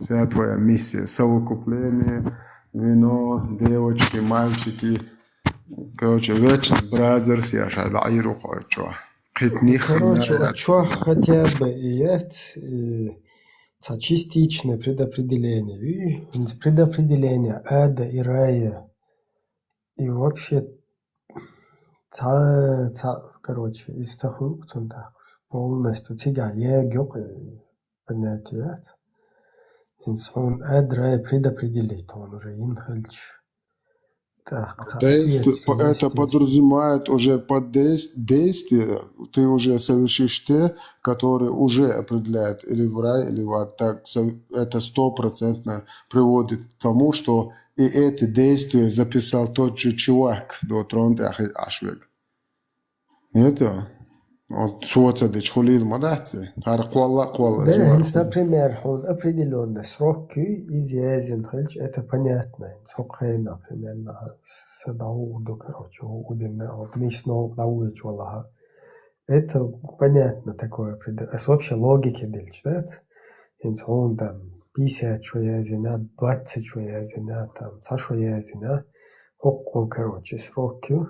Вся твоя миссия. Совокупление, вино, девочки, мальчики. Короче, вечно бразерс я ша дӀаийру кхойчо. Кхитних. Короче, вот чё хотя бы и яц, и цхьа частичное предопределение. И предопределение ада и рая. И вообще цхьа, цхьа, короче, из цхьа хуьлу цунна тӀаккха. Полностью цигахь яга йоккху понятие яц. ХӀинца хьуна ада, рай предопределить хьуна уже йина хилча. Так, так, Действие, есть, по- это есть. Подразумевает уже под дейс- действие, ты уже совершишь те, которые уже определяют или в рай, или в ад. Так, со- это стопроцентно приводит к тому, что и эти действия записал тот же чувак до трон Ашвег. Нет, а? Вот цо ца дечу хӀулийла ма дац и. ХӀара кхолла а кхолла Да, иза хӀинца, например, хьуна определённый срок куй, иза яздина хилча, это понятно. ХӀинца хӀокху хенахь, например, наха са дӀагӀур ду, короче, хӀу удина, хӀу нийсса новкъа дӀавоьдуш валахь. Это понятно такое. Ас вообще логике делча, дац? ХӀинца хьуна там пятьдесят шо яздина, двадцать шо яздина, там цхьа шо яздина. ХӀокхул, короче, срок ю.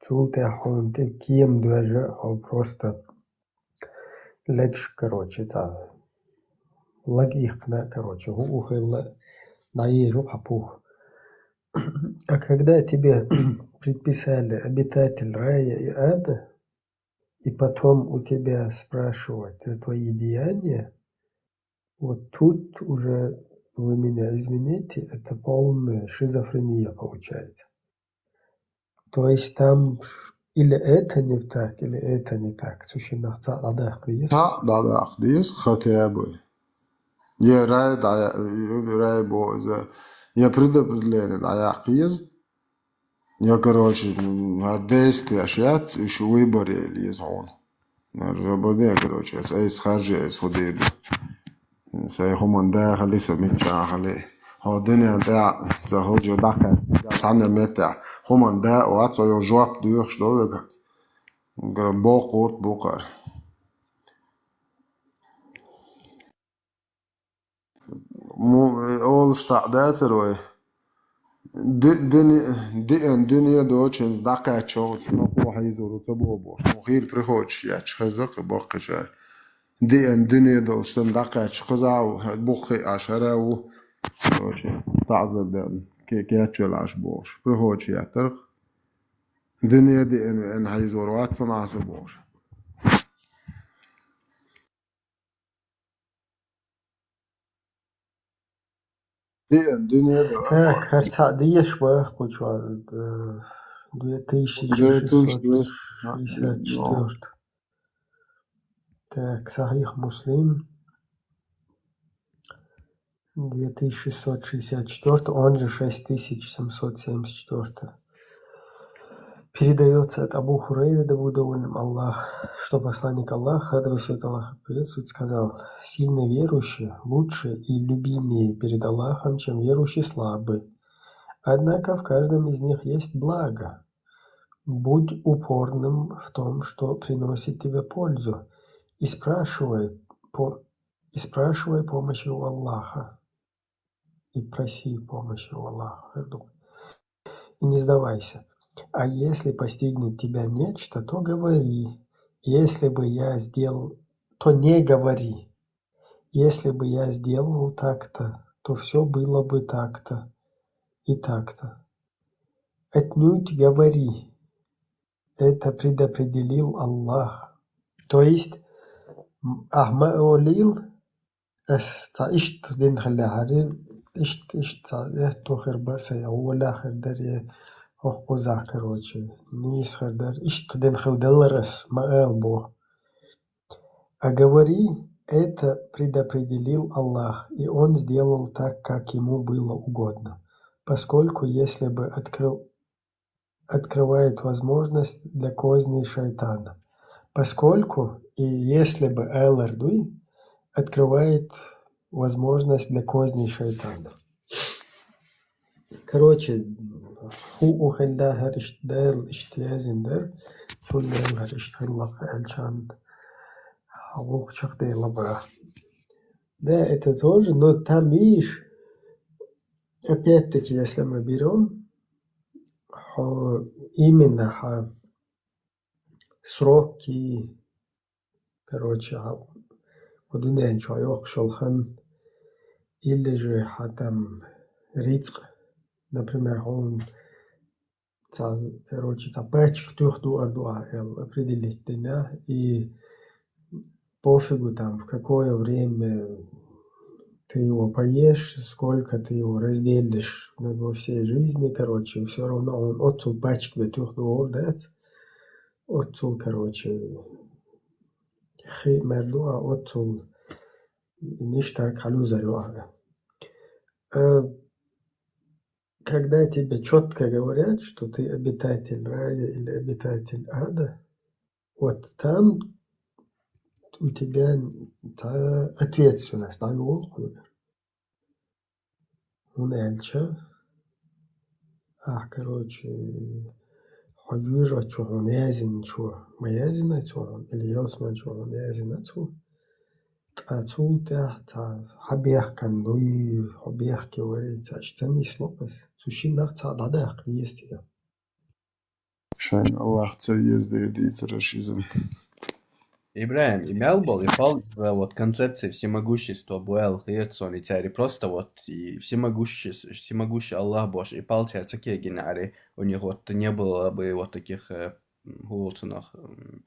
Цул тӀаьхьа хьуна тӀе кема доьжна, хьо просто легаш, короче, цхьа лаг иккхина, короче, хӀу хилла, дӀаеза хьан пух. А когда тебе предписали обитатель рая и ада, и потом у тебя спрашивают за твои деяния, вот тут уже, вы меня извините, это полная шизофрения получается. То есть там или это не так, или это не так. Цу шиннах цхьаъ дӀадаккха деза. Цхьаъ дӀадаккха деза, хотя бы. Я рай дӀа-, я рай бо иза, я предопределение дӀаяккха еза. Я, короче, м, хӀара действиеш яц, уьш выбор яйла еза хьуна. Нара жабаде, короче, ас айса харжа, айса хӀу дийр ду. Сайн хӀуманна да хили, сан мичча хили. ХӀо дуьнен тӀехь ца хӀуджа даккха, цхьанна меттехь. ХӀуманна да а вац, хьо йо жоп доьхуш до вегахь. Гара боккхурт бу кхара. Му-, олуш цхьаъ дацара вай? Ди-, дини-, диъан дуьне доцу хӀинца дӀакхаьчча, хӀокхо хьийзор ву ца боху бохуш. Мо хийра приходаш етташ хеза кху баккхийчара. Диъан дуьне долуш санна дӀакхаьчча, кхузахь а ву, хӀара бух хиъаш хӀара а ву. Короче, таӀзар дан, ке-, кечвелла Ӏаш бохуш. Приходаш еттарх. Дуьне диъан веана хьийзор вац цунах со бохуш. Диъан дуьне дан. Так, хӀара цхьаъ дезаш баха кхучу, э, две тысячи шестьсот шестьдесят четвёртый. Так, Сахих Муслим. Две тысячи шестьсот шестьдесят четвёртый, он же шесть тысяч семьсот семьдесят четвёртый. Передаётся от Абу Хурайры, да будет доволен Аллах, что посланник Аллаха, да благословит Аллах, приветствует, сказал: «Сильный верующий лучше и любимее перед Аллахом, чем верующий слабый. Однако в каждом из них есть благо. Будь упорным в том, что приносит тебе пользу, и спрашивай по-, и спрашивай помощи у Аллаха». И проси помощи у Аллаха. И не сдавайся. А если постигнет тебя нечто, то говори: «Если бы я сделал», то не говори: «Если бы я сделал так-то, то всё было бы так-то и так-то». Отнюдь говори: «Это предопределил Аллах». То есть, м, ахьа ма олийла, ас цхьа иштта дина хиллехьара, иштта, иштта цхьа аьтто хир бара сайн, я гӀолехь хир дара, я хӀокхузахь, короче, нийса хир дара. Иштта дина хила деллара ас, ма ала боху. А говори: «Это предопределил Аллах, и Он сделал так, как Ему было угодно». Поскольку, если бы откры-, открывает возможность для козней шайтана. Поскольку и если бы алар дуй, открывает возможность для козней шайтана. Короче, хӀу у хилла хӀара иштта Дала иштта яздина дара, цунна Дала хӀара иштта хилла аьлча, хьан гӀуллакх чекхдела бара. Да, это тоже, но там, видишь, опять-таки, если мы берём, хьо-, именно хьан сроки, короче, хьан хӀу дуьнен чу йоккхуш йолу хан, или же хьан там рицкъ, например, хьуна цхьа, короче, цхьа пачка туьха дуар ду ахь аьлла, определить дина, и пофигу там, в какое время ты его поешь, сколько ты его разделишь на, во всей жизни, короче, все равно он оццул пачка бен туьха дугӀур дац, оццул, короче, хи мер ду а, оццул ништарг хьалузар ю ахь. Э, Когда тебе четко говорят, что ты обитатель рая или обитатель ада, вот там у тебя та ответственность, да, йолу хьуна. ХӀунда аьлча, ахь, короче, хьо жоьжахати чу хьуна яздина чу ма яздина цо хьуна, или ялсамани чу хьуна яздина цо, ткъа цул тӀаьхьа цхьа хьан бехкан дуй, хьо бехке варий, цхьа иштта нисло-кх иза. Цу шиннах цхьа дӀадаккха деза цигахь. Шайн Аллах ца веза дийцараш иза. ИбрахӀим, и мел болу, и пал, вот концепция всемогущества буьйла хета суна и цаьрга, просто вот и всемогущий, всемогущий Аллах бохуш, и пал цаьрга ца кегина ари, у них вот не было бы вот таких, э, м, хӀулцанах, м,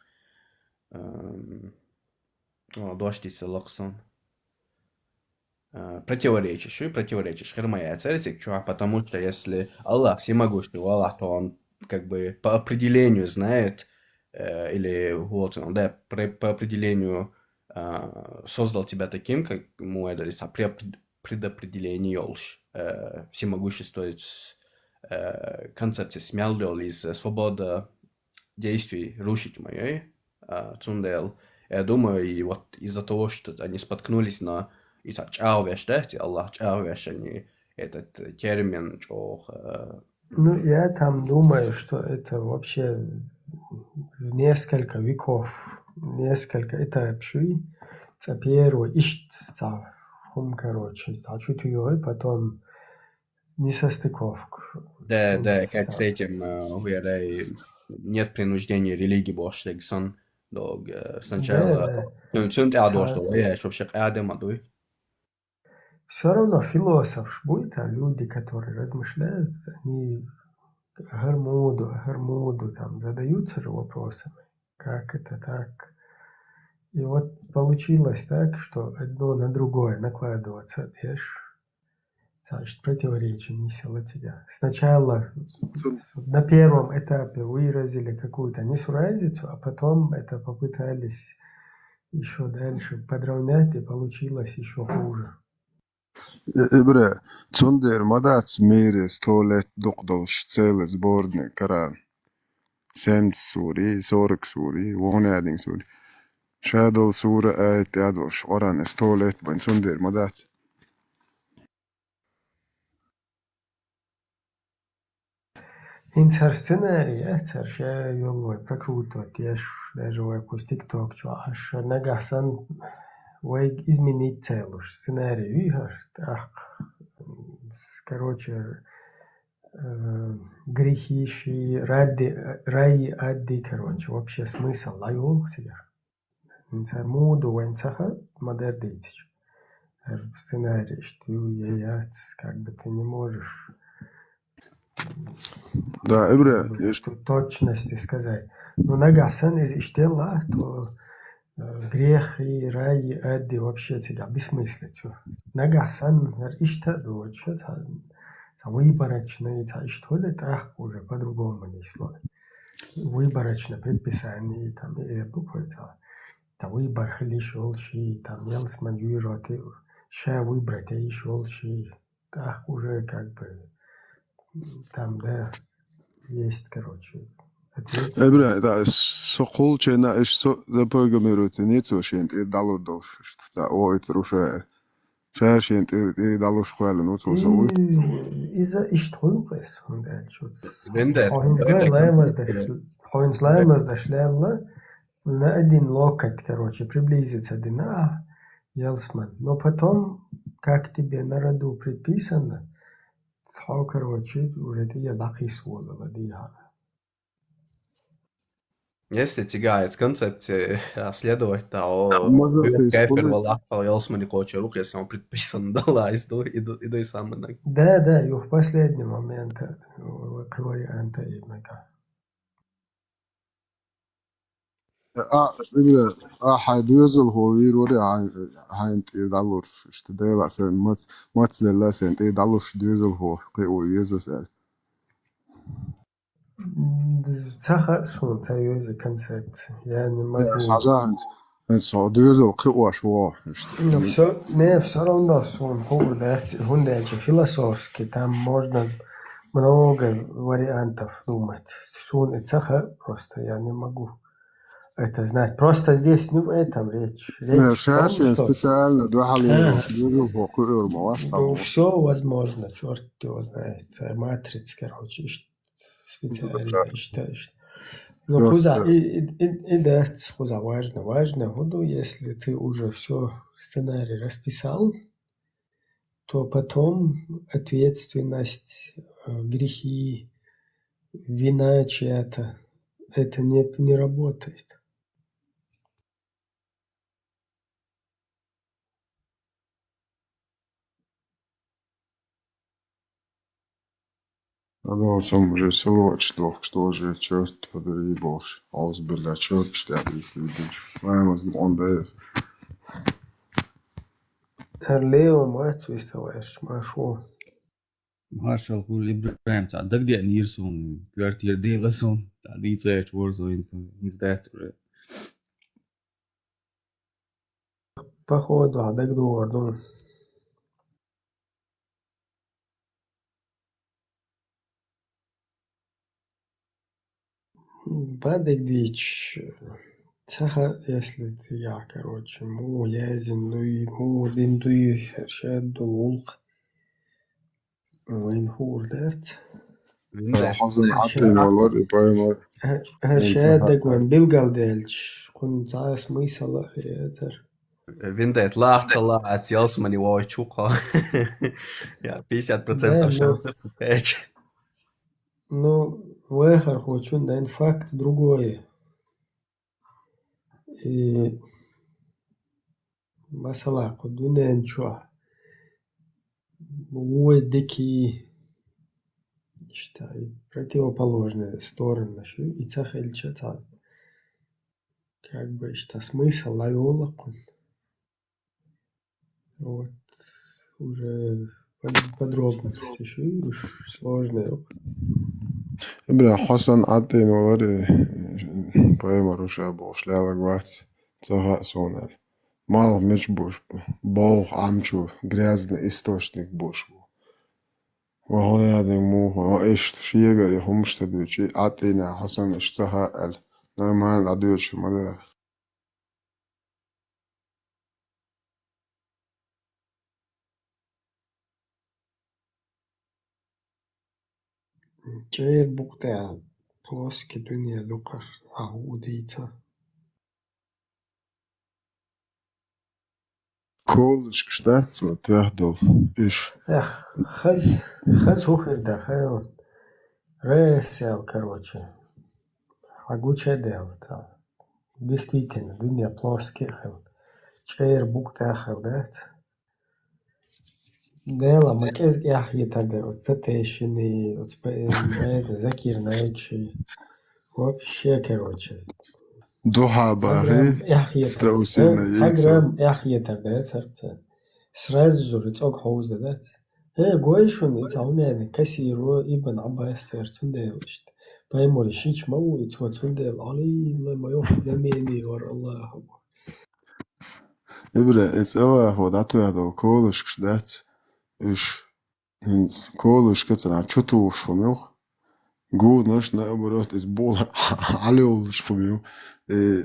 эм, о, дош дийцар лакха суна. Э, противоречишь, и противоречишь хир ма яцара цига чохь, потому что если Аллах всемогущий валахь, то он как бы по определению знает, э, или вот он, да, пре-, по определению, а, создал тебя таким, как мы говорили, а, пре-, предопределение йолуш, э, всемогущий, то есть, э, концепция смел йолу из свобода действий рушить ма йой. А, цундела, я думаю, и вот из-за того, что они споткнулись на, и цхьа чӀагӀвеш, да, ци Аллах чӀагӀвеш, они этот термин чӀогӀа, э, Ну, я там думаю, что это вообще несколько веков, несколько этапов шуй, цӀа первый ишт, цхьа хӀума, короче, цхьа чу туьйхи, потом несостыковка. Да, да, как с этим, э, вера и нет принуждения религии бохуш дерг сан дог, э, сначала цуьнан тӀаьхьа дош ду, ваяш вообще къаьда ма дуй. Всё равно философы ж буй, та люди, которые размышляют, они хӀара муха ду, хӀара муха ду, там задаются же вопросами, как это так. И вот получилось так, что одно на другое накладываться, еш, цхьа иштта противоречие нисъелла цигахь. Сначала на первом этапе выразили какую-то несуразицу, а потом это попытались ещё дальше подровнять, и получилось ещё хуже. Э, ИбрахӀим, цундела ма дац мире сто лет дукха долуш целый сборник Коран. Семьдесят сури, сорок сури, вон ядинг сури. Ша долу сура аят тӀехь долуш Коран сто лет бан, цундела ма дац. ХӀинца хӀара сценарий, э, цара ша йолу вай прокручивать еш, даже вай кху TikTok чохь Ӏаш, нагахь санна вайга изменить ца йолуш сценарий юй хӀара, тӀаккха, короче, э, грехи ши, радди, рай, адди, короче, вообще смысл дӀайолу цигахь. ХӀинца муха ду вайн ца хаьа, ма-дарра дийцича. ХӀара сценарий иштта ю я яц, как бы ты не можешь Да, ИбрахӀим, как бы, еш- в точности сказать. Ну, нагахь санна иза иштта елла, то, э, грехи, рай, адди вообще цигахь бессмыслица ю. Нагахь санна хӀара иштта а доцуш, цхьа, цхьа выборочный, цхьа иштта хуьлу, тӀаккха уже по-другому нисло. Выборочный предписание, там, и эр бу кхуьйца. Там выбор хила йиш йолуш, там, ялсамани жоьжахати ша выбрать йиш йолуш, тӀаккха уже как бы там, да, есть, короче, ответственность. ИбрахӀим, да, со кхулченна иштта со запрограммируйта ницо шен тӀе далур долуш, иштта ца ойтур уша. Ша шен тӀе, тӀе далуш кхоьллина ву цо со вуй. И иза иштта хуьлу-кх иза, хӀунда аьлча оцу. Бен де, хьо хӀинца бен де, лаймаз даш, хьо хӀинца лаймаз даш лаьлла, на один локоть, короче, приблизиться дина ахь, ялсамани. Но потом, как тебе на роду предписано, хьо, короче, уже тӀера дӀакхийса волала дийхьа. Если цигайец концепция следовать, то о, Маза кефир фейс вала, ялсмани коча рук, если он предписан дала, из до, и до, и до и сам. Да, да, юх последний момент, э, к варианта и мега. А, именно, а, хай дуязал хо, вир вари, а, хай инт и далур, что дела сен, мац, мац дела сен, и далур, что дуязал хо, кы у веза сен. М, ца хаьа суна, ца йоьза концепция. Я не могу. Э, сажа хӀанз, хӀанз со доьзал кхиош ву, иштта. Ну, всё, не, всё равно суна хӀума дац, хӀунда аьлча философски, там можно много вариантов думать. Суна и ца хаьа просто, я не могу это знать. Просто здесь не в этом речь. Речь не, в том, сейчас я что специально духал, ага, доьзал хо кхиор ма вац. Ну, всё возможно, чёрт его знает. Матрица, короче, ишт-, специально, да, ишта, ишта. Ну, просто хуза, и, и, и, и да, хуза важно. Важно, буду, если ты уже всё, сценарий расписал, то потом ответственность, э, грехи, вина чья-то, это не, не работает. Адал сом уже село, что, что же, чёрт подери, боже, аузубилла, чёрт, что я здесь видишь. Моя мазм, он даёт. Лео, мать, выставляешь, машу. Маршал хули Ибрахим, ца дагдеа нир сун, квартир дела сун, ца дицаеш вор сун, инс, инс дац уже. Походу, а дагдор ду. Бадагдич, ца хаьа, если ты я, короче, му язин дуй, му дин дуй, хершет дулулх. Вайн хурдат. Хозан атин валар, и паймар. Хершет даг вайн билгалделч, кун ца смысл херецер. Виндет лахца лац, ялсмани вой чука. Я, пятьдесят процентов шансов купеч. Ну, вехар хочу, да, факт другой. И масала, кху дуьнен чохь вуй дикий, иштта, и противоположная сторона шу, и ца хилча ца. Как бы иштта смысл ла йола кхун. Вот, уже под-, подробности шу, уж сложно. Ибра Хасан Атин валари, поэма руша бош, ляла гвац, ца хаьа сонар. Мал меч бош, баух амчу, грязный источник бош. Ва хона ядин муха, ва ишт шиегар я хумшта дучи, Атина Хасан ишт ца хаьа ал. Нормально дучи мадара. ЧӀер букъ тӀехь плоский дуьне дукхар, а хӀу дийца. Колышкаш дац цо тоьхна долу, уьш. Эх, хаз, хаз хӀун хир дара, хьайван? Ресел, короче. Хьан гуча а делла цхьа. Действительно, дуьне плоский а хилла. ЧӀер букъ тӀехь а хилла дац. Дела, ма кӀезиг эхь хетар дара оцу ца тешшиний, оцу Б М Б-да, Закир Найгший. Вообще, короче. Дуьхьа бахи, цхьа грамм эхь хетар. Страусиный яйцо. Цхьа грамм эхь хетар дара царца. Сразу же цӀог хьовза дац. Э, гой шуна, и цхьа хӀунда кассиро Ибн Ӏаббас церан цундела иштта. Паймури шича ма ву, и цо цундела Ӏалийла ма йоху дамени вара Аллаху. Ибра, и цӀа вахо дӀатоьхна долу колышкаш дац, уьш хӀинца колышка ца чутухуш хӀума юха. Гунаш, наоборот, иза бола хьалайовлуш хӀума ю. И,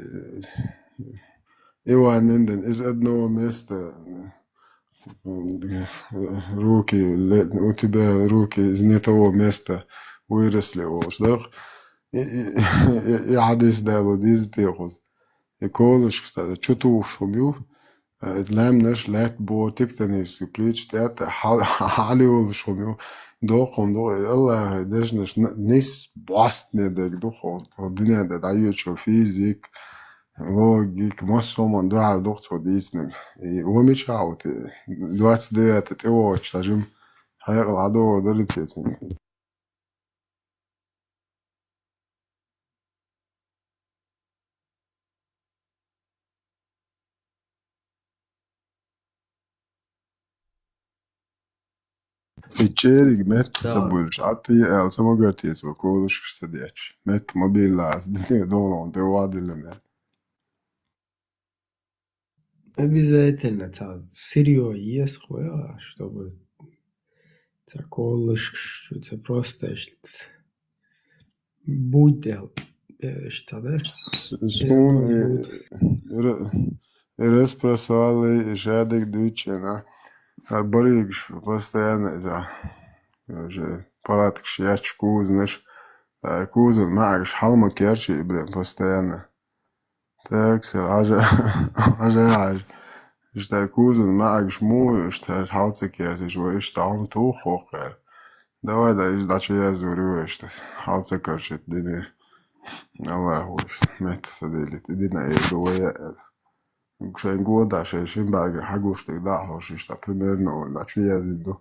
и ваннан ден, из одного места, руки, ле-, у тебя руки из не того места выросли, олуш дара. И, и, и, и хьадис дало деза техуз. И колышка ца чутухуш хӀума ю. Э, лаьмнаш лаьтта боху тектонический плита тӀе а хьал-, хьалайолуш хӀума ю. Доккхун ду, Аллахьа дешнаш н-, нис бостане дерг ду хьо, хьо дуьнен тӀе дӀайоьдучу физик, логик, массо а хӀуманна дуьхьал ду цо дийцинарг. И вон мичахь ву те? Двадцать девятый тӀе вогӀучу цхьа жима хьекъал хьадогӀур дара те цуьнга? И чӀериг метта ца буьлуш, Ӏад тӀе аьлла ца магар те цо, колушкаш ца детташ. Метта ма биллахь, аса дуьне долун тӀе вадиллина. Обязательно ца сырьё ес хуя, чтобы ца колышкаш, ца просто ишта будь дел, э, ишта, да? Суна, э, ра-, распрессовали и шадерг дуьйцучу хенахь, хӀара баригаш постоянно иза, уже палаткаш ечу кузанаш, а, кузан маьӀигаш хьала ма керчи и прям постоянно. Так, сел хьажа, хьажа, хьажа. Иштта кузан маьӀигаш муха ю, иштта хьал ца кеца, иштта вай иштта хӀума туху хӀокхара. Давай, да, иштта дӀачу яздур ю вай иштта. Хьал ца карчийта дина. Аллахьа ву иштта метта ца делийта. И дина эр ду вай аьлла. Шайн года, шайн шин бӀаьрган хьагуш дерг дӀа а хьош, иштта примерно вай дӀачу яздина ду.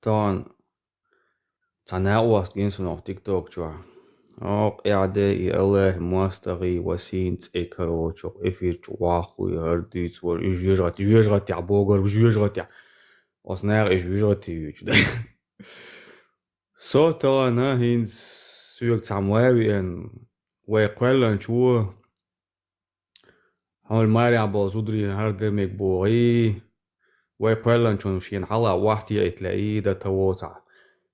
Тахана цхьа накъост гина суна оха тикток чохь. Оха къаьхьа де и Аллахьи мостагӀий ва сийна цӀе карочу, эфир чу вахуй, хӀара дуьйцу вара, и жоьжахати-, жоьжахатехь богар, жоьжахатехь. Оцу наха и жоьжахати юьйцу дай. Со тахана хӀинца соьга цхьа ма веана, вай кхоьллинчо хьуна марехь болу зударий хӀара де мега бохий, вай кхоьллинчунна шена хьала вахтехьийта лаьий, дан таво цхьа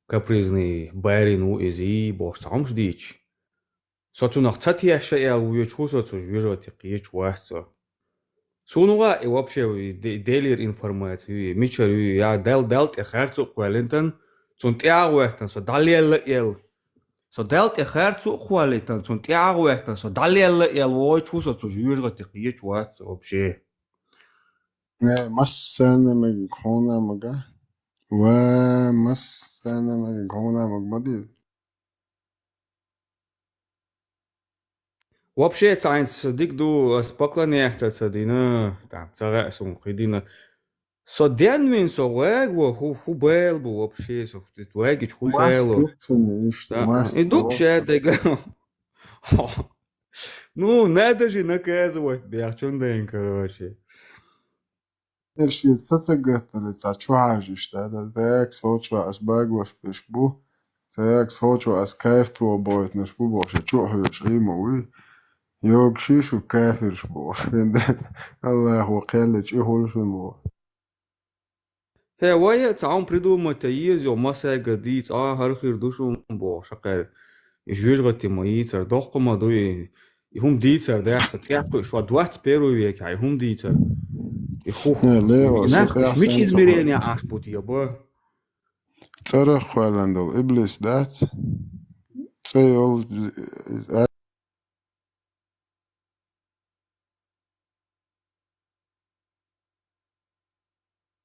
капризный барин ву изий, бохуш цхьа хӀумаш дийча. Со цунах ца тешша аьлла воьдуш ву со цу жоьжахати, кхеташ вац со. Суна ваьа и вообще и де-, делера информаци ю, и мичара ю, я Дал-, Далла тӀе харцо а кхоьллинтан, цунна тӀе а гӀоьттан, со дӀалелла а аьлла. Со Далла тӀе харцо а кхоьллийтан, цунна тӀе а гӀоьттан, со дӀалелла а аьлла, вогӀуьйтуш ву со цу жоьжахати, кхеташ вац со вообще. Э, массарна мега, хьуна мега. Ва, массарна мега, хьуна мега ма дийла. Вообще, цхьаьнца дика ду, ас поклонение ца, ца дина, там, ца гӀаьа суна кхин дина. Со денвина, со ваьгва, хӀу, хӀу бала бу вообще, со ваьгича хӀу тало. Маста дукха цунна иштта, да, маста и дукха дукха. Шадерг. Ну, надо же наказывать, бяхчун дайн, короче. Э, шен са ца гаттара, цхьа чу хьажа иштта, да, да, так, со чу ас багош беш бу, так, со чу ас кайф тобойтанаш бу бохуш, чу а хьоьжуш, хьийма вуй. Йогаший шу кафирш бохуш, хӀинда, Аллахьо кхеллича и хуьлу шуна боху. ХӀе, вай а цхьа хӀума придумать еза, йо, массаьрга дийца, а, хӀара хир ду шуна бохуш, хьакхаьра. И жоьжахати ма йийцара, доккха ма дуй, и хӀума дийцар дац, сан тӀехь кхуьуш, ва двадцать первый векехь и хӀума дийцар. И хӀу-, не, Лео, и сан нах тӀехь мича сан измерение ца Ӏаш бу те, ба? ЦӀарах кхоьллина долу иблис дац? ЦӀе йолу, э,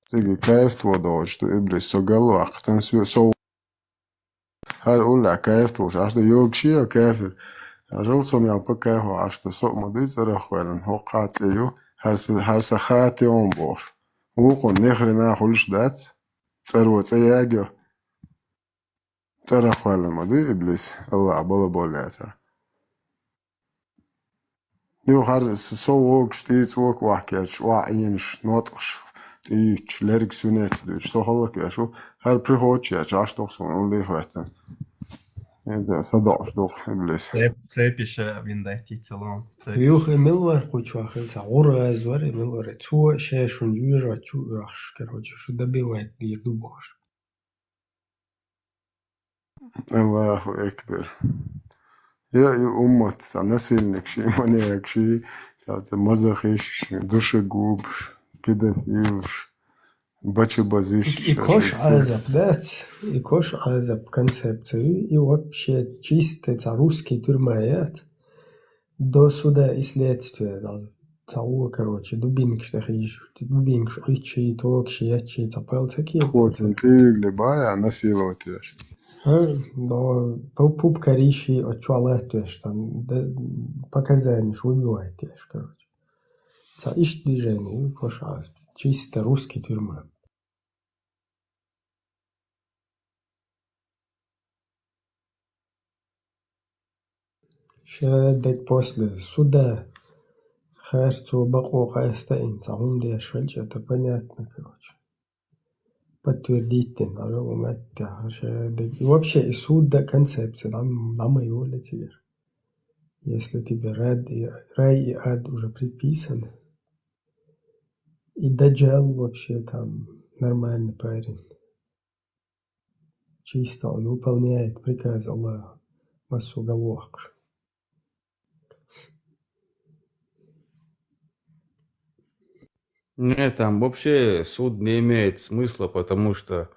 Цига кайф тхо догӀуш ду, иблис, со галваккха, тан со, со хӀара уллехь кайф тухуш, Ӏаш ду йогаший а кафир. Ажал со мел пакайхо Ӏаш ду, со а ма дуй цӀарах кхоьллина, хӀокху хьан цӀе ю, хӀара са, хӀара сан хатта йогӀун бохуш. Вукхунна нехрена хуьлуш дац, цӀаро цӀе ягайо. ЦӀарах кхоьллина ма дуй иблис, Аллахь балаболлаьца. Юха хӀара с-, со вогуш тӀе цӀока охьакечаш, охьаӀенаш, ноткъаш тӀеюьтуш, лерг свинец дуьйцуш, со хӀаллаквеш ву, хӀара прихочу еш, Ӏаш доху суна уллий хӀоьттина. ХӀинца са доӀуш доху иблис. Цепь-, цепи ша вин дайтий ца лом. Цепи. Юха и мила вара кху чохь хилла, цхьа гӀур гӀаз вара, и мила вара. Цо шаьш шун жоьжахати чу а оьхуш, короче, шу добивать дийр ду бохуш. Аллаху экбар. Я и уммат, цхьа насильникаш, маньякаш, цхьа мазохисташ, душегубаш, педофилаш, бачабазиш. И, и кош Ӏазап дац, и кош Ӏазап концепция, и вообще чисто цхьа русский тюрьма яц. До суда и следствия, да. Цхьа во, короче, дубинкаш тӀехьийжа, дубинкаш Ӏуйчий, токаш ечий, цхьа пал ца кийча. Тхо цун тӀевигли бая, насиловать веш. А, но пу-, пупкарийший, а чё латтвеш там, да, показанеш выбивать еш, короче. Цхьа иштта движение, ну, коша, чисто русский тюрьма. Ше дег после суда харцо бакъо къаста ин, цхьа хӀума деш хилча, это понятно, короче. Подтвердить дин, а уже умеття, ше дег. И вообще, и суд да концепция, да, да, моё ли теперь? Если тебе рад и, рай и ад уже предписаны, и Даджал вообще там нормальный парень. Чисто он выполняет приказ Аллаха. Массу галохкаш. Нет, там вообще суд не имеет смысла, потому что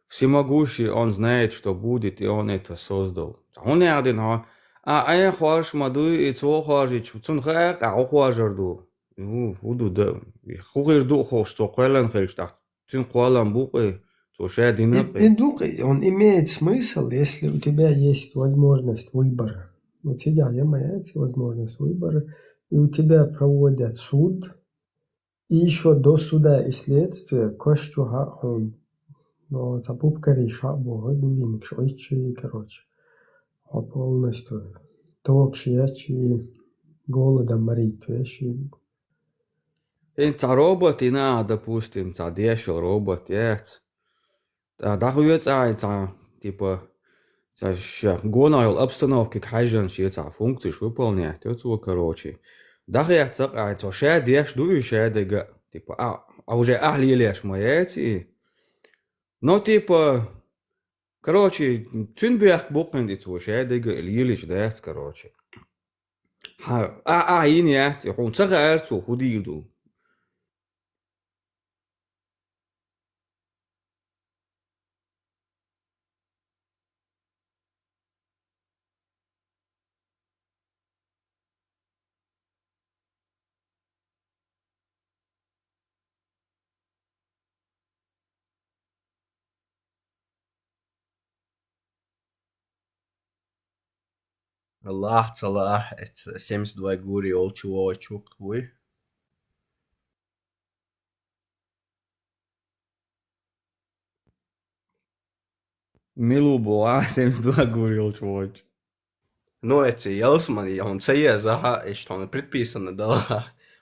всемогущий, он знает, что будет, и он это создал. Он ядин, а, а, а, хорш ма дуй, и цо хоржич, цун хаак, а, о хоржар ду. У, у ду да. Ху хир ду хохш, цо кхойлан хилч тахт. Цуьнан кхоллам бу-кх и, цо ша дина-кх и. И, и ду-кх и, он имеет смысл, если у тебя есть возможность выбора. У тебя е ма яц возможность выбора, и у тебя проводят суд, и ещё до суда и следствия кош чу хьа хьуна. Но цхьа пупкарий ша боху, дубинкаш Ӏуйчий, короче. Хьо полностью токаш ечий, голодом морить веш и. Ин цхьа робот йина, допустим, цхьа дешал робот яц. ТӀа дӀахоьцу ахьа цхьа, типа, цхьа ша гонах йолу обстановкиг хьаьжжина шен цхьа функцеш выполнять йо цо, короче. ДӀахецна-кх ахьа, цо ша деш ду и ша дега, типа, а, а уже ахьа лелеш ма яц и. Но, типа, короче, цуьнан бехк бу-кх и, цо ша дега лелаш дац, короче. Хьан, а, а, йина яц, хьуна ца хаьара цо хӀун дийр ду? Аллах ца лаахь, эцу семьдесят два гури олчу вогӀучух вуй. Мила ву боху, а, семьдесят два гур йолчу вогӀучу? Ну, эцу ялсамани, хьуна ца еза хьа, иштта хьуна предписано дала.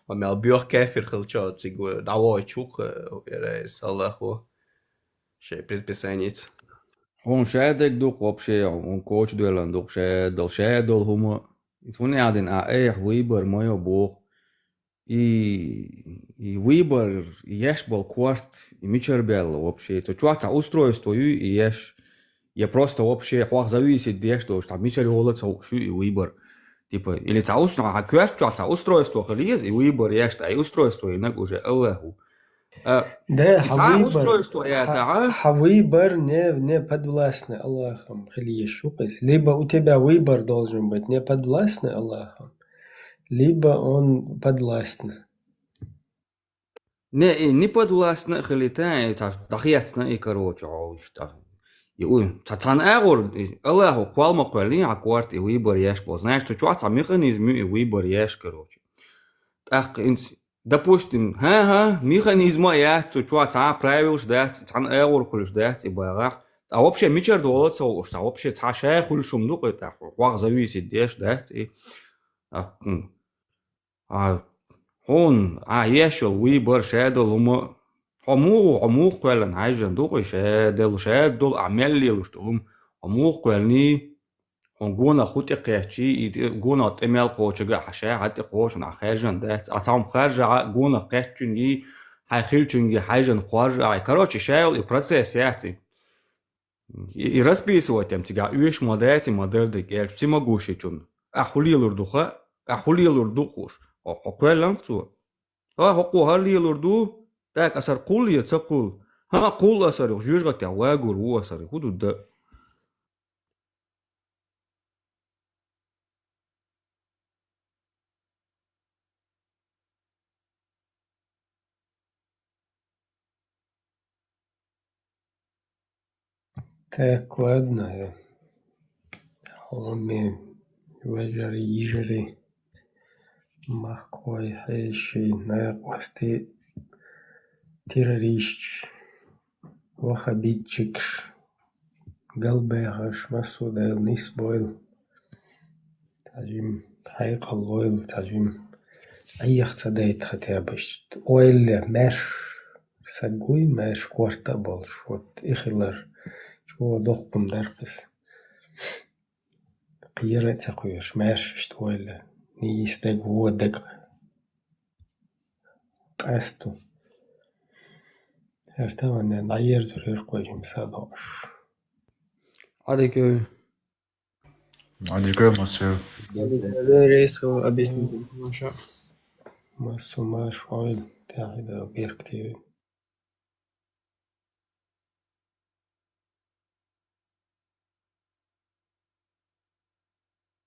Хьо мел боьха кафир хилча, цига дӀавогӀучух, э, яра эс Аллахо шайн предписаница. Хьуна шадерг ду-кх вообще, хьуна кочадоьллина ду-кх шадолу, шадолу хӀума. Иза хӀунда аьлла дина, а, айхьа выбор ма йо боху. И, и выбор, и еш болу корта, и мичара баьлла вообще? Цу чохь цхьа устройство юй и еш? Я просто вообще хьох зависит деш долуш, цхьа мичара йола а ца хууш юй и выбор? Типа, или цхьа ус-, хьан коьрта чохь цхьа устройство хила еза и выбор еш, ткъа и устройство йинарг уже Аллах ву. А, да, и хьан цхьа выбор, устройство яц, хьан, а? Хьан выбор не, не подвластный Аллахам хила еза шу-кх иза. Либо у тебя выбор должен быть не подвластный Аллахам, либо он подвластный. Не, и не подвластна а хилийта, и цхьа дӀахецна и, короче, хьо иштта. И у, цхьа, цхьана агӀор, и Аллахо кхол ма кхоьллий хьан корта и выбор еш боху. Знаешь, цу чохь цхьа механизм ю и выбор еш, короче. ТӀаккха инц, допустим, хӀан-хӀа, механизм а яц, цу чохь цхьа а правилаш дац, цхьана агӀор хуьлуш дац и багӀахь. Ткъа вообще мичара дола а ца хууш, цхьа вообще цхьа ша хуьлуш хӀума ду-кх и тӀаккха, хьох зависит деш дац и. А, хм. А, хьуна, а, еш йолу выбор, шадолу хӀума, хьо муха ву, хьо муха кхоьллина хьаьжжина ду-кх и шадолу, шадолу, а, мел лелош долу хӀума, хьо муха кхоьллиний, хьуна гонах хӀун тӀекхеччий, и тӀе-, гонах тӀе мел кхочург а хьан ша хьан тӀе кхочун а хаьржина дац, а, цхьа хӀума харжахь а, гонах кхеччуьнгий, хьайн хиллачуьнгий хьаьжжина кхоржу а, короче, ша йолу и процесс яц и. И, и расписывать тем цигахь оьшуш ма дац и, ма дара дерг аьлча, всемогущийчунна. Ахь хӀун лелур ду хаьа? Ахь хӀун лелур ду хууш? Хьо, хьо кхоьллина-кх цо? ХӀа, хӀокхо хӀара лелур ду? Так, аса хӀара кхуллу я ца кхуллу? ХӀан, кхуллу аса хӀара, жоьжахатех вагор ву аса хӀара, хӀун ду дан? Так, ладно. Хьоме, вежарий, йижарий, махкой, хьеший, накъостий, террористаш, ваххабитчикаш, галбаьхаш, массо а дайла нисбойла. Цхьа жим хьекъал лойла, цхьа жим Ӏеха ца дайта хатяб иштта. Ойла, маьрша саг вуй, маьрша корта а болуш. Вот и хилар. ЧӀогӀа доккха хӀума дар-кх иза. Кхера а ца кхоьруш, маьрша иштта ойла. Нийса дага, вон дага къасто. ХӀара тахана дӀаерзар хӀирхкхой жим са а доуш. Ӏадика. Ӏадика, массо. Рейс объяснить. Маша. Массо, Маша, ойла, тӀаьхьа дала беркате.